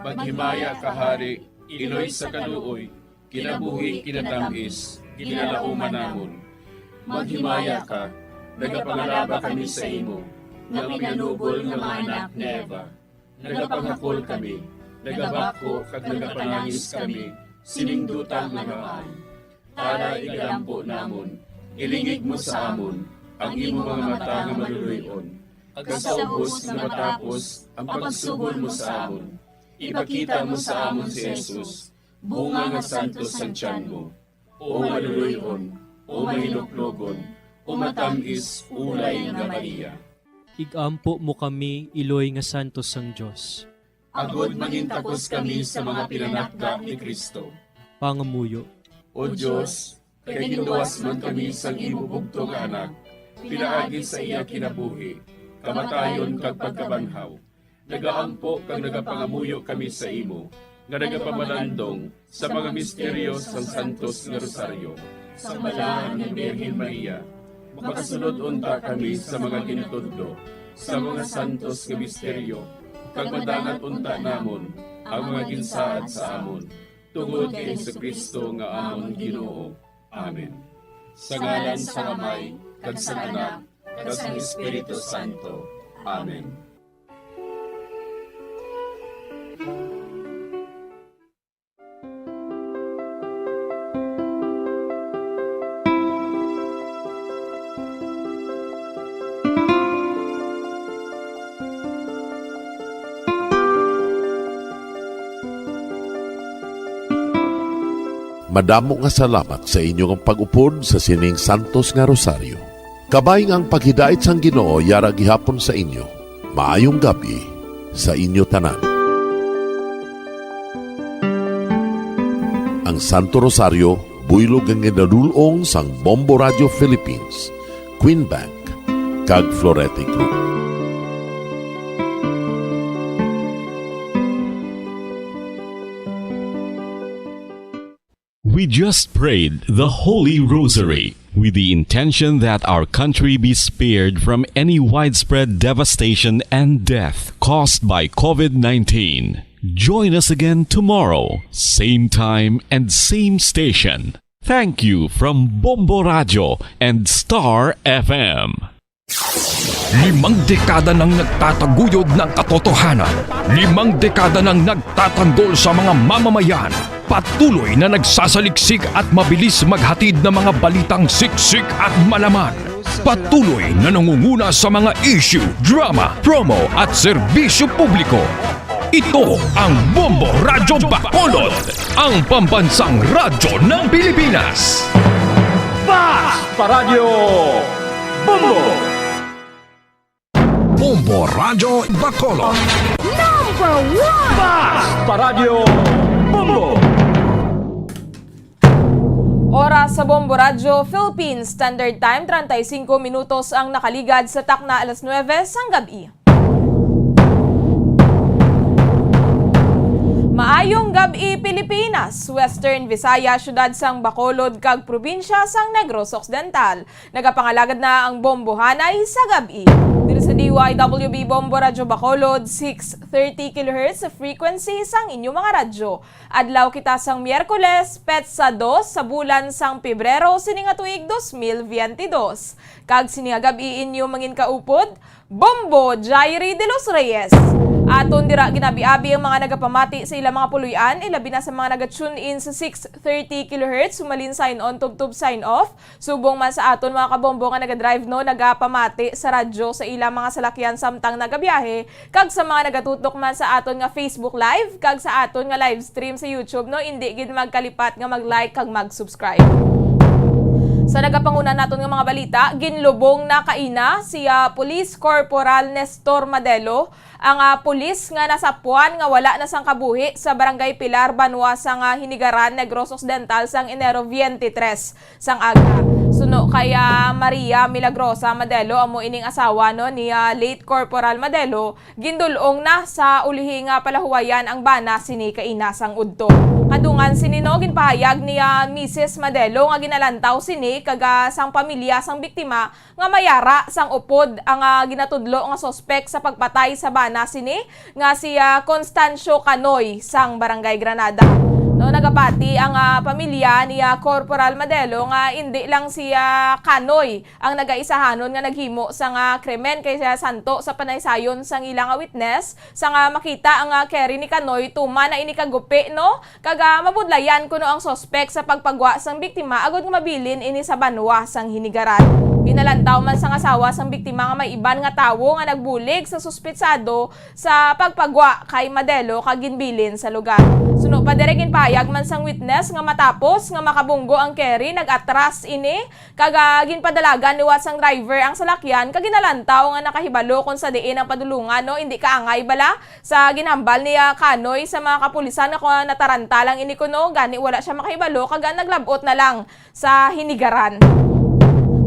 Maghimaya ka, Hari, Iloy sa kaluoy, kinabuhi, kinatamis, ginalauman namon. Maghimaya ka, nagapangalaba kami sa imo, nga pinanubol nga mga anak ni Eva. Nagapangakol kami, nagabakho kag nagapanangis kami sining duta nga maan. Tara, igalampo namon, ilingig mo sa amon ang imo mga mata nga maluloy-on, kag sa ubos nga matapos ang pagsubol mo sa amon, ipakita mo sa amon si Jesus, bunga nga santos sang tiyan mo, o maluloy-on, o mahinuklogon, o matam-is ulay nga Maria. Igampo mo kami, iloy nga santos sang Dios. Agod mangintakos kami sa mga pinanakda ni Cristo. Pangamuyo. O Dios, kay ginluwas man kami sang imo bugtong nga Anak, pinaagi sa iya kinabuhi, kamatayon kag pagkabanhaw, nagaampo kag nagapangamuyo kami sa imo, nga nagapamalandong sa mga misteryo sang Santos nga Rosaryo. Sang Balaan nga Birhen Maria, makasulod unta kami sa mga ginatudlo sa mga santos nga misteryo, kag madangat unta namon ang mga ginsaad sa amon, tungod kay Jesu-Cristo nga amon Ginoo. Amen. Sa ngalan sang Amay, kag sang Anak, kag sang Espiritu Santo. Amen. Madamo nga salamat sa inyo nga pag-upod sa sining santos nga rosaryo. Kabay nga ang paghidait sang Ginoo yara gihapon sa inyo. Maayong gab-i sa inyo tanan. Ang Santo Rosario, buylog nga ginadul-ong sang Bombo Radio Philippines, Queen Bank, kag Florete Group. We just prayed the Holy Rosary with the intention that our country be spared from any widespread devastation and death caused by covid nineteen. Join us again tomorrow, same time and same station. Thank you from Bombo Radyo and Star F M. Limang dekada nang nagtataguyod ng katotohanan. Limang dekada nang nagtatanggol sa mga mamamayan. Patuloy na nagsasaliksik at mabilis maghatid ng mga balitang siksik at malaman. Patuloy na nangunguna sa mga issue, drama, promo at serbisyo publiko. Ito ang Bombo Radyo Bacolod, ang pambansang radyo ng Pilipinas. Fast Paradyo Bombo! Bombo Radyo Bacolod. Number one! Fast Paradyo Bombo! Oras sa Bombo Radyo Philippines Standard Time, treinta y cinco minutos ang nakaligad sa takna alas nuebe sang gab-i. Maayong gab-i, Pilipinas, Western Visayas, siyudad sang Bacolod, kag probinsya sang Negros Occidental. Nagapangalagad na ang bombohanay sa gab-i. Diri sa D Y W B Bombo Radyo Bacolod, six thirty kilohertz sa frequency sang inyo mga radyo. Adlaw kita sang Miyerkules, petsa dos sa bulan sang Pebrero sini nga tuig dos mil veinte dos. Kag sini nga gab-i inyo mangin kaupod, Bombo Jairi de los Reyes. Aton dira ginabi-abi ang mga nagapamati sa ilang mga puloy-an, ilabi na sa mga naga-tune in sa six thirty kilohertz, sumalin sign on, tubtob sign off, subong man sa aton mga kabombo nga nagadrive, no, nagapamati sa radyo sa ilang mga salakyan samtang nagabiyahe, kag sa mga nagatutok man sa aton nga Facebook Live, kag sa aton nga live stream sa YouTube, no, indi gid magkalipat nga mag-like kag mag-subscribe. Sa nagapanguna naton nga mga balita, ginlubong na kaina si, ah, Police Corporal Nestor Madelo, ang, ah, pulis nga nasapuan nga wala na sang kabuhi sa Barangay Pilar, banwa sang, ah, Hinigaran, Negros Occidental, sang Enero twenty-three sang aga. Suno kay, ah, Maria Milagrosa Madelo, amo ining asawa, no, ni, ah, late Corporal Madelo, gindul-ong na sa ulihi nga palahuwayan ang bana sini kaina sang udto. Kadungan sini, no, ginpahayag ni, ah, Misis Madelo nga ginalantaw sini kag, ah, sang pamilya sang biktima nga mayara sang upod ang, ah, ginatudlo nga suspek sa pagpatay sa bana sini nga si, ah, Constancio Canoy sang Barangay Granada. No, nagapati ang, ah, pamilya ni, ah, Corporal Madelo nga indi lang si, ah, Canoy ang nagaisahanon nga naghimo sang, ah, krimen, kay siya santo sa panaysayon sang ila nga witness, sang, ah, makita ang, ah, carry ni Canoy tuman na ini kagupi, no? Kag, ah, mabudlayan kuno ang suspek sa pagpagwa sang biktima agod nga mabilin ini sa banwa sang Hinigaran. Ginalantaw man sang asawa sang biktima nga may iban nga tawo nga nagbulig sa suspetsado sa pagpagwa kay Madelo kag ginbilin sa lugar. Suno pa diri, ginpahayag man sang witness nga matapos nga makabunggo ang carry, nag-atras ini kag, ah, ginpadalagan liwat sang driver ang salakyan kag ginalantaw nga nakahibalo kon sa diin ang padulungan, no? Indi kaangay bala sa ginhambal ni, ah, Canoy sa mga kapulisan nga kon nataranta lang ini kuno, gani wala siya makahibalo kag, ah, naglab-ot na lang sa Hinigaran.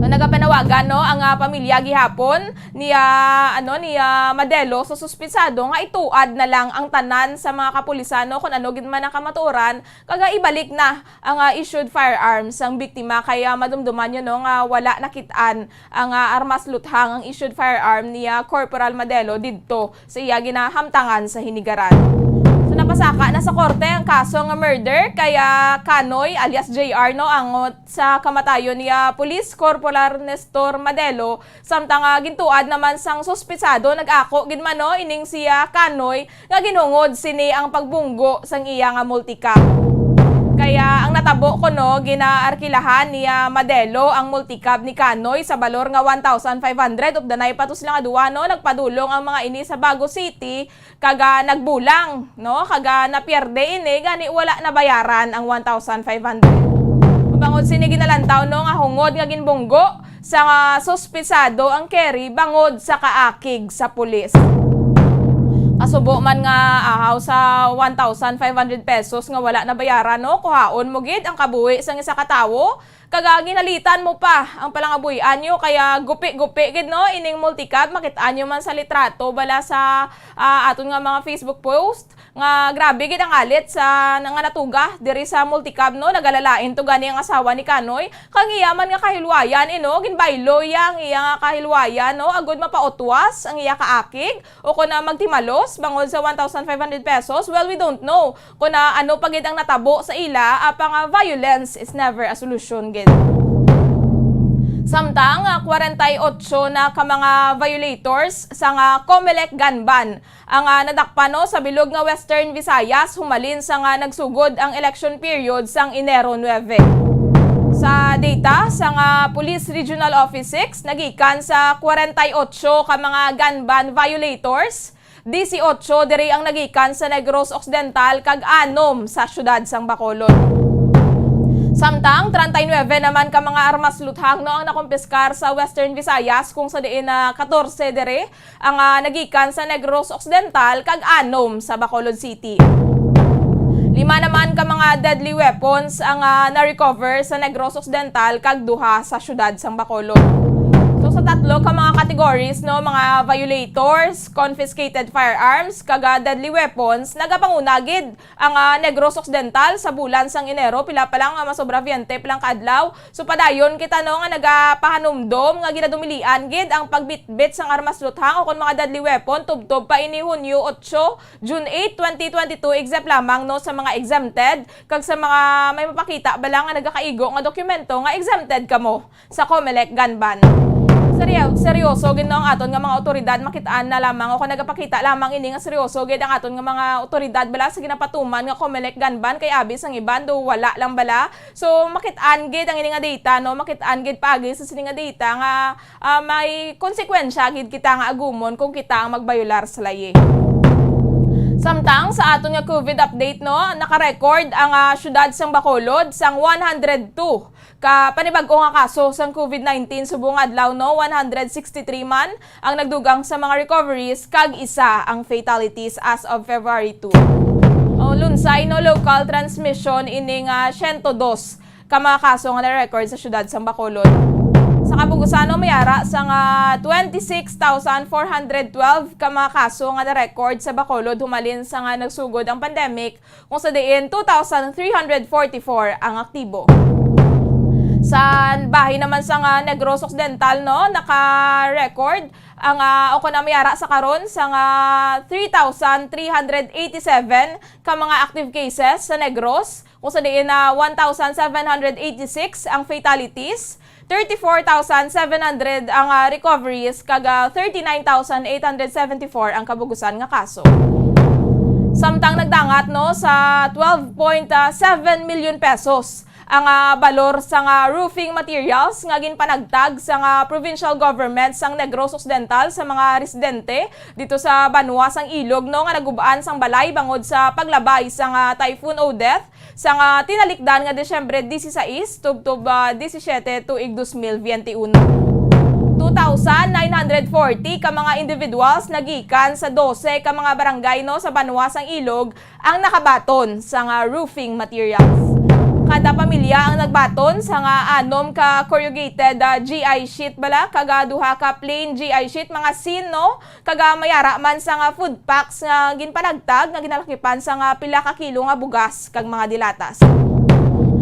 So, nagapanawagan, no, ang, ah, pamilya gihapon ni, ah, ano, ni, ah, Madelo sa suspitsado nga ituad na lang ang tanan sa mga kapulisan, no, kon ano gid man ang kamatuoran, kag, ah, ibalik na ang, ah, issued firearms sang biktima, kay madumduman nyo, no, nga wala nakit-an ang, ah, armas luthang ang issued firearm ni, ah, Corporal Madelo didto sa iya ginahamtangan sa Hinigaran. So, napasaka na sa korte ang kaso nga murder kay, ah, Canoy alias J R, no, angot sa kamatayon ni, ah, Police Corporal Nestor Madelo, samtang, ah, gintuad naman sang suspitsado, nag-ako gid man, no, ining si, ah, Canoy nga ginhungod sini ang pagbunggo sang iya nga multicab. Kaya ang natabo kuno, ginaarkilahan ni, ah, Madelo ang multicab ni Canoy sa balor nga one thousand five hundred, updanay pa to sila nga duwa, no, nagpadulong ang mga ini sa Bago City, kag, ah, nagbulang, no, kag, ah, napierde ini, gani wala nabayaran ang one thousand five hundred. Bangod sini, ginalantaw, no, nga hungod nga ginbunggo sa suspitsado ang carry bangod sa kaakig sa pulis. Kasubo man nga ahaw sa one thousand five hundred pesos nga wala nabayaran, no, kuhaon mo gid ang kabuhi sang isa ka tawo Kag, ah, ginhalitan mo pa ang palangabuy-an nyo, kaya gupi-gupi gid, no, ining multicab. Makit-an nyo man sa litrato bala sa, ah, aton nga mga Facebook post nga grabe gid ang alit sa, nga natuga diri sa multicab, no. Nagalalain to gani ang asawa ni Kanoy, kang iya man nga kahilwayan, eh, no, ginbaylo iya ang iya nga kahilwayan, no, agud mapautwas ang iya kaakig o kon, ah, magtimalos bangod sa one thousand five hundred pesos. Well, we don't know kon, ah, ano pa gid ang natabo sa ila, apang, ah, violence is never a solution gid. Samtang, ah, kwarenta y otso na ka mga violators sang, ah, Comelec gun ban ang, ah, nadakpan, no, sa bilog nga Western Visayas humalin sang, ah, nagsugod ang election period sang Enero nuebe. Sa data sang, ah, Police Regional Office six, nagikan sa kwarenta y otso ka mga gun ban violators, disiotso diri ang nagikan sa Negros Occidental kag anom sa siyudad sang Bacolod. Samtang, treinta y nuebe naman ka mga armas luthang, no, ang nakumpiskar sa Western Visayas, kung sa diin na katorse diri ang, ah, nagikan sa Negros Occidental kag anom sa Bacolod City. Lima naman ka mga deadly weapons ang, ah, na-recover sa Negros Occidental kag duha sa siyudad sang Bacolod. So, sa tatlo ka mga categories, no, mga violators, confiscated firearms, kag, ah, deadly weapons, nagapanguna gid ang, ah, Negros Occidental sa bulan sang Enero, pila pa lang, ah, masobra veinte pa lang ka adlaw. So, padayon kita, no, nga nagapahanumdom nga ginadumilian gid ang pagbitbit sang armas luthang o kon mga deadly weapon tubtob pa ini Hunyo otso, June eight, twenty twenty-two, except lamang, no, sa mga exempted kag sa mga may mapakita bala nga nagakaigo nga dokumento nga exempted kamo sa Comelec gun ban. Seryo-, seryoso gid, no, ang aton nga mga awtoridad, makit-an na lamang o kon nagapakita lamang ini nga seryoso gid ang aton nga mga awtoridad bala sa ginapatuman nga Comelec gun ban, kay abi sang iban do wala lang bala. So, makit-an gid ang ini nga data, no? Makit-an gid paagi sa sini nga data nga, ah, may konsekwensya gid kita nga agumon kung kita ang magbayular sa layi. Samtang sa aton nga COVID update, no, naka-record ang, ah, siyudad sang Bacolod sang one hundred two ka panibag-o nga kaso sang COVID nineteen subong adlaw, no, one hundred sixty-three man ang nagdugang sa mga recoveries kag isa ang fatalities as of February two. O, lunsay, no, local transmission ini nga siyento dos ka mga kaso nga na-record sa siyudad sang Bacolod. Sa kabugusan, no, may ara sa nga twenty-six thousand four hundred twelve ka mga kaso nga na-record sa Bacolod humalin sa nga nagsugod ang pandemic, kung sa diin two thousand three hundred forty-four ang aktibo. Sa bahin naman sa nga Negros Occidental, no, naka-record ang, ah, o kon ang may ara sa karon sa nga three thousand three hundred eighty-seven ka mga active cases sa Negros, kung sa diin na one thousand seven hundred eighty-six ang fatalities, thirty-four thousand seven hundred ang, ah, recoveries, kag, ah, thirty-nine thousand eight hundred seventy-four ang kabugusan nga kaso. Samtang nagdangat, no, sa twelve point seven million pesos ang, ah, balor sa nga roofing materials nga ginpanagtag sa nga provincial government sang Negros Occidental sa mga residente dito sa banwa sang Ilog, no, nga nagub-an sang balay bangod sa paglabay sa nga Typhoon Odette sa nga tinalikdan nga Disyembre dieciséis tubtob, ah, diecisiete tuig dos mil veintiuno. Two thousand nine hundred forty ka mga individuals nagikan sa dose ka mga barangay, no, sa banwa sang Ilog ang nakabaton sa nga roofing materials. Kada pamilya ang nagbaton sa nga anom ka corrugated, ah, G I sheet bala, kag, ah, duha ka plain G I sheet, mga sin, no? Kag, ah, may ara man sa nga food packs nga ginpanagtag nga ginalakipan sa nga pila ka kilo nga bugas kag mga dilatas.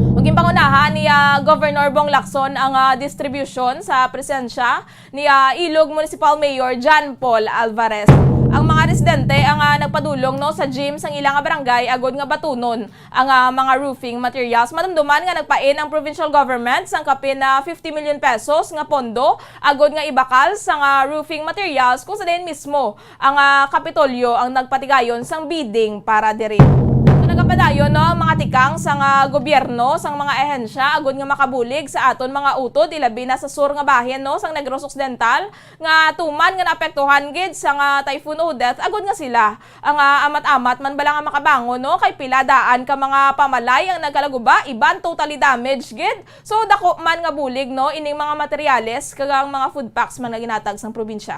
Ug ginpangunahan ni, ah, Governor Bong Lacson ang, ah, distribution sa presensya ni, ah, Ilog Municipal Mayor John Paul Alvarez. Ang mga residente ang, ah, nagpadulong, no, sa gym sang ila nga barangay agod nga batunon ang, ah, mga roofing materials. Madumduman nga nagpain ang provincial government sang kapin na fifty million pesos nga pondo agod nga ibakal sang, ah, roofing materials, kung sa diin mismo ang, ah, Kapitolyo ang nagpatigayon sang bidding para diri. So, nagapadayon, no, ang mga tikang sang, ah, gobyerno, sang mga ahensya agod nga makabulig sa aton mga utod, ilabi na sa sur nga bahin, no, sang Negros Occidental, nga tuman nga naapektuhan gid sang, ah, Typhoon Odette, agod nga sila ang, ah, amat-amat man bala nga makabangon, no, kay pila daan ka mga pamalay ang nagkalaguba, iban totally damaged gid. So, dako man nga bulig, no, ining mga materyales kag ang mga food packs man nga ginhatag sang probinsya.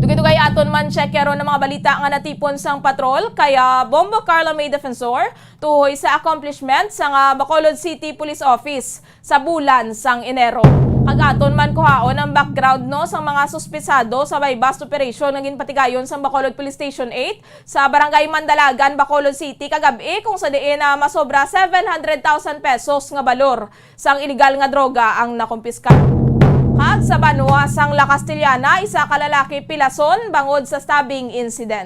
Dugay-dugay aton man check karon ang mga balita nga natipon sang patrol kay, ah, Bombo Carla May Defensor tuhoy sa accomplishment sang, ah, Bacolod City Police Office sa bulan sang Enero. Kag aton man kuhaon ang background, no, sang mga suspetsado sa buy-bust operation nga ginpatigayon sang Bacolod Police Station eight sa Barangay Mandalagan, Bacolod City kagab-i, kung sa diin na masobra seven hundred thousand pesos nga balor sang iligal nga droga ang nakumpiskar. Kag sa banwa sang La Castellana, isa ka lalaki pilason bangod sa stabbing incident.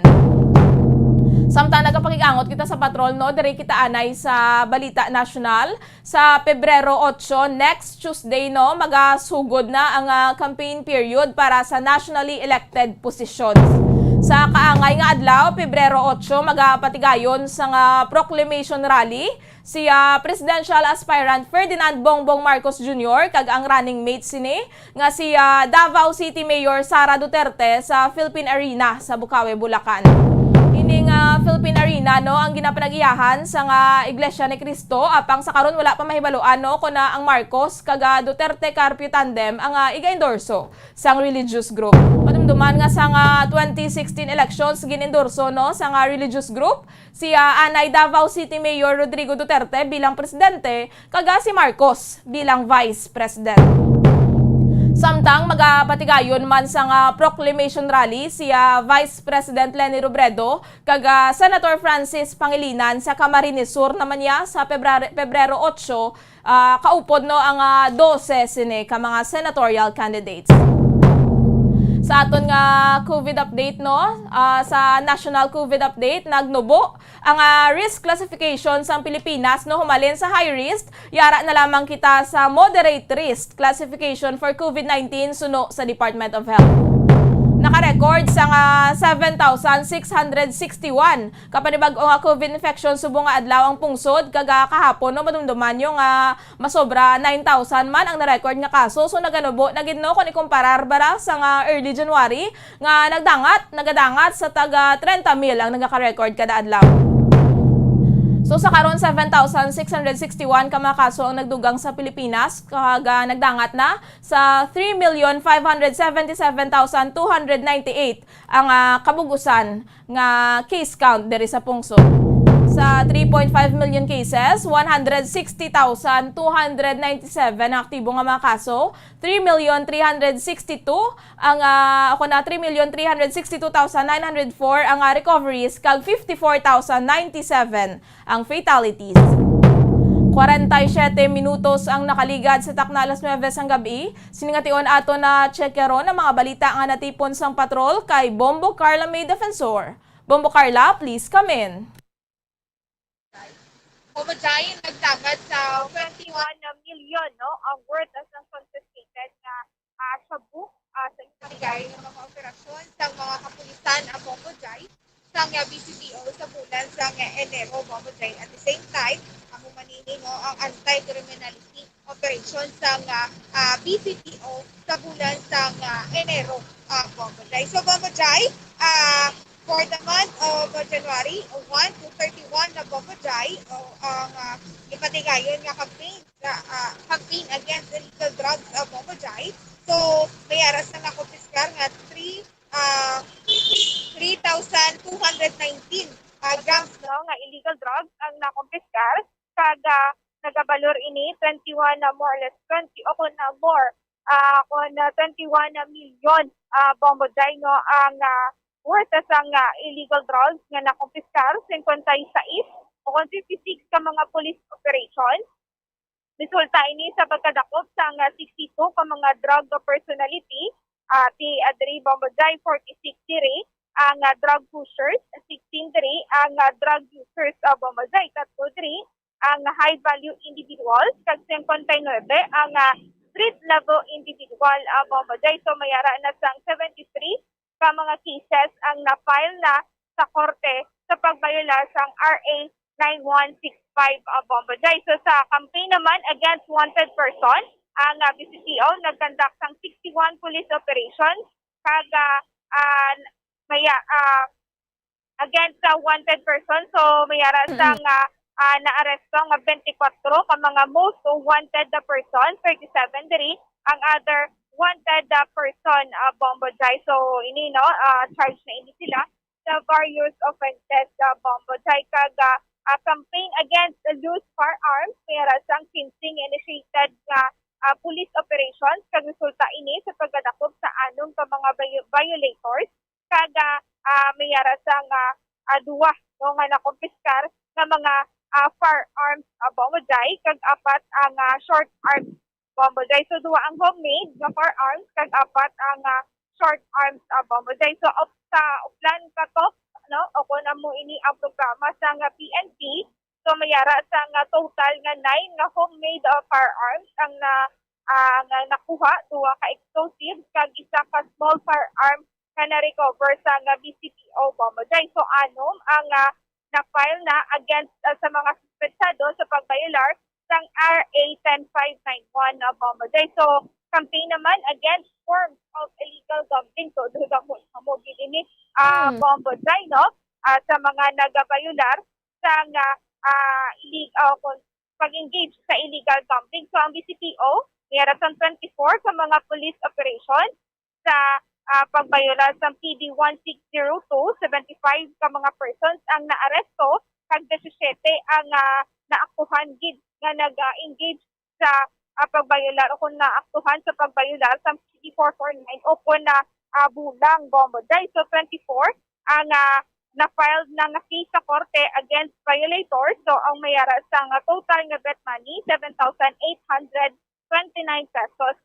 Samtang nagapakig-angot kita sa patrol, no, diri kita anay sa balita nasyonal. Sa Pebrero otso, next Tuesday, no, magasugod na ang, ah, campaign period para sa nationally elected positions. Sa kaangay nga adlaw, Pebrero otso, magapatigayon sa nga proclamation rally si, ah, presidential aspirant Ferdinand Bongbong Marcos Junior kag ang running mate sini nga si, ah, Davao City Mayor Sara Duterte sa Philippine Arena sa Bukawi, Bulacan. Ining, ah, Philippine Arena, no, ang ginapanag-iyahan sa nga Iglesia ni Cristo, apang sa karon wala pa mahibaluan, no, kung, ah, ang Marcos kag, ah, Duterte Carpio tandem ang, ah, iga-endorso sang religious group. Madumduman nga sa nga twenty sixteen elections gin-endorso, no, sa nga religious group si, ah, anay Davao City Mayor Rodrigo Duterte bilang presidente kag, ah, si Marcos bilang vice president. Samtang magapatigayon man sa nga proclamation rally si, ah, Vice President Leni Robredo kag, ah, Senator Francis Pangilinan sa Camarines Sur naman niya sa Pebrero, Pebrero otso, ah, kaupod, no, ang, ah, dose sini ka mga senatorial candidates. Sa aton nga COVID update, no, ah, sa national COVID update, nagnubo ang, ah, risk classification sang Pilipinas, no, humalin sa high risk, yara na lamang kita sa moderate risk classification for COVID nineteen suno sa Department of Health. Naka-record sang, ah, seven thousand six hundred sixty-one ka panibag-o nga COVID infection subong nga adlaw ang pungsod, kag, ah, kahapon, no, madumduman nyo nga masobra nine thousand man ang na-record nga kaso. So, naganubo na gid, no, kung ikumparar bala sa nga early January nga nagdangat, nagadangat sa taga trenta mil ang nagaka-record kada adlaw. So, sa karon, seven thousand six hundred sixty-one ka mga kaso ang nagdugang sa Pilipinas, kag, ah, nagdangat na sa three million five hundred seventy-seven thousand two hundred ninety-eight ang, ah, kabug-usan nga case count diri sa pungsod. Sa three point five million cases, one hundred sixty thousand two hundred ninety-seven ang aktibo nga mga kaso, three million three hundred sixty-two ang, ah, ako na, three million three hundred sixty-two thousand nine hundred four ang, ah, recoveries, kag fifty-four thousand ninety-seven ang fatalities. Kwarenta y siyete minutos ang nakaligad sa takna alas nuwebe sang gab-i. Sini nga tion ato na check karon ang mga balita nga natipon sang patrol kay Bombo Carla May Defensor. Bombo Carla, please come in. Bombo Jai, nagdagat sa twenty-one million, no, ang worth sang confiscated nga, ah, shabu, ah, sa ipatigay nga mga operasyon sang mga kapulisan ang Bombo Jai sang, ah, B C P O sa bulan sang, ah, Enero, Bombo Jai. At the same time, amo man ini, no, ang anti-criminality operation sang, ah, ah, B C P O sa bulan sang, ah, Enero, ah, Bombo Jai. So, Bombo Jai, ah, for the month of January one to thirty-one na, Bombo Jai, o ang, ah, ipatigayon nga campaign, ah, ah, campaign against illegal drugs, ah, Bombo Jai. So, may aras na nakumpiskar nga three, ah, three thousand two hundred nineteen, ah, grams, no, nga illegal drugs ang nakumpiskar, kag, ah, nagabalor ini twenty-one na, more or less twenty, o kung na more, ah, kung na twenty-one na million, ah, Bombo Jai, no, ang, ah, worth sang, ah, illegal drugs nga nakumpiskar, fifty-six o kung fifty-six ka mga police operations. Resulta ini sa pagkadakop sang, ah, sixty-two ka mga drug personality, ah, ti, ah, diri, Bombo Jai, forty-six diri ang, ah, drug pushers, sixteen diri ang, ah, drug users, ah, Bombo Jai, tatlo diri ang high value individuals, kag singkwenta y nuebe ang, ah, street level individual, ah, Bombo Jai. So, may ara na sang seventy-three ka mga cases ang na-file na sa korte sa pagbayola sang R A nine one six five, ah, Bombo Jai. So, sa campaign naman against wanted person, ang, ah, B C P O nag-conduct sang sixty-one police operations, kag, ah, ah, may, ah, against sa wanted person. So, may ara sa Mm-mm. nga, ah, naaresto nga twenty-four ka mga most wanted na person, thirty-seven diri ang other wanted, ah, person, ah, Bombo Jai. So, ini, no, ah, charge na ini sila sa various offenses, ah, Bombo Jai. Kag, ah, ah, campaign against the loose firearms, may ara sang fencing initiated nga, ah, police operations, kag resulta ini sa pagkadakop sa anom ka mga vio-, violators, kag, ah, ah, may ara sang, ah, ah, duwa, no, nga nakumpiskar nga mga, ah, firearms, ah, Bombo Jai, kag apat ang, ah, short arms, Bombo Jai. So, duwa ang homemade nga firearms, kag apat ang, ah, short arms, ah, Bombo Jai. So, op-, sa Oplan Cutoff, no, o kung amo ini ang programa sa nga P N P, so, may ara sang, ah, total nga nine nga homemade, ah, firearms ang na, ah, nga nakuha, duha ka explosives, kag isa ka small firearm nga na-recover sa nga B C P O, Bombo Jai. So, anom ang, ah, na-file na against, ah, sa mga suspetsado sa pagbayolar sang R A ten five nine one, ah, Bombo Jai. So, campaign naman against forms of illegal gambling. So, duda mo, mo gid ini, ah, Hmm. Bombo Jai, no? Ah, sa mga nagabayolar sa nga, ah, illeg-, ah, kung pag-engage sa illegal gambling. So, ang B C P O, may ara sang twenty-four ka mga police operation sa, ah, pagbayolar sa P D one six zero two, seventy-five ka mga persons ang naaresto, kag disisiyete ang, ah, naaktuhan gid nga nag-engage sa, ah, pagbayolar o kung naaktuhan sa pagbayolar sa P D four four nine o kung na, ah, bulang, Bombo Jai. So, twenty-four ang, ah, na-filed na nga case sa korte against violators. So, ang may ara sang, ah, total nga bet money, seven thousand eight hundred twenty-nine pesos,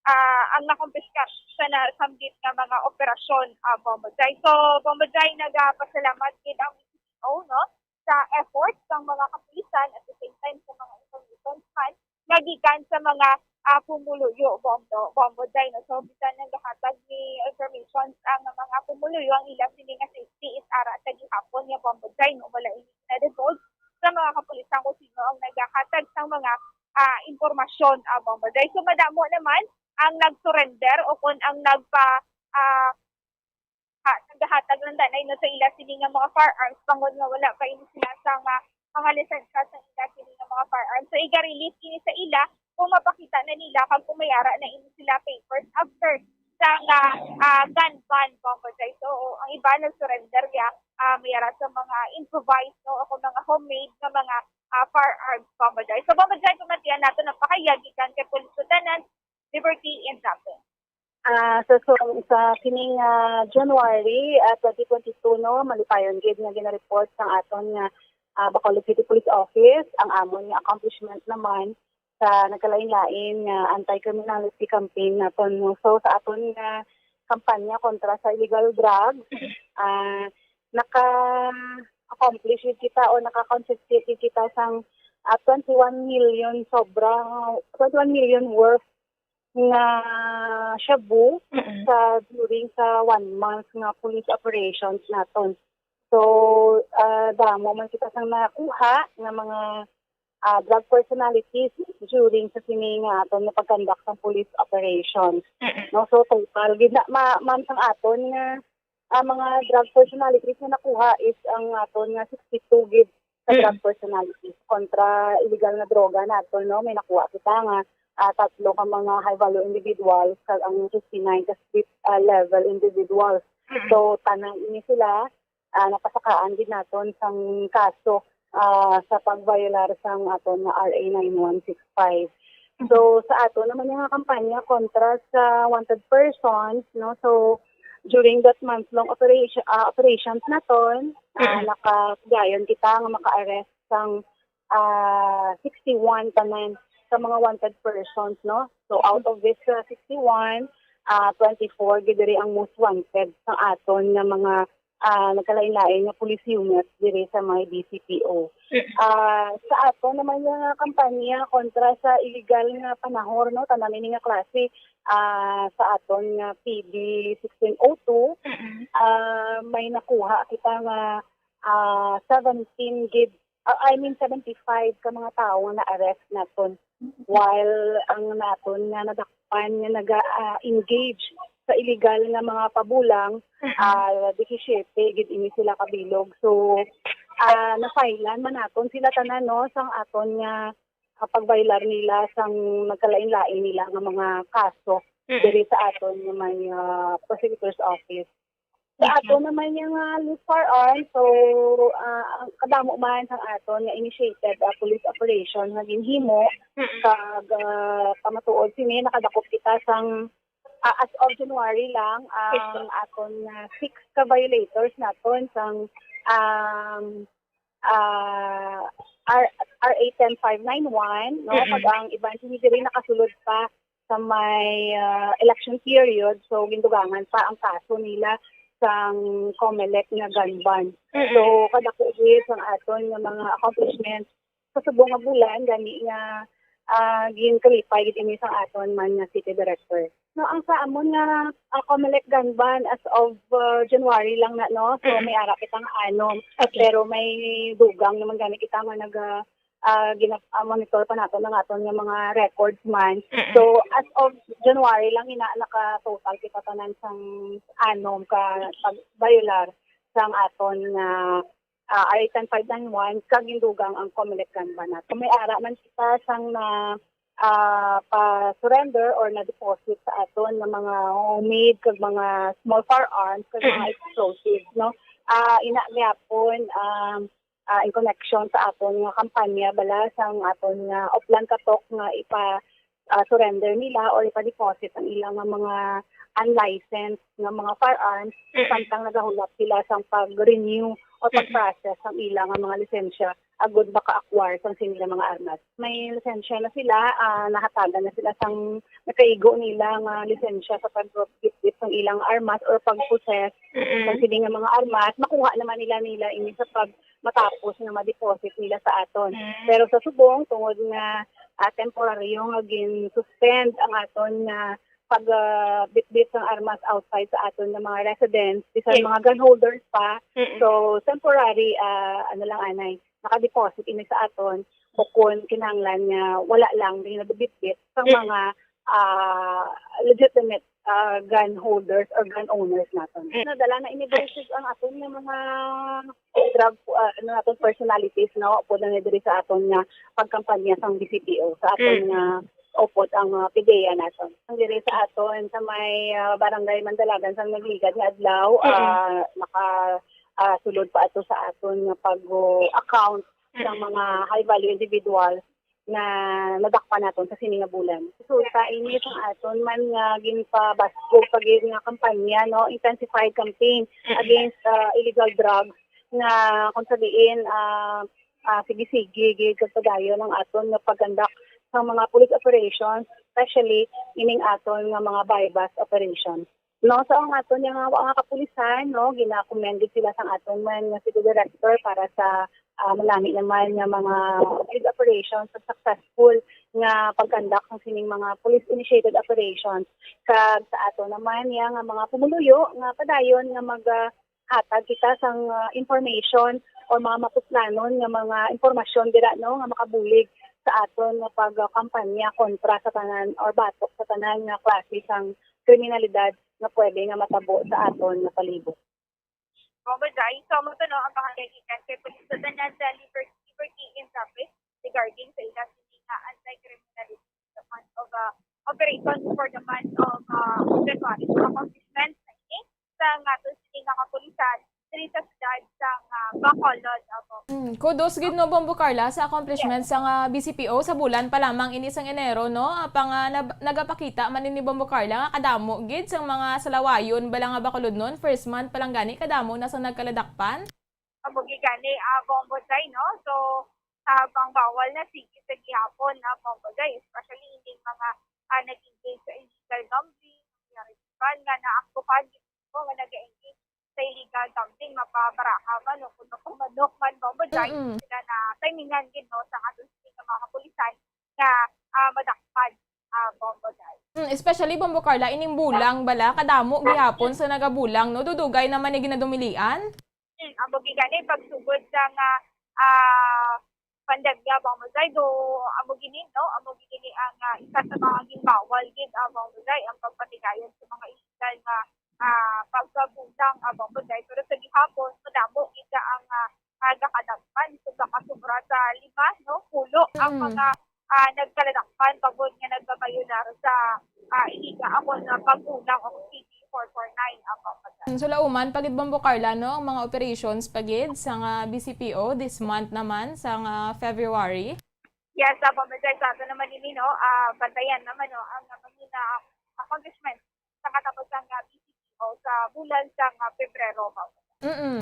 ah, ang nakumpiskar sa nasambit nga mga operasyon, ah, Bombo Jai. So, Bombo Jai, nagapasalamat gid ang B C P O, no, sa efforts sang mga kapulisan, at the same time sa mga informations man nga gikan sa mga, ah, pumuluyo, Bombo, Bombo Jai, no. So, bisan nagahatag ni informations ang mga pumuluyo, ang ila sini nga safety is ara sa gihapon nga, Bombo Jai, no. Wala ini na-divulge sa mga kapulisan kung sino ang nagahatag sang mga, ah, impormasyon, ah, Bombo Jai. So, madamo naman ang nag-surrender o kung ang nagpa-, ah, ha-, nagahatag lang danay, no, sa ila sini nga mga firearms, bangod nga wala pa ini sila sa nga mga lisensya sa ila sini nga mga firearms. So, iga-release ini sa ila kung mapakita na nila kag kung may ara na ini sila papers after sa nga, ah, gun ban, Bombo Jai. So, ang iba nag-surrender ya, ah, may ara sa mga improvised, no, o kung mga homemade nga mga, ah, firearms, Bombo Jai. So, Bombo Jai, pamatian nato ang pakayag gikan kay Police Lieutenant Liberty Indape. Ah, sa, so, sa kining, ah, January, ah, twenty twenty-two, no, malipayon gid nga gina-report sang aton nga, ah, Bacolod City Police Office ang amon nga accomplishment naman sa nagkalain-lain nga anti-criminality campaign naton, no. So, sa aton nga kampanya kontra sa illegal drugs, ah, naka-accomplish gid kita o naka-confiscate gid kita sang, ah, twenty-one million sobra, twenty-one million worth nga shabu Mm-mm. sa, during sa one month nga police operations naton. So, ah, damo man kita sang nakuha nga mga, ah, drug personalities during sa sini nga aton nga pag-conduct sang police operations. Mm-mm. No, so total gid na, ma-, ma'am, sang aton nga, ah, mga drug personalities nga nakuha is ang aton nga sixty-two gid sa Mm. drug personalities kontra illegal nga droga naton, no? May nakuha kita nga, ah, tatlo ka mga high value individuals kag ang fifty-nine ka street, ah, level individuals. Mm. So, tanan ini sila, ah, napasakaan gid naton sang kaso, ah, sa pagbayolar sang aton nga R A nine one six five. So, sa aton naman nga kampanya kontra sa wanted persons, no? So, during that month-long operation, ah, operations naton, ah, Mm. nakapadayon kita nga maka-arrest sang, ah, sixty-one tanan sa mga wanted persons, no? So, out of this, ah, sixty-one, ah, twenty-four gid diri ang most wanted sa aton nga mga, ah, nagkalain-lain nga police units diri sa may B C P O. Mm. Ah, sa aton naman nga kampanya kontra sa illegal nga panahor, no, tanan ini nga klase, ah, sa aton nga P D sixteen oh two, Mm. ah, may nakuha kita nga, ah, seventeen gid, ah, I mean, seventy-five ka mga tawo nga na-arrest naton. While ang naton nga nadakpan nga naga, ah, engage sa illegal nga mga pabulang, Mm. ah, disisiete gid ini sila kabilog. So, ah, na-filean man naton sila tanan, no, sang aton nga, ah, pagbayolar nila sang nagkalain-lain nila nga mga kaso. Mm. diri sa aton nga may, ah, prosecutor's office. Sa Mm. aton naman nga, ah, loose firearms, so, ah, ang kadamo man sang aton nga initiated, ah, police operation nga ginhimo, Mm. kag, ah, pamatuod sini, nakadakop kita sang, ah, as of January lang, ang Yes, po. aton nga six ka violators naton sang, um, ah, R-, R A ten five nine one, no? Mm. Kag ang iban sini diri nakasulod pa sa may, ah, election period, so gindugangan pa ang kaso nila sang Comelec nga gun ban. Mm. So, kadako gid sang aton nga mga accomplishments sa subong nga bulan, gani nga, ah, ginkalipay gid ini sang aton man nga city director. No, ang sa amon nga, ah, Comelec gun ban as of, ah, January lang na, no? So, Mm. may ara kita nga anom. Okay. Pero may dugang naman gani kita nga naga-, ah, gina-, ah, monitor pa naton ang aton nga mga records man. Mm. So, as of January lang ina, naka-total kita tanan sang anom ka pag-violar sang aton nga, ah, R A ten five nine one, kag gindugang ang Comelec gun ban nato. May ara man kita sang na, ah, pa-surrender or na-deposit sa aton nga mga homemade kag mga small firearms kag mga Mm. explosives, no? Ah, ina gyapon, um, ah, in connection sa aton nga kampanya bala sang aton nga Oplan Katok nga ipa, ah, surrender nila or ipa-deposit ang ilang nga mga unlicensed nga mga firearms, Mm. samtang nagahulat sila sang pag-renew o Mm. pag-process sang ilang nga mga lisensya agud maka-acquire sang sini nga mga armas. May lisensya na sila, ah, nahatagan na sila sang nakaigo nila nga lisensya sa pagbitbit sang ilang armas or pag-possess Mm. sang sini nga mga armas. Makuha naman nila, nila ini sa pag matapos nga ma-deposit nila sa aton. Mm. Pero sa subong, tungod nga, ah, temporaryo nga gin-suspend ang aton nga pag, ah, bitbit sang armas outside sa aton nga mga residents, bisan Yes. mga gun holders pa. Mm. So, temporary, ah, ano lang anay, naka-deposit ini sa aton, bukon kinahanglan nga wala lang ginabitbit sang Mm. mga, ah, legitimate, ah, gun holders or gun owners naton. Mm. Nadala na ini versus ang aton nga mga drug, ah, ano naton, personalities, no? Upod na diri sa aton nga pagkampanya sang B C P O, sa aton Mm. nga upod ang, ah, PDEA naton. Ang diri sa aton, sa may, ah, Barangay Mandalagan sang nagligad nga adlaw, Mm. ah, naka, ah, sulod pa ato sa aton nga pag-account sang Mm. mga high value individuals nga nadakpan naton sa sini nga bulan. Resulta ini sang aton man nga ginpabaskog pa gid nga kampanya, no, intensified campaign Mm. against, ah, illegal drugs nga kung sa diin, ah, ah, sige-sige gid kag padayon ang aton nga pag-conduct sa mga police operations, especially ining aton nga mga buy-bust operations. No, sa ang aton nga mga, mga kapulisan, no, gina-commend gid sila sang aton man nga city director para sa, ah, manami naman nga mga field operations sa successful nga pag-conduct sang sining mga police initiated operations. Kag sa ato naman nga, nga mga pumuluyo nga padayon nga mag, ah, hatag kita sang, ah, information or mga mapuslanon nga mga impormasyon dira, no, nga makabulig sa aton nga pagkampanya kontra sa tanan or batok sa tanan nga klase sang kriminalidad nga pwede nga matabo sa aton nga palibot. Bongo Jai, so amo to, no, ang bahayag gikan kay Police Lieutenant Liberty, Liberty Intrapis regarding sa ila sini nga anti-criminality the month of, uh, operations for the month of, uh, January. So, accomplishments na ini sa aton sini nga kapulisan diri sa siyudad sang, uh, Bacolod, amo. Mm, kudos gid, no, Bombo Carla, sa accomplishments Yes. sang, ah, B C P O sa bulan pa lamang ini sang Enero, no? Apang, ah, nab-, nagapakita man ini, Bombo Carla, nga kadamo gid sang mga salawayon bala nga Bacolodnon, first month pa lang gani kadamo na sa nagkaladakpan. Amo gid gani, ah, Bombo Jai, no? So, ah, bang bawal na sige sa gihapon, ah, Bombo Jai, especially ining mga, ah, nag-engage sa illegal gambling, nangyari sa nga naaktuhan gid ko nga nag-engage sa illegal gambling, mapabaraha man o kung manok man, Bombo Jai, Mm-mm. sila na timingan gid, no, sa aton sa mga kapulisan nga, ah, madakpan, ah, Bombo Jai. Mm, especially, Bombo Carla, ining bulang bala, kadamo gihapon sa nagabulang, no? Dudugay naman ni ginadumilian. Mm, amo gid gani, pagsugod sa nga, ah, pandemya, Bombo Jai, do, amo gini, no? Amo gini ang, ah, isa sa mga ginbawal gid, ah, Bombo Jai, ang pagpatigayon sa mga illegal nga, ah, pagkabulang, ah, Bombo Jai. Pero sa gihapon, madamo gid ang, ah, ah, gakadagpan, so, gakasubra sa lima, no? Pulo ang Mm. mga, ah, nagkaladakpan tungod nga nagbabayunar sa, ah, iliga akon nga pagkulang og C P four four nine, ah, Bombo Jai. Sulauman pa gid, Bombo Carla, no, ang mga operations pa gid sa nga B C P O this month naman, sa nga February. Yes, ah, Bombo Jai, sa ato naman ini, no, ah, bantayan naman, no, ang mga, ah, accomplishments sa katapusan nga B C P O sa bulan sa nga Pebrero, Bombo Jai. Mm-mm.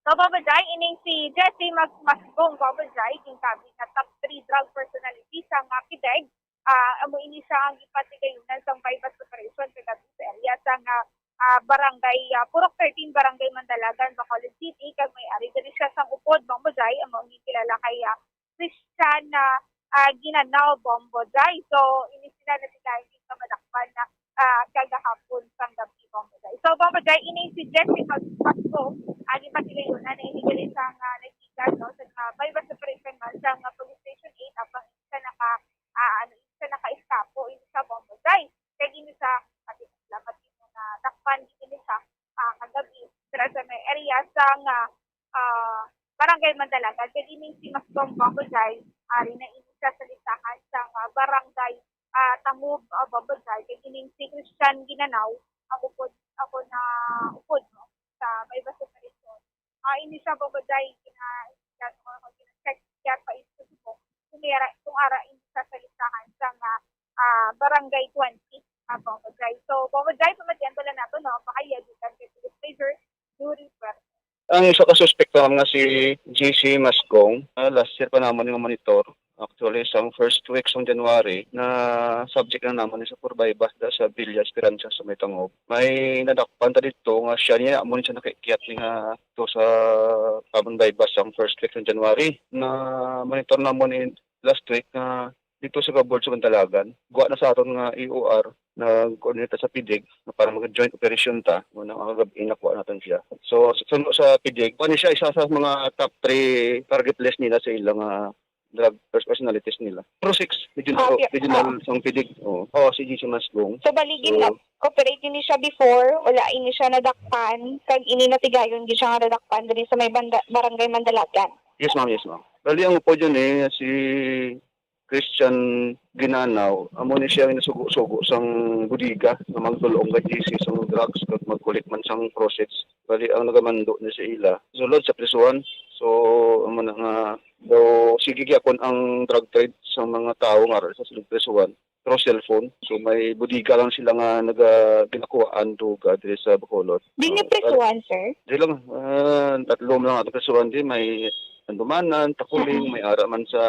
So, Bombo Jai, ining si Jesse Mas-, Masgong, Bombo Jai, gintabi nga top three drug personality sa nga PDEG. Ah, amo ini siya ang gipatigayunan sang buy-bust operation kagabi sa area sa nga, ah, barangay, ah, Purok thirteen, Barangay Mandalagan, Bacolod City, kag may ari diri siya sang upod, Bombo Jay, amo ang gikilala kay, ah, Christian, ah, ah, Ginanaw, Bombo Jay. So, ini sila natigayon sa madakpan na, ah, kagahapon sang gabi, Bombo Jay. So, Bombo Jay, ini si Jesse Mas-, Pasco, ang ipatigayon na ini diri sa nga nagtigan, no, sa nga buy-bust operation man sa nga Police Station eight, apang isa naka, ah, ano, isa naka-eskapo, ini sa, Bombo Jay. Kay ini sa, pati salamat dito na dakpan dito ni sa, ah, kagabi, dira sa may area sa nga, ah, Barangay Mandalagan. Kay ining si Masgong, Bombo Jay, ari na ini siya sa listahan sa nga barangay, ah, Tangub, ah, Bombo Jay. Kay ining si Christian Ginanaw, ang upod, ako na upod, no, sa may baso pa rin. Ah, ini siya, Bombo Jay, gina-, gina-, gina-check niya pa ito subong kung ara, kung ara ini siya sa listahan sa nga, ah, Barangay twenty, ah, Bombo Jay. So, Bombo Jay, pamatian ko lang nato, no, ang pakayag gikan kay Police Major Yuri Puerto. Ang isa ka suspect, ma'am, nga si J C Masgong, ah, last year pa namon nga monitor. Actually, sa first week sa January, na subject na namon sa purvey basta sa Villa Esperanza sa may Tangub. May nadakpan ta dito nga siya niya, amo ni siya nakaikyat ni nga to sa Tabon Baybas ang first week ng January. Na monitor namon in last week nga dito sa Gabol sa Mandalagan. Guwa na sa aton nga E O R, nag-coordinate sa PDEG na para mag-joint operation ta. Muna nga kagabi, nakuha natin siya. So, sa, sa PDEG, pa ni siya isa sa mga top three target list nila sa ilang, ah, drug pers-, personalities nila. Pro six, regional, Ah, yeah. regional Ah. sang PDEG. Oo. Oo, si J C Masgong. So, bali, So, gina-cooperate ini siya before, wala ini siya nadakpan, kag ini natigayon gid siya nga nadakpan diri sa may banda-, barangay Mandalagan. Yes, ma'am. Yes, ma'am. Bali, ang upod yun eh, si Christian Ginanaw, amo ni siya ang nasugo-sugo sang bodega nga magdulong kay J C sang drugs kag magkulik man sang proceeds. Bali, ang nagamando ni sa ila, sulod sa prisuhan. So, amo na nga, daw, sige gyapon ang drug trade sa mga tawo nga ara sa sulod prisuhan through cellphone. So, may bodega lang sila nga naga-, ginakuhaan, duga, diri sa Bacolod. Di ni Ah, prisuhan, sir? Di lang, ah, tatlo lang ato prisuhan, di may Tandumanan, Takuling, Mm-mm. may ara man sa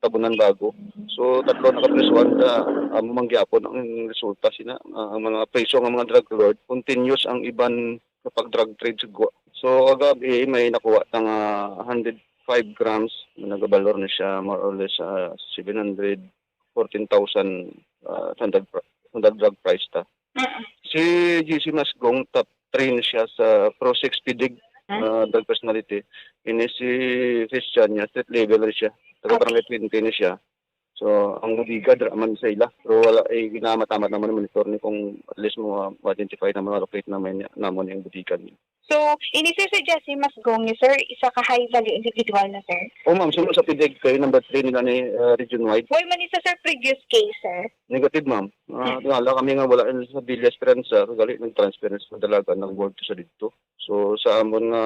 Tabunan Bago. So, tatlo na kaprisuhan ta, amo man gyapon ang resulta sina, ah, ang mga priso nga mga drug lord, continuous ang iban nga pag-drug trade sa gwa. So, kagabi, may nakuha ta nga hundred five grams, nagabalor na siya more or less, ah, seven hundred fourteen thousand, ah, standard pri-, standard drug price ta. Mm-mm. Si J C Masgong, top three na siya sa Pro six PDEG, Hmm? ah, drug personality. Ini si Christian niya, street level na siya. Taga Okay. Barangay twenty na siya. So, ang bodega, dira man sa ila. Pero wala, eh, ginamatamat naman ang monitor ni kung at least mo, ah, ma-identify na, ma-locate naman niya, namon yung bodega niya. So, ini si Sir Jesse Masgong ni sir, isa ka high value individual na, sir? Oh, ma'am, sunod sa PDEG kayo, number three nila ni, ah, region wide. Why man isa, sir, previous case, sir? Negative, ma'am. Ah, Hmm. tingala kami nga wala sa Villa Esperanza, gali nag-transfer na sa Dalagan, nag-work sa dito. So, sa amon nga,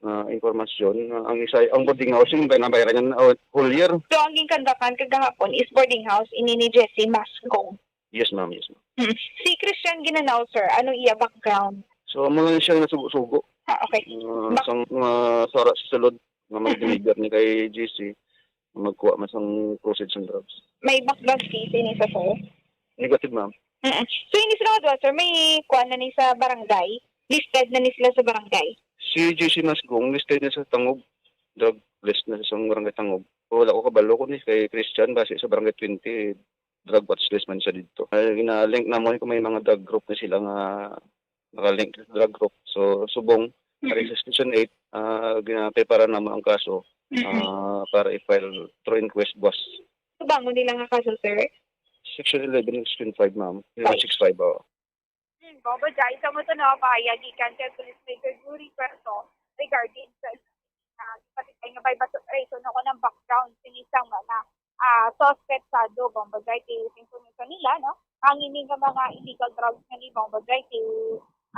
nga impormasyon, nga ang isa, ang boarding house, yung nabayaran niya, oh, whole year. So, ang ginkandakan kagahapon is boarding house, ini ni Jesse Masgong. Yes, ma'am. Yes, ma'am. Mm. Si Christian Ginanaw, sir, ano iya background? So, amo lang siya nasugo-sugo. Ah, okay. Uh, Bak- sang mga sara sa sulod nga mag-deliver ni kay J C, magkuha man sang proceeds sang drugs. May background case ini sa, sir? Negative, ma'am. Mm-mm. So, ini sila nga duha, sir, may kuha na ni sa barangay? Listed na ni sila sa barangay? Si J C Masgong, listed na sa Tangub. Drug list na sa barangay Tangub. Wala ko kabalo ko ni kay Christian, base sa barangay twenty, drug watch list man siya dito. Ay, gina-link namon kung may mga drug group na sila nga naka-link sa drug group. So, subong, Mm-mm. ari sa Station eight, ah, ginaprepara namon ang kaso, Mm-mm. ah, para i-file through inquest buwas. Ano ba ang nila nga kaso, sir? Section eleven, Section five, ma'am. Five. Six five, oh. Hmm, Bombo Jai, sa mo to, no, pahayag gikan kay Police Major Yuri Puerto regarding sa, ah, ipatitay nga buy-bust operation, no, kung ang background sini sang mga ah, suspetsado, Bombo Jai, kay sa information nila, no? Ang ini nga mga illegal drugs nga ni Bombo Jai, kay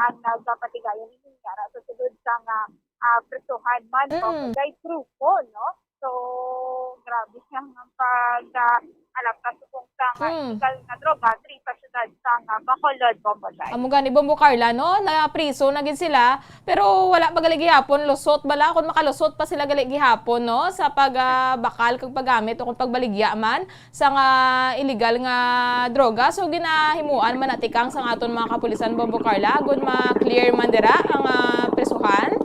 ang nagapatigayon ini nga ra sa sulod sa nga, ah, prisuhan man, Bombo Mm. Jai, Truco, no? So, grabe siya nga pag, ah, alap ka subong sa nga Hmm. illegal nga droga diri sa siyudad sa nga Bacolod, Bombo Jai. Amo gani, Bombo Carla, no? Napriso na gid sila, pero wala pa gali gihapon lusot bala, kung makalusot pa sila gali gihapon, no, sa pag, ah, bakal kag paggamit o kung pagbaligya man sa nga illegal nga droga. So, ginahimuan man na tikang sa nga aton mga kapulisan, Bombo Carla, agod ma-clear man dira ang, ah, prisuhan.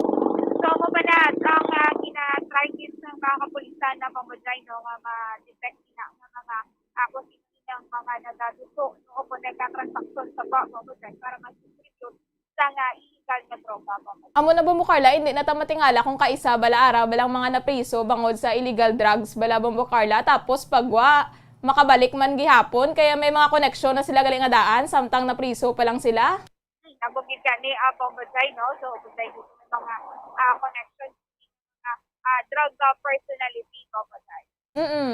So, amo man na ang, ah, gina-try gid sa mga kapulisan na, Bombo Jai, no, nga ma-detect na nga mga, ah, kung sino ang mga nagaduso, no, o kung nagkatransaksyon sa ba, Bombo Jai, para mag-distribute sa nga illegal nga droga, Bombo Jai. Amo na, Bombo Carla, hindi na ta matingala kung kaisa bala ara balang mga napriso bangod sa illegal drugs bala, Bombo Carla, tapos pagwa makabalik man gihapon, kaya may mga koneksyon na sila gali nga daan samtang napriso pa lang sila. Hmm, amo gid gani, ah, Bombo Jai, no? So, kung may mga, ah, connection, ah, ah, drug, ah, personality, Bombo Jai. Mm-mm.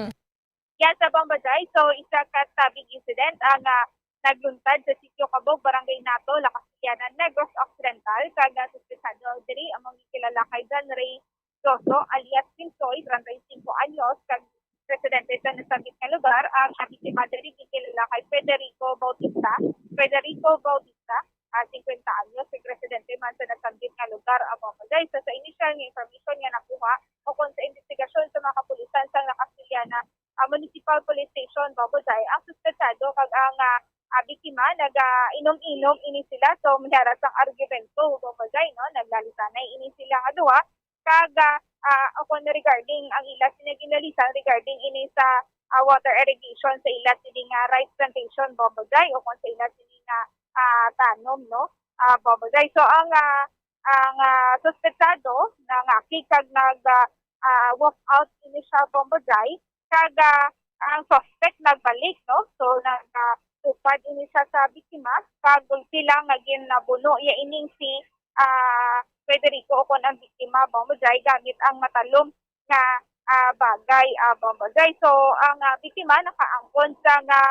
Yan sa Bombo Jai, so isa ka stabbing incident ang, ah, nagluntad sa Sitio Cabog, Barangay Nato, La Castellana, Negros Occidental, kag, ah, suspetsado diri amo ang gikilala kay John Ray Doso alias Pinsoy, treinta y cinco anyos, kag residente sa nasambit nga lugar. Ang biktima diri gikilala kay Federico Bautista, Federico Bautista, ah, singkwenta anyos, kag residente man sa nasambit nga lugar, ah, Bombo Jai. So, sa initial nga information nga nakuha ukon sa investigasyon sa mga kapulisan sa La Castellana, ah, Municipal Police Station, Bombo Jai, ang suspetsado kag ang, ah, ah, biktima naga-inom-inom ini sila. So, may ara sang argumento, Bombo Jai, no? Naglalisanay ini sila nga duha. Kag, ah, ah, ukon regarding ang ila sini ginlalisan regarding ini sa, ah, water irrigation sa ila sini nga rice plantation, Bombo Jai, ukon sa ila sini nga, ah, tanom, no? Ah, Bombo Jai. So, ang, ah, ang, ah, suspetsado nangakig kag nag, ah, ah, walk out ini siya, Bombo Jai, kag, ah, ang suspect nagbalik, no? So, nag, ah, tupad ini siya sa biktima, kag gulpi lang nga ginabuno iya ining si, ah, Federico, ukon ang biktima, Bombo Jai, gamit ang matalom nga, ah, bagay, ah, Bombo Jai. So, ang, ah, biktima nakaangkon sa nga,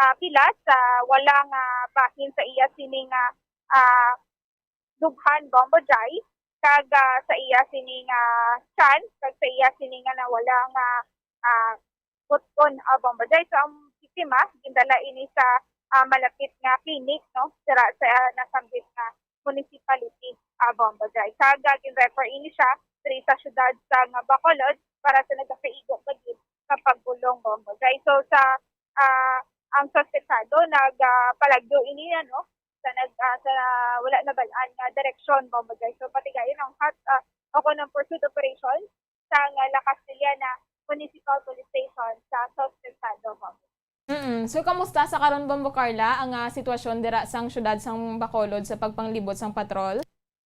ah, pilas, ah, wala nga bahin sa iya sini nga, ah, dughan, Bombo Jai, kag, ah, sa iya sini nga tiyan, kag sa iya sini nga nawala nga, ah, buton, ah, Bombo Jai. So, ang biktima gindala ini sa, ah, malapit nga clinic, no, dira sa, ah, nasambit nga municipality, ah, Bombo Jai. Kag, ah, gin-refer ini siya diri sa siyudad sa nga Bacolod para sa nagakaigo pa gid nga pagbulong, Bombo Jai. So, sa, ah, ang suspetsado nag, ah, palagyo ini, ano, sa nag, ah, sa wala nabal-an nga direksyon, Bombo Jai. So, patigayon ang hot, ah, ukon ang pursuit operation sa nga La Castellana Municipal Police Station sa South Calzado, Bombo. Mm. So, kamusta sa karon, Bombo Carla, ang, ah, sitwasyon dira sang siyudad sang Bacolod sa pagpanglibot sang patrol?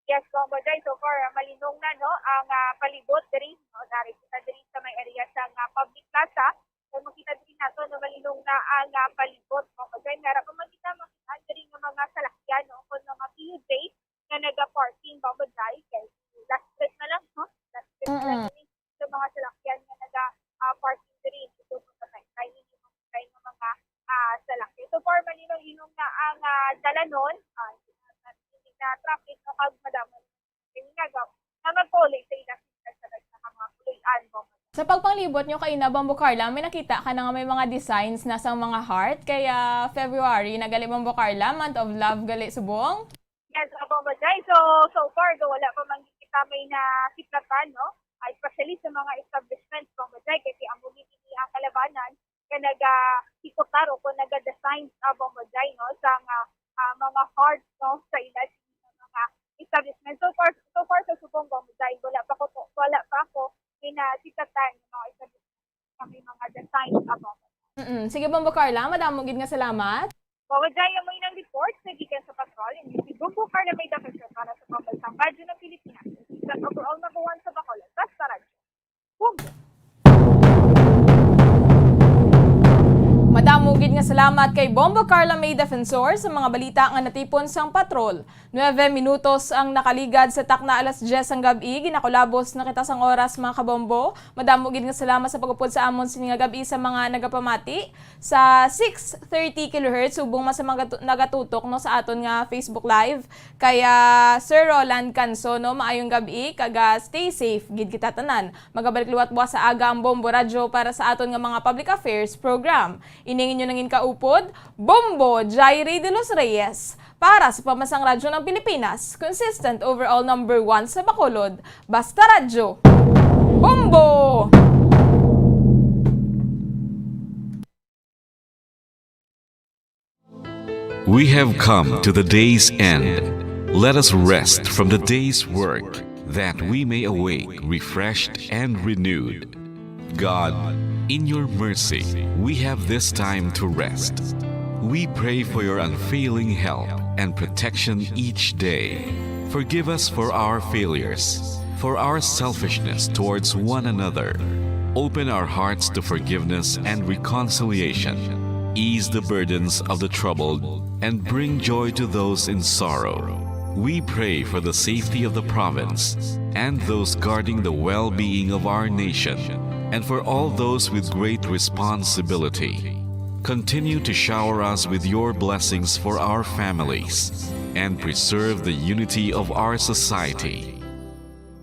Yes, Bombo Jai. So far, ah, malinong na, no, ang, ah, palibot diri, no? Dari kita diri sa may area sang, ah, public plaza. So, makita diri nato na malinong na ang, ah, palibot, Bombo Jai. May ara pa man kita makita diri nga mga salakyan, no, kon mga P U J nga naga-parking, Bombo Jai. Kay last trip na lang, no? Last trip na lang Mm-mm. ini sa mga salakyan nga naga, ah, parking diri. Ito po sa may, may, may mga, ah, salakyan. So far, malinong-linong na ang, ah, dalanon. Ah, hindi na traffic, no, kag madamo kini nga gaw-, nga magpauli sa ilang sila sa nagkaka-, mga puloy-an, Bombo. Sa pagpanglibot nyo kaina, Bombo Carla, may nakita ka na nga may mga designs na sang mga heart? Kaya February na gali, Bombo Carla, month of love gali subong? Yes, ah, Bombo Jai. So, so far, do, wala pa man kita may nasiplatan, no? Ah, especially sa mga establishments, Bombo Jai, kasi amo gid ini ang kalabanan nga naga-hikutar o kung naga-design, ah, Bombo Jai, no, sa nga, ah, mga heart, no, sa ila sa mga establishment. So far, so far sa subong, Bombo Jai, wala pa ko po, wala pa ako may nasikatan ng mga establishment sa may mga design, ah, Bombo Jai. Mm-mm. Sige, Bombo Carla, madamo gid nga salamat. Bombo Jai, amo inang report sa gikan sa patrol. Ini si Bombo Carla May Dakasyon para sa Pambansang Radyo ng Pilipinas. Sa overall number one sa Bacolod, basta radyo. Madamo gid nga Salamat kay Bombo Carla May Defensor sa mga balita nga natipon sang patrol. Nuebe minutos ang nakaligad sa takna alas dyes sang gab-i. Ginakulabos na kita sang oras, mga kabombo. Madamo gid nga salamat sa pag-upod sa amon sini nga gab-i sa mga nagapamati sa six thirty kilohertz, subong man sa mga tu-, nagatutok, no, sa aton nga Facebook Live. Kaya, Sir Roland Canso, no, maayong gab-i, kag, ah, stay safe gid kita tanan. Magabalik liwat buwas sa aga ang Bombo Radyo para sa aton nga mga public affairs program. Ini ang inyo nangin kaupod, Bombo Jairi de los Reyes, para sa Pambansang Radyo ng Pilipinas, consistent overall number one sa Bacolod. Basta Radyo, Bombo! We have come to the day's end. Let us rest from the day's work, that we may awake refreshed and renewed. God, in your mercy, we have this time to rest. We pray for your unfailing help and protection each day. Forgive us for our failures, for our selfishness towards one another. Open our hearts to forgiveness and reconciliation. Ease the burdens of the troubled and bring joy to those in sorrow. We pray for the safety of the province and those guarding the well-being of our nation, and for all those with great responsibility. Continue to shower us with your blessings for our families and preserve the unity of our society.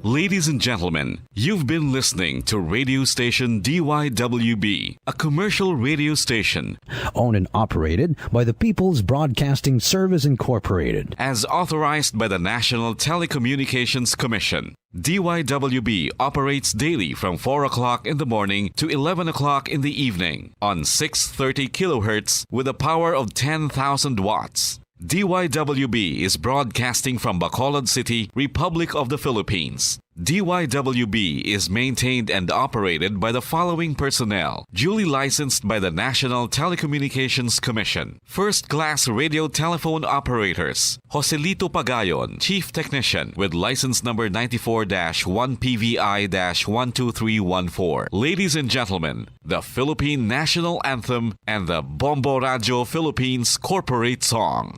Ladies and gentlemen, you've been listening to radio station D Y W B, a commercial radio station owned and operated by the People's Broadcasting Service Incorporated. As authorized by the National Telecommunications Commission, D Y W B operates daily from four o'clock in the morning to eleven o'clock in the evening on six thirty kilohertz with a power of ten thousand watts. D Y W B is broadcasting from Bacolod City, Republic of the Philippines. D Y W B is maintained and operated by the following personnel, duly licensed by the National Telecommunications Commission. First-class radio telephone operators, Joselito Pagayon, Chief Technician, with license number ninety-four dash one P V I dash one two three one four. Ladies and gentlemen, the Philippine National Anthem and the Bombo Radyo Philippines Corporate Song.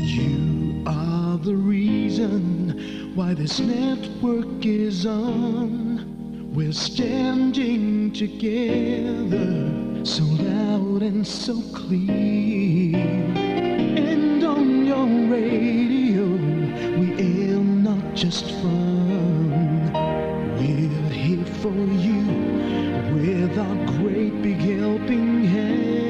You are the reason why this network is on. We're standing together, so loud and so clear. And on your radio, we aim not just fun. We're here for you with our great big helping hand.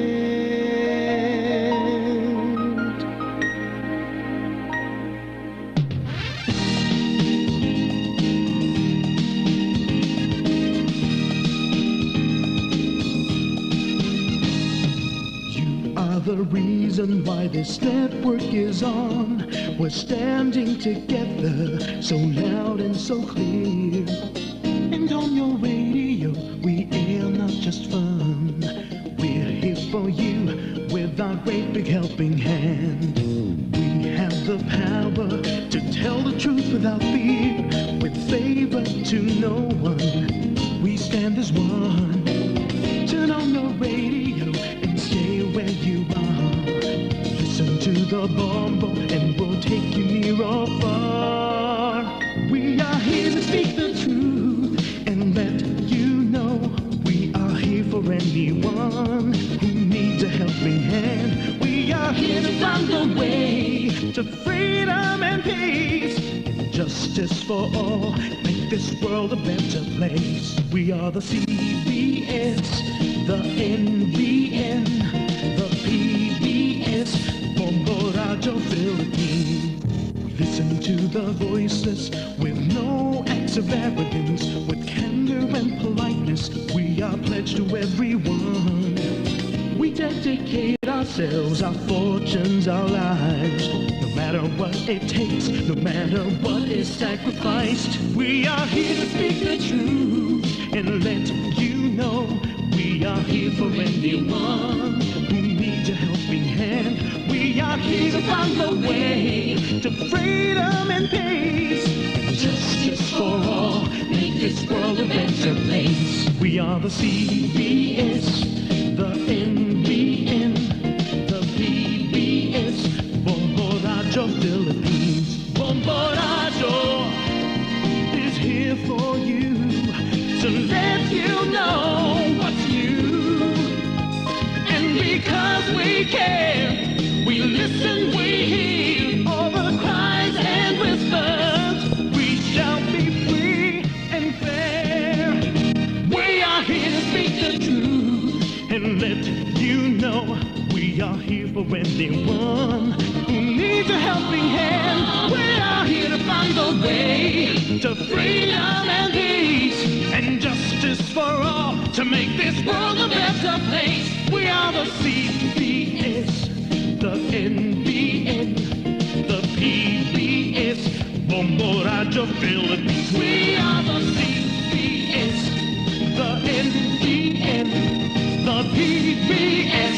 You are the reason why this network is on. We're standing together, so loud and so clear. And on your radio, we air not just fun. We're here for you with our great big helping hand. We have the power to tell the truth without fear, with favor to no one. We stand as one. Turn on your radio and stay where you are. Listen to the Bombo and we'll take you near or far. We are here to speak the truth and let you know we are here for anyone who needs a helping hand. We are here to find a way to freedom and peace and justice for all. Make this world a better place. We are the C B S, the N B N, the P B S, Bombo Radyo Philippines. We listen to the voiceless with no acts of arrogance, with candor and politeness. We are pledged to everyone. We dedicate ourselves, our fortunes, our lives. No matter what it takes, no matter what is sacrificed, we are here to speak the truth and let you know we are here for anyone who needs a helping hand. We are Here to find the way to freedom and peace. Justice for all, make this world a better place. We are the C B S, the N B N, the P B S, Bombo Radyo Philippines. Bombo Radyo is here for you to let you know what's new. And because we care, we listen, we hear all the cries and whispers. We shall be free and fair. We are here to speak the truth and let you know we are here for anyone who needs a helping hand. We are here to find the way to freedom and peace and justice for all to make this world a better place. We are the C B S, the N B N, the P B S, Bombo Radyo Philippines. We are the C B S, the N B N, the P B S,